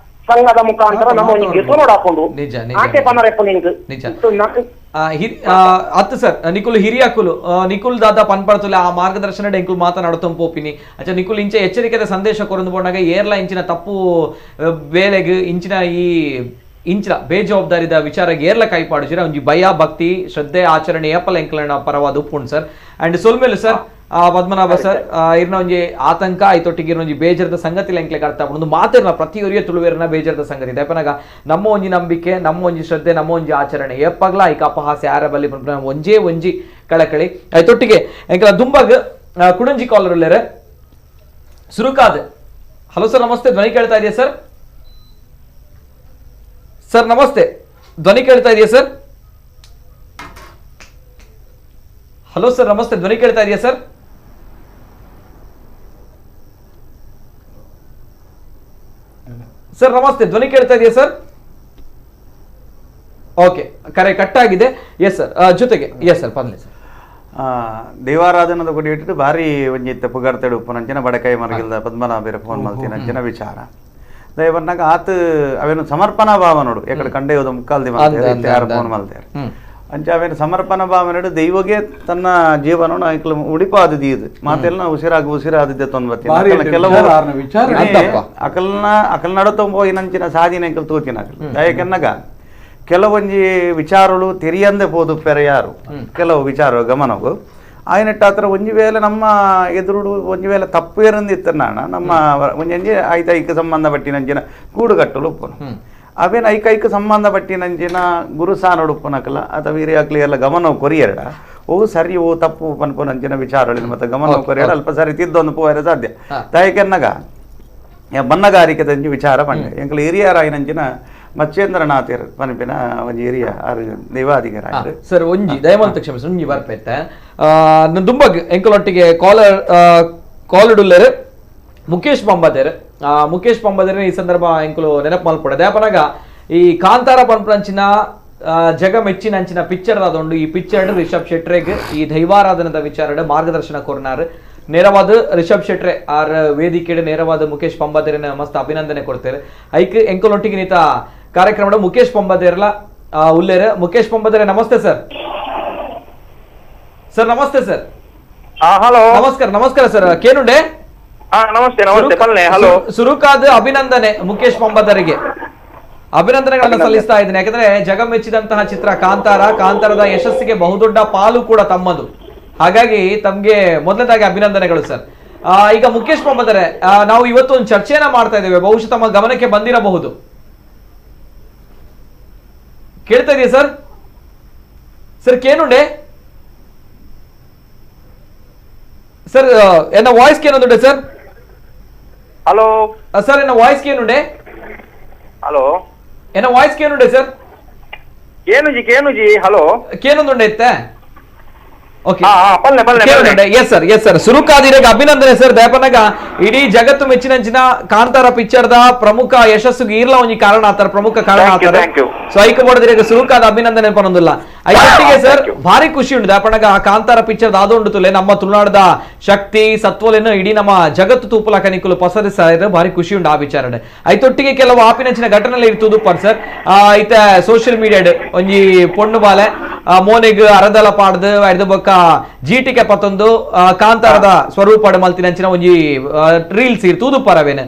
ಸಂಘದ ಮುಖಾಂತರ ನಮ್ಮ ಒಂಜಿ ಗೆದ್ದು ನೋಡಾಕೊಂಡು ನಿಜ ಆಕೆ ಪನ್ನರೆಪ್ಪ ನಿಂಗೆ ನಿಜ ಅತ್ತು ಸರ್ ನಿಕುಲ್ ಹಿರಿಯಕುಲು ನಿಕುಲ್ ದಾದ ಪನ್ಪಡ್ತುಲೆ ಆ ಮಾರ್ಗದರ್ಶನ ಎಂಕುಲ್ ಮಾತನಾಡುತ್ತಂ ಪೋಪಿನಿ ಅಚ್ಚ ನಿಕುಲ್ ಇಂಚೆ ಎಚ್ಚರಿಕೆದ ಸಂದೇಶ ಕೊರಂದು ಪೋನಾಗ ಏರ್ಲ ಇಂಚಿನ ತಪ್ಪು ಬೇಲೆಗ್ ಇಂಚಿನ ಈ ಇಂಚಿನ ಬೇಜವಾಬ್ದಾರಿದ ವಿಚಾರ ಏರ್ಲ ಕೈಪಾಡುಜಿರ ಒಂಜಿ ಭಯ ಭಕ್ತಿ ಶ್ರದ್ಧೆ ಆಚರಣೆ ಏಪಲ ಎಂಕಲನ ಪರವಾದ ಉಪ್ಪುಂಡು ಸರ್ ಅಂಡ್ ಸೊಲ್ಮೇಲು ಸರ್ ಪದ್ಮನಾಭ ಸರ್ ಇರ್ನ ಒಂಜಿ ಆತಂಕ ಐತೊಟ್ಟಿಗೆ ಒಂಜಿ ಬೇಜಾರದ ಸಂಗತಿ ಎಂಕ್ಲೆಗ್ ಅರ್ಥ ಒಂದು ಮಾತಿರ್ನ ಪ್ರತಿಯೊರಿಯ ತುಳುವೇರ್ನ ಬೇಜಾರದ ಸಂಗತಿ ದಯಪನಾಗ ನಮ್ಮ ಒಂಜಿ ನಂಬಿಕೆ ನಮ್ಮ ಒಂಜಿ ಶ್ರದ್ಧೆ ನಮ್ಮ ಒಂಜಿ ಆಚರಣೆ ಏಪಗ್ಲ ಐಕ ಅಪಹಾಸ್ಯ ಯಾರ ಬಲ್ಲಿ ಒಂಜೇ ಒಂಜಿ ಕಳಕಳಿ ಐತೊಟ್ಟಿಗೆ ಎಂಕಲ ದುಂಬಗ್ ಕುಡಂಜಿ ಕಾಲರ್ ಉಲ್ಲೇರೆ ಸುರುಕಾದ್. ಹಲೋ ಸರ್ ನಮಸ್ತೆ, ಧ್ವನಿ ಕೇಳ್ತಾ ಇದೆಯಾ ಸರ್? ಸರ್ ನಮಸ್ತೆ, ಧ್ವನಿ ಕೇಳ್ತಾ ಇದೆಯಾ sir? Hello sir ನಮಸ್ತೆ, ಧ್ವನಿ ಕೇಳ್ತಾ ಇದೆಯಾ ಸರ್? ಸರ್ ನಮಸ್ತೆ, ಧ್ವನಿ ಕೇಳ್ತಾ ಇದೆಯಾ ಸರ್? ಓಕೆ, ಕರೆ ಕಟ್ ಆಗಿದೆ. ಎಸ್ ಸರ್, ಜೊತೆಗೆ ಎಸ್ ಸರ್ ಪನ್ಲೆ ಸರ್. ದೇವಾರಾಧನದ ಗುಡಿ ಇಟ್ಟು ಭಾರಿ ಒಂಜಿ ಪುಗಾರ್ತೆಡು ಉಪ್ಪುನಂಚಿನ ಬಡಕಾಯಿ ಮರಗಿಲ್ದ ಪದ್ಮನಾಭರ ಫೋನ್ ಮಲ್ತಿನಂಚಿನ ವಿಚಾರ ದಯವನ್ನಾಗ ಆತ ಅವೇನು ಸಮರ್ಪಣಾ ಭಾವ ನೋಡು ಎಕಡೆ ಕಂಡೆಯೋದು ಮುಕ್ಕಾಲ್ದಿ ಮಾಡ್ತಾರೆ ಯಾರು ಫೋನ್ ಮಲ್ತಾರೆ ಅಂಚ ಅವೇನು ಸಮರ್ಪಣಾ ಭಾವ ನೋಡು ದೈವಗೆ ತನ್ನ ಜೀವನವನ್ನು ಐಕ್ಲ ಉಡಿಪಾದದಿ ಇದು ಮಾತೆಲ್ಲ ಉಸಿರಾಗ ಉಸಿರಾದಿದ್ದೆ ತೊಂಬತ್ತಿ ಕೆಲವು ಅಕಲ್ನ ಅಕಲ್ ನಡತೊಂಬ ಇನ್ನಂಚಿನ ಸಾಧನೆ ಅಂಕಲ್ ತೋತಿನ ಅಕಲ್ ದಯಕನ್ನಾಗ ಕೆಲವೊಂಜಿ ವಿಚಾರಗಳು ತೆರಿಯಂದೆ ಪೋದು ಪೆರೆ ಯಾರು ಕೆಲವು ವಿಚಾರ ಗಮನವು ಆಯ್ನೆಟ್ಟ ಆತರ ಒಂಜಿ ವೇಳೆ ನಮ್ಮ ಎದುರುಡು ಒಂಜಿ ವೇಳೆ ತಪ್ಪು ಏರಂದಿತ್ತನಾಣ ನಮ್ಮ ಒಂಜಿ ಐತೈಕ ಸಂಬಂಧಪಟ್ಟಿನಂಚಿನ ಕೂಡುಗಟ್ಟಲು ಉಪ್ಪುನು ಅವೇನು ಐಕೈಕ ಸಂಬಂಧಪಟ್ಟಿನಂಚಿನ ಗುರುಸಾನೋಡು ಉಪ್ಪುನಕಲ ಅಥವಾ ಹಿರಿಯಾಕ್ಲಿ ಎಲ್ಲ ಗಮನವು ಕೊರಿಯರಡ ಓ ಸರಿ ಓ ತಪ್ಪು ಪನ್ಪುನಂಚಿನ ವಿಚಾರಗಳು ಮತ್ತೆ ಗಮನವು ಕೊರಿಯರ ಅಲ್ಪ ಸರಿ ತಿದ್ದೊಂದು ಪೋಯರ ಸಾಧ್ಯ ತಾಯಿಕೆನ್ನಗ ಬಣ್ಣಗಾರಿಕೆದಂಜಿ ವಿಚಾರ ಪಂಡೆ ಎಂಕಲ ಹಿರಿಯರಾಯಿನಂಚಿನ ಮಚ್ಚೇಂದ್ರನಾಥರ್ ಪನಪಿನ ಒಂಜಿ ಹಿರಿಯ ಆರು ದೈವಾಧಿಕಾರಿ ಸರ್ ಒಂಜಿ ದಯಮಂತ ಕ್ಷಮಿಸಿ ಒಂಜಿ ಬರ್ಪೈತೆ ದುಂಬಗ್ ಎಂಕಲೊಟ್ಟಿಗೆ ಕಾಲರ್ ಕಾಲ್ ಇಡುಲ್ಲೇರು ಮುಖೇಶ್ ಬಾಂಬಾದೇರ್. Mukesh ಪಂಬದರೆ ಈ ಸಂದರ್ಭ ಎಂಕುಲು ನೆನಪು ಮಲ್ಪೊಡೆ ದಾಪನಗ ಈ ಕಾಂತಾರ ಪನ್ಪುನಂಚಿನ ಜಗ ಮೆಚ್ಚಿನಂಚಿನ ಪಿಕ್ಚರ್ ದಾದೊಂಡು ಈ ಪಿಕ್ಚರ್ ರಿಷಬ್ ಶೆಟ್ರೆಗ್ ಈ ದೈವಾರಾಧನದ ವಿಚಾರಡ್ ಮಾರ್ಗದರ್ಶನ ಕೊರ್ನಾರ್ ನೇರವಾದ ರಿಷಬ್ ಶೆಟ್ರೆ ಆರ್ ವೇದಿಕೆಡ್ ನೇರವಾದ ಮುಖೇಶ್ ಪಂಬದೇರನ ಮಸ್ತ್ ಅಭಿನಂದನೆ ಕೊಡ್ತಾರೆ ಐಕ್ ಎಂಕುಲೊಟ್ಟಿಗೆ ನೀತ ಕಾರ್ಯಕ್ರಮದ ಮುಖೇಶ್ ಪಂಬದೇರ್ಲ ಉಲ್ಲೇರ್ ಮುಖೇಶ್ ಪಂಬದೇರೆ ನಮಸ್ತೆ ಸರ್ ಸರ್ ನಮಸ್ತೆ ಸರ್ ಹಲೋ ನಮಸ್ಕಾರ ನಮಸ್ಕಾರ ಸರ್ ಕೇನುಂಡೆ ನಮಸ್ತೆ ನಮಸ್ತೆ ಪಲ್ಲೆ ಹಲೋ ಸುರುಕಾದ ಅಭಿನಂದನೆ ಮುಖೇಶ್ ಪಂಬದರಿಗೆ ಅಭಿನಂದನೆಗಳನ್ನ ಸಲ್ಲಿಸ್ತಾ ಇದ್ದೀನಿ ಯಾಕಂದ್ರೆ ಜಗ ಮೆಚ್ಚಿದಂತಹ ಚಿತ್ರ ಕಾಂತಾರ ಕಾಂತಾರದ ಯಶಸ್ಸಿಗೆ ಬಹುದೊಡ್ಡ ಪಾಲು ಕೂಡ ತಮ್ಮದು ಹಾಗಾಗಿ ತಮ್ಗೆ ಮೊದಲನೇದಾಗಿ ಅಭಿನಂದನೆಗಳು ಸರ್. ಈಗ ಮುಖೇಶ್ ಪಂಬದರೆ ನಾವು ಇವತ್ತು ಒಂದು ಚರ್ಚೆಯನ್ನ ಮಾಡ್ತಾ ಇದ್ದೇವೆ ಬಹುಶಃ ತಮ್ಮ ಗಮನಕ್ಕೆ ಬಂದಿರಬಹುದು ಕೇಳ್ತಾ ಇದೆಯಾ ಸರ್ ಸರ್ ಕೇನುಂಡೆ ಸರ್ ಎನ್ನ ವಾಯ್ಸ್ ಕೇನೊಂದುಂಡೆ sir hello sir ಎನ್ನ ವಾಯ್ಸ್ ಕೇನುಂಡೆ ಹಲೋ ಎನ್ನ ವಾಯ್ಸ್ ಕೇನುಂಡೆ ಸರ್ ಕೇನುಜಿ ಕೇನುಜಿ ಹಲೋ ಕೇನೊಂದುಂಡೆ ಇತ್ತೆ okay yes sir yes sir ಸುರುಕಾದಿರೆಗ್ ಅಭಿನಂದನೆ ಸರ್ ದಯಪನಗ ಇಡೀ ಜಗತ್ತು ಮೆಚ್ಚಿನಂಚಿನ ಕಾಂತಾರ ಪಿಕ್ಚರ್ the ಪ್ರಮುಖ ಯಶಸ್ಸುಗೆ ಈರ್ಲ ಒಂಜಿ ಕಾರಣ ಆತರ ಪ್ರಮುಖ ಕಾರಣ ಆತರ ಸೊ ಐಕ ಬೋಡದಿರೆಗ್ ಸುರುಕಾದ ಅಭಿನಂದನೆ ಪನೊಂದುಲ್ಲ ಐಕೊಟ್ಟಿಗೆ ಸರ್ ಭಾರಿ ಖುಷಿ ಉಂಟು ದಯಪನಗ ಕಾಂತಾರ ಪಿಕ್ಚರ್ ದಾದೊಂಡು ತುಲೆ ನಮ್ಮ ತುಳುನಾಡದ ಶಕ್ತಿ ಸತ್ವಲೇನು ಇಡೀ ನಮ್ಮ ಜಗತ್ತು ತೂಪುಲಕ ನಿಕುಲು ಪಸರಿಸಾಯರ್ ಭಾರಿ ಖುಷಿ ಉಂಟು ಆ ವಿಚಾರಣೆ ಐತೊಟ್ಟಿಗೆ ಕೆಲವು ಆಪಿನಂಚಿನ ಘಟನೆಲ್ಲ ಇರ್ತುದು ಪರ್ ಸರ್ ಐತ ಸೋಷಿಯಲ್ ಮೀಡಿಯಾಡ್ ಒಂಜಿ ಪೊಣ್ಣು ಬಾಲೆ ಮೋನೆಗ್ ಅರದಲ ಪಾಡ್ದು ಐದು ಬೊಕ್ಕ ಜೀಟಿಗೆ ಪತ್ತೊಂದು ಕಾಂತಾರದ ಸ್ವರೂಪ ಮಲ್ತಿನಂಚಿನ ಒಂಜಿ ರೀಲ್ಸ್ ಇರ್ತುದು ಪರವೇನು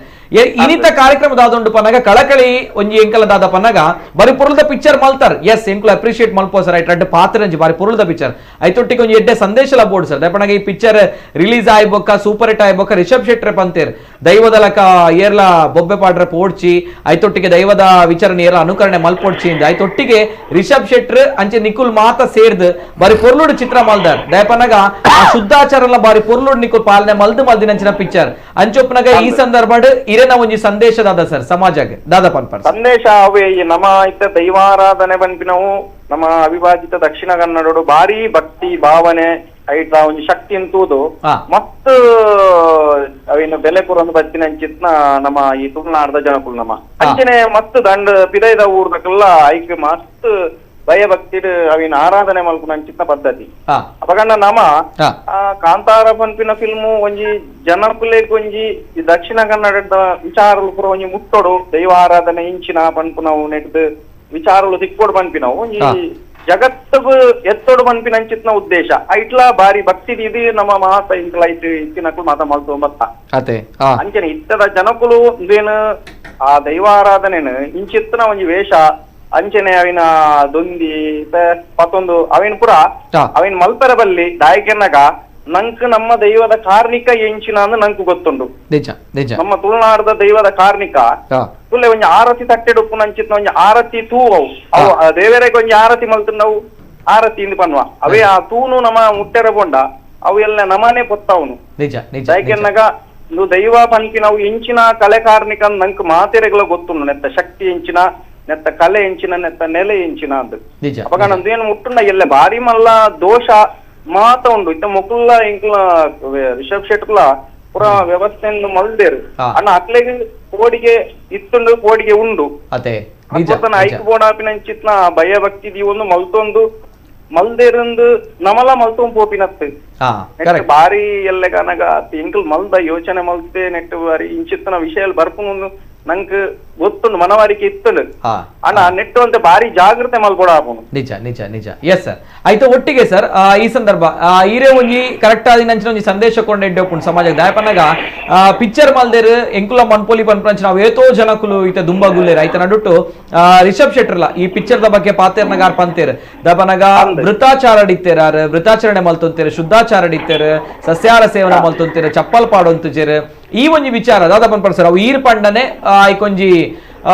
ಇನಿತ ಕಾರ್ಯಕ್ರಮ ದಾದೊಂಡು ಪನ್ನಗ ಕಳಕಳಿ ಒಂಜಿ ಎಂಕಲ ದಾದ ಪನ್ನಗ ಬಾರಿ ಪೊರುಲ್ದ ಪಿಕ್ಚರ್ ಮಲ್ತಾರ್ ಎಸ್ ಎಂಕುಲು ಅಪ್ರಿಷಿಯೇಟ್ ಮಲ್ಪೋ ಸರ್ ಐಟ್ ರಡ್ಡ್ ಪಾತ್ರಂಜಿ ಬಾರಿ ಪೊರುಲ್ದ ಪಿಕ್ಚರ್ ಐತೊಟ್ಟಿಗೆ ಒಂಜಿ ಎಡ್ಡೆ ಸಂದೇಶಲ ಬೋರ್ಡ್ ಸರ್ ದಯಪನಗ ಈ ಪಿಕ್ಚರ್ ರಿಲೀಸ್ ಆಯ್ಬೊಕ್ಕ ಸೂಪರ್ ಹಿಟ್ ಆಯ್ಬೊಕ್ಕ ರಿಷಬ್ ಶೆಟ್ರೆ ಪಂತೇರ್ ದೈವದ ಲಕ ಏರ್ಲ ಬೊಬ್ಬೆ ಪಾಡ್ರೆ ಪೋಡ್ಚಿ ಐತೊಟ್ಟಿಗೆ ದೈವದ ವಿಚಾರಣೆ ಏರ್ಲ ಅನುಕರಣೆ ಮಲ್ಪೋಡ್ಚಿ ಐತೊಟ್ಟಿಗೆ ರಿಷಬ್ ಶೆಟ್ರ್ ಅಂಚೆ ನಿಕುಲ್ ಮಾತ ಸೇರ್ದು ಬಾರಿ ಪೊರ್ಲುಡು ಚಿತ್ರ ಮಲ್ದಾರ್ ದಯಪನಗ ಆ ಶುದ್ಧಾಚಾರಲ ಬಾರಿ ಪೊರ್ಲುಡು ನಿಕುಲ್ ಪಾಲನೆ ಮಲ್ದು ಮಲ್ದಿನಂಚಿನ ಪಿಕ್ಚರ್ ಅಂಚೊಪ್ಪನಗ ಈ ಸಂದರ್ಭ ಇರೇನ ಒಂಜಿ ಸಂದೇಶ ದಾದಾ ಸರ್ ಸಮಾಜಕ್ಕೆ ದಾದಾ ಪನ್ಪರ್ ಸಂದೇಶ ಅವೇ ನಮ್ಮ ಇತ್ತ ದೈವಾರಾಧನೆ ಪನ್ಪಿನವು ನಮ್ಮ ಅವಿಭಾಜಿತ ದಕ್ಷಿಣ ಕನ್ನಡಡು ಭಾರಿ ಭಕ್ತಿ ಭಾವನೆ ಐಟ ಒಂಜಿ ಶಕ್ತಿ ಅಂತೂದು ಮಸ್ತ್ ಅವೇನು ಬೆಲೆ ಪೂರ ಬತ್ತಿನಂಚಿತ್ನ ನಮ್ಮ ಈ ತುಳುನಾಡದ ಜನಕುಲು ನಮ್ಮ ಅಂಚನೆ ಮಸ್ತ್ ದಂಡ ಪಿದೈದ ಊರ್ದಕ್ಕೆಲ್ಲ ಐಕ್ ಮಸ್ತ್ ಭಯ ಭಕ್ತಿ ಅವಿನ ಆರಾಧನೆ ಮಲ್ಪುನ ಪದ್ಧತಿ ಅಪಗಂಡ ನಮ ಕಾಂತಾರ ಪನ್ಪಿನ ಫಿಲ್ಮು ಒಂಜಿ ಜನಕುಲೆಗ್ ಒಂಜಿ ದಕ್ಷಿಣ ಕನ್ನಡದ ವಿಚಾರಲು ಪೂರ ಒಂಜಿ ಮುಟ್ಟೋಡು ದೈವ ಆರಾಧನೆ ಇಂಚಿನ ಪನ್ಪುನವು ನೆಟ್ದು ವಿಚಾರಲು ತಿಕ್ಕೋಡು ಪನ್ಪಿನವು ಒಂಜಿ ಜಗತ್ತಗು ಎತ್ತೋಡು ಪನ್ಪಿನ ಅಂಚಿತ್ನ ಉದ್ದೇಶ ಐಟ್ಲಾ ಬಾರಿ ಭಕ್ತಿ ಇದು ನಮ್ಮ ಮಹಾತ ಇಂಕ್ಲ ಐಟ್ ಇತ್ತಿನಕುಲು ಮಾತ ಮಲ್ತು ಬತ್ತ ಅಂಚನೆ ಇತ್ತದ ಜನಕುಲು ಇದೇನು ಆ ದೈವಾರಾಧನೆನು ಇಂಚಿತ್ತನ ಒಂಜಿ ವೇಷ ಅಂಚನೆ ಅವಿನ ದೊಂದಿ ಪತ್ತೊಂದು ಅವಿನ ಪುರ ಅವಿನ ಮಲ್ಪರ ಬಲ್ಲಿ ದಾಯಕೆನ್ನಗ ನಂಕ್ ನಮ್ಮ ದೈವದ ಕಾರ್ಣಿಕ ಎಂಚಿನ ಅಂದ್ ನಂಕ್ ಗೊತ್ತುಂಡು ನಮ್ಮ ತುಳುನಾಡದ ದೈವದ ಕಾರ್ಣಿಕ ತುಲ್ಲೆ ಒಂಜಿ ಆರತಿ ತಟ್ಟೆಡುಪ್ಪು ನಂಚಿತ್ನ ಒಂಜಿ ಆರತಿ ತೂ ಅವು ಅವು ದೇವರಿಗೆ ಒಂಜಿ ಆರತಿ ಮಲ್ತುಂಡವು ಆರತಿ ಇಂದು ಪನ್ವ ಅವೇ ಆ ತೂನು ನಮ್ಮ ಮುಟ್ಟೆರ ಬೋಂಡ ಅವು ಎಲ್ಲ ನಮನೆ ಪೊತ್ತವನು ದಾಯಕೆನ್ನಗ ದೈವ ಪನ್ಪಿನವು ಎಂಚಿನ ಕಲೆ ಕಾರ್ಣಿಕ ನಂಕ್ ಮಾತೆರೆಗಳ ಗೊತ್ತುಂಡು ನೆತ್ತ ಶಕ್ತಿ ಎಂಚಿನ ನೆತ್ತ ಕಲೆ ಎಂಚಿನ ನೆತ್ತ ನೆಲೆ ಎಂಚಿನ ಅಂದ್ ಅಪಗ ನಂದೇನು ಮುಟ್ಟುಂಡ ಎಲ್ಲ ಭಾರಿ ಮಲ್ಲ ದೋಷ ಮಾತ ಉಂಡು ಇತ್ತ ಮೊಕುಲ್ಲ ಇಂಕ್ಲ ರಿಷಬ್ ಶೆಟ್ಲ ಪೂರ ವ್ಯವಸ್ಥೆಯನ್ನು ಮಲ್ದೇರು ಅಣ್ಣ ಅಕ್ಲೆಗ್ ಕೋಡಿಗೆ ಇತ್ತುಂಡು ಕೋಡಿಗೆ ಉಂಡು ಐಕ್ ಬೋಡಾಪಿನಂಚಿತ್ನ ಭಯ ಭಕ್ತಿ ದೀವೊಂದು ಮಲ್ತೊಂದು ಮಲ್ದೇರಂದು ನಮಲ ಮಲ್ತೊಂದು ಪೋಪಿನತ್ತು ನೆಟ್ ಬಾರಿ ಎಲ್ಲ ಕನಗ ಎಂಕಲ್ ಮಲ್ದ ಯೋಚನೆ ಮಲ್ತೆ ನೆಟ್ ಬಾರಿ ಇಂಚಿತ್ತನ ವಿಷಯ ಬರ್ಪುಂಡು ನಂಗೆ ಗೊತ್ತುಂಡು ಮನವರಿಕೆ ಇತ್ತುಂಡು ಅಣ್ಣ ನೆಟ್ಟು ಅಂತ ಬಾರಿ ಜಾಗೃತೆ ಮಲ್ಕೊಡ ನಿಜ ನಿಜ ನಿಜ ಎಸ್ ಸರ್ ಆಯ್ತು ಒಟ್ಟಿಗೆ ಸರ್ ಈ ಸಂದರ್ಭ ಈರೇ ಒಂಜಿ ಕರೆಕ್ಟ್ ಆದಿ ನಂಚಿನ ಒಂಜಿ ಸಂದೇಶ ಕೊಂಡ ಇಡ್ಡೋಪುಂಡು ಸಮಾಜಕ್ಕೆ ದಾಯಪನ್ನಗ ಪಿಕ್ಚರ್ ಮಲ್ದೇರು ಎಂಕುಲ ಮನ್ಪೊಲಿ ಪನ್ಪಂಚ ನಾವು ಏತೋ ಜನಕುಲು ಈತ ದುಂಬಗುಲ್ಲೇರು ಆಯ್ತ ನಡುಟ್ಟು ರಿಷಬ್ ಶೆಟ್ಟರ್ಲ ಈ ಪಿಕ್ಚರ್ the ಬಗ್ಗೆ ಪಾತೇರ್ನಗಾರ್ ಪಂತೇರು ದಾಪನಗ ವೃತ್ತಾಚಾರ ಅಡಿತ್ತೇರಾರು ವೃತ್ತಾಚರಣೆ ಮಲ್ತೊಂತೇರು ಶುದ್ಧಾಚಾರ ಅಡಿತ್ತೇರು ಸಸ್ಯಾಹಾರ ಸೇವನೆ ಮಲ್ತೊಂತೇರು ಚಪ್ಪಲ್ ಪಾಡೊಂತುಜೇರು ಈ ಒಂಜಿ ವಿಚಾರ ದಾದಾ ಪನ್ಪರ್ ಸರ್ ಅವು ಈರ್ ಪಂಡನೆ ಐಕೊಂಜಿ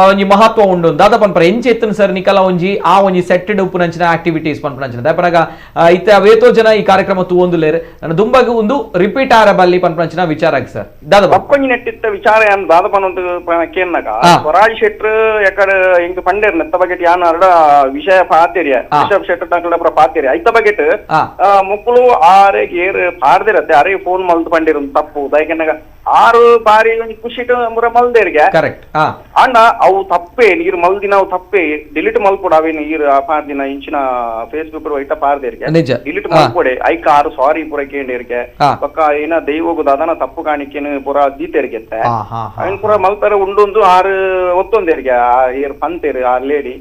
ಒಂಜಿ ಮಹತ್ವ ಉಂಡು ದಾದಾ ಪನ್ಪರ ಎಂಚೆ ಎತ್ತನ ಸರ್ ನಿಕಲ ಒಂಜಿ ಆ ಒಂಜಿ ಸೆಟ್ಟೆಡ್ ಉಪ್ಪುನಂಚಿನ ಆಕ್ಟಿವಿಟೀಸ್ ಪನ್ಪನಂಚಿನ ದಾಪನಗ ಇತ್ತೆ ಅವೇತೋ ಜನ ಈ ಕಾರ್ಯಕ್ರಮ ತೂವೊಂದುಲೇರು ನನ್ನ ದುಂಬಗ್ ಒಂದು ರಿಪೀಟ್ ಆರ ಬಲ್ಲಿ ಪನ್ಪನಂಚಿನ ವಿಚಾರ ಸರ್ ದಾದಾ ಬಕ್ಕೊಂಜಿ ನೆಟ್ಟಿತ್ತ ವಿಚಾರ ಯಾನ್ ದಾದಾ ಪನ್ವಂತ ಕೇನ್ನಗ ಸ್ವರಾಜ್ ಶೆಟ್ರ್ ಎಕಡೆ ಎಂಕ್ ಪಂಡೇರ್ ನೆತ್ತ ಬಗೆಟ್ ಯಾನ್ ಅರಡ ವಿಷಯ ಪಾತೆರಿಯ ರಿಷಬ್ ಶೆಟ್ರ್ ನಕಲ ಪುರ ಪಾತೆರಿಯ ಐತ ಬಗೆಟ್ ಮುಕ್ಕುಲು ಆರೆ ಏರ್ ಪಾಡ್ದಿರತ್ತೆ ಅರೆ ಫೋನ್ ಮಲ್ತು ಪಂಡೇರು ತಪ್ಪು ದಾಯಕೆನ್ನಗ ಆರು ಬಾರಿ ಒಂಜಿ ಖುಷಿಟ್ ಮುರ ಮಲ್ದೇರ್ಗೆ ಕರೆಕ್ಟ್ ಅಂಡ ಅವು ತಪ್ಪೇ ನೀರು ಮಲ್ದಿನ ಅವು ತಪ್ಪೇ ಡಿಲೀಟ್ ಮಲ್ಪೊಡು ಅವೇನು ಈರು ಪಾರ್ದಿನ ಇಂಚಿನ ಫೇಸ್ಬುಕ್ ಐಟ ಪಾರ್ದೇರ್ಗೆ ಡಿಲೀಟ್ ಮಲ್ಪೊಡೆ ಐಕ ಆರು ಸಾರಿ ಪೂರ ಕೇಂಡೇರ್ಗೆ ಪಕ್ಕ ಏನ ದೈವಗು ದಾದನ ತಪ್ಪು ಕಾಣಿಕೆನು ಪೂರ ದೀತೇರ್ಗೆ ಅವನ್ ಪೂರ ಮಲ್ಪರ ಉಂಡೊಂದು ಆರು ಒತ್ತೊಂದೇರ್ಗೆ ಏರ್ ಪಂತೇರು ಆ ಲೇಡಿ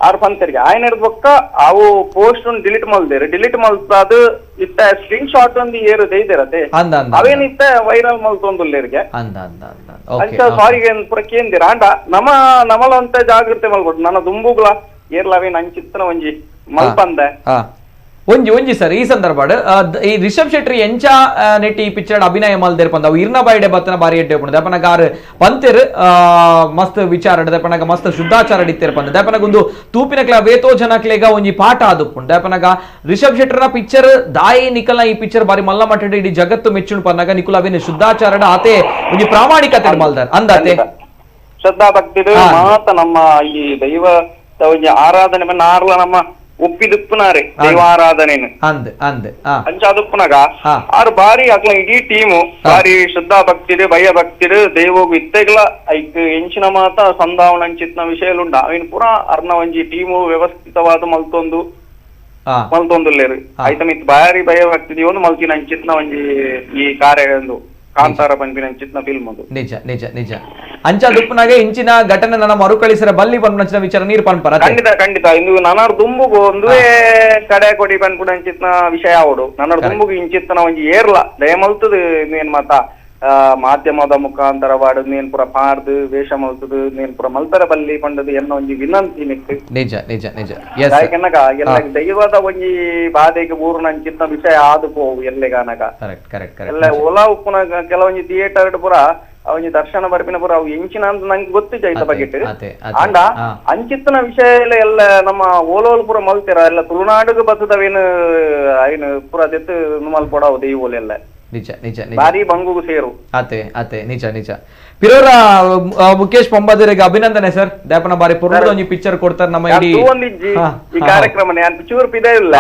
ಆರು ಪಂತೇರ್ಗೆ ಆಯನ ಬೊಕ್ಕ ಅವು ಪೋಸ್ಟ್ ಡಿಲೀಟ್ ಮಲ್ದೇರು ಡಿಲೀಟ್ ಮಲ್ತಾದು ಇತ್ತ ಸ್ಕ್ರೀನ್ ಶಾಟ್ ಒಂದು ಏರು ದೈದಿರತ್ತೆ ಅವೇನ್ ಇತ್ತ ವೈರಲ್ ಮಲ್ತೊಂದುಲ್ಲೇರ್ಗೆ ಅಂಚ ಸಾರಿ ಪೂರ ಕೇಂದಿರ ಅಂಡ ನಮ ನಮಲಂತ ಜಾಗೃತೆ ಮಲ್ಕೊಡು ನನ್ನ ದುಂಬುಗ್ಲ ಏರ್ಲ ಅವೇನ್ ಅಂಚಿತ್ತನ ಒಂಜಿ ಮಲ್ಪಂದೆ ಒಂಜಿ ಒಂಜಿ ಸರ್ ಈ ಸಂದರ್ಭ ಈ ರಿಷಬ್ ಶೆಟ್ಟಿ ಎಂಚ ನೆಟ್ಟಿ ಈ ಪಿಕ್ಚರ್ ಅಭಿನಯ ಮಲ್ದೇರ್ ಪಂದ ಅವು ಇರ್ನ ಬಾಯಿಡೆ ಬತ್ತನ ಬಾರಿ ಎಡ್ಡೆ ಪಂಡ ದಪನಗ ಆರು ಪಂತೆರ್ ಮಸ್ತ್ ವಿಚಾರ ದಪನಗ ಮಸ್ತ್ ಶುದ್ಧಾಚಾರ ಡಿತ್ತೇರ್ ಪಂದ ದಪನಗ ಒಂದು ತೂಪಿನಕ್ಲ ವೇತೋ ಜನಕ್ಲೇಗ ಒಂಜಿ ಪಾಠ ಆದುಪ್ಪುಂಡು ದಪನಗ ರಿಷಬ್ ಶೆಟ್ಟರ್ನ ಪಿಕ್ಚರ್ ದಾಯಿ ನಿಕಲ್ನ ಈ ಪಿಕ್ಚರ್ ಬಾರಿ ಮಲ್ಲ ಮಟ್ಟ ಇಡೀ ಜಗತ್ತು ಮೆಚ್ಚುಂಡು ಪನ್ನಾಗ ನಿಕುಲ ಅವೇನು ಶುದ್ಧಾಚಾರ ಆತೆ ಒಂಜಿ ಪ್ರಾಮಾಣಿಕತೆ ಮಲ್ದಾರ್ ಅಂದಾತೆ ಶ್ರದ್ಧಾ ಭಕ್ತಿ ಮಾತ ನಮ್ಮ ಈ ದೈವ ಆರಾಧನೆ ನಾರ್ಲ ನಮ್ಮ ಒಪ್ಪಿದುಪ್ಪುನಾರೆ ದೈವಾರಾಧನೆನು ಅಂಚಾದುಪ್ಪುನಾಗ ಆರು ಬಾರಿ ಅಕ್ಲ ಇಡೀ ಟೀಮು ಬಾರಿ ಶ್ರದ್ಧಾ ಭಕ್ತಿರು ಭಯ ಭಕ್ತಿರು ದೈವಗು ಇತ್ತೆಗ್ಲ ಐಕ್ ಎಂಚಿನ ಮಾತ ಸಂಧಾವಣ ಅಂಚಿತ್ನ ವಿಷಯಲುಂಡ ಅವಿನ ಪೂರಾ ಅರ್ನ ಒಂಜಿ ಟೀಮು ವ್ಯವಸ್ಥಿತವಾದ ಮಲ್ತೊಂದು ಮಲ್ತೊಂದುಲ್ಲೇರು ಐತ ಮಿತ್ ಬಾರಿ ಭಯ ಭಕ್ತಿ ಒಂದು ಮಲ್ತಿನ ಅಂಚಿತ್ನ ಒಂಜಿ ಈ ಕಾರ್ಯ ಒಂದು ಕಾಂತಾರ ಪನ್ಪಿನ ಅಂಚಿತ್ನ ಫಿಲ್ಮ್ ಅದು ನಿಜ ನಿಜ ನಿಜ ಅಂಚ ದುಪ್ಪನಾಗೆ ಇಂಚಿನ ಘಟನೆ ನನ್ನ ಮರುಕಳಿಸರ ಬಲ್ಲಿ ಪನ್ಪುನಂಚಿನ ವಿಚಾರ ನೀರು ಪನ್ಪರ ಖಂಡಿತ ಖಂಡಿತ ಇಂದು ನನ್ನರ್ ದುಂಬುಗು ಒಂದುವೇ ಕಡೆ ಕೊಡಿ ಪನ್ಪುನಂಚಿತ್ನ ವಿಷಯ ಆವಡು ನನ್ನರ್ ದುಂಬುಗು ಇಂಚಿತ್ನ ಒಂಜಿ ಏರ್ಲ ದಯಮಲ್ತದು ಏನ್ ಮಾತ ಮಾಧ್ಯಮದ ಮುಖಾಂತರ ವಾಡು ನೇನ್ ಪುರ ಪಾರ್ದು ವೇಷ ಮಲ್ತದು ನೇನ್ ಪುರ ಮಲ್ತರ ಬಲ್ಲಿ ಪಂಡದು ಎನ್ನ ಒಂಜಿ ವಿನಂತಿ ನೆಕ್ಕು ನಿಜ ನಿಜ ನಿಜ ಯಾಕೆನ್ನಗ ಎಲ್ಲ ದೈವದ ಒಂಜಿ ಬಾಧೆಗೆ ಊರುನಂಚಿತ್ನ ವಿಷಯ ಆದು ಪೋವು ಎಲ್ಲೆಗಾನಗ correct correct correct ಎಲ್ಲ ಒಲಾ ಉಪ್ಪುನ ಕೆಲವೊಂಜಿ ಥಿಯೇಟರ್ ಪುರ ಅವನಿ ದರ್ಶನ ಬರ್ಪಿನ ಪುರ ಅವು ಎಂಚಿನ ಅಂತ ನಂಗೆ ಗೊತ್ತಿದ್ದ ಐತ ಬಗ್ಗೆ ಅಂಡ ಅಂಚಿತ್ತನ ವಿಷಯ ಎಲ್ಲ ನಮ್ಮ ಓಲೋಲ್ ಪುರ ಮಲ್ತಿರ ಎಲ್ಲ ತುಳುನಾಡಿಗೆ ಬಸದವೇನು ಐನು ಪುರ ದೆತ್ತು ಮಲ್ಪೊಡವು ದೈವೋಲೆಲ್ಲ ನಿಜ ನಿಜ ಬಾರಿ ಬಂಗುಗು ಸೇರು ಅತೆ ಅತೆ ನಿಜ ನಿಜ ಪಿರೋರ ಮುಖೇಶ್ ಪಂಬಾದಿರಿಗೆ ಅಭಿನಂದನೆ ಸರ್ ದಾಪನ ಬಾರಿ ಪುರ್ಣದ ಒಂಜಿ ಪಿಕ್ಚರ್ ಕೊಡ್ತಾರೆ ನಮ್ಮ ಇಡೀ ಈ ಕಾರ್ಯಕ್ರಮ ಚೂರು ಪಿದ ಇಲ್ಲ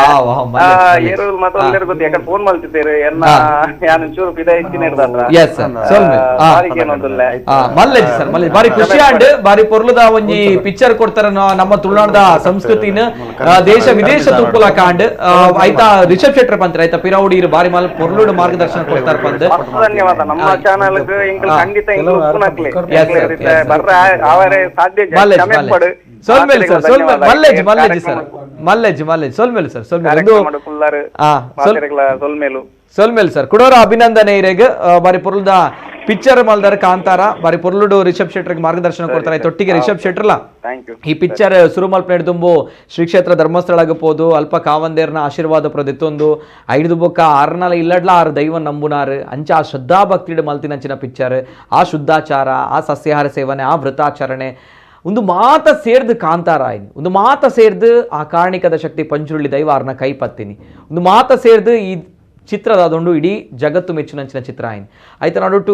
ಏರು ಮತ್ತೊಂದು ಗೊತ್ತು ಯಾಕಂದ್ರೆ ಫೋನ್ ಮಲ್ತಿದ್ದೇರು ಎನ್ನ ಯಾನು ಚೂರು ಪಿದ ಇತ್ತಿನ ಮಲ್ಲೆಜ್ ಸರ್ ಮಲ್ಲೆಜ್ ಬಾರಿ ಖುಷಿ ಆಂಡ್ ಬಾರಿ ಪೊರ್ಲದ ಒಂಜಿ ಪಿಕ್ಚರ್ ಕೊಡ್ತಾರೆ ನಮ್ಮ ತುಳುನಾಡದ ಸಂಸ್ಕೃತಿನ ದೇಶ ವಿದೇಶ ತುಪ್ಪುಲ ಕಾಂಡ್ ಆಯ್ತಾ ರಿಷಬ್ ಶೆಟ್ಟರ್ ಪಂತ್ರ ಆಯ್ತಾ ಪಿರೌಡಿ ಬಾರಿ ಮಲ್ ಪೊರ್ಲುಡು ಮಾರ್ಗದರ್ಶನ ಕೊಡ್ತಾರೆ ಪಂದ್ ಧನ್ಯವಾದ ನಮ್ಮ ಚಾನಲ್ ಖಂಡಿತ ಸೊಲ್ಮೇಲ್ ಸರ್ ಕುಡೋರ ಅಭಿನಂದನೆ ಇರೆಗ್ ಬಾರಿ ಪೊರ್ಲುದ ಪಿಕ್ಚರ್ ಮಲ್ದಾರ ಕಾಂತಾರ ಬಾರಿ ಪೊರ್ಲುಡು ರಿಷಬ್ ಶೆಟ್ಟರ್ಗೆ ಮಾರ್ಗದರ್ಶನ ಕೊಡ್ತಾರೆ ತೊಟ್ಟಿಗೆ ರಿಷಬ್ ಶೆಟ್ಟರ್ಲ ಈ ಪಿಕ್ಚರ್ ಸುರುಮಲ್ಪನೆ ದುಂಬು ಶ್ರೀ ಕ್ಷೇತ್ರ ಧರ್ಮಸ್ಥಳಗೆ ಪೋದು ಅಲ್ಪ ಕಾವಂದೇರ್ನ ಆಶೀರ್ವಾದ ಪ್ರದಿತ್ತೊಂದು ಐದು ಬೊಕ್ಕ ಆರ್ನಲ ಇಲ್ಲಡ್ಲ ಆರು ದೈವ ನಂಬುನಾರು ಅಂಚ ಆ ಶ್ರದ್ಧಾ ಭಕ್ತಿಡು ಮಲ್ತಿನಂಚಿನ ಪಿಕ್ಚರ್ ಆ ಶುದ್ಧಾಚಾರ ಆ ಸಸ್ಯಾಹಾರ ಸೇವನೆ ಆ ವೃತಾಚರಣೆ ಒಂದು ಮಾತ ಸೇರ್ದು ಕಾಂತಾರ ಆಯ್ನಿ ಒಂದು ಮಾತ ಸೇರ್ದು ಆ ಕಾರಣಿಕದ ಶಕ್ತಿ ಪಂಚುರುಳ್ಳಿ ದೈವ ಆರ್ನ ಕೈ ಪತ್ತೀನಿ ಒಂದು ಮಾತ ಸೇರ್ದು ಈ ಚಿತ್ರದ ಅದೊಂದು ಇಡೀ ಜಗತ್ತು ಮೆಚ್ಚುನಂಚಿನ ಚಿತ್ರ ಆಯ್ನ ಆಯ್ತು ನಡುಟು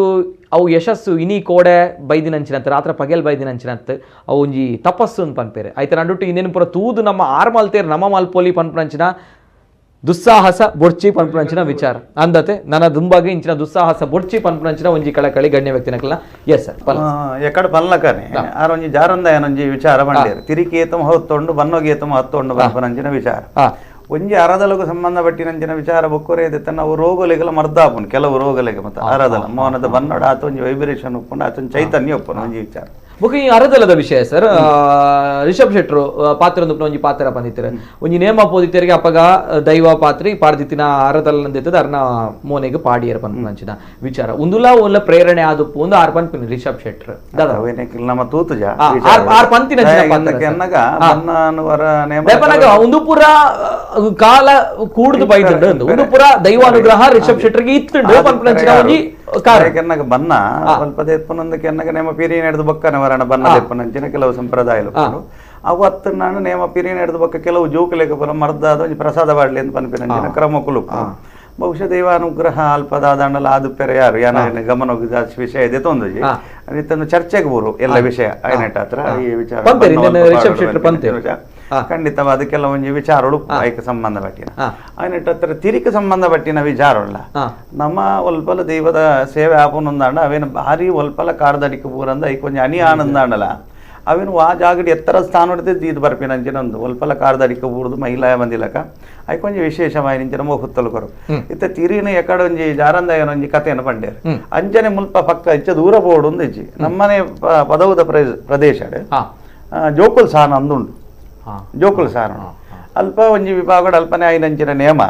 ಅವು ಯಶಸ್ಸು ಇನಿ ಕೋಡೆ ಬೈದಿನಂಚಿನತ್ತು ರಾತ್ರ ಪಗೆಲ್ ಬೈದಿನಂಚಿನತ್ತು ಅವು ಒಂಜಿ ತಪಸ್ಸು ಅಂತ ಪನ್ಪೇರು ಆಯ್ತು ನಡುಟು ಇನ್ನೇನು ಪೂರ ತೂದು ನಮ್ಮ ಆರ್ ಮಲ್ತೇರು ನಮ್ಮ ಮಲ್ಪೋಲಿ ಪನ್ಪುನಂಚಿನ ದುಸ್ಸಾಹಸ ಬೊಡ್ಚಿ ಪನ್ಪುನಂಚಿನ ವಿಚಾರ ಅಂದತೆ ನನ್ನ ದುಂಬಾಗಿ ಇಂಚಿನ ದುಸ್ಸಾಹಸ ಬೊಡ್ಚಿ ಪನ್ಪುನಂಚಿನ ಒಂಜಿ ಕಳಕಳಿ ಗಣ್ಯ ವ್ಯಕ್ತಿನಕಲ್ಲ ಎಸ್ ಸರ್ ಎಕಡೆ ಪಲ್ಲಕನೆ ಆರೊಂಜಿ ಜಾರಂದ ಏನೊಂಜಿ ವಿಚಾರ ಬಂಡೇರು ತಿರಿಕೇತಮ ಹೊತ್ತೊಂಡು ಬನ್ನೊಗೇತಮ ಹತ್ತೊಂಡು ಪನ್ಪುನಂಚಿನ ವಿಚಾರ ಒಂಜಿ ಅರದಲಗು ಸಂಬಂಧಪಟ್ಟಿನಂಚಿನ ವಿಚಾರ ಬೊಕ್ಕುರೆ ನಾವು ರೋಗಲೆಗಲ ಮರ್ದಾಪುನ್ ಕೆಲವು ರೋಗಲೆಗೆ ಮತ್ತೆ ಅರದಲ ಮೋನದ ಬನ್ನಡ ಆತ ಒಂಜಿ ವೈಬ್ರೇಷನ್ ಉಪ್ಪುಂಡು ಆತ ಒಂಜಿ ಚೈತನ್ಯ ಉಪ್ಪುಂಡು ಒಂಜಿ ವಿಚಾರ ಬೊಕ್ಕ ಈ ಅರದಲದ ವಿಷಯ ಸರ್ ರಿಷಬ್ ಶೆಟ್ರು ಪಾತ್ರ ಒಂಜಿ ಪಾತ್ರ ಬಂದಿತ್ತಾರೆ ಒಂಜಿ ನೇಮ ಪೋದಿತ್ತರಿಗೆ ಅಪ್ಪಗ ದೈವ ಪಾತ್ರಿ ಪಾಡ್ದಿತ್ತಿನ ಅರದಲಂದಿತ್ತದ ಅರ್ನ ಮೋನೆಗೆ ಪಾಡಿಯರ್ ಪನ್ಪುನಂಚಿನ ವಿಚಾರ ಉಂದುಲಾ ಉಲ್ಲ ಪ್ರೇರಣೆ ಆದುಪ್ಪು ಒಂದು ಆರ್ ಪನ್ಪಿನ ರಿಷಬ್ ಶೆಟ್ರು ನಮ್ಮ ತೂತುಜ ಆರ್ ಪಂತಿನ ಒಂದು ಪೂರ ಕಾಲ ಕೂಡ್ದು ಬೈದುಂಡು ಒಂದು ಪೂರ ದೈವಾನುಗ್ರಹ ರಿಷಬ್ ಶೆಟ್ಟರ್ಗೆ ಇತ್ತುಂಡು ಪನ್ಪುನಂಚಿನ ಒಂಜಿ ಕೆನ್ನಗ ಬನ್ನ ಸ್ವಲ್ಪ ದೆಪ್ಪುನೊಂದು ಕೆನ್ನಗ ನೇಮ ಪಿರಿಯನ್ ಹಿಡಿದು ಬೊಕ್ಕನೆ ವರಣ ಬನ್ನ ದೆಪ್ಪುನಂಚಿನ ಕೆಲವು ಸಂಪ್ರದಾಯలు ಅವು ಅತ್ತು ನಾನು ನೇಮ ಪಿರಿಯನ್ ಹಿಡಿದು ಬೊಕ್ಕ ಕೆಲವು ಜೋಕುಲೆಗೆ ಪುರ ಮರ್ದಾದ ಒಂಜಿ ಪ್ರಸಾದ ಬಾಡ್ಲಿ ಅಂತ ಪನ್ಪಿನಂಚಿನ ಕ್ರಮಕುಲು ಬಹುಶಃ ದೈವಾನುಗ್ರಹ ಅಲ್ಪದಾದಂಡಲ ಆದುಪ್ಪೆರೆ ಯಾರು ಯಾನ ಗಮನ ವಿಷಯ ಇದೆ ತೊಂದಜಿ ಇತ್ತೊಂದು ಚರ್ಚೆಗೆ ಬೋರು ಎಲ್ಲ ವಿಷಯ ಐನೆಟ್ ಹತ್ರ ಈ ವಿಚಾರ. ಖಂಡಿತವಾದ ಕೆಲವೊಂಜಿ ವಿಚಾರಗಳು ಐಕ್ ಸಂಬಂಧ ಪಟ್ಟಿನ ಆಯ್ನ ಹತ್ರ ತಿರಿಕ ಸಂಬಂಧ ಪಟ್ಟಿನ ವಿಚಾರಲ್ಲ ನಮ್ಮ ಒಲ್ಪಲ ದೈವದ ಸೇವೆ ಆಪುನೊಂದಾಂಡ ಅವೇನು ಭಾರಿ ಒಲ್ಪಲ ಕಾರ್ದಡಿಕ ಪೂರಂದ ಐಕ್ ಒಂಜಿ ಅನಿ ಆನಂದಾಂಡಲ ಅವೇನು ವಾ ಜಾಗಡಿ ಎತ್ತರ ಸ್ಥಾನ ಇದು ಬರ್ಪಿನಂಚಿನ ಒಂದು ಒಲ್ಪಲ ಕಾರ್ದಡಿಕ ಬೂರ್ದು ಮಹಿಳಾ ಬಂದಿಲಕ ಐಕ್ ಒಂಜಿ ವಿಶೇಷವಾಯಿನಂಚಿನ ಮೋಹುತ್ತಲು ಕೊರು ಇತ್ತ ತಿರಿನ ಎಕಡ ಒಂಜಿ ಜಾರಂದಾಯನ ಒಂಜಿ ಕಥೆಯನ್ನು ಪಂಡೇರು ಅಂಚನೆ ಮುಲ್ಪ ಪಕ್ಕ ಇಚ್ಚ ದೂರ ಬೋರ್ಡು ಒಂದು ಇಜ್ಜಿ ನಮ್ಮನೆ ಪದವುದ ಪ್ರದೇಶ ಜೋಕುಲ್ ಸಾನ ಅಂದುಂಡು ಜೋಕುಲ್ ಸಾನ ಅಲ್ಪ ಒಂಜಿ ವಿಭಾಗಡ್ ಅಲ್ಪನೆ ಐನಂಚಿನ ನೇಮ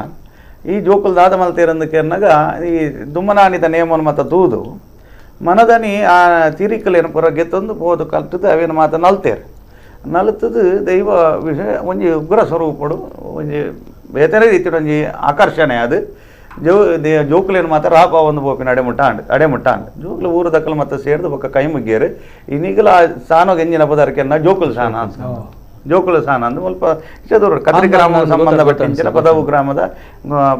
ಈ ಜೋಕುಲ್ ದಾದ ಮಲ್ತೇರಂದು ಕೇರ್ನಾಗ ಈ ದುಮ್ಮನಾನಿದ ನೇಮವನ್ನು ಮತ್ತ ತೂದು ಮನದನಿ ಆ ತಿರಿಕಲೇನು ಪೂರ ಗೆತ್ತೊಂದು ಪೋದು ಕಲ್ತದ್ದು ಅವೇನು ಮಾತ ನಲ್ತೇರು ನಲ್ತದ್ದು ದೈವ ವಿಷಯ ಒಂಜಿ ಉಗ್ರ ಸ್ವರೂಪಡು ಒಂಜಿ ಬೇತನೆ ರೀತಿ ಒಂಜಿ ಆಕರ್ಷಣೆ ಅದು ಜೋ ಜೋಕುಲೇನು ಮಾತ್ರ ರಾಪ ಒಂದು ಪೋಪಿನ ಅಡೆಮುಟ್ಟ ಅಂಡ್ ಅಡೆಮುಟ್ಟ ಅಂಡ್ ಜೋಕುಲು ಊರು ದಕ್ಕಲು ಮತ್ತೆ ಸೇರ್ದು ಬೊಕ್ಕ ಕೈ ಮುಗ್ಗೇರು ಇನ್ನೀಗಲ ಸಾನೋ ಗೆಂಜಿನ ಪದಾರ್ಕೆನ್ನ ಜೋಕುಲ್ ಸಾನ ಅಂತ ಜೋಕುಲ ಸಾನ ಅಂದ್ರೆ ಸ್ವಲ್ಪ ದೂರ ಕದ್ರಿ ಗ್ರಾಮ ಸಂಬಂಧಪಟ್ಟ ಪದವು ಗ್ರಾಮದ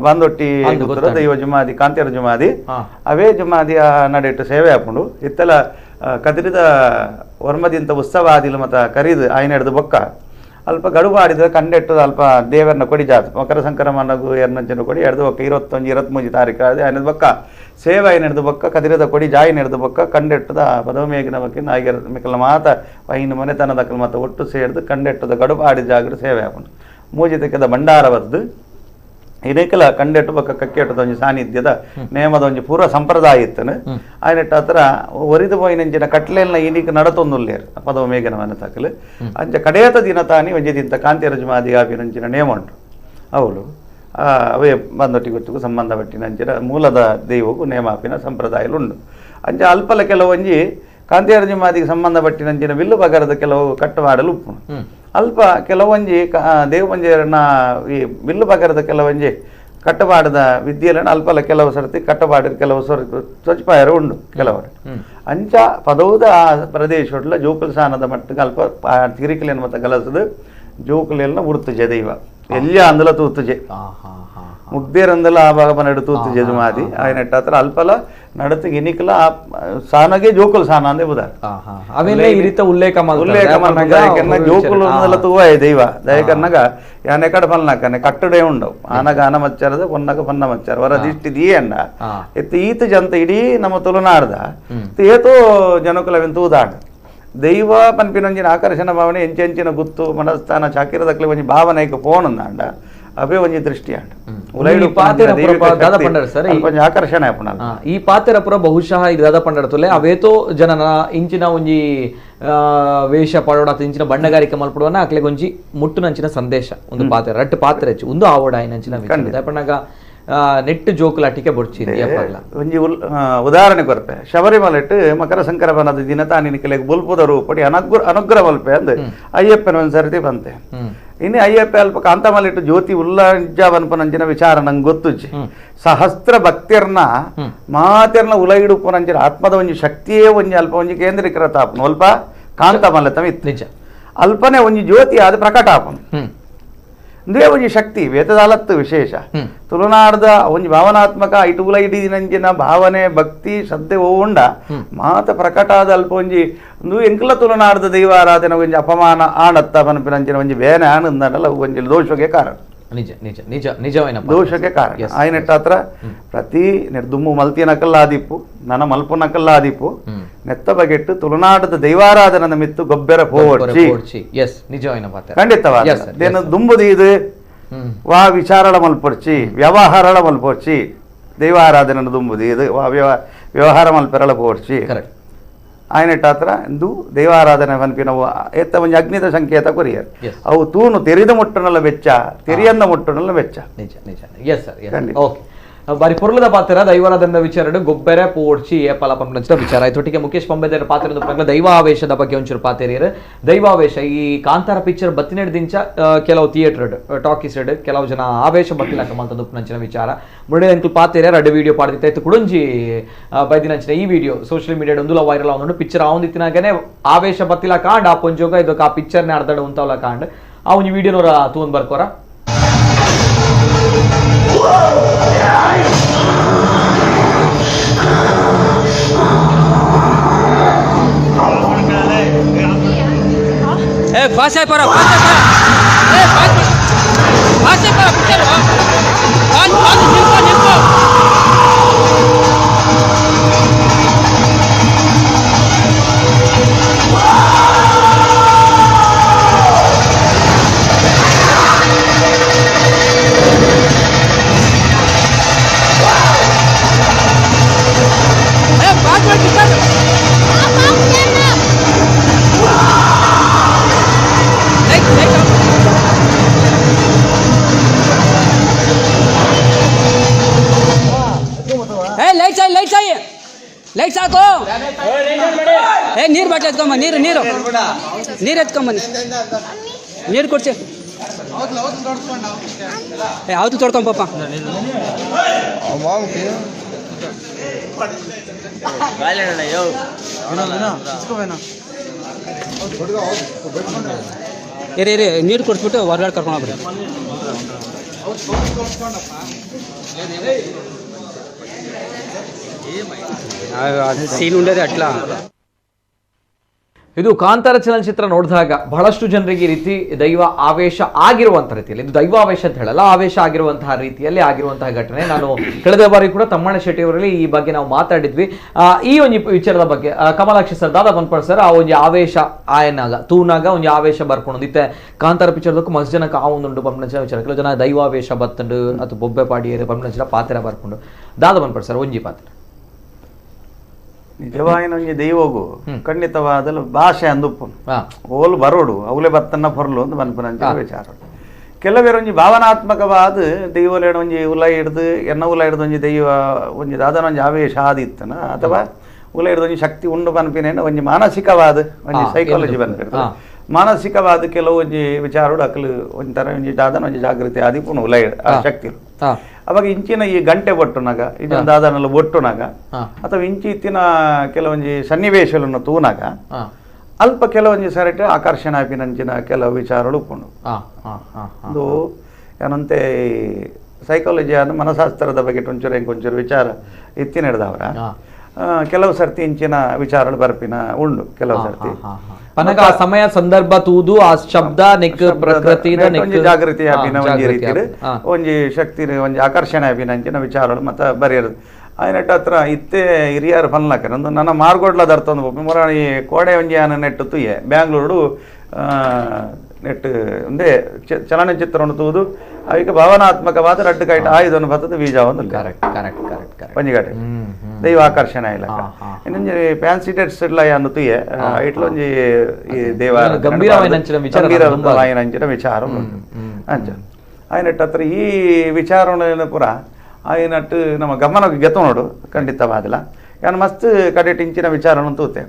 ಬಾಂದೊಟ್ಟಿ ದೈವ ಜುಮಾದಿ ಕಾಂತೇರ ಜುಮಾದಿ ಅವೇ ಜುಮಾದಿಯ ನಡೆಯಿಟ್ಟು ಸೇವೆ ಹಾಕೊಂಡು ಇತ್ತೆಲ್ಲ ಕದ್ರಿದ ವರ್ಮದಿಂತ ಉತ್ಸವ ಆದಿಲ್ಲ ಮತ್ತು ಕರೀದು ಆಯ್ನ ಹಿಡ್ದು ಬೊಕ್ಕ ಅಲ್ಪ ಗಡುಬು ಆಡಿದ ಕಂಡೆಟ್ಟು ಅಲ್ಪ ದೇವರನ್ನ ಕೊಡಿ ಜಾತ್ ಮಕರ ಸಂಕ್ರಮಣಗೂ ಎರಡಂಚಿನ ಕೊಡಿ ಎರಡು ಬೊಕ್ಕ 21 23 ತಾರೀಕು ಆದ ಆಯ್ನದ ಬೊಕ್ಕ ಸೇವೆ ಆಯ್ನ ಹಿಡ್ದು ಬೊಕ್ಕ ಕದಿರದ ಕೊಡಿ ಜಾಯಿನ ಹಿಡ್ದು ಬೊಕ್ಕ ಕಂಡೆಟ್ಟದ ಪದವಮೇಗಿನ ಬಗ್ಗೆ ನಾಯಿಗೆರ ಮಿಕ್ಕಲ ಮಾತ ಐನು ಮನೆತನದಕ್ಕಲ್ ಮಾತ ಒಟ್ಟು ಸೇರ್ದು ಕಂಡೆಟ್ಟದ ಗಡುಬು ಆಡಿದ ಜಾಗೃ ಸೇವೆ ಹಾಕೊಂಡು ಮೂಜಿತಕ್ಕದ ಭಂಡಾರ ಬದ್ದು ಇನೇಕಲ ಕಂಡೆಟ್ಟು ಬೊಕ್ಕ ಕಕ್ಕೆಟ್ಟದ ಒಂಜಿ ಸಾನ್ನಿಧ್ಯದ ನೇಮದ ಒಂಜಿ ಪೂರ್ವ ಸಂಪ್ರದಾಯ ಇತ್ತನು ಆಯ್ನೆಟ್ಟ ಹತ್ರ ಒರಿದು ಪೋಯಿನಂಚಿನ ಕಟ್ಲೆಲ್ನ ಇನಿಕ್ ನಡತೊಂದುಲ್ಲೇರು ಪದವ ಮೇಘನ ಮನೆ ತಕ್ಕಲು ಅಂಚ ಕಡೆಯತ ದಿನ ತಾನಿ ಒಂಜಿ ದಿಂತ ಕಾಂತಿರ ಜುಮಾದಿ ಆಪಿನಂಚಿನ ನೇಮ ಉಂಟು ಅವಳು ಅವೇ ಬಂದೊಟ್ಟಿ ಗೊತ್ತಿಗೂ ಸಂಬಂಧಪಟ್ಟಿನ ಅಂಚಿನ ಮೂಲದ ದೈವಕ್ಕೂ ನೇಮಾಪಿನ ಸಂಪ್ರದಾಯಲು ಉಂಟು ಅಂಚ ಅಲ್ಪಲ ಕೆಲವೊಂಜಿ ಕಾಂತಿಯರ ಜುಮಾದಿಗೆ ಸಂಬಂಧಪಟ್ಟಿನಂಚಿನ ಬಿಲ್ಲು ಬಗರದ ಕೆಲವು ಕಟ್ಟುವಾಡಲು ಉಪ್ಪು ಅಲ್ಪ ಕೆಲವೊಂಜಿ ದೇವಪಂಜೆಯರನ್ನ ಈ ಬಿಲ್ಲು ಬಗರದ ಕೆಲವೊಂಜಿ ಕಟ್ಟುಪಾಡದ ವಿದ್ಯೆಯನ್ನು ಅಲ್ಪಲ ಕೆಲವು ಸರ್ತಿ ಕಟ್ಟುಪಾಡಿದ ಕೆಲವು ಸ್ವಚ್ಛಪಾಯರು ಉಂಡು ಕೆಲವರು ಅಂಚ ಪದವುದ ಆ ಪ್ರದೇಶೊಡ್ಲ ಜೋಕುಲ್ ಸಾನದ ಮಟ್ಟಕ್ಕೆ ಅಲ್ಪ ತಿರಿಕಲೇನು ಮತ್ತು ಗಲಸದು ಜೋಕುಲೆಲ್ಲ ಉರ್ತುಜೆ ದೈವ ಎಲ್ಲಿ ಅಂದಲ ತೂತುಜೆ ಮುಗ್ದೇರಂದಲ ಆ ಭಾಗ ನಡು ತೂತುಜೆ ಜುಮಾದಿ ಆಯ್ನೆಟ್ಟ ಹತ್ರ ಅಲ್ಪಲ ನಡತು ಇನಿಕಲ ಆ ಸಾನಗೆ ಜೋಕುಲ್ ಸಾನ ಅಂದೇ ಬುದಾರ ಅವೆಲ್ಲ ಈ ರೀತಿ ಉಲ್ಲೇಖ ಉಲ್ಲೇಖ ಮಾಡ್ತಾರೆ ಜೋಕುಲು ಅಂದಲ ತೂವಾಯ ದೈವ ದಯಕನ್ನಗ ಯಾನೆ ಕಡ ಪಲ್ನಾಕನೆ ಕಟ್ಟಡೆ ఉండవు ಆನಗ ಆನ ಮಚ್ಚಾರದ ಪೊನ್ನಗ ಪೊನ್ನ ಮಚ್ಚಾರ ವರ ದಿಷ್ಟಿ ದೀಯಣ್ಣ ಇತ್ತು ಈತ ಜಂತ ಇಡೀ ನಮ್ಮ ತುಳುನಾಡ್ದ ಏತೋ ಜನಕುಲವೆನ್ ತೂದಾಡ ದೈವ ಪನ್ಪಿನೊಂಜಿನ ಆಕರ್ಷಣ ಭಾವನೆ ಎಂಚೆಂಚಿನ ಗುತ್ತು ಮನಸ್ಥಾನ ಚಾಕಿರದಕ್ಲೆ ಒಂಜಿ ಭಾವನೆ ಫೋನ್ ಅಂಡ ಅವೇ ಒಂಜಿ ದೃಷ್ಟಿ ಅಂಡ ಆಕರ್ಷಣೆ ಈ ಪಾತೆರಪುರ ಬಹುಶಃ ಇದು ದಾದ ಪಂಡರ್ತುಲೆ ಅವೇತೋ ಜನನ ಇಂಚಿನ ಒಂಜಿ ವೇಷ ಪಾಡೋಡ ಇಂಚಿನ ಬಣ್ಣಗಾರಿಕೆ ಮಲ್ಪಡುವನ ಅಕ್ಲೆಗ್ ಒಂಜಿ ಮುಟ್ಟುನಂಚಿನ ಸಂದೇಶ ಒಂದು ಪಾತೆರ ರಟ್ಟು ಪಾತ್ರೆ ಹೆಚ್ಚು ಒಂದು ಆವಡ ನಂಚಿನ ಪಣ್ಣಗ ನೆಟ್ಟು ಜೋಕುಲಾಟಿಕೆ ಬೊಡ್ಚಿ ಒಂಜಿ ಉದಾಹರಣೆ ಕೊರ್ಪೆ ಶಬರಿಮಲೆಟ್ಟು ಮಕರ ಸಂಕ್ರಮಣದ ದಿನ ತಾನಿನ ಕೆಲವು ಬೊಲ್ಪುದ ರೂಪಡಿ ಅನುಗ್ರಹ ಮಲ್ಪೆ ಅಂದ್ ಅಯ್ಯಪ್ಪನ ಒಂದ್ಸರ್ತಿ ಬಂತೆ ಇನ್ನು ಅಯ್ಯಪ್ಪ ಅಲ್ಪ ಕಾಂತಮಲಿಟ್ಟು ಜ್ಯೋತಿ ಉಲ್ಲಂಜ ಬನ್ಪನಂಚಿನ ವಿಚಾರ ನಂಗೆ ಗೊತ್ತುಜ್ಜಿ ಸಹಸ್ರ ಭಕ್ತಿರ್ನ ಮಾತಿರ್ನ ಉಲಗಿಡುಪನಂಚಿನ ಆತ್ಮದ ಒಂಜಿ ಶಕ್ತಿಯೇ ಒಂಜಿ ಅಲ್ಪ ಒಂಜಿ ಕೇಂದ್ರೀಕೃತ ಆಪನು ಅಲ್ಪ ಕಾಂತಮಲತಮ ಇತ್ತು ನಿಜ ಅಲ್ಪನೆ ಒಂಜಿ ಜ್ಯೋತಿ ಅದು ಪ್ರಕಟ ಆಪನು ಅಂದ್ರೆ ಒಂಜಿ ಶಕ್ತಿ ವೇತದಾಲತ್ತು ವಿಶೇಷ ತುಳುನಾಡ್ದ ಒಂಜಿ ಭಾವನಾತ್ಮಕ ಇಟುಗುಲ ಇಡೀ ಭಾವನೆ ಭಕ್ತಿ ಶ್ರದ್ಧೆ ಓಂಡ ಮಾತ ಪ್ರಕಟ ಆದ ಅಲ್ಪ ಒಂಜಿ ಒಂದು ಎಂಕಲ ತುಳುನಾಡ್ದ ದೈವಾರಾಧನೆ ಒಂಜಿ ಅಪಮಾನ ಆಣತ್ತ ಪನ್ಪಿನಂಚಿನ ಒಂಜಿ ಬೇನೆ ಆನಂದನಲ್ಲ ಒಂಜಿ ದೋಷಕ್ಕೆ ಕಾರಣ ನಿಜ ನಿಜ ನಿಜ ನಿಜವೈನ ದೋಷಕ್ಕೆ ಕಾರಣ ಆಯ್ನೆಟ್ಟ ಹತ್ರ ಪ್ರತಿ ದುಮ್ಮು ಮಲ್ತಿನಕಲ್ಲಾದಿಪ್ಪು ನನ ಮಲ್ಪುನಕಲ್ಲಾದಿಪ್ಪು ನೆತ್ತ ಬಗೆಟ್ಟು ತುಳುನಾಡದ ದೈವಾರಾಧನದ ಮಿತ್ತು ಗೊಬ್ಬರ ಪೋವಡ್ಚಿ ಎಸ್ ನಿಜವೈನ ಖಂಡಿತವಾದ ದುಂಬುದು ಇದು ವಾ ವಿಚಾರಳ ಮಲ್ಪೊಡ್ಚಿ ವ್ಯವಹಾರಳ ಮಲ್ಪೊಡ್ಚಿ ದೈವಾರಾಧನೆ ದುಂಬುದು ಇದು ವಾ ವ್ಯವಹಾರ ಮಲ್ಪೆರಳ ಪೋಡ್ಚಿ ಆಯ್ನೆಟ್ಟ ಹತ್ರ ಇಂದು ದೈವಾರಾಧನೆ ಪನ್ಪಿನವು ಎತ್ತ ಒಂಜಿ ಅಗ್ನಿದ ಸಂಕೇತ ಕೊರಿಯರ್ ಅವು ತೂನು ತೆರಿದ ಮುಟ್ಟನಲ್ಲ ಬೆಚ್ಚ ತೆರಿಯಂದ ಮುಟ್ಟನಲ್ಲ ಬೆಚ್ಚ ನಿಜ ನಿಜ yes sir okay ಬಾರಿ ಪೊರ್ಲದ ಪಾತ್ರ ದೈವಾರಾಧನದ ವಿಚಾರ ಗೊಬ್ಬರ ಪೋಡ್ಚಿ ಏಪಲ ಪಂಪನಂಚಿನ ವಿಚಾರ ಆಯ್ತು. ಮುಖೇಶ್ ಪಂಬೆದರ ಪಾತ್ರ ದೈವಾವೇಶದ ಬಗ್ಗೆ ಒಂಚೂರು ಪಾತೇರಿಯರು. ದೈವಾವೇಶ ಈ ಕಾಂತಾರ ಪಿಕ್ಚರ್ ಬತ್ತಿನೆಡ್ದಿಂಚ ಕೆಲವು ಥಿಯೇಟರ್ ಟಾಕೀಸ್ ಕೆಲವು ಜನ ಆವೇಶ ಬತ್ತಿಲಕ ಮಲ್ತಂದು ಉಪ್ಪುನಂಚಿನ ವಿಚಾರ ಮುರಳಿ ಅಂಕಲ್ ಪಾತೇರಿಯರ್ ಅಡ್ಡ ವಿಡಿಯೋ ಪಾಡ್ದಿತ್ತ ಇತ್ತು ಕುಡೊಂಜಿ ಬೈದಿನಂಚಿನ ಈ video social media ಒಂದುಲ viral ಆವೊಂದುಂಡು. Picture ಆವೊಂದಿತ್ತಿನಾಗನೆ ಆವೇಶ ಬತ್ತಿಲ ಕಾಂಡ್ ಆ ಪೊಂಜೋಗ ಇದಕ್ಕೆ ಆ ಪಿಕ್ಚರ್ನೇ ಅರ್ಧಡ ಉಂತಾವಲ ಕಾಂಡ್ ಆ ಒಂಜಿ ವಿಡಿಯೋನವರ ತೂವೊಂದು ಬರ್ಕೋರ. ए फास्ट है पर फास्ट है। Light ಸಾಕು. ಏ ನೀರು ಬಾಟ್ಲಿ ಎತ್ಕೊಂಬ, ನೀರು ನೀರು ನೀರು ಎತ್ಕೊಂಬನ್ನಿ, ನೀರು ಕೊಡ್ಸಿ. ಏ ಯಾವ್ದು ತೊಡ್ಕೊಂಬಪ್ಪ. ಇರಿ ಇರಿ, ನೀರು ಕೊಡಿಸ್ಬಿಟ್ಟು ಹೊರಗಡೆ ಕರ್ಕೊಂಡು ಹೋಗ್ಬಿಡಿ. ಸೀನ್ ఉండేది ಅಟ್ಲಾ. ಇದು ಕಾಂತಾರ ಚಲನಚಿತ್ರ ನೋಡಿದಾಗ ಬಹಳಷ್ಟು ಜನರಿಗೆ ಈ ರೀತಿ ದೈವ ಆವೇಶ ಆಗಿರುವಂತಹ ರೀತಿಯಲ್ಲಿ, ಇದು ದೈವಾವೇಶ ಅಂತ ಹೇಳಲ್ಲ, ಆವೇಶ ಆಗಿರುವಂತಹ ರೀತಿಯಲ್ಲಿ ಆಗಿರುವಂತಹ ಘಟನೆ. ನಾನು ಕಳೆದ ಬಾರಿ ಕೂಡ ತಮ್ಮಣ್ಣ ಶೆಟ್ಟಿ ಅವರಲ್ಲಿ ಈ ಬಗ್ಗೆ ನಾವು ಮಾತಾಡಿದ್ವಿ. ಈ ಒಂದು ವಿಚಾರದ ಬಗ್ಗೆ ಕಮಲಾಕ್ಷಿ ಸರ್, ದಾದಾ ಬನ್ಪಾಡ್ ಸರ್, ಆ ಒಂದು ಆವೇಶ ಆಯನಾಗ ತೂನಾಗ ಒಂದು ಆವೇಶ ಬರ್ಕೊಂಡು ಇತ್ತೆ ಕಾಂತಾರ ಪಿಕ್ಚರ್ದಕ್ಕೂ ಮಸ್ತ್ ಜನಕ್ಕೆ ಆ ಒಂದುಂಟು ಪಂಪನಂಚಿನ ವಿಚಾರ. ಕೆಲವು ಜನ ದೈವಾವೇಶ ಬತ್ತಂಡು ಅಥವಾ ಬೊಬ್ಬೆ ಪಾಡಿಯರು ಪಂಪನಂಚಿನ ಪಾತ್ರ ಬರ್ಕೊಂಡು. ದಾದಾ ಬನ್ಪಾಡ್ ಸರ್ ಒಂಜಿ ಪಾತ್ರ ನಿಜವಾಯಿನ ಒಂಜಿ ದೈವಗು ಖಂಡಿತವಾದಲು ಭಾಷೆ ಅಂದುಪ್ಪು ಓಲು ಬರೋಡು ಅವಲೇ ಬತ್ತನ್ನ ಪೊರ್ಲು ಅಂತ ಪನ್ಪುನಂಚಿನ ವಿಚಾರ. ಕೆಲವೇರು ಒಂಜಿ ಭಾವನಾತ್ಮಕವಾದ ದೈವಲೇಣ ಒಂಜಿ ಉಲ ಹಿಡ್ದು ಎನ್ನ ಉಲ ಹಿಡ್ದು ಒಂಜಿ ದೈವ ಒಂಜಿ ದಾದನ ಒಂಜಿ ಆವೇಶ ಆದಿತ್ತನ ಅಥವಾ ಉಲ ಹಿಡ್ದು ಒಂಜಿ ಶಕ್ತಿ ಉಂಡು ಪನ್ಪಿನೇನ ಒಂಜಿ ಮಾನಸಿಕವಾದ ಒಂಜಿ ಸೈಕಾಲಜಿ ಪನ್ಪಿರ್ತದೆ. ಮಾನಸಿಕವಾದ ಕೆಲವು ಒಂಜಿ ವಿಚಾರಡು ಅಕಲು ಒಂಥರ ಒಂಜಿ ದಾದನ ಒಂಜಿ ಜಾಗೃತಿ ಆದಿಪ್ಪುನು ಉಲ ಆ ಶಕ್ತಿ. ಅವಾಗ ಇಂಚಿನ ಈ ಗಂಟೆ ಬೊಟ್ಟುನಾಗ ಇದೊಂದು ದಾದನೆಲ್ಲ ಬೊಟ್ಟುನಾಗ ಅಥವಾ ಇಂಚಿ ಇತ್ತಿನ ಕೆಲವೊಂಜಿ ಸನ್ನಿವೇಶಗಳನ್ನು ತೂನಾಗ ಅಲ್ಪ ಕೆಲವೊಂಜಿ ಸರಟೆ ಆಕರ್ಷಣೆ ಆಪಿನಂಚಿನ ಕೆಲವು ವಿಚಾರಗಳು ಉಪ್ಪುಂಡು. ಒಂದು ಏನಂತೆ ಸೈಕಾಲಜಿ ಅನ್ನು ಮನಃಶಾಸ್ತ್ರದ ಬಗ್ಗೆ ಒಂಚೂರು ಹೆಂಗೆ ಒಂಚೂರು ವಿಚಾರ ಇತ್ತಿನ ಹಿಡ್ದವರ ಕೆಲವು ಸರ್ತಿ ಇಂಚಿನ ವಿಚಾರಗಳು ಬರ್ಪಿನ ಉಂಡು. ಕೆಲವು ಸರ್ತಿ ಪನಗ ಆ ಸಮಯ ಸಂದರ್ಭ ತೂದು ಆ ಶಬ್ದ ನೆಕ್ ಪ್ರಕೃತಿ ಒಂಜಿ ಜಾಗೃತಿ ಆಪಿನ ಒಂಜಿ ರೀತಿ ಒಂಜಿ ಶಕ್ತಿ ಒಂಜಿ ಆಕರ್ಷಣೆ ಆಪಿನ ಅಂಚಿನ ವಿಚಾರಗಳು ಮತ್ತೆ ಬರೆಯದು. ಆಯ್ನೆಟ್ ಹತ್ರ ಇತ್ತೆ ಹಿರಿಯರು ಪನ್ಲಾಕರ ಒಂದು ನನ್ನ ಮಾರ್ಗೋಡ್ಲದ ಅರ್ಥ ಒಂದು ಮೊರ ಈ ಕೋಡೆ ಒಂಜಿ ಆನ ನೆಟ್ಟು ತುಯ್ಯೆ ಬ್ಯಾಂಗ್ಳೂರು ನೆಟ್ಟು ಒಂದೇ ಚಲನಚಿತ್ರವನ್ನು ತೂದು ಅವಿಕ ಭಾವನಾತ್ಮಕವಾದ ರಡ್ಡು ಕೈಟ್ ಆಯುಧವನ್ನು ಬರ್ತದೆ ಬೀಜ ಒಂದು correct correct correct correct ಒಂಜಿಗಟ್ಟೆ ದೈವ ಆಕರ್ಷಣೆ ಇಲ್ಲ. ಇನ್ನೊಂಜಿ ಫ್ಯಾನ್ಸಿ ಡ್ರೆಸ್ ಇಲ್ಲ ಅಂದು ತುಯ್ಯೆ ಇಟ್ಲೊಂಜಿ ಈ ದೇವ ಗಂಭೀರವಾಯಿನಂಚಿನ ವಿಚಾರ ಅಂಚ ಆಯ್ನೆಟ್ ಹತ್ರ ಈ ವಿಚಾರ ಪೂರ ಆಯ್ನಟ್ಟು ನಮ್ಮ ಗಮನಕ್ಕೆ ಗೆತ್ತ ನೋಡು ಖಂಡಿತವಾದಿಲ್ಲ. ಯಾನು ಮಸ್ತ್ ಕಡೆಟ್ ಇಂಚಿನ ವಿಚಾರವನ್ನು ತೂತೆ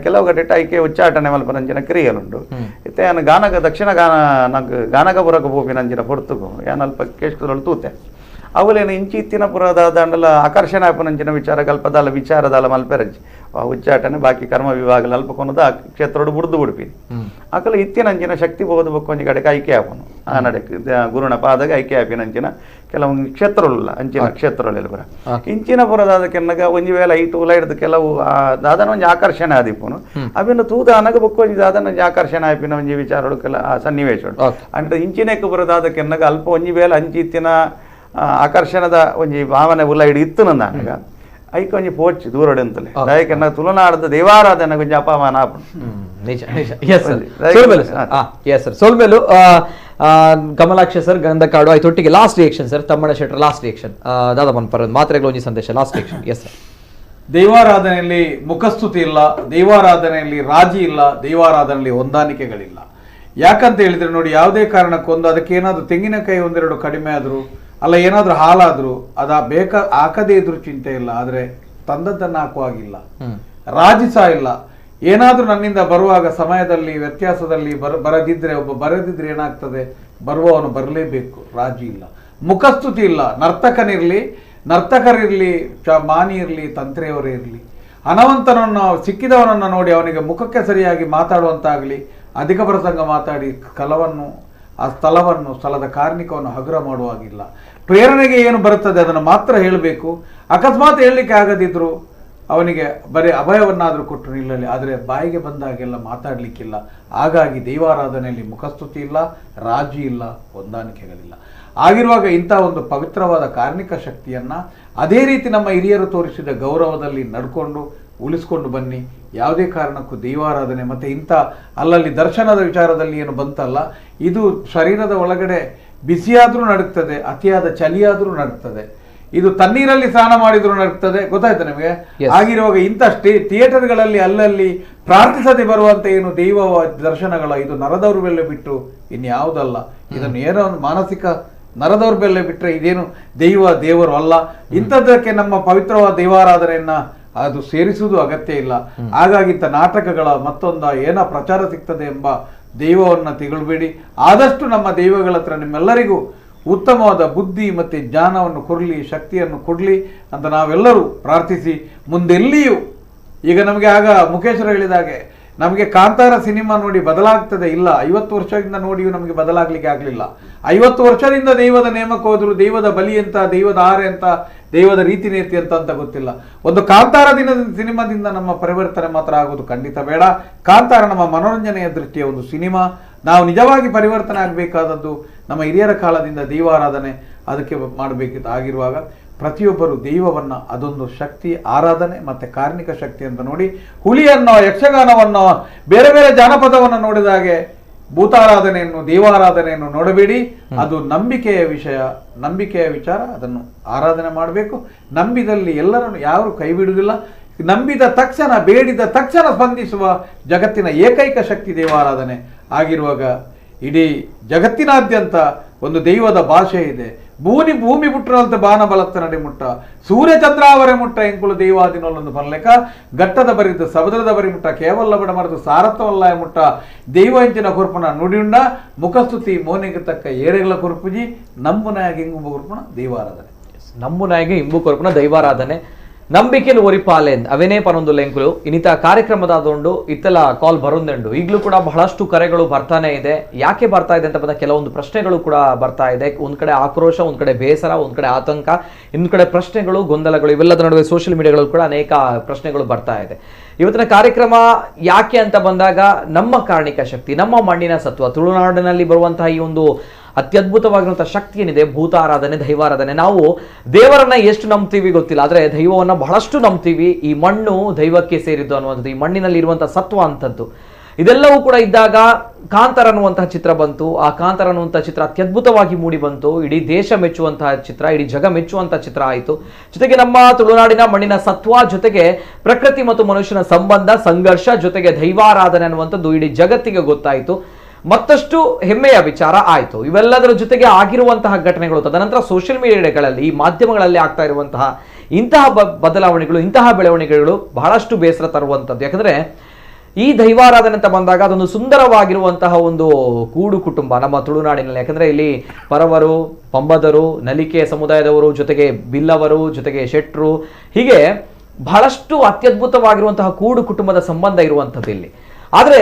ಕೆಲವು ಕಡೆಟ್ ಐಕೆ ಉಚ್ಚಾಟನೆ ಮಲ್ಪನಂಚಿನ ಕ್ರಿಯೆಲುಂಡು. ಇತ್ತೆ ಯಾನು ಗಾನಕ ದಕ್ಷಿಣ ಗಾನ ನಂಗೆ ಗಾನಕಪುರಕ್ಕೆ ಪೋಪಿನಂಚಿನ ಪೊರ್ತುಗು ಯಾನು ಅಲ್ಪ ಕೇಸ್ಕುಲಲ್ಲಿ ತೂತೆ ಅವುಲೇನು ಇಂಚಿ ಇತ್ತಿನ ಪುರದ ದಂಡಲ ಆಕರ್ಷಣೆ ಆಪನಂಚಿನ ವಿಚಾರ ಕಲ್ಪದಾಲ ವಿಚಾರದಾಲ ಮಲ್ಪೆರಂಚಿ ಆ ಉಚ್ಚಾಟನೆ ಬಾಕಿ ಕರ್ಮ ವಿಭಾಗ ಅಲ್ಪ ಕೊನದ ಕ್ಷೇತ್ರೋಡು ಬುಡ್ದು ಬಿಡ್ಪಿ ಆಕಲ ಇತ್ತಿನಂಚಿನ ಶಕ್ತಿ ಬೋದು ಬೊಕ್ಕೊಂಜಿ ಕಡೆಗೆ ಐಕೆ ಆಪನು ಆ ನಡಕ್ಕೆ ಗುರುಣ ಪಾದಾಗ ಐಕೆ ಆಪಿನಂಚಿನ ಕೆಲವೊಂದು ಕ್ಷೇತ್ರಗಳಿಲ್ಲ ಅಂಚಿನ ಕ್ಷೇತ್ರಗಳೆಲ್ಲ ಬರ ಇಂಚಿನ ಪುರದಾದ ಕೆನ್ನಗ ಒಂಜಿ ವೇಳೆ ಐಟು ಉಲ ಹಿಡ್ದು ಕೆಲವು ದಾದನ ಒಂಜಿ ಆಕರ್ಷಣೆ ಆದಿಪ್ಪುನು ಅವಿನ ತೂದ ಅನಗ ಬೊಕ್ಕೊಂಜಿ ದಾದನ ಒಂಜಿ ಆಕರ್ಷಣೆ ಆಪಿನ ಒಂಜಿ ವಿಚಾರಗಳು ಕೆಲ ಆ ಸನ್ನಿವೇಶಗಳು ಅಂದ್ರೆ ಇಂಚಿನಕ್ಕೆ ಬರೋದಾದ ಕೆನ್ನಗ ಅಲ್ಪ ಒಂಜಿ ವೇಳೆ ಅಂಚಿ ಇತ್ತಿನ ಆಕರ್ಷಣದ ಒಂಜಿ ಭಾವನೆ ಉಲ್ಲ ಹಿಡಿ ಇತ್ತು ನನಗ ಐಕ್ ಒಂಜಿ ಪೋಚ್ ದೂರಡೆ ಅಂತಲೇ ದಯಕೆನ್ನ ತುಳುನಾಡದ ದೇವಾರಾಧನೆ ಒಂಜಿ ಅಪಮಾನ ಆಪುಂಡು. ನಿಜ ನಿಜ. Yes sir, yes sir. ಸೋಲ್ಮೇಲು Kamalaksha sir Gandhakadu ಆಯ್ತು ಒಟ್ಟಿಗೆ last reaction sir, Thammanna Shettar last reaction, ದಾದಾ ಮನ್ಪರ್ ಮಾತ್ರೆಗಳು ಒಂಜಿ ಸಂದೇಶ last reaction. Yes sir. ದೈವಾರಾಧನೆಯಲ್ಲಿ ಮುಖಸ್ತುತಿ ಇಲ್ಲ, ದೈವಾರಾಧನೆಯಲ್ಲಿ ರಾಜಿ ಇಲ್ಲ, ದೈವಾರಾಧನೆಯಲ್ಲಿ ಹೊಂದಾಣಿಕೆಗಳಿಲ್ಲ. ಯಾಕಂತ ಹೇಳಿದ್ರೆ ನೋಡಿ, ಯಾವುದೇ ಕಾರಣಕ್ಕೊಂದು ಅದಕ್ಕೇನಾದರೂ ತೆಂಗಿನಕಾಯಿ ಒಂದೆರಡು ಕಡಿಮೆ ಆದರೂ ಅಲ್ಲ ಏನಾದರೂ ಹಾಲಾದರೂ ಅದ ಬೇಕ ಹಾಕದೇ ಇದ್ರೂ ಚಿಂತೆ ಇಲ್ಲ, ಆದರೆ ತಂದದ್ದನ್ನು ಹಾಕುವಾಗಿಲ್ಲ, ರಾಜಿ ಸಹ ಇಲ್ಲ. ಏನಾದರೂ ನನ್ನಿಂದ ಬರುವಾಗ ಸಮಯದಲ್ಲಿ ವ್ಯತ್ಯಾಸದಲ್ಲಿ ಬರದಿದ್ದರೆ ಒಬ್ಬ ಬರದಿದ್ರೆ ಏನಾಗ್ತದೆ, ಬರುವವನು ಬರಲೇಬೇಕು. ರಾಜಿ ಇಲ್ಲ, ಮುಖಸ್ತುತಿ ಇಲ್ಲ. ನರ್ತಕನಿರಲಿ, ನರ್ತಕರಿರಲಿ, ಮಾನಿ ಇರಲಿ, ತಂತ್ರೆಯವರೇ ಇರಲಿ, ಅನವಂತನನ್ನು ಸಿಕ್ಕಿದವನನ್ನು ನೋಡಿ ಅವನಿಗೆ ಮುಖಕ್ಕೆ ಸರಿಯಾಗಿ ಮಾತಾಡುವಂತಾಗಲಿ, ಅಧಿಕ ಪ್ರಸಂಗ ಮಾತಾಡಿ ಕಲವನ್ನು ಆ ಸ್ಥಳವನ್ನು ಸ್ಥಳದ ಕಾರ್ಮಿಕವನ್ನು ಹಗುರ ಮಾಡುವಾಗಿಲ್ಲ. ಪ್ರೇರಣೆಗೆ ಏನು ಬರುತ್ತದೆ ಅದನ್ನು ಮಾತ್ರ ಹೇಳಬೇಕು. ಅಕಸ್ಮಾತ್ ಹೇಳಲಿಕ್ಕೆ ಆಗದಿದ್ದರೂ ಅವನಿಗೆ ಬರೀ ಅಭಯವನ್ನಾದರೂ ಕೊಟ್ಟು ನಿಲ್ಲಲಿ, ಆದರೆ ಬಾಯಿಗೆ ಬಂದಾಗೆಲ್ಲ ಮಾತಾಡಲಿಕ್ಕಿಲ್ಲ. ಹಾಗಾಗಿ ದೈವಾರಾಧನೆಯಲ್ಲಿ ಮುಖಸ್ತುತಿ ಇಲ್ಲ, ರಾಜಿ ಇಲ್ಲ, ಹೊಂದಾಣಿಕೆಗಳಿಲ್ಲ. ಆಗಿರುವಾಗ ಇಂಥ ಒಂದು ಪವಿತ್ರವಾದ ಕಾರ್ಮಿಕ ಶಕ್ತಿಯನ್ನು ಅದೇ ರೀತಿ ನಮ್ಮ ಹಿರಿಯರು ತೋರಿಸಿದ ಗೌರವದಲ್ಲಿ ನಡ್ಕೊಂಡು ಉಳಿಸ್ಕೊಂಡು ಬನ್ನಿ. ಯಾವುದೇ ಕಾರಣಕ್ಕೂ ದೈವಾರಾಧನೆ ಮತ್ತು ಇಂಥ ಅಲ್ಲಲ್ಲಿ ದರ್ಶನದ ವಿಚಾರದಲ್ಲಿ ಏನು ಬಂತಲ್ಲ, ಇದು ಶರೀರದ ಒಳಗಡೆ ಬಿಸಿಯಾದರೂ ನಡುಗ್ತದೆ, ಅತಿಯಾದ ಚಳಿಯಾದರೂ ನಡುಗ್ತದೆ, ಇದು ತಣ್ಣೀರಲ್ಲಿ ಸ್ನಾನ ಮಾಡಿದ್ರು ನಡುಗ್ತದೆ, ಗೊತ್ತಾಯ್ತು ನಿಮಗೆ. ಆಗಿರುವಾಗ ಇಂಥ ಥಿಯೇಟರ್ಗಳಲ್ಲಿ ಅಲ್ಲಲ್ಲಿ ಪ್ರಾರ್ಥಿಸದೆ ಬರುವಂತ ಏನು ದೈವ ದರ್ಶನಗಳ ಇದು ನರದೌರ್ಬಲ್ಯ ಬಿಟ್ಟು ಇನ್ಯಾವುದಲ್ಲ. ಇದನ್ನು ಏನೋ ಒಂದು ಮಾನಸಿಕ ನರದೌರ್ಬಲ್ಯ ಬಿಟ್ಟರೆ ಇದೇನು ದೈವ ದೇವರು ಅಲ್ಲ. ಇಂಥದ್ದಕ್ಕೆ ನಮ್ಮ ಪವಿತ್ರವಾದ ದೈವಾರಾಧನೆಯನ್ನ ಅದು ಸೇರಿಸುವುದು ಅಗತ್ಯ ಇಲ್ಲ. ಹಾಗಾಗಿ ಇಂಥ ನಾಟಕಗಳ ಮತ್ತೊಂದ ಏನೋ ಪ್ರಚಾರ ಸಿಗ್ತದೆ ಎಂಬ ದೈವವನ್ನು ತೆಗೊಳ್ಬೇಡಿ. ಆದಷ್ಟು ನಮ್ಮ ದೈವಗಳ ಹತ್ರ ನಿಮ್ಮೆಲ್ಲರಿಗೂ ಉತ್ತಮವಾದ ಬುದ್ಧಿ ಮತ್ತು ಜ್ಞಾನವನ್ನು ಕೊಡಲಿ, ಶಕ್ತಿಯನ್ನು ಕೊಡಲಿ ಅಂತ ನಾವೆಲ್ಲರೂ ಪ್ರಾರ್ಥಿಸಿ ಮುಂದೆಲ್ಲಿಯೂ ಈಗ ನಮಗೆ ಆಗ ಮುಖೇಶರು ಹೇಳಿದಾಗೆ ನಮಗೆ ಕಾಂತಾರ ಸಿನಿಮಾ ನೋಡಿ ಬದಲಾಗ್ತದೆ ಇಲ್ಲ, 50 ವರ್ಷದಿಂದ ನೋಡಿಯೂ ನಮಗೆ ಬದಲಾಗಲಿಕ್ಕೆ ಆಗಲಿಲ್ಲ. 50 ವರ್ಷದಿಂದ ದೈವದ ನೇಮಕ್ಕೆ ಹೋದರು, ದೈವದ ಬಲಿ ಅಂತ, ದೈವದ ಆರೆ ಅಂತ, ದೈವದ ರೀತಿ ನೀತಿ ಅಂತ ಅಂತ ಗೊತ್ತಿಲ್ಲ. ಒಂದು ಕಾಂತಾರ ದಿನದ ಸಿನಿಮಾದಿಂದ ನಮ್ಮ ಪರಿವರ್ತನೆ ಮಾತ್ರ ಆಗೋದು ಖಂಡಿತ ಬೇಡ. ಕಾಂತಾರ ನಮ್ಮ ಮನೋರಂಜನೆಯ ದೃಷ್ಟಿಯ ಒಂದು ಸಿನಿಮಾ. ನಾವು ನಿಜವಾಗಿ ಪರಿವರ್ತನೆ ಆಗಬೇಕಾದದ್ದು ನಮ್ಮ ಹಿರಿಯರ ಕಾಲದಿಂದ ದೈವಾರಾಧನೆ ಅದಕ್ಕೆ ಮಾಡಬೇಕಿತ್ತು. ಆಗಿರುವಾಗ ಪ್ರತಿಯೊಬ್ಬರು ದೈವವನ್ನು ಅದೊಂದು ಶಕ್ತಿ, ಆರಾಧನೆ ಮತ್ತು ಕಾರ್ಮಿಕ ಶಕ್ತಿ ಅಂತ ನೋಡಿ, ಹುಲಿಯನ್ನು, ಯಕ್ಷಗಾನವನ್ನು, ಬೇರೆ ಬೇರೆ ಜಾನಪದವನ್ನು ನೋಡಿದ ಹಾಗೆ ಭೂತಾರಾಧನೆಯನ್ನು, ದೇವಾರಾಧನೆಯನ್ನು ನೋಡಬೇಡಿ. ಅದು ನಂಬಿಕೆಯ ವಿಷಯ, ನಂಬಿಕೆಯ ವಿಚಾರ. ಅದನ್ನು ಆರಾಧನೆ ಮಾಡಬೇಕು. ನಂಬಿದಲ್ಲಿ ಎಲ್ಲರನ್ನು ಯಾರು ಕೈ ಬಿಡುವುದಿಲ್ಲ. ನಂಬಿದ ತಕ್ಷಣ, ಬೇಡಿದ ತಕ್ಷಣ ಸ್ಪಂದಿಸುವ ಜಗತ್ತಿನ ಏಕೈಕ ಶಕ್ತಿ ದೇವಾರಾಧನೆ ಆಗಿರುವಾಗ ಇಡೀ ಜಗತ್ತಿನಾದ್ಯಂತ ಒಂದು ದೈವದ ಭಾಷೆ ಇದೆ. ಭೂಮಿ ಭೂಮಿ ಪುಟ್ಟನಂತ ಬಾನ ಬಲತ್ತ ನಡಿ ಮುಟ್ಟ, ಸೂರ್ಯಚಂದ್ರಾವರೆ ಮುಟ್ಟ ಎಂಕುಲು ದೈವಾದಿನೊಲ್ಲೊಂದು ಪನ್ಲೆಕ, ಘಟ್ಟದ ಬರಿದ ಸಮುದ್ರದ ಬರಿ ಮುಟ್ಟ, ಕೇವಲ ಬಡ ಮರೆದು ಸಾರಥವಲ್ಲಾಯ ಮುಟ್ಟ, ದೈವ ಇಂಚಿನ ಕೊರ್ಪುನ ನುಡಿಯುಂಡ, ಮುಖಸ್ತುತಿ ಮೋನಿಗೆ ತಕ್ಕ ಏರೆಗಳ ಕೊರ್ಪುಜಿ, ನಂಬುನಾಯಕ ಇಂಗು ಕೊರ್ಪುನ ದೈವಾರಾಧನೆ. ನಂಬುನಾಯಕ ಇಂಬು ಕೊರ್ಪುನ ದೈವಾರಾಧನೆ. ನಂಬಿಕೆಲು ಒರಿಪಾಲೆ ಅವೇನೇ ಪನೊಂದು ಲೆಂಕುಲು ಇನ್ನಿತ ಕಾರ್ಯಕ್ರಮದಾದೊಂಡು ಇತ್ತೆಲ್ಲ ಕಾಲ್ ಬರೋದೆಂಡು. ಈಗಲೂ ಕೂಡ ಬಹಳಷ್ಟು ಕರೆಗಳು ಬರ್ತಾನೆ ಇದೆ. ಯಾಕೆ ಬರ್ತಾ ಇದೆ ಅಂತ ಬಂದ ಕೆಲವೊಂದು ಪ್ರಶ್ನೆಗಳು ಕೂಡ ಬರ್ತಾ ಇದೆ. ಒಂದು ಕಡೆ ಆಕ್ರೋಶ, ಒಂದು ಕಡೆ ಬೇಸರ, ಒಂದು ಕಡೆ ಆತಂಕ, ಇನ್ನೊಂದು ಕಡೆ ಪ್ರಶ್ನೆಗಳು, ಗೊಂದಲಗಳು. ಇವೆಲ್ಲದರ ನಡುವೆ ಸೋಷಿಯಲ್ ಮೀಡಿಯಾಗಳು ಕೂಡ ಅನೇಕ ಪ್ರಶ್ನೆಗಳು ಬರ್ತಾ ಇದೆ. ಇವತ್ತಿನ ಕಾರ್ಯಕ್ರಮ ಯಾಕೆ ಅಂತ ಬಂದಾಗ ನಮ್ಮ ಕಾರಣಿಕ ಶಕ್ತಿ, ನಮ್ಮ ಮಣ್ಣಿನ ಸತ್ವ, ತುಳುನಾಡಿನಲ್ಲಿ ಬರುವಂತಹ ಈ ಒಂದು ಅತ್ಯದ್ಭುತವಾಗಿರುವಂಥ ಶಕ್ತಿ ಏನಿದೆ, ಭೂತಾರಾಧನೆ, ದೈವಾರಾಧನೆ. ನಾವು ದೇವರನ್ನ ಎಷ್ಟು ನಂಬ್ತೀವಿ ಗೊತ್ತಿಲ್ಲ, ಆದರೆ ದೈವವನ್ನು ಬಹಳಷ್ಟು ನಂಬ್ತೀವಿ. ಈ ಮಣ್ಣು ದೈವಕ್ಕೆ ಸೇರಿದ್ದು ಅನ್ನುವಂಥದ್ದು, ಈ ಮಣ್ಣಿನಲ್ಲಿ ಇರುವಂಥ ಸತ್ವ ಅಂಥದ್ದು. ಇದೆಲ್ಲವೂ ಕೂಡ ಇದ್ದಾಗ ಕಾಂತಾರ ಅನ್ನುವಂತಹ ಚಿತ್ರ ಬಂತು. ಆ ಕಾಂತಾರ ಅನ್ನುವಂಥ ಚಿತ್ರ ಅತ್ಯದ್ಭುತವಾಗಿ ಮೂಡಿ ಬಂತು. ಇಡೀ ದೇಶ ಮೆಚ್ಚುವಂತಹ ಚಿತ್ರ, ಇಡೀ ಜಗ ಮೆಚ್ಚುವಂತಹ ಚಿತ್ರ ಆಯಿತು. ಜೊತೆಗೆ ನಮ್ಮ ತುಳುನಾಡಿನ ಮಣ್ಣಿನ ಸತ್ವ, ಜೊತೆಗೆ ಪ್ರಕೃತಿ ಮತ್ತು ಮನುಷ್ಯನ ಸಂಬಂಧ, ಸಂಘರ್ಷ, ಜೊತೆಗೆ ದೈವಾರಾಧನೆ ಅನ್ನುವಂಥದ್ದು ಇಡೀ ಜಗತ್ತಿಗೆ ಗೊತ್ತಾಯಿತು. ಮತ್ತಷ್ಟು ಹೆಮ್ಮೆಯ ವಿಚಾರ ಆಯಿತು. ಇವೆಲ್ಲದರ ಜೊತೆಗೆ ಆಗಿರುವಂತಹ ಘಟನೆಗಳು, ತದನಂತರ ಸೋಷಿಯಲ್ ಮೀಡಿಯಾಗಳಲ್ಲಿ, ಈ ಮಾಧ್ಯಮಗಳಲ್ಲಿ ಆಗ್ತಾ ಇರುವಂತಹ ಇಂತಹ ಬದಲಾವಣೆಗಳು, ಇಂತಹ ಬೆಳವಣಿಗೆಗಳು ಬಹಳಷ್ಟು ಬೇಸರ ತರುವಂಥದ್ದು. ಯಾಕಂದರೆ ಈ ದೈವಾರಾಧನೆ ಅಂತ ಬಂದಾಗ ಅದೊಂದು ಸುಂದರವಾಗಿರುವಂತಹ ಒಂದು ಕೂಡು ಕುಟುಂಬ ನಮ್ಮ ತುಳುನಾಡಿನಲ್ಲಿ. ಯಾಕಂದರೆ ಇಲ್ಲಿ ಪರವರು, ಪಂಬದರು, ನಲಿಕೆ ಸಮುದಾಯದವರು, ಜೊತೆಗೆ ಬಿಲ್ಲವರು, ಜೊತೆಗೆ ಶೆಟ್ರು, ಹೀಗೆ ಬಹಳಷ್ಟು ಅತ್ಯದ್ಭುತವಾಗಿರುವಂತಹ ಕೂಡು ಕುಟುಂಬದ ಸಂಬಂಧ ಇರುವಂಥದ್ದು ಇಲ್ಲಿ. ಆದರೆ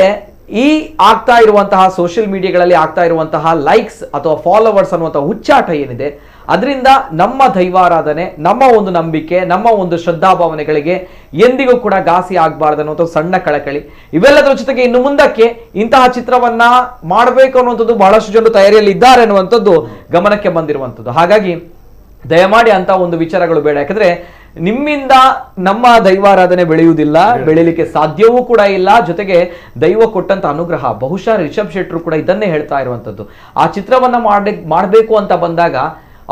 ಈ ಆಗ್ತಾ ಇರುವಂತಹ ಸೋಷಿಯಲ್ ಮೀಡಿಯಾಗಳಲ್ಲಿ ಆಗ್ತಾ ಇರುವಂತಹ ಲೈಕ್ಸ್ ಅಥವಾ ಫಾಲೋವರ್ಸ್ ಅನ್ನುವಂಥ ಹುಚ್ಚಾಟ ಏನಿದೆ, ಅದರಿಂದ ನಮ್ಮ ದೈವಾರಾಧನೆ, ನಮ್ಮ ಒಂದು ನಂಬಿಕೆ, ನಮ್ಮ ಒಂದು ಶ್ರದ್ಧಾಭಾವನೆಗಳಿಗೆ ಎಂದಿಗೂ ಕೂಡ ಘಾಸಿ ಆಗಬಾರ್ದು ಅನ್ನುವಂಥ ಸಣ್ಣ ಕಳಕಳಿ. ಇವೆಲ್ಲದರ ಜೊತೆಗೆ ಇನ್ನು ಮುಂದಕ್ಕೆ ಇಂತಹ ಚಿತ್ರವನ್ನ ಮಾಡಬೇಕು ಅನ್ನುವಂಥದ್ದು ಬಹಳಷ್ಟು ಜನರು ತಯಾರಿಯಲ್ಲಿ ಇದ್ದಾರೆ ಅನ್ನುವಂಥದ್ದು ಗಮನಕ್ಕೆ ಬಂದಿರುವಂಥದ್ದು. ಹಾಗಾಗಿ ದಯಮಾಡಿ ಅಂತ ಒಂದು ವಿಚಾರಗಳು ಬೇಡ. ಯಾಕಂದ್ರೆ ನಿಮ್ಮಿಂದ ನಮ್ಮ ದೈವಾರಾಧನೆ ಬೆಳೆಯುವುದಿಲ್ಲ, ಬೆಳೀಲಿಕ್ಕೆ ಸಾಧ್ಯವೂ ಕೂಡ ಇಲ್ಲ. ಜೊತೆಗೆ ದೈವ ಕೊಟ್ಟಂತ ಅನುಗ್ರಹ, ಬಹುಶಃ ರಿಷಬ್ ಶೆಟ್ಟರು ಕೂಡ ಇದನ್ನೇ ಹೇಳ್ತಾ ಇರುವಂಥದ್ದು. ಆ ಚಿತ್ರವನ್ನ ಮಾಡಬೇಕು ಅಂತ ಬಂದಾಗ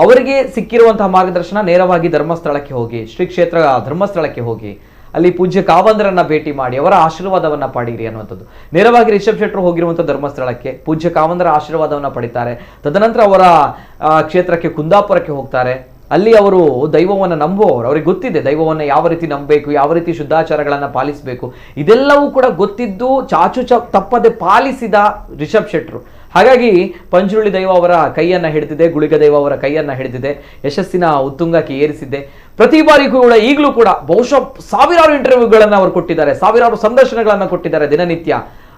ಅವರಿಗೆ ಸಿಕ್ಕಿರುವಂತಹ ಮಾರ್ಗದರ್ಶನ ನೇರವಾಗಿ ಧರ್ಮಸ್ಥಳಕ್ಕೆ ಹೋಗಿ, ಶ್ರೀ ಕ್ಷೇತ್ರ ಧರ್ಮಸ್ಥಳಕ್ಕೆ ಹೋಗಿ ಅಲ್ಲಿ ಪೂಜ್ಯ ಕಾವಂದರನ್ನ ಭೇಟಿ ಮಾಡಿ ಅವರ ಆಶೀರ್ವಾದವನ್ನ ಪಡೀರಿ ಅನ್ನುವಂಥದ್ದು. ನೇರವಾಗಿ ರಿಷಬ್ ಶೆಟ್ಟರು ಹೋಗಿರುವಂಥ ಧರ್ಮಸ್ಥಳಕ್ಕೆ ಪೂಜ್ಯ ಕಾವಂದರ ಆಶೀರ್ವಾದವನ್ನ ಪಡಿತಾರೆ. ತದನಂತರ ಅವರ ಕ್ಷೇತ್ರಕ್ಕೆ ಕುಂದಾಪುರಕ್ಕೆ ಹೋಗ್ತಾರೆ. ಅಲ್ಲಿ ಅವರು ದೈವವನ್ನು ನಂಬುವವರು, ಅವ್ರಿಗೆ ಗೊತ್ತಿದೆ ದೈವವನ್ನು ಯಾವ ರೀತಿ ನಂಬಬೇಕು, ಯಾವ ರೀತಿ ಶುದ್ಧಾಚಾರಗಳನ್ನು ಪಾಲಿಸಬೇಕು, ಇದೆಲ್ಲವೂ ಕೂಡ ಗೊತ್ತಿದ್ದು ಚಾಚು ತಪ್ಪದೆ ಪಾಲಿಸಿದ ರಿಷಬ್ ಶೆಟ್ಟರು. ಹಾಗಾಗಿ ಪಂಜುರುಳಿ ದೈವ ಅವರ ಕೈಯನ್ನು ಹಿಡಿದಿದೆ, ಗುಳಿಗ ದೈವ ಅವರ ಕೈಯನ್ನು ಹಿಡಿದಿದೆ, ಯಶಸ್ಸಿನ ಉತ್ತುಂಗಕ್ಕೆ ಏರಿಸಿದೆ. ಪ್ರತಿ ಬಾರಿ ಕೂಡ ಈಗಲೂ ಕೂಡ ಬಹುಶಃ ಸಾವಿರಾರು ಇಂಟರ್ವ್ಯೂಗಳನ್ನು ಅವರು ಕೊಟ್ಟಿದ್ದಾರೆ, ಸಾವಿರಾರು ಸಂದರ್ಶನಗಳನ್ನು ಕೊಟ್ಟಿದ್ದಾರೆ ದಿನನಿತ್ಯ.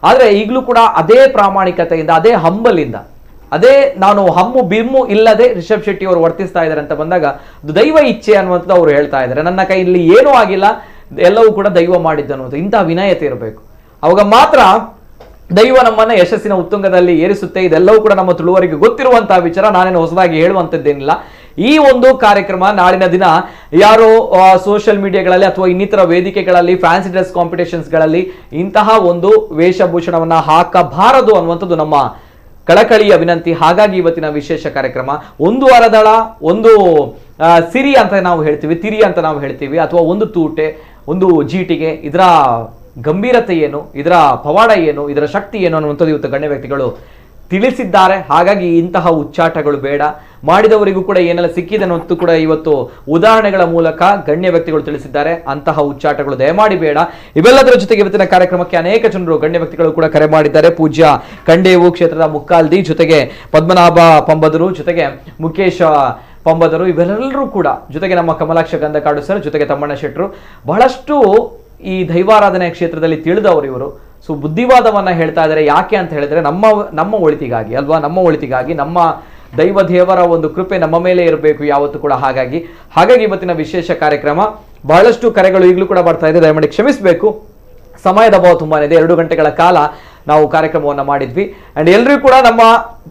ಆದರೆ ಈಗಲೂ ಕೂಡ ಅದೇ ಪ್ರಾಮಾಣಿಕತೆಯಿಂದ, ಅದೇ ಹಂಬಲಿಂದ, ಅದೇ ನಾನು ಹಮ್ಮು ಬಿಮ್ಮು ಇಲ್ಲದೆ ರಿಷಬ್ ಶೆಟ್ಟಿ ಅವರು ವರ್ತಿಸ್ತಾ ಇದ್ದಾರೆ ಅಂತ ಬಂದಾಗ ಅದು ದೈವ ಇಚ್ಛೆ ಅನ್ನುವಂಥದ್ದು ಅವರು ಹೇಳ್ತಾ ಇದ್ದಾರೆ. ನನ್ನ ಕೈಯಲ್ಲಿ ಏನೂ ಆಗಿಲ್ಲ, ಎಲ್ಲವೂ ಕೂಡ ದೈವ ಮಾಡಿದ್ದು ಅನ್ನುವಂಥ ಇಂತಹ ವಿನಯತೆ ಇರಬೇಕು. ಅವಾಗ ಮಾತ್ರ ದೈವ ನಮ್ಮನ್ನ ಯಶಸ್ಸಿನ ಉತ್ತುಂಗದಲ್ಲಿ ಏರಿಸುತ್ತೆ. ಇದೆಲ್ಲವೂ ಕೂಡ ನಮ್ಮ ತುಳುವರಿಗೆ ಗೊತ್ತಿರುವಂತಹ ವಿಚಾರ, ನಾನೇನು ಹೊಸದಾಗಿ ಹೇಳುವಂಥದ್ದೇನಿಲ್ಲ. ಈ ಒಂದು ಕಾರ್ಯಕ್ರಮ ನಾಳಿನ ದಿನ ಯಾರು ಸೋಷಿಯಲ್ ಮೀಡಿಯಾಗಳಲ್ಲಿ ಅಥವಾ ಇನ್ನಿತರ ವೇದಿಕೆಗಳಲ್ಲಿ ಫ್ಯಾನ್ಸಿ ಡ್ರೆಸ್ ಕಾಂಪಿಟೇಷನ್ಸ್ಗಳಲ್ಲಿ ಇಂತಹ ಒಂದು ವೇಷಭೂಷಣವನ್ನ ಹಾಕಬಾರದು ಅನ್ನುವಂಥದ್ದು ನಮ್ಮ ಕಳಕಳಿಯ ವಿನಂತಿ. ಹಾಗಾಗಿ ಇವತ್ತಿನ ವಿಶೇಷ ಕಾರ್ಯಕ್ರಮ ಒಂದು ಅರದಳ, ಒಂದು ಸಿರಿ ಅಂತ ನಾವು ಹೇಳ್ತೀವಿ, ತಿರಿ ಅಂತ ನಾವು ಹೇಳ್ತೀವಿ, ಅಥವಾ ಒಂದು ತೂಟೆ, ಒಂದು ಜೀಟಿಗೆ, ಇದರ ಗಂಭೀರತೆ ಏನು, ಇದರ ಪವಾಡ ಏನು, ಇದರ ಶಕ್ತಿ ಏನು ಅನ್ನುವಂಥದ್ದು ಇವತ್ತು ಗಣ್ಯ ವ್ಯಕ್ತಿಗಳು ತಿಳಿಸಿದ್ದಾರೆ. ಹಾಗಾಗಿ ಇಂತಹ ಹುಚ್ಚಾಟಗಳು ಬೇಡ. ಮಾಡಿದವರಿಗೂ ಕೂಡ ಏನೆಲ್ಲ ಸಿಕ್ಕಿದೆ ಅನ್ನೋದು ಕೂಡ ಇವತ್ತು ಉದಾಹರಣೆಗಳ ಮೂಲಕ ಗಣ್ಯ ವ್ಯಕ್ತಿಗಳು ತಿಳಿಸಿದ್ದಾರೆ. ಅಂತಹ ಹುಚ್ಚಾಟಗಳು ದಯಮಾಡಿ ಬೇಡ. ಇವೆಲ್ಲದರ ಜೊತೆಗೆ ಇವತ್ತಿನ ಕಾರ್ಯಕ್ರಮಕ್ಕೆ ಅನೇಕ ಜನರು, ಗಣ್ಯ ವ್ಯಕ್ತಿಗಳು ಕೂಡ ಕರೆ ಮಾಡಿದ್ದಾರೆ. ಪೂಜ್ಯ ಕಂಡೇವು ಕ್ಷೇತ್ರದ ಮುಕ್ಕಾಲ್ದಿ, ಜೊತೆಗೆ ಪದ್ಮನಾಭ ಪಂಬದರು, ಜೊತೆಗೆ ಮುಖೇಶ ಪಂಬದರು, ಇವೆಲ್ಲರೂ ಕೂಡ, ಜೊತೆಗೆ ನಮ್ಮ ಕಮಲಾಕ್ಷ ಗಂಧಕಾಡು ಸರ್, ಜೊತೆಗೆ ತಮ್ಮಣ್ಣ ಶೆಟ್ಟರು, ಬಹಳಷ್ಟು ಈ ದೈವಾರಾಧನೆ ಕ್ಷೇತ್ರದಲ್ಲಿ ತಿಳಿದವರು ಇವರು. ಸೊ ಬುದ್ಧಿವಾದವನ್ನ ಹೇಳ್ತಾ ಇದ್ದಾರೆ. ಯಾಕೆ ಅಂತ ಹೇಳಿದ್ರೆ ನಮ್ಮ ನಮ್ಮ ಒಳಿತಿಗಾಗಿ ಅಲ್ವಾ, ನಮ್ಮ ಒಳಿತಿಗಾಗಿ, ನಮ್ಮ ದೈವ ದೇವರ ಒಂದು ಕೃಪೆ ನಮ್ಮ ಮೇಲೆ ಇರಬೇಕು ಯಾವತ್ತೂ ಕೂಡ. ಹಾಗಾಗಿ ಹಾಗಾಗಿ ಇವತ್ತಿನ ವಿಶೇಷ ಕಾರ್ಯಕ್ರಮ, ಬಹಳಷ್ಟು ಕರೆಗಳು ಈಗಲೂ ಕೂಡ ಬರ್ತಾ ಇದೆ, ದಯಮಾಡಿ ಕ್ಷಮಿಸಬೇಕು, ಸಮಯದ ಅಭಾವ ತುಂಬಾನೇ ಇದೆ. 2 ಗಂಟೆಗಳ ಕಾಲ ನಾವು ಕಾರ್ಯಕ್ರಮವನ್ನು ಮಾಡಿದ್ವಿ. ಅಂಡ್ ಎಲ್ಲರೂ ಕೂಡ ನಮ್ಮ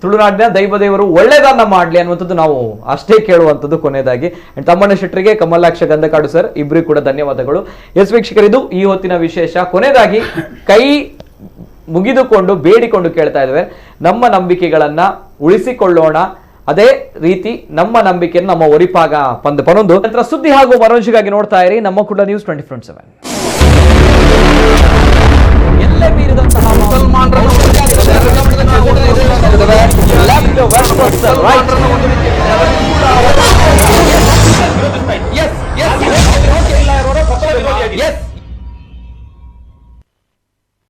ತುಳುನಾಡಿನ ದೈವ ದೇವರು ಒಳ್ಳೇದನ್ನ ಮಾಡಲಿ ಅನ್ನುವಂಥದ್ದು ನಾವು ಅಷ್ಟೇ ಕೇಳುವಂಥದ್ದು ಕೊನೆಯದಾಗಿ. ಅಂಡ್ ತಮ್ಮಣ್ಣ ಶೆಟ್ಟರಿಗೆ, ಕಮಲಾಕ್ಷ ಗಂಧಕಾಡು ಸರ್ ಇಬ್ಬರಿಗೂ ಕೂಡ ಧನ್ಯವಾದಗಳು. ಎಸ್ ವೀಕ್ಷಕರಿದು ಈ ಹೊತ್ತಿನ ವಿಶೇಷ. ಕೊನೆಯದಾಗಿ ಕೈ ಮುಗಿದುಕೊಂಡು ಬೇಡಿಕೊಂಡು ಕೇಳ್ತಾ ಇದ್ದೇವೆ, ನಮ್ಮ ನಂಬಿಕೆಗಳನ್ನ ಉಳಿಸಿಕೊಳ್ಳೋಣ, ಅದೇ ರೀತಿ ನಮ್ಮ ನಂಬಿಕೆಯನ್ನು ನಮ್ಮ ಒರಿಪಾಗ ಪಂದು ಪನೊಂದು. ನಂತರ ಸುದ್ದಿ ಹಾಗೂ ಮನೋರಂಜನೆಗಾಗಿ ನೋಡ್ತಾ ಇರಿ ನಮ್ಮ ಕೂಡ ನ್ಯೂಸ್ 24/7. ಎಲ್ಲ ಮೀರಿದಂತಹ